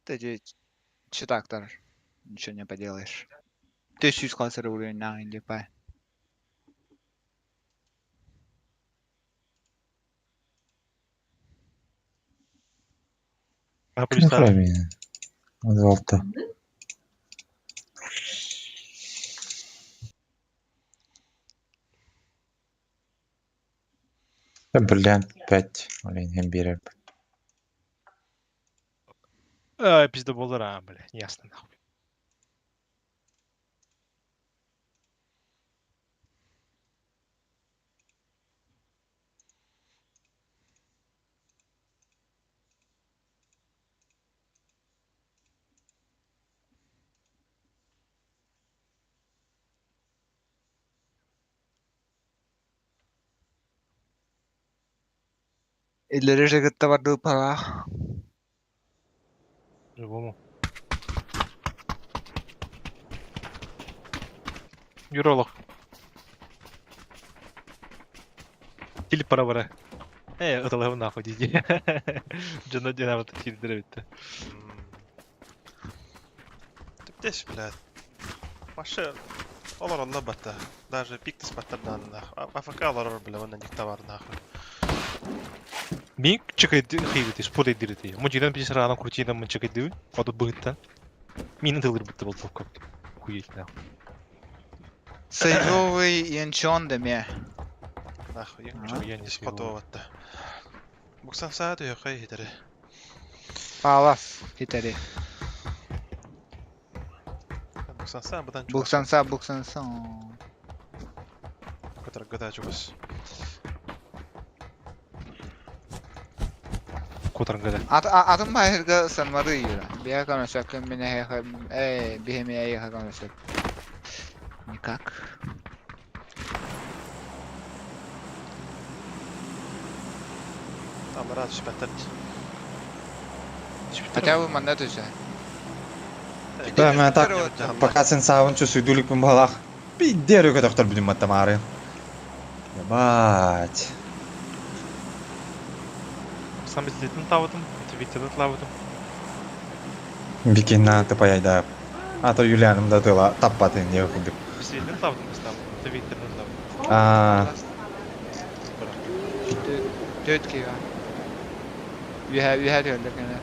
Ты читактор. Ничего не поделаешь. Ты сүүс уровень на индипай. А плюс Нахуй меня. Алта. Бриллиант 5. Олень биэрэр. А, пиздоболлар, а, бля, ясно нахуй. Иллери жигитте барды пара. Любому. Юролог. Тиль пора бара. Ыталабын нахуй диди. Жана динамит кирдире битти. Түптес, блядь. Маша, олар алла батта. Даже пиктис баттардан нахуй. АФК олар, бля, вон них товар нахуй. Мин чыкайды хейбити, спорт эдирити. Мужидан бис рана крутидан мын чыкайды, оду быгыттан. Мин тылыр битти бол топ Хуеть нахуй. Сейвовый янчон деме. Нахуй, А, я не сейвовый. хоту батта. Буксан саа түйе хитере. Палас хитери. Буксан саа бадан чугас. Буксанса буксанса. Котор гада чугас. Котарнгада. Ат атым байырга санмары юра. Бия коношак мене э бихеме я коношак. Никак. Аллара түспәттер. Хотя бы манна түсә. Да, мен так, пока сен сабын чусуйдулик балах. Пидер өкө бүтүн маттамары. Ебать. Сам безлетин табытым, Твиттерде табытым. Бикин тыпаяйда. А то Юлианым да тыла таппатын не курдук. Безлетин табытым бастам, Твиттерде табытым. А, Төт кига. Үһә үһә төлдө кене.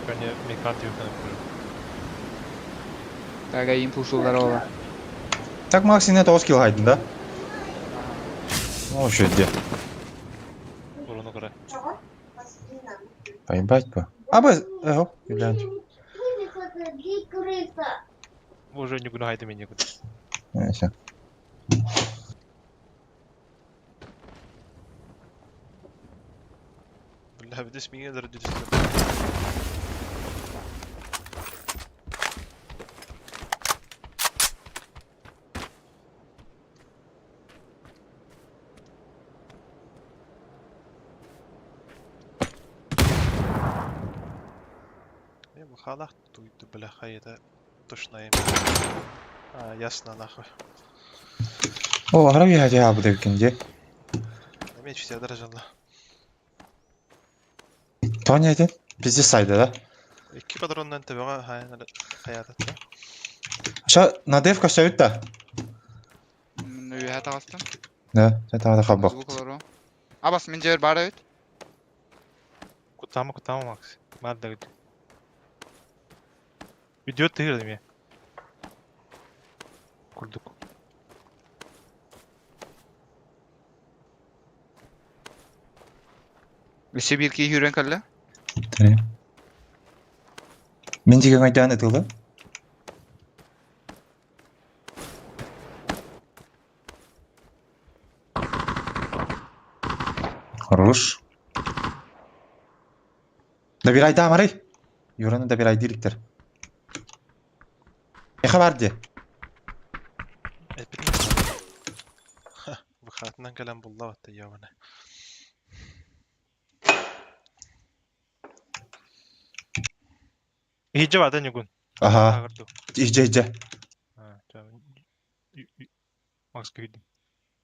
Көне мекран телефон Тага импульсулар ола. так Максине тоғыз килл хайдын да? Ну, еще где? Уруну кара. Поебать бы. А бы, эго, Юлиан. Уже не гуна хайды мен Э, всё. Бля, видишь, меня дородились. Я в халах тут, бля, это точно им. А, ясно, нахуй. О, аһара үөһэ дьаһаабыт эбиккин дии. Эмиэ чүтэ дьалла. Тоня этин? Пиздец сайда да? Икки патроннан төбөҕө хаайан хайаататта. Ша, Надев көстөбүт да? Мин үөһэ таҕыстым. Да, это хабах. Звук олору. Абас мин дьиэбэр баар эбит. Куттаама, куттаама, Макс. Баар да Идет тыгыр эмиэ. Курдук. Өссө биир киһи үүрэн кэллэ. Мин дьигэ ҥайдаан ытылы. Хорош. Добирайда амарый. Юраны добирай дириктер. Эхе бар ди. Выхатынан кэлэн булла батта ебана. Иһдьэ баата ньугун. Аха. Иһдьэ иһдьэ. Макс күйдүм.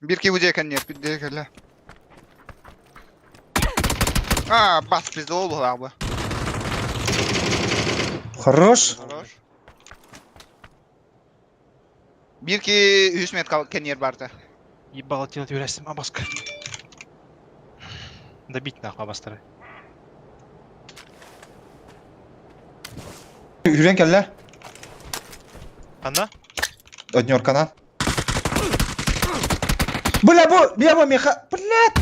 Биир киһи бу дьиэ кэнниэр дьиэ кэллэ. А, бас пизда буолаах бу. Хорош. Хорош. Биир киһи үһүс мет кэнниэр барда. Ебало тело түбэлэстим абаска. Добить нахуй абастары. Үрэн кэллэ. Анна? Однерканан. Бля, бу, бля, меха, блядь!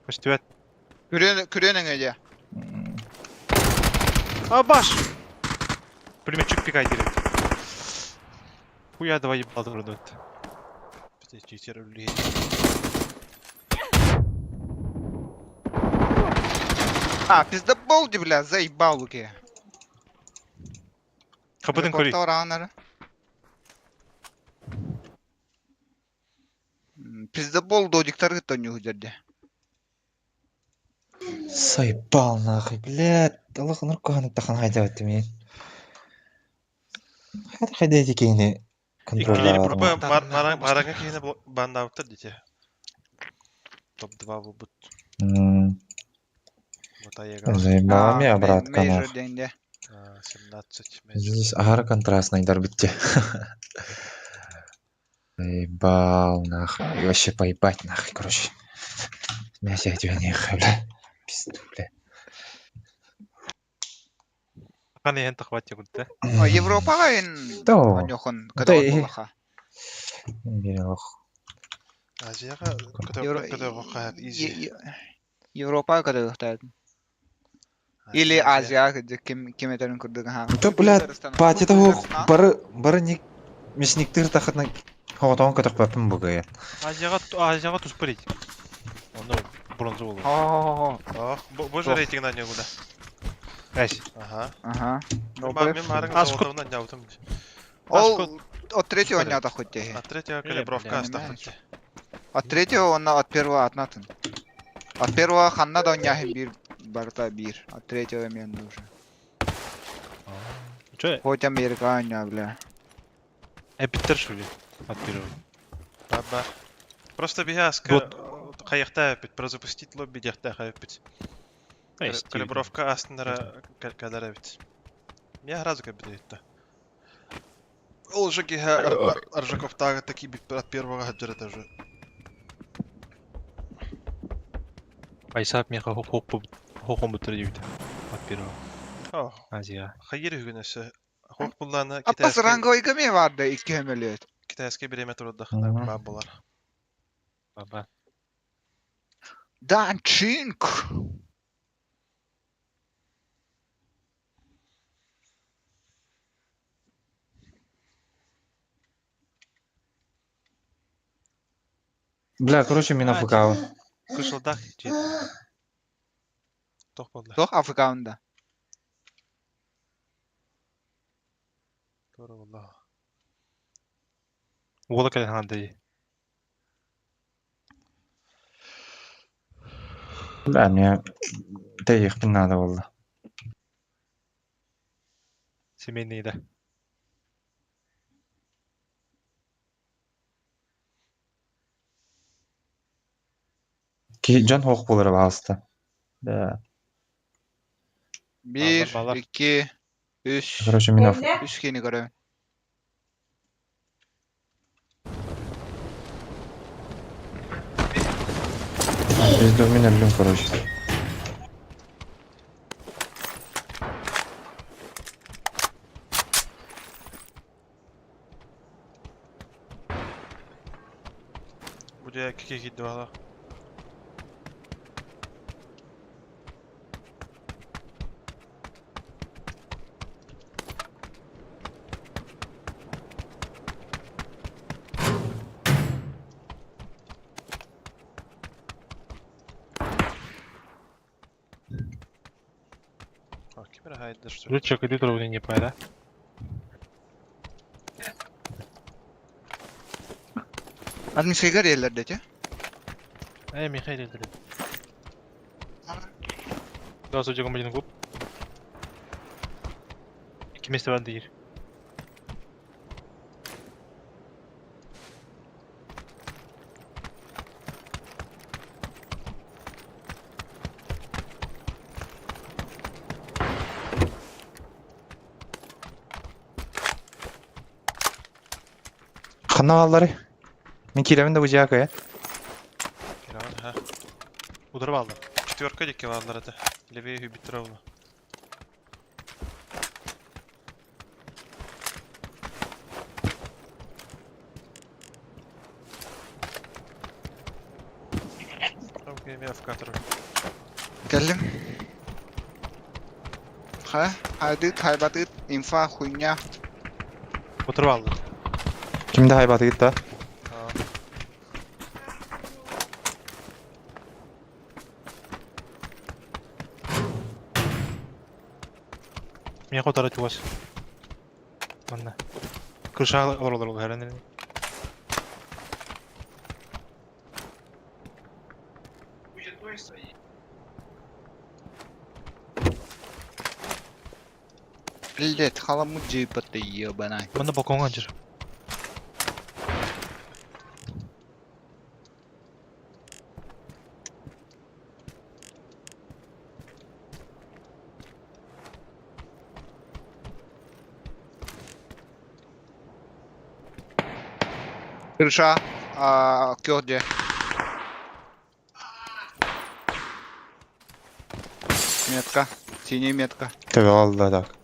Көстүбэт. Күрүөн күрүөн өҥө дьэ. А, баш! Пулеметчик пикай директ. Хуя давай ебал вроде. Читер үллиһи. А, пиздобол ди, бля, заебал луки. Хабытын көрүй. Пиздобол додиктар гытта нюхудерде. Сайбал нахуй, блядь. Аллах нур коханы тахан хайда мен. Хайда хайда эти кейни контроллаабатым. Маранга киһини бандаабыттар дите. Топ-2 булбут. Заебал меня, братка, нахуй. 17 Здесь агар контрастный дарбитте. Заебал, нахуй. И вообще поебать, нахуй, короче. Мясо я тебя не бля. Пизду, бля. Ханы эн тахват ягудда. Европаҕа эн Да. оньохон Да, кытаҕат буоллаха. Берег. Азияга көтө изи. Европа кытыгыхтаат. Или Азия ким ким этерин курдук ха. То, блядь, Пати того бары бары ник мясниктыр тахатна хотон көтөх бапын бугая. Азияга Азияга туспарить. Оны бронза болу. Хо-хо-хо. Ох, бу же рейтинг на него да. Әс. Ага. Ага. Мен марың золотовна нявтым. Ол от третьего не отохоть. От третьего калибровка астахоть. От третьего он от первого атнатын. От первого ханна да няхин бир барта бир. От третьего мен уже. Че? Хоть Америка не, бля. Эпиттер что ли? От первого. Баба. Просто бияска каякта бит, прозапустить лобби дияхта хайпит. Калибровка астынара калара бит. Я сразу как бы Ол же гиха Аржаков тага таки бит от первого хаджара тоже. Айсап меха хохом бутыр дейбит. От первого. О, Азия. хайыр үгүнөсө. Хох булланы Аппас китайский ранговый кеме барды икки хөмөлөт. китайский биреме турдахына баа болар. Баба. Данчинг. Бля, короче, мин АФК. Кышылдак же. Тох болду. Тох Африкаунда. Тура болду. Уола кэлэн ханды. Бля, мне да ехать надо было. Семейный да. Ки дьон суох буолара баҕаста. Да. Биир, Балар, балар. икки, үс. Короче, мин Үс киһини көрөбүн. Пизду, мин өллүм, короче. Бу дьэ кики киирди баҕа. А, ким эрэ хаайдар что ли? Лучше иди турбун не да? Админскайга реллер дети. Эй, Михаил, иди. Да, судья один клуб. Икки месте бар диир. Ханна бааллары? Мин киирэбин да бу дьиэҕэ кыайан. Кирэҕин, ха. Удары алды. Четверка диэки бааллар этэ. Левее үһү ровно. Окей, мен АФК турар. Кэллим. Ха, хайдыт, хайбатыт, инфа, хуйня. Утары алды. Ким да хайбатыгыт да? Аа. Мен котары чугас. Манна. Крыша олор олор олор хәрән. Блять, халамут джипа ты ебаный. Манна балконга жыр. Крыша, а, кёрде. Метка, синяя метка. Төбө алла так.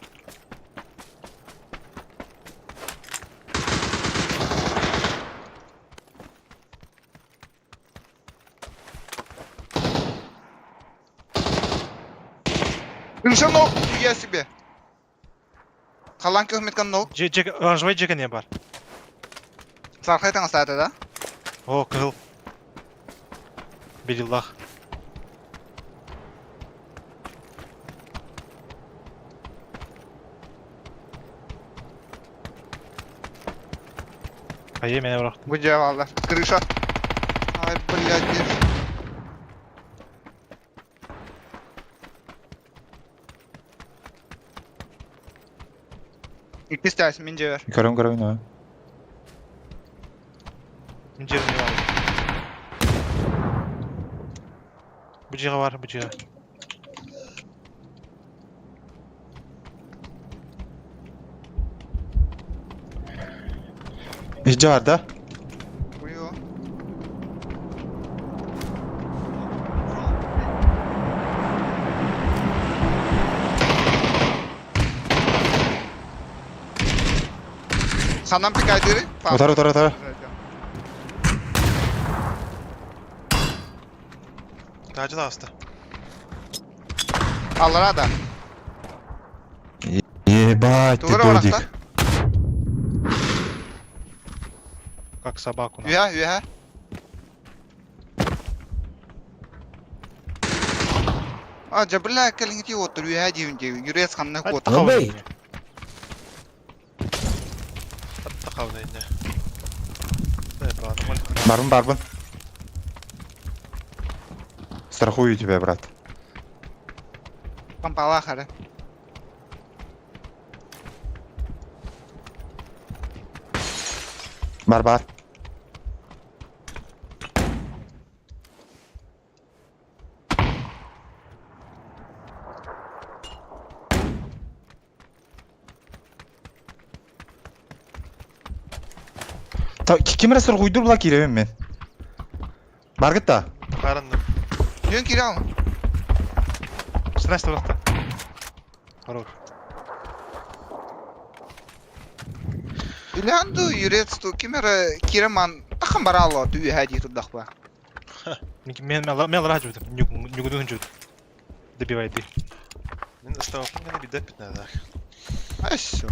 Крыша ног, я себе. Халан көх метка ног. Жек, оранжевый жека не бар. Сархай таңастады да? О, кызыл. Бериллах. Айе, меня брак. Бу жабалар. Крыша. Ай, блядь, держи. Икки стясь, мин жебер. Көрөм көрөм аа. Мин жерим не бар. Бу жига бар, бу жига. Ижде бар да? Буйо. Санан пикайдыры? Утары утары утары. Таажы да аста. Аллара да. Ебать, ты Тугура додик. барахта. Как собаку. нахуй. Үһә, үһә. А, жабырла кэлиҥити оттур үһә диибин диибин. Юрец ханна куот. Аттахау. Аттахауна инне. Да, правда. Барбын барбын. Страхую тебя, брат. Пампала хары. Бар бар. Ким эрэ соргуйдур була киирэбин мин. Баргыт да? Харанным. Дьон киирэ ал. 16 барахта. Хорош. Үлээн дуу, юрец дуу, ким эрэ киирэн маан тахан барааллоо түүһээ дии турдахпа. Мен мен алара жудым. Нюгудун жуд. Добивай ты. Мин ыстабаппын гына бидеппит надо. Ай все.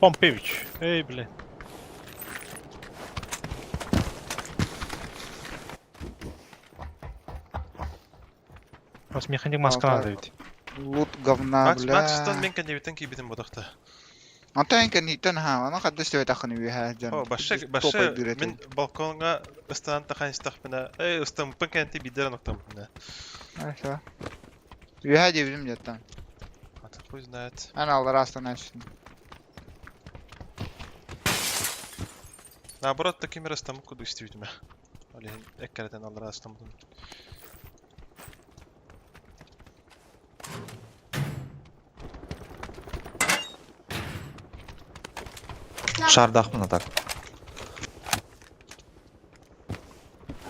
Помпевич. Эй, бля. Бас механик маска надо ведь. Лут говна, Макс, бля. Макстан мен кэннибиттэн киирбитим бодохто. Онтон кэнниттэн ха, аны хадыс төбөтахын үөһэ дьон. О, башы, башы, мин балконга ыстаан тахан истахпына, эй, ыстампын кэнти бидерен октампына. Хорошо. Үөһэ диэбитим дьэттэн. А то хуй знает. Ан аллара астана түстүм. Наоборот, таким ыстамы куду истибитиме. Ол иһин эккэрэтэн аллара ыстаммытым. Шардаахпын а так.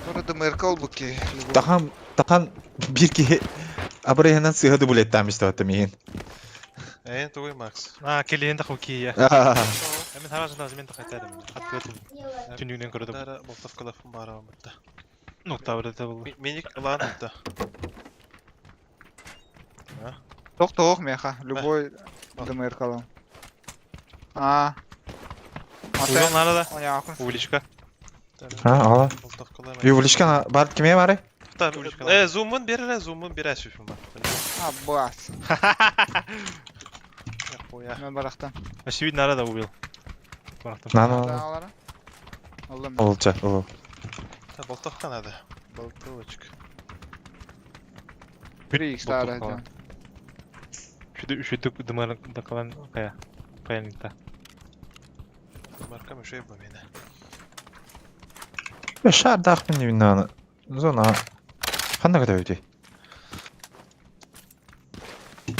Тура дымырка олбут киһи. Тахан, тахан биир киһи абырыйынан сыыһа дублеттаам истэбэттим иһин. Эй, тугуй Макс. А, келиен да хоккей. Мен харашын да мен тахайтадым. Открытым. Түнүгүнэн көрөдүм. Дара болтовкалафын баарабын бытта. Ну, табыр да был. Миник ылаан ытта. Тох тох меха, любой дымыркалам. А. Узон надо да. Оняхын. Увеличка. А, ала. Болтовкалаам. Ювличка бар киме бары? Э, зумун бере, зумун бере сүфүм бар. А, бас. Хуя. Мен барахтан. Очевидно, надо да убил. Барахтам. На, на, на. Алара. Аллам. Олча, ол. Болтовка надо. Болтовочка. 3 х тара дьон. Үшүтү үшүтү дымар дакалан кая. Каяныкта. Маркам еще и бомина. Шардаахпын дибин Зона. Ханна көтөбүтүй?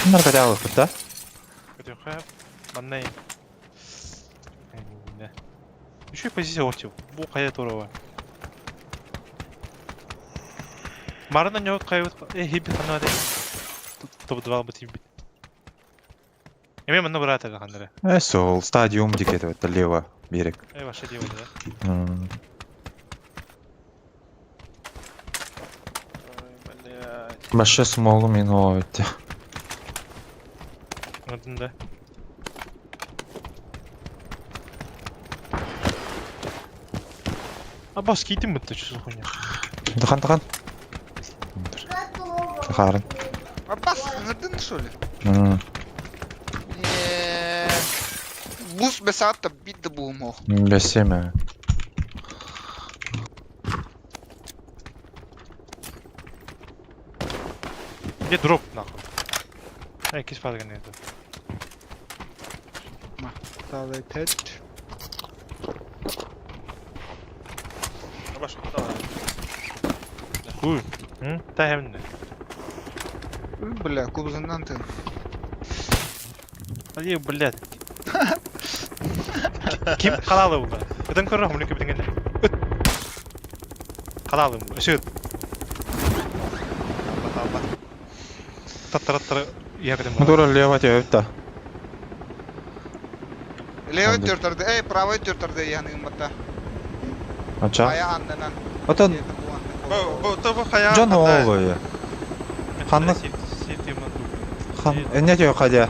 Ханна көтө да? Көтөхө маннай. Еще позиция ортил. Бу кая турова. Марна не кая э хиби ханна де. Топ 2 бит хиби. Эме манна брата да ханнара. Э, сол, стадиум дикет это лево берег. Э ваше дело, да. М. Ой, блядь. Башы смолу мен өтте. Ладно, да. А бас китим бітті, что за хуйня? Тахан, тахан. Тахарын. А бас, ыңырдын что ли? М, Не. Бус бесатта бит да буумох. Бесеме. Где дроп, нахуй? Эй, кис падаган это. Талай тет. Баш, давай. Хуй. М? Та хемне. Бля, кубзынан ты. Ай, блядь. Ким қалалы бұл? Өтін көрі, мұны көбітін Қалалы бұл. Үші. Алба, Таттараттары якодым. Дура лево өтті. Левый Андай. төртарды, эй, правый төртарды яны ымматта. Ача. Ая аннынан. Отон Бу, бу, то бу хая. Жон олы. Ханны- Хан, не тө кадя.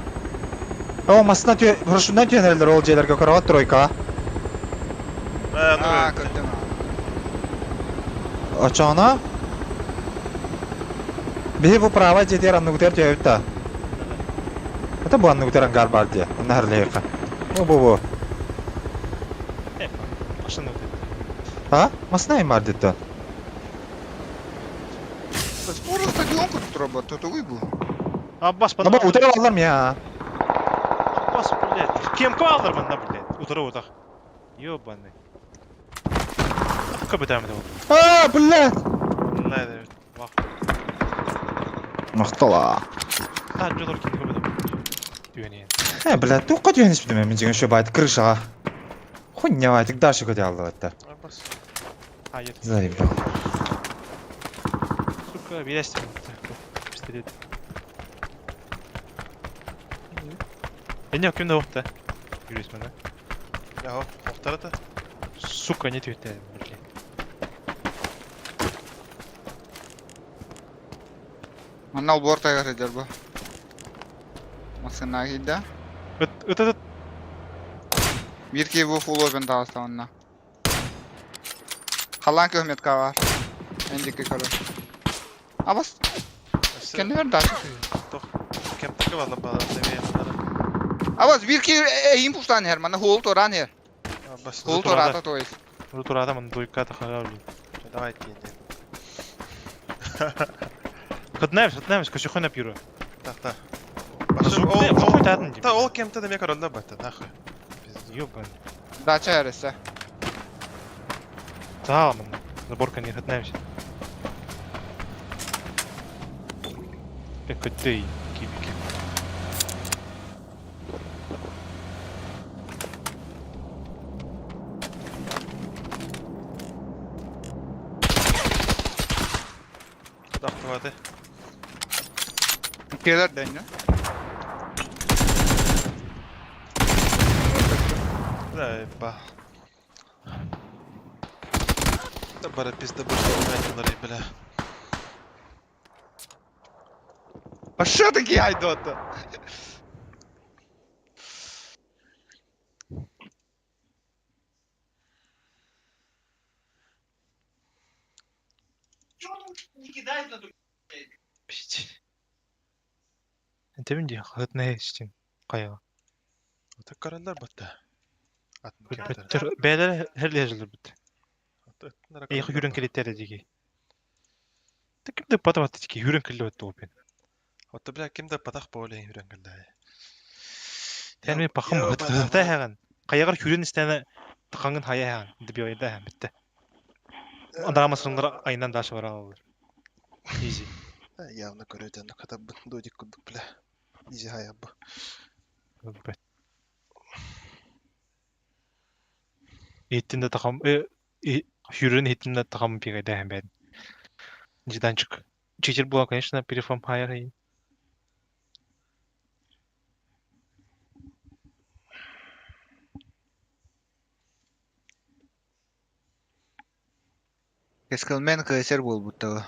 О, масына тө, прошу тө нелер ол жерлерге карават тройка. Э, А, ну. көрдüm. Ачана. Биһи бу права жетер анны күтер төбүттэ. Это бу анны күтер ангар бар дия. Онна харлыйка. Бу бу бу. Машина өтеді. А? Масына им бар дитті. Спору стадион кутуп работа, то бу. Аббас, Аба утер алар я. Аббас, блядь. Кем калдыр мында, блядь. Утыры утақ. Ёбаный. Көбітәмді ол. А, блядь. Блядь. Вах. Мактала. Та, жолор кем көбітәмді. Түөнен. Э, бля, туохха түһэн испитим мин дьиҥэ еще баайт крышаҕа. Хуйня баайтык дальше көтө аллыбаттар. Бас. Hayır. Заебал. Сука, билесің. Пистолет. Эне ким да оқта. Жүресің да. Я охтар да. Сука, не түетті, блин. Манна олбуор тайгар сылдьар бу. Массыына киирдэ. Ыт, ыт, ыт. Биир киһи бу full open таҕыста онно. Халлаан күөх метка баар. Эн диэки көрөр. Абас, кэннибэр дальше. Кемтеке балла балла демей. Абас, биир киһи эйин пустаан иһэр, манна хуол туораан иһэр. Бас. Хуол туораата то есть. Рутурада ман дуйка тахара, блин. Давай кинь. Хытнаемся, хытнаемся, көшөхөн апюру. Так, так. Зуб, какой татын Та ол кемте демек ролда бата, нахуй. Ёбан. Дача эресе. Та, ман. Заборка не хытнаемся. Көттөй, кибик. Тахтывады. Келер дэннэ. Бля, ба. Да бара пизда больше бля. А что такие айдоты? Пиздец. Энтебин ди, хытнаемся. Каяга. Это короллар батта. Бөттөр, бәлер хәрле бит. Эйхи хүрен келеттер диги. Та кимде пата батты тики хүрен келле битти опен. Ото бля кимде патах боле хүрен келле. Тән мен пахым битти. Та хаган. Каягар хүрен истәне тахангын хая хаган. Дип ойда һәм битти. Андара айнан дашы бара алыр. Изи. Явно көрөдөн катап додик кудук бля. Изи хая бу. Бит. Еттинде тахам хүрен хеттинде тахам пигайда һәм бәд. Жиданчик. Читер була, конечно, перефам хаяр хай. Кескилмен кесер буолбуттаҕа.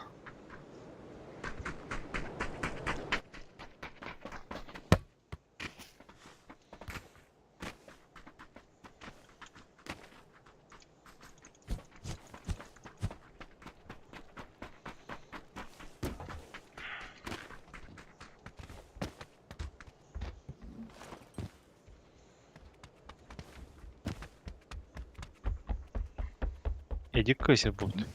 Эдик кесер будет.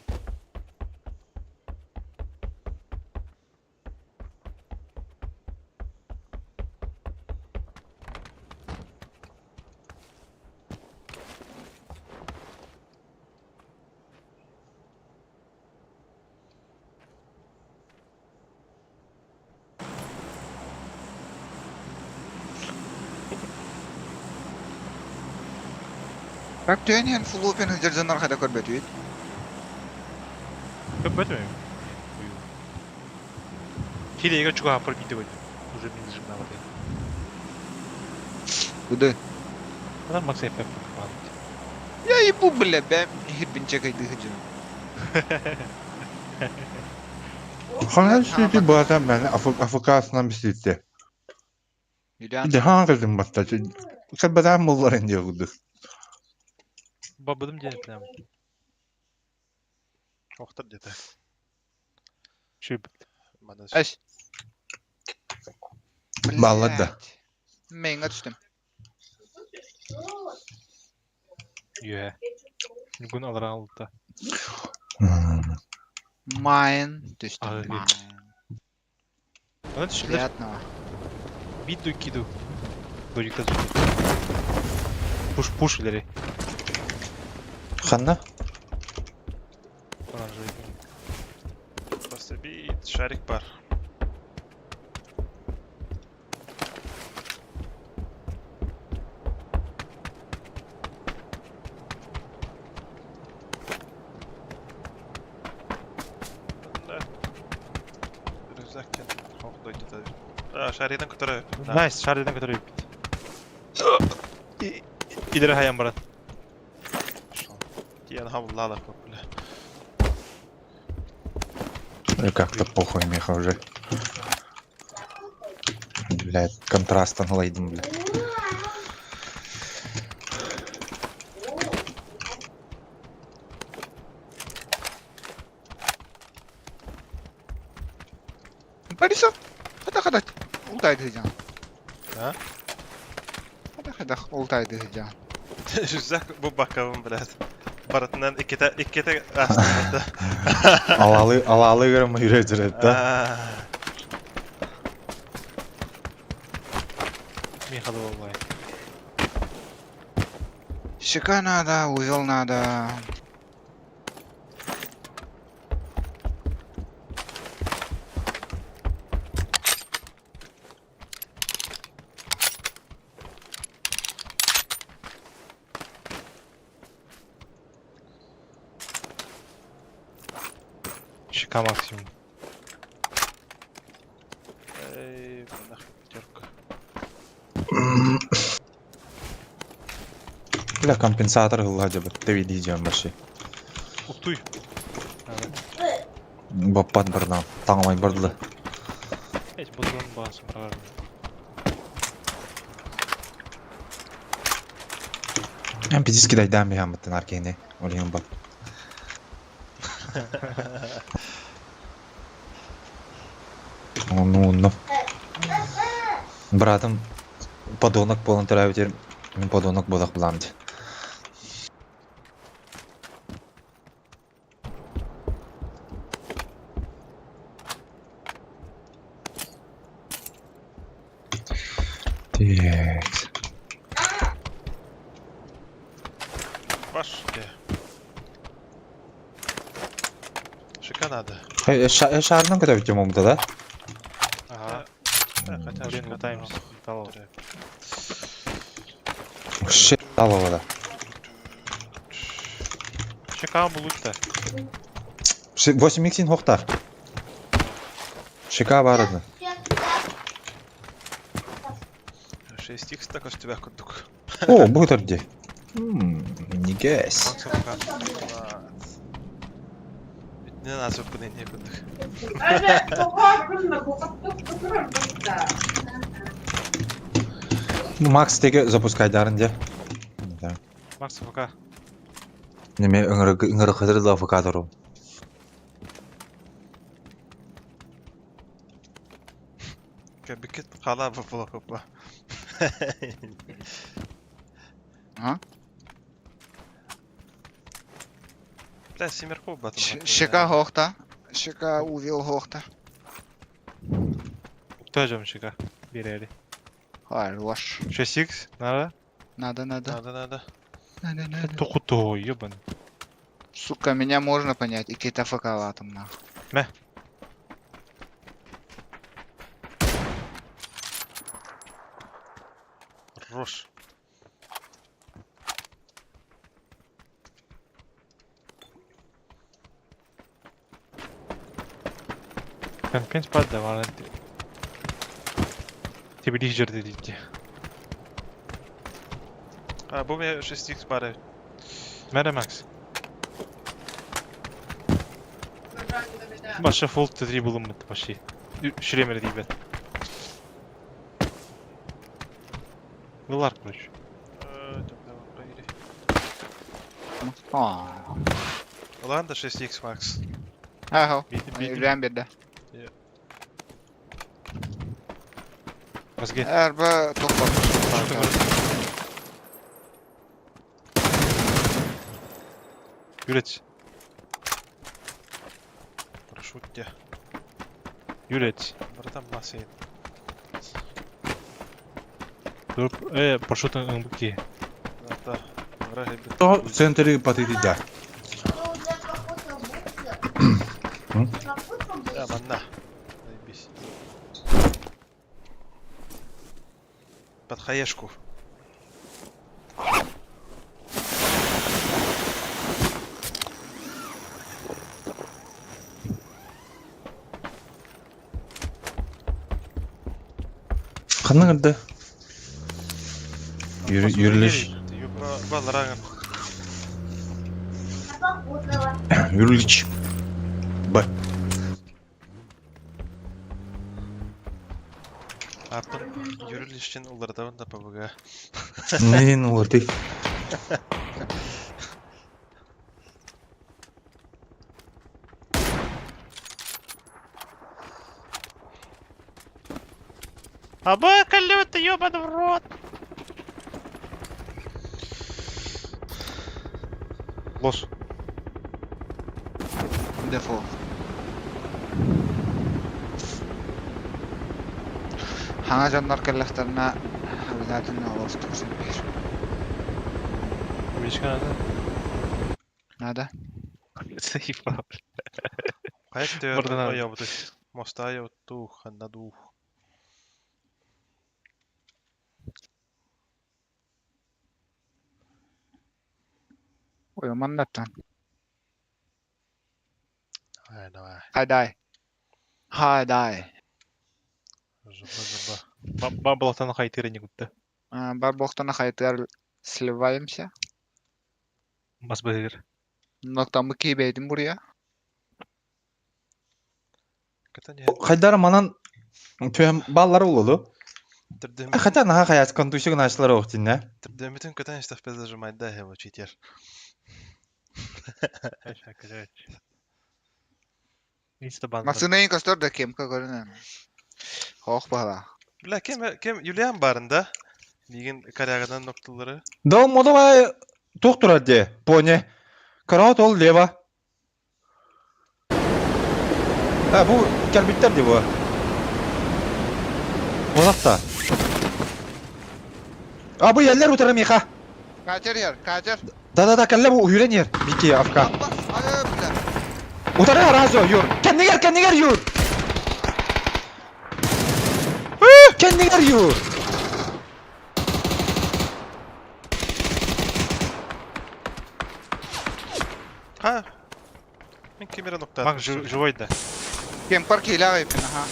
Так түөн иһэн full open сылдьар дьоннор хайда көрбөтүбүт. Көп бөтмөйм. Хилеге чуга апыр биде койду. Уже мен жигна бар. Куды? Адам Макс FF бар. Я ебу, бля, бэм хирбинче кайды хыджын. Ханан сүйті бұлата мен афыкасынан бісітті. Юлиан. Иде хан кылдым баста. Кабадан болар инде кудук. Бабыдым деп прям. Охтар деді. Шөп. Мана Әш. Баллада. Мейнге түстүм. Юэ. Бүгүн алар алды. Майн түстүм. Ага, Майн. Ана түшүлөр. Приятного. Биду киду. Дорикта Пуш пуш илери. Ханна? Оранжевый. Просто бит шарик бар. Ох, дойдута. Шаринан көтөрө. Найс, шаринан көтөрө бүппүт. Илери хайан баран. Тиэн хабыллаалар бля. Как-то похуй меха уже. Блядь, контрастан лайдым, блядь. Борисов, хата хата, ултайды жан. А? Хата хата, ултайды жан. Жүзәк бу бакабын, блядь. Барытынан икките икките астында. Алалы, алалы грамм үйрөтүрөт да. Михаил болбай. Щека надо, узел надо. Щека максимум. Эй, нахуй пятерка. Бля, компенсатор гладя, ты видишь, вообще. Уктуй. Баппат бардан, таңлай барды. Эч бутылын басым правильно. Мен пиздец кидайдан бихамыттын аркейне. Олион бат. Ну, ну. Братым подонок болон төрәбитер. Мен подонок болак булам ди. Так. Баш, Шика надо. Шарынан көтөбүт жомомда да? Ага. Хотя Блин, лутаемся. Луталово. Шит, алова да. Щека булут-то. 8 иксин хоқтар. Шика барыды. 6х так аж тебя курдук. О, бұл түрде. Нигес. Не надо куда не курдук. Макс теге запускай дарын де. Да. Макс ФК. Неме ыңыры қыдырды авокадору. Бикет қала бұл бұл. А? Бля, семерку батым. Щека гохта. Щека узел гохта. Тоже щека. Берели. Хорош. 6х, надо? Надо, надо. Надо, надо. Надо, надо. Тухуто, ебаный. Сука, меня можно понять. И кита факалатом нахуй. Мә. Хорош. Компенс падда, Тебе лишь дейді. А, бұл мен 6х бары. Мәре Макс. Баша фул Т3 булым почти. Шремер дейбет. Вылар, короче. Ладно, 6х Макс. Ага. Үлән берді. Мозги. Әрбі тоқпа. Юрец. Прошу тебя. Юрец. Братан, масса. Дур, парашют МБК. Да. То в центре потыды да. Да, манна. Заебись. Под хаешку. Ханна гырда? Юрлиш. Балларагын. Юрлич. Б. Аппын Юрлиштен улардабын да ПВГ. Нин уларты. Аба, ты ёбаный в рот! Лос. Дефол. Хана жаннар кэллэхтэринэ обязательно олох тупсан биир. Увеличка надо. Надо. Заебал. Хайт Бардан надо. ойобутуй. Моста ойоттух, ханна дух. Ой, маннаттан. Ай, давай. Хайдай. Хайдай. Жаба, жаба. Бабалатан хайтыры не гудда. Бар бохтана хайтар сливаемся. Бас быгыр. Ноктамы кийбейдим буря. Хайдара манан төм баллар улулу. Хотя наха хаят контусик нашлар оқтин, Төрдемитин көтөн истәп зажимать да его читер. Масына костор да кемка көрүнө. Хох бала. Бля, кем кем Юлиан барында? Мигин корягадан нокталары. Да, модовай доктор де, поне. Караут ол лево. А, бу кәрбиттер де бу. Олақта. А, бу еллер утыра миха. Качер ер, качер. Да-да-да, кәлле бу үйрен ер. Бики афка. Утара разо, юр. Кәннегер, кәннегер юр. Кәннегер юр. Ха. Мен камера нокта. Мак живой да. Кемпар кийләг ипин, аха.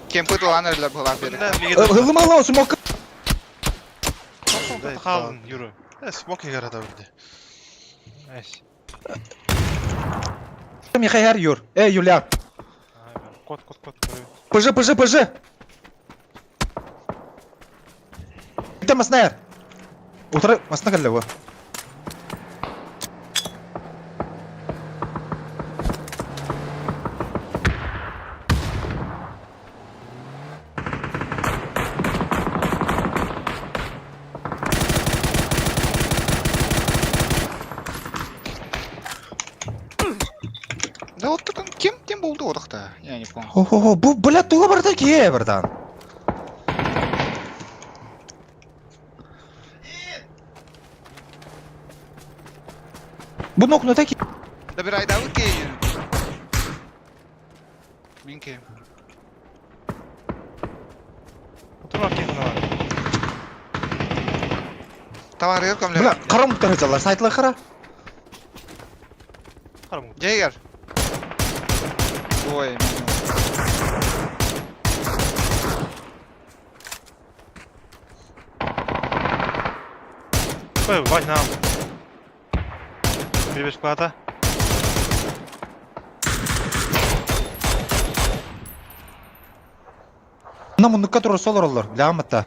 Кемпы туган эрлер була бери. Хылым ала, смок. Халын, Юра. Смок игара да үлде. Әс. Михаил юр. Эй, Юля. Кот, кот, кот. ПЖ, ПЖ, ПЖ. Где маснайр? Утра, масна кәлле бу. Да вот там кем кем болды одақта? Я не помню. Хо-хо-хо, бу, бля, тула барда ки, братан. Бу нокну таки. Да бир айдабы кей. Мен кем. Тура кехна. Товар ер көмле. Бля, карам тарачалар, сайтлар кара. Карам. Жегер. Ой, Ой, вась нам. Прибежь куда-то. На муннукка турар солор олар, бля, аматта.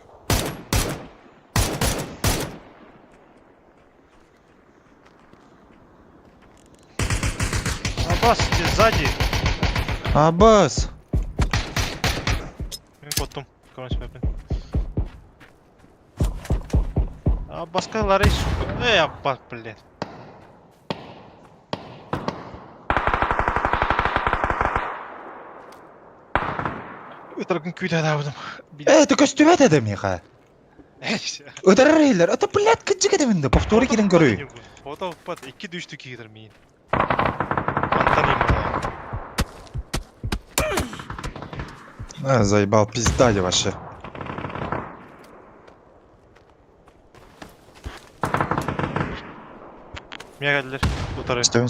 Аббас, здесь сзади. Аббас. Мен коттум. Короче, пепен. Аббаска ларей, сука. Эй, Аббас, блядь. Өтіргін күйді адабыдым. Эй, ты костюм это Миха. Өтәрәйләр, это, блядь, кыджык это минде, повторы кирен көрүй. Фото пат, iki düştü кигер мин. Антоним. А, заебал, пизда вообще. Меня geldiler. Утары. Что?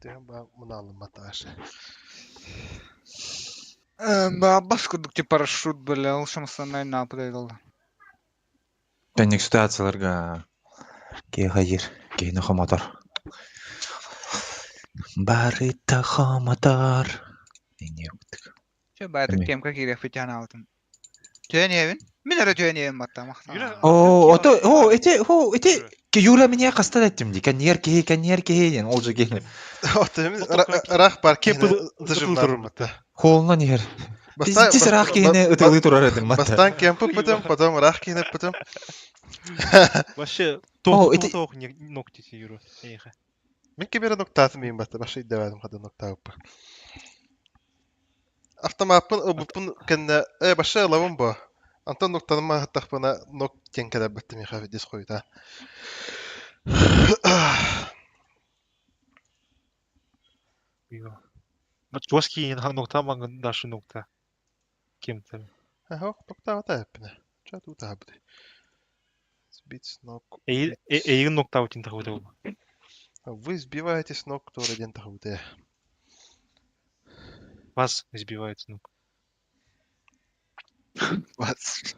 Түһэн баа мунаалыммат ашы. Бас курдук ти парашют, бля, ол шамсанай нападайдал. Тэнник ситуацияларга киһи хайыр, киһини хомотор. Барыта хомотор. Не курдук. Чэ, баайтык Эми. кемка киириэхпит ханаабытым. Түөн иһэбин. Мин эрэ түөн иһэбин батта Юра, О, ото, о, ити, о, ити Юра меня хастан эттим ди. Кэнниэр киһи, кэнниэр киһи диэн ол же киһини. Отто ыраах бар киһини зажимнарыммыта. Холунан иһэр. Пиздец ыраах киһини ытыгылыы турар этим матта. Бастаан кемпы пытым, потом ыраах киһини пытым. Вообще, О, тоқ ити тоқ ногти Юра. Эйха. Мин кемере ноктаатым мин батта, башы иддебедим хада ноктааппы. Автомаппын ылбыппын кэннэ, э башы ылабын бо. Антон ноктаныма хаттахпына нок тен кэлэрбэттим миха дис хуйта. Чуаски нокта мангын дашы нокта. Кем-то. Аха, ноктаабата эппине. Ча туутаабыты. Сбить с ног. Эйгин нокта утин тахыбыта ол. Вы сбиваете с ног, который ден тахыбыты. Вас сбивают с ног. Вас.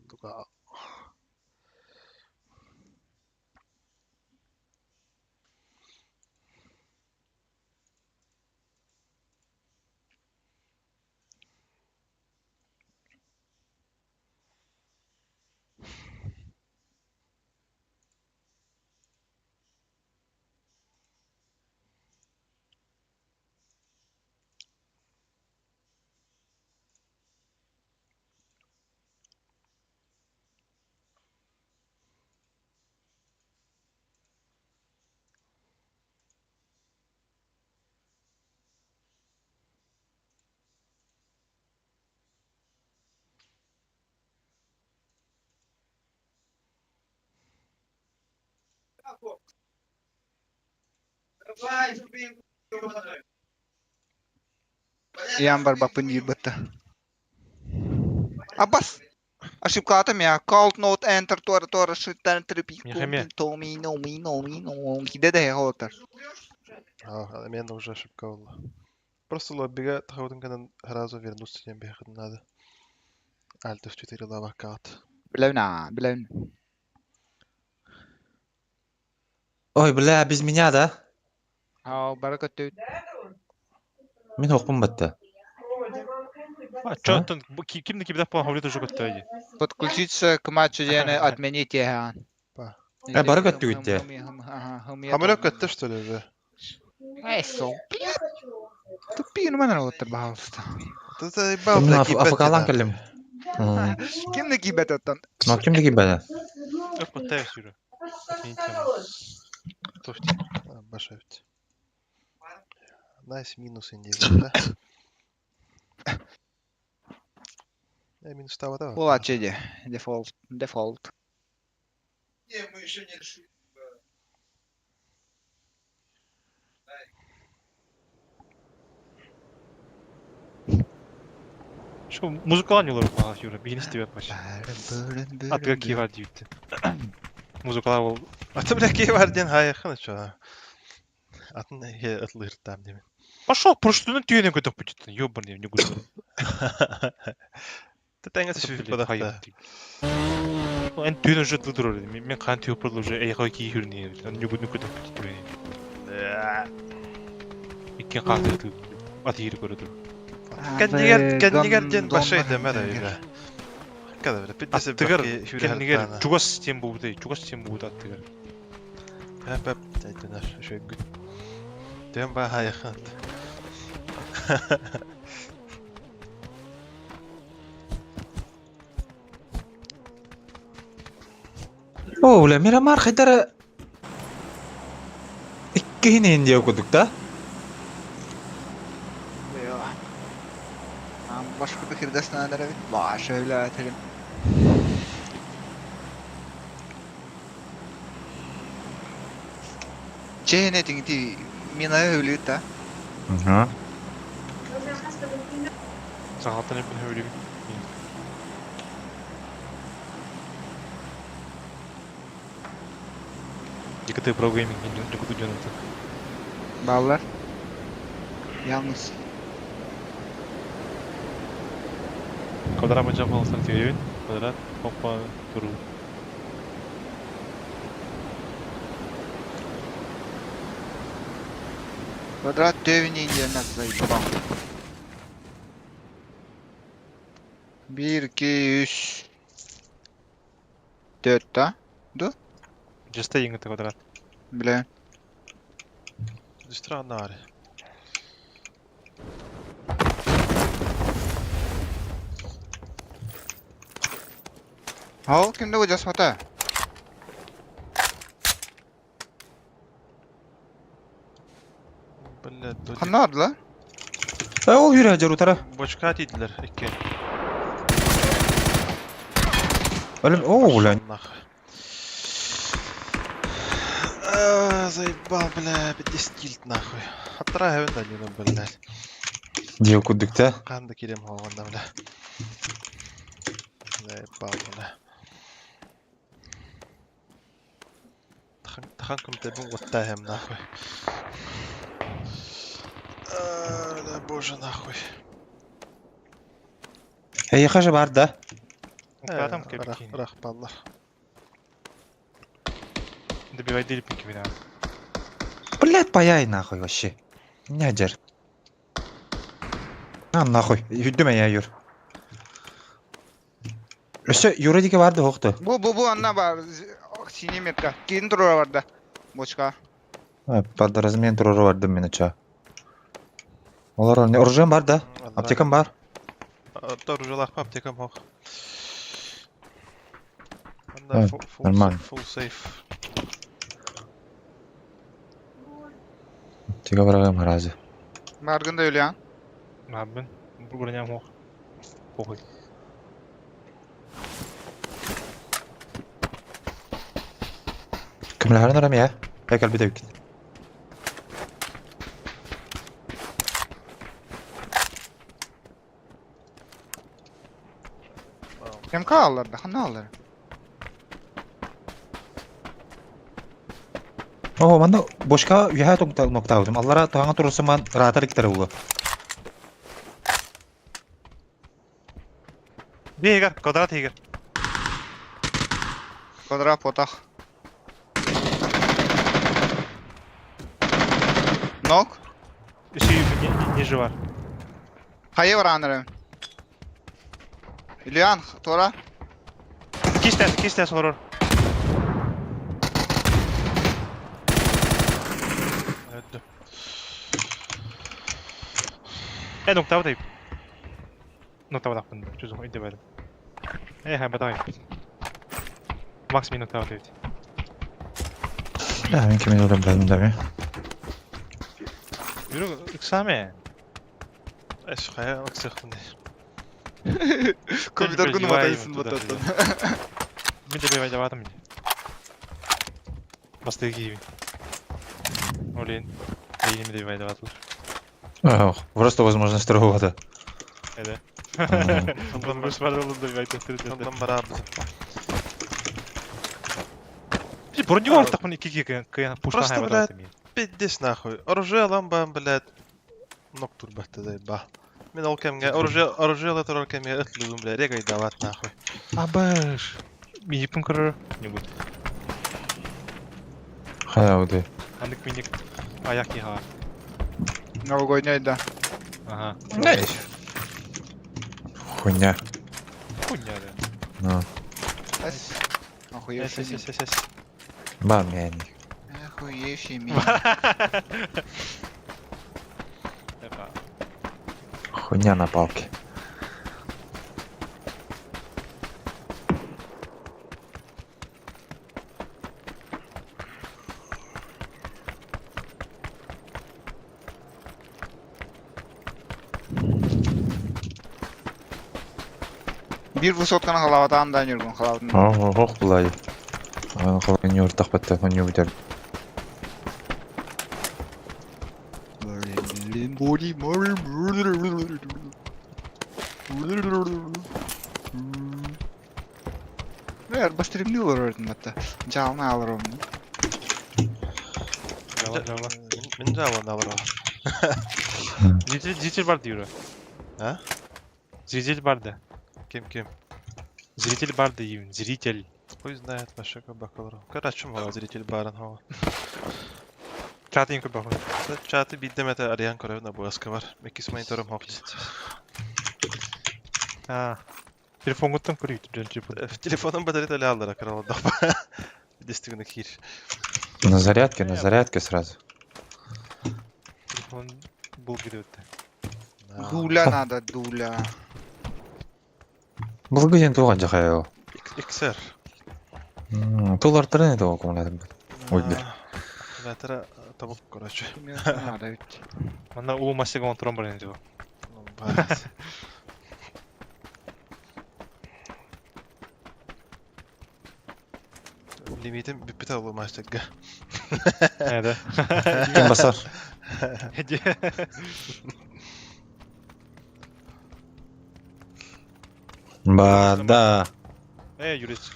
Дуга. Ян барбаппын диир батта. Абас! Ошибкалатым я. Call note enter туора туора шиттан трипи Михамед. томи номи номи ном киде да хотар. А, мен уже ошибка была. Просто лоббига тахабытын кэнэн сразу вернуться тем бехет надо. Alt F4 лавакат. Билэбин билэбин. Ой, бля, без меня, да? Ау баракат. Мин хоппун батта. А, чё там, ким на кибда по хавлиту жук оттойди? Подключиться к матчу диэни отменить яхан. Па. Э, бары көттүгүт Хамырак көттө что ли уже? Эсо. Тупи, ну мен оттар баалыста. Ты заебал, Мин бля, кибет афакалан надо. кэллим. Ким не кибет оттан? Но ким да кибет? Ök оттайс Юра. Отменить тему. Тофти. А, Башевти. Найс минус индейцы, да? Э, минус того, давай. Була чеди. Дефолт. Дефолт. Не, мы еще не решили. Şu музыкалан юлар баға Юра, бейін істеп баш. Атыга кива дейті. Музыкалар ол Аты бля кей бар ден хайықын чо. Атын хе ытлыртам демен. Пошел, прошлый түйенен көтіп бүтетін, ёбаный, не гуд. Ты тәңе сүп падақта. Эн түйен уже тылдыр Мен қан түйіп бұрды уже эйға кей хүріне, не гуд көтіп бүтетін. Иккен қаты аты ері көреді. Кәндігер кәндігер ден башы демер айга. Када бер питесе Аттыгар кәндігер чугас тем бубуды, чугас тем бубуды аттыгар. Хәп хәп әйтенер шөй гүт. Ден ба хайықын. О, бля, Мирамар хайдара иккиһин индия кудук да? Башка bir хирдесна дәрәбит. Башы öyle әтерим. Чене тиңти мина өлүт та. Ага. Сағалтан епін хөвлі. ЖКТ Pro Gaming дьон дьон Баллар. Yalnız. Квадрат бача болсан тегеребин. Квадрат хоппа туру. Квадрат dövün indiğinden zayıf. 1, 2, 3, 4 да? Жеста ең квадрат. Бля. Странно аре. Ал кимде bu жасмата? Блядь, додик. Ханна ардыла? Э, ол yürü жар утара. Бочка тиделер икки. Өлüm, о, бля. Нахуй. А, Заебал, бля, 50 килт нахуй. Аттара хэвен да не блядь. Дио куддукта. Канды кирем холганда, бля. Заебал, бля. Тахан тахан кымта бун оттаем нахуй. А, Да боже нахуй. Эй, хажы бар да. Квадратом Рах, кепкин. рах, баллар. Добивай делипники вина. Блядь, паяй нахуй вообще. Не жар. На нахуй. Хүддүм я юр. Өссө юридика барды хоқты. Бу бу бу анна бар. Синий метка. Кин турура барда. Бочка. Подразмен турары бардым мен оча. Олар не оружием бар да? Аптекам бар. Оружие аптекам хох. А, нормально. Full сейф. Аптека барагым разы. Баргында өлен. Мабын. Бу броням хох. Похуй. Кимләрен арам я? Әкәл бит бит. МК алларда. Ханна аллар. О, манда бошка үйә тоңта нокта алдым. Аллара тоңа турысы ман ратар китер улы. Бегер, квадрат егер. Квадрат потах. Нок. Еще не, не, не жива. Хайы бар анырым. Ильян, тора. Кистәс, кистәс олор. Öldü. Э, ноктава тайп. Ноктава дақпын. Чузум, иде бәрім. Э, ха, батай. Макс мен ноктава тайп. Бля, мен кимин өлөм билдим да мен. Yürü, ыксаме. Эш хая ыксыхтын. Компьютер күні батайсың бататтан. Мен де бей даватым. Басты киебин. Олен. Эйнеме де бей даватыл. Ох, просто возможность торговаться. Эде. Тылдан Баш бар да бей Тылдан барабыз. Броню артық мен икки кыян пушта Просто, хайба блядь, даватым. Пиздец нахуй. Оружие алам блядь. Нок турбатты заеба. Мен ол кемге оружие оружие ала турар кемге ытлыгым, блядь, регай дават нахуй. Абаш. Миниппин көрөр. Не будет. Хая уды. Андык миник аяк киха. Новогодний да. Ага. Хуйня. Хуйня да. Ну, Эс. Охуевший Эс, мин. эс, эс, эс. бар мен. Охуевший мин. Эпа. Хуйня на палке. Бир высотканы халаватан да нүргүн халаватын. Ох, ох, булай. Аны калай не уртак батта, не үтер. Бэр бастырымны олар өрдім батта. Жалны алыр омны. Жала, жала. Мин жала наоборот. Зритель, зритель барды, Юра. А? Зритель барды. Ким ким? Зритель барды, Юн. Зритель. Хуй знает вообще бакалавр. Короче, мало зритель баран хова. Чаты инку бахун. Чаты биддем это Ариан Коровна буаска бар. Мекис монитором хопчит. А. Телефон гуттан көрүй телефон. Телефоном батарея эле алдыра крал доп. Дестигүнө кир. На зарядке сразу. Телефон был где-то. Дуля надо, дуля. Былгы ден туған жақай ол. XR. Тулар трен еді ол комнатым. Ой, бля. Аккумулятора табык, короче. Надо ведь. Манна улуу массага онтуран баран диво. Лимитим бүппүт алуу мастерга. Э, да. Ким басар? Ба, да. Э, юрист.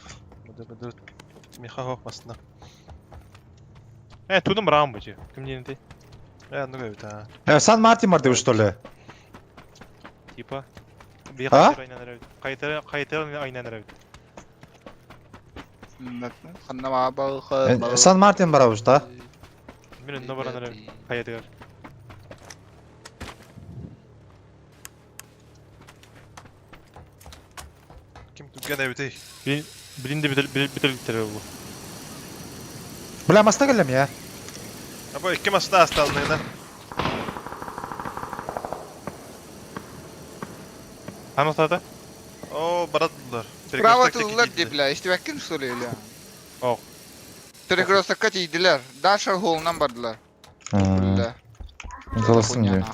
Миха хохмасына. Э, тудum рам бу. Ким диэн Э, ну говорит, а. Э, Сан Мартин бар что ли? Типа. А? Кайтар кайтар айнан рабит. Ханна Сан Мартин барабыз, да? Мен онно баран рабит. Кайтар. Ким түгген эбитей? Билинде битер бу. Бля, маста келем я. Або икки маста асталныйна. Анатада? О, барадылар. Право тыллар диплә, истебәккин что ли или? Ок. Перекрестокка тиийдилер. Даша холунан бардылар. Бля. Голосым диyor.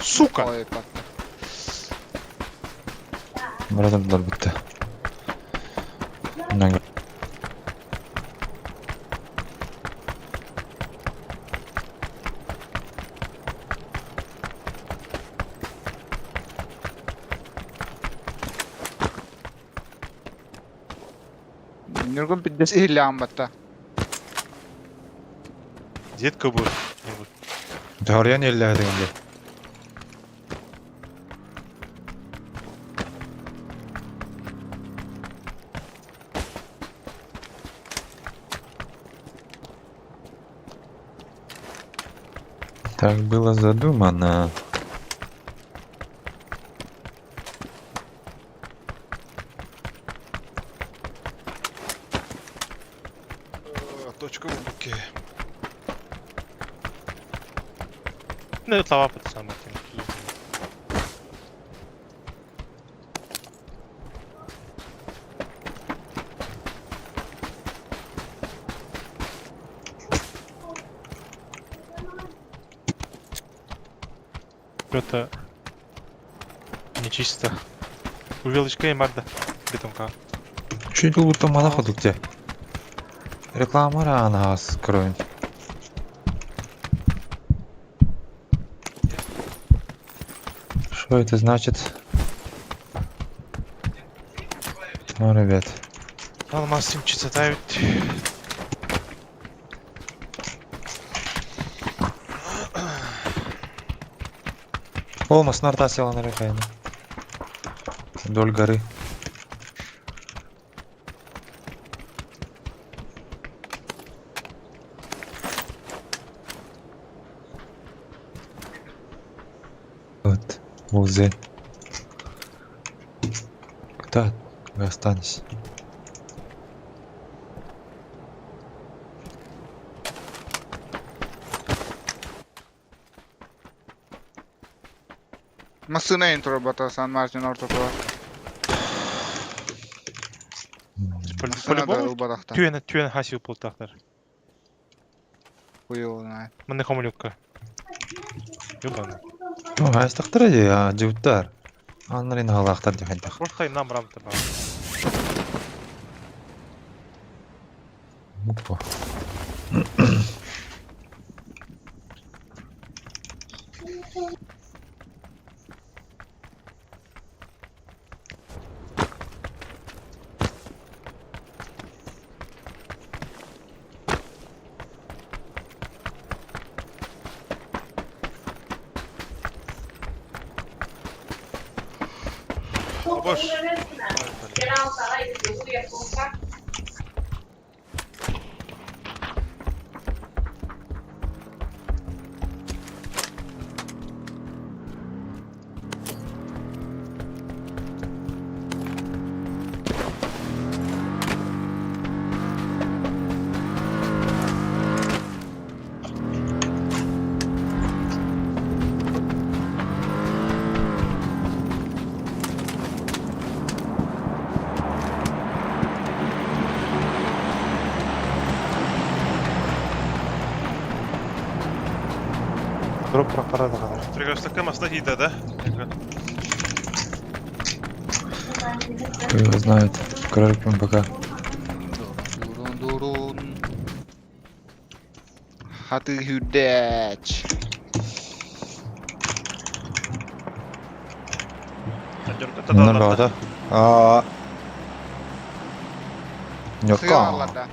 Сука! Барадылар бітті. Нürгün пиддес иһиллээн батта. Детка бу. Төрен елләде инде. Так было задумано. Точка в руке. Не слова под Сан Мартин. Что-то нечисто. Увелочка и марда. Бетонка. Чуть лучше мана ходукте. Реклама рана скроем. Что это значит? Ну, ребят. Алмаз симчица тавит. О, Маснарта села на рекайна. Вдоль горы. Вот, музей. Куда вы останетесь? Масына интро бата Сан Мартин ортотугар. Масына да По-любому ылбарахта. түйені түйені хасил полтақтар. Хуй его знает. Мында хомолюкка. Ёбаный. Ну, астақтыр ди, жігіттер. Аннарын халақтар деп айтақ. Просто нам рамта ба. Опа. Обош. Дроп прокарада kadar. Перекрестокка масна хийдэ да? Кто его знает. Король пока. Дурун дурун. Хаты хүдәч. Bunlar bağda. Aa. Нёка. Сыяларда.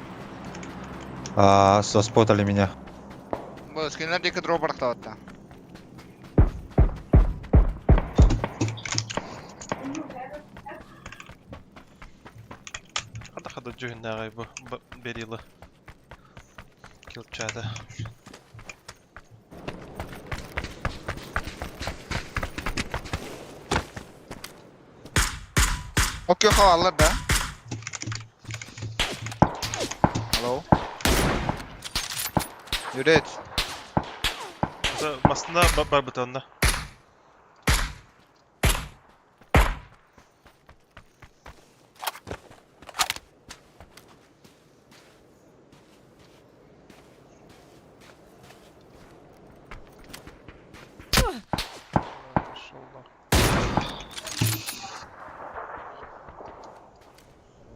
А, заспотали меня. Бу скинлер диэки дроп барахтабатта. Хада хада жүхүннәгай бу берилы. Килчада. Окей, хаваллар да. Алло. Юрец. Масна бар бутанна.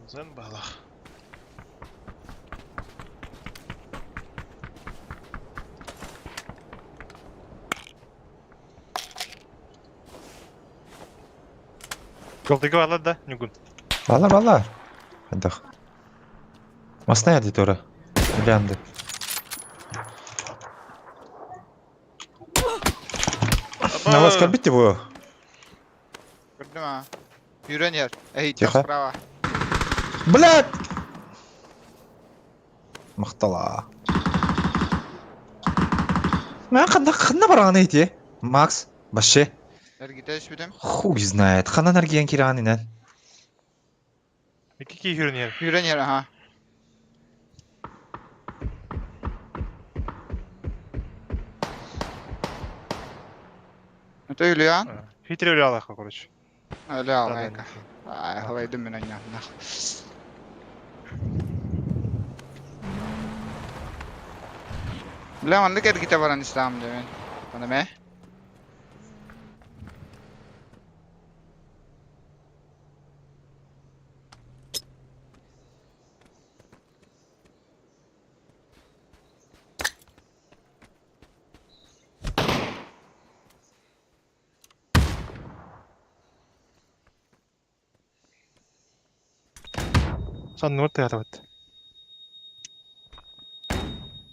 Зен балах. Голдыгы алар да, Нюгун. Балар балар. Хадах. Масна яды тора. Глянды. На вас корбите его. Көрдүм а. Юрен ер. Эй, Тихо. справа. Блядь! Махтала. Мен қанда қанда барған эти? Макс, баше. Эргитеш бүтүм. Хуй знает. Ханан аргиен киран инен. Iki ki yürün Юрен ер, аха. Это Юлиан? Хитре өлі алақа, короче. Өлі алайка. Ай, халайдым мен ойнап. Бля, маннык эргите баран ислам демен. Аны ме? Сан нурт ятабыт.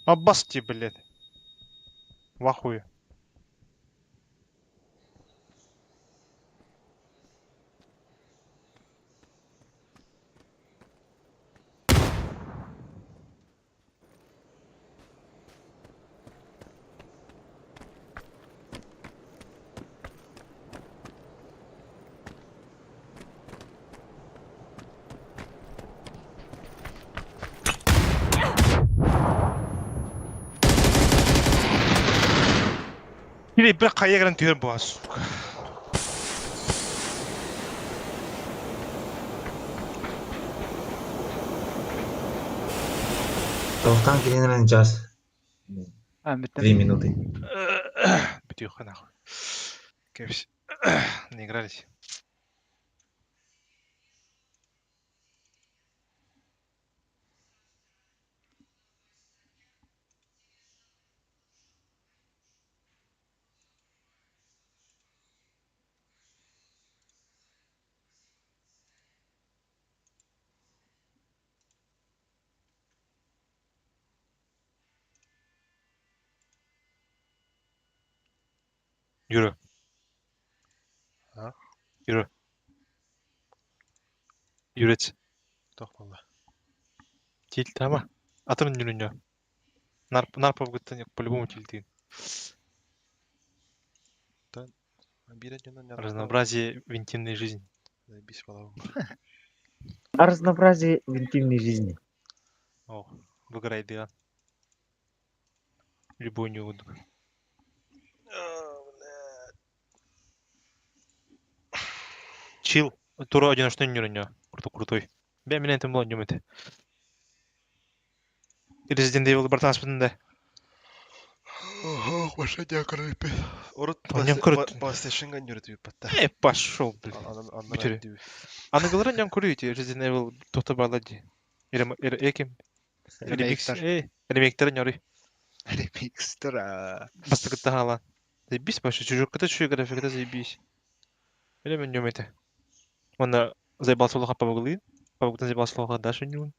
Аббасти, блядь. В ахуе. Или бір қайығын түйір бұға, сука. Тоқтан келген час. А, Три минуты. Битюха нахуй. Кепс. Наигрались. Yürü. Ha? Yürü. Юрец. Туох буолла? Тильт ама. Атын нүрүннө. Нар нарповгыттан по-любому тильтин. Биир дьонон Разнообразие в интимной жизни. Заебись балабым. О разнообразии в интимной жизни. О, выгорай дыган. Любой не буду. Чил. Тура одиночный нүрүннө. Крутой, крутой. Бә мен этим булан нюмет. Resident Evil бартан да. Ох, баша дья көрүппүт. Урут Онньон көрүт. PlayStation-га нүрүтү патта. Э, пошел, блин. Бүтүрү. Аныгылары ньон көрү ити Resident Evil тота бала ди. Эрем эким. Ремикс. Ремейктер. Э, ремейктер ньори. Ремикстер. а. Бастыгытта халан. Заебись вообще, чужой чужой графиката заебись. Или мен нюмете. Онна заебался лоха помогли. Помогли заебался лоха дальше нюн.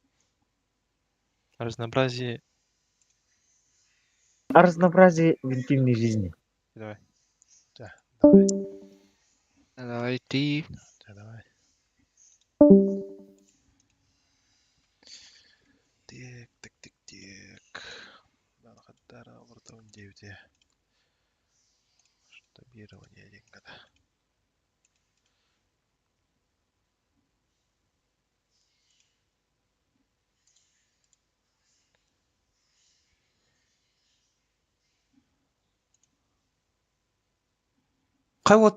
Разнообразие. О разнообразии в интимной жизни. Давай. Давай. Давай ты. Давай. Тек, тек, тек, тек. Хаттара олортон девте. Штабирование деньгада. Хай вот.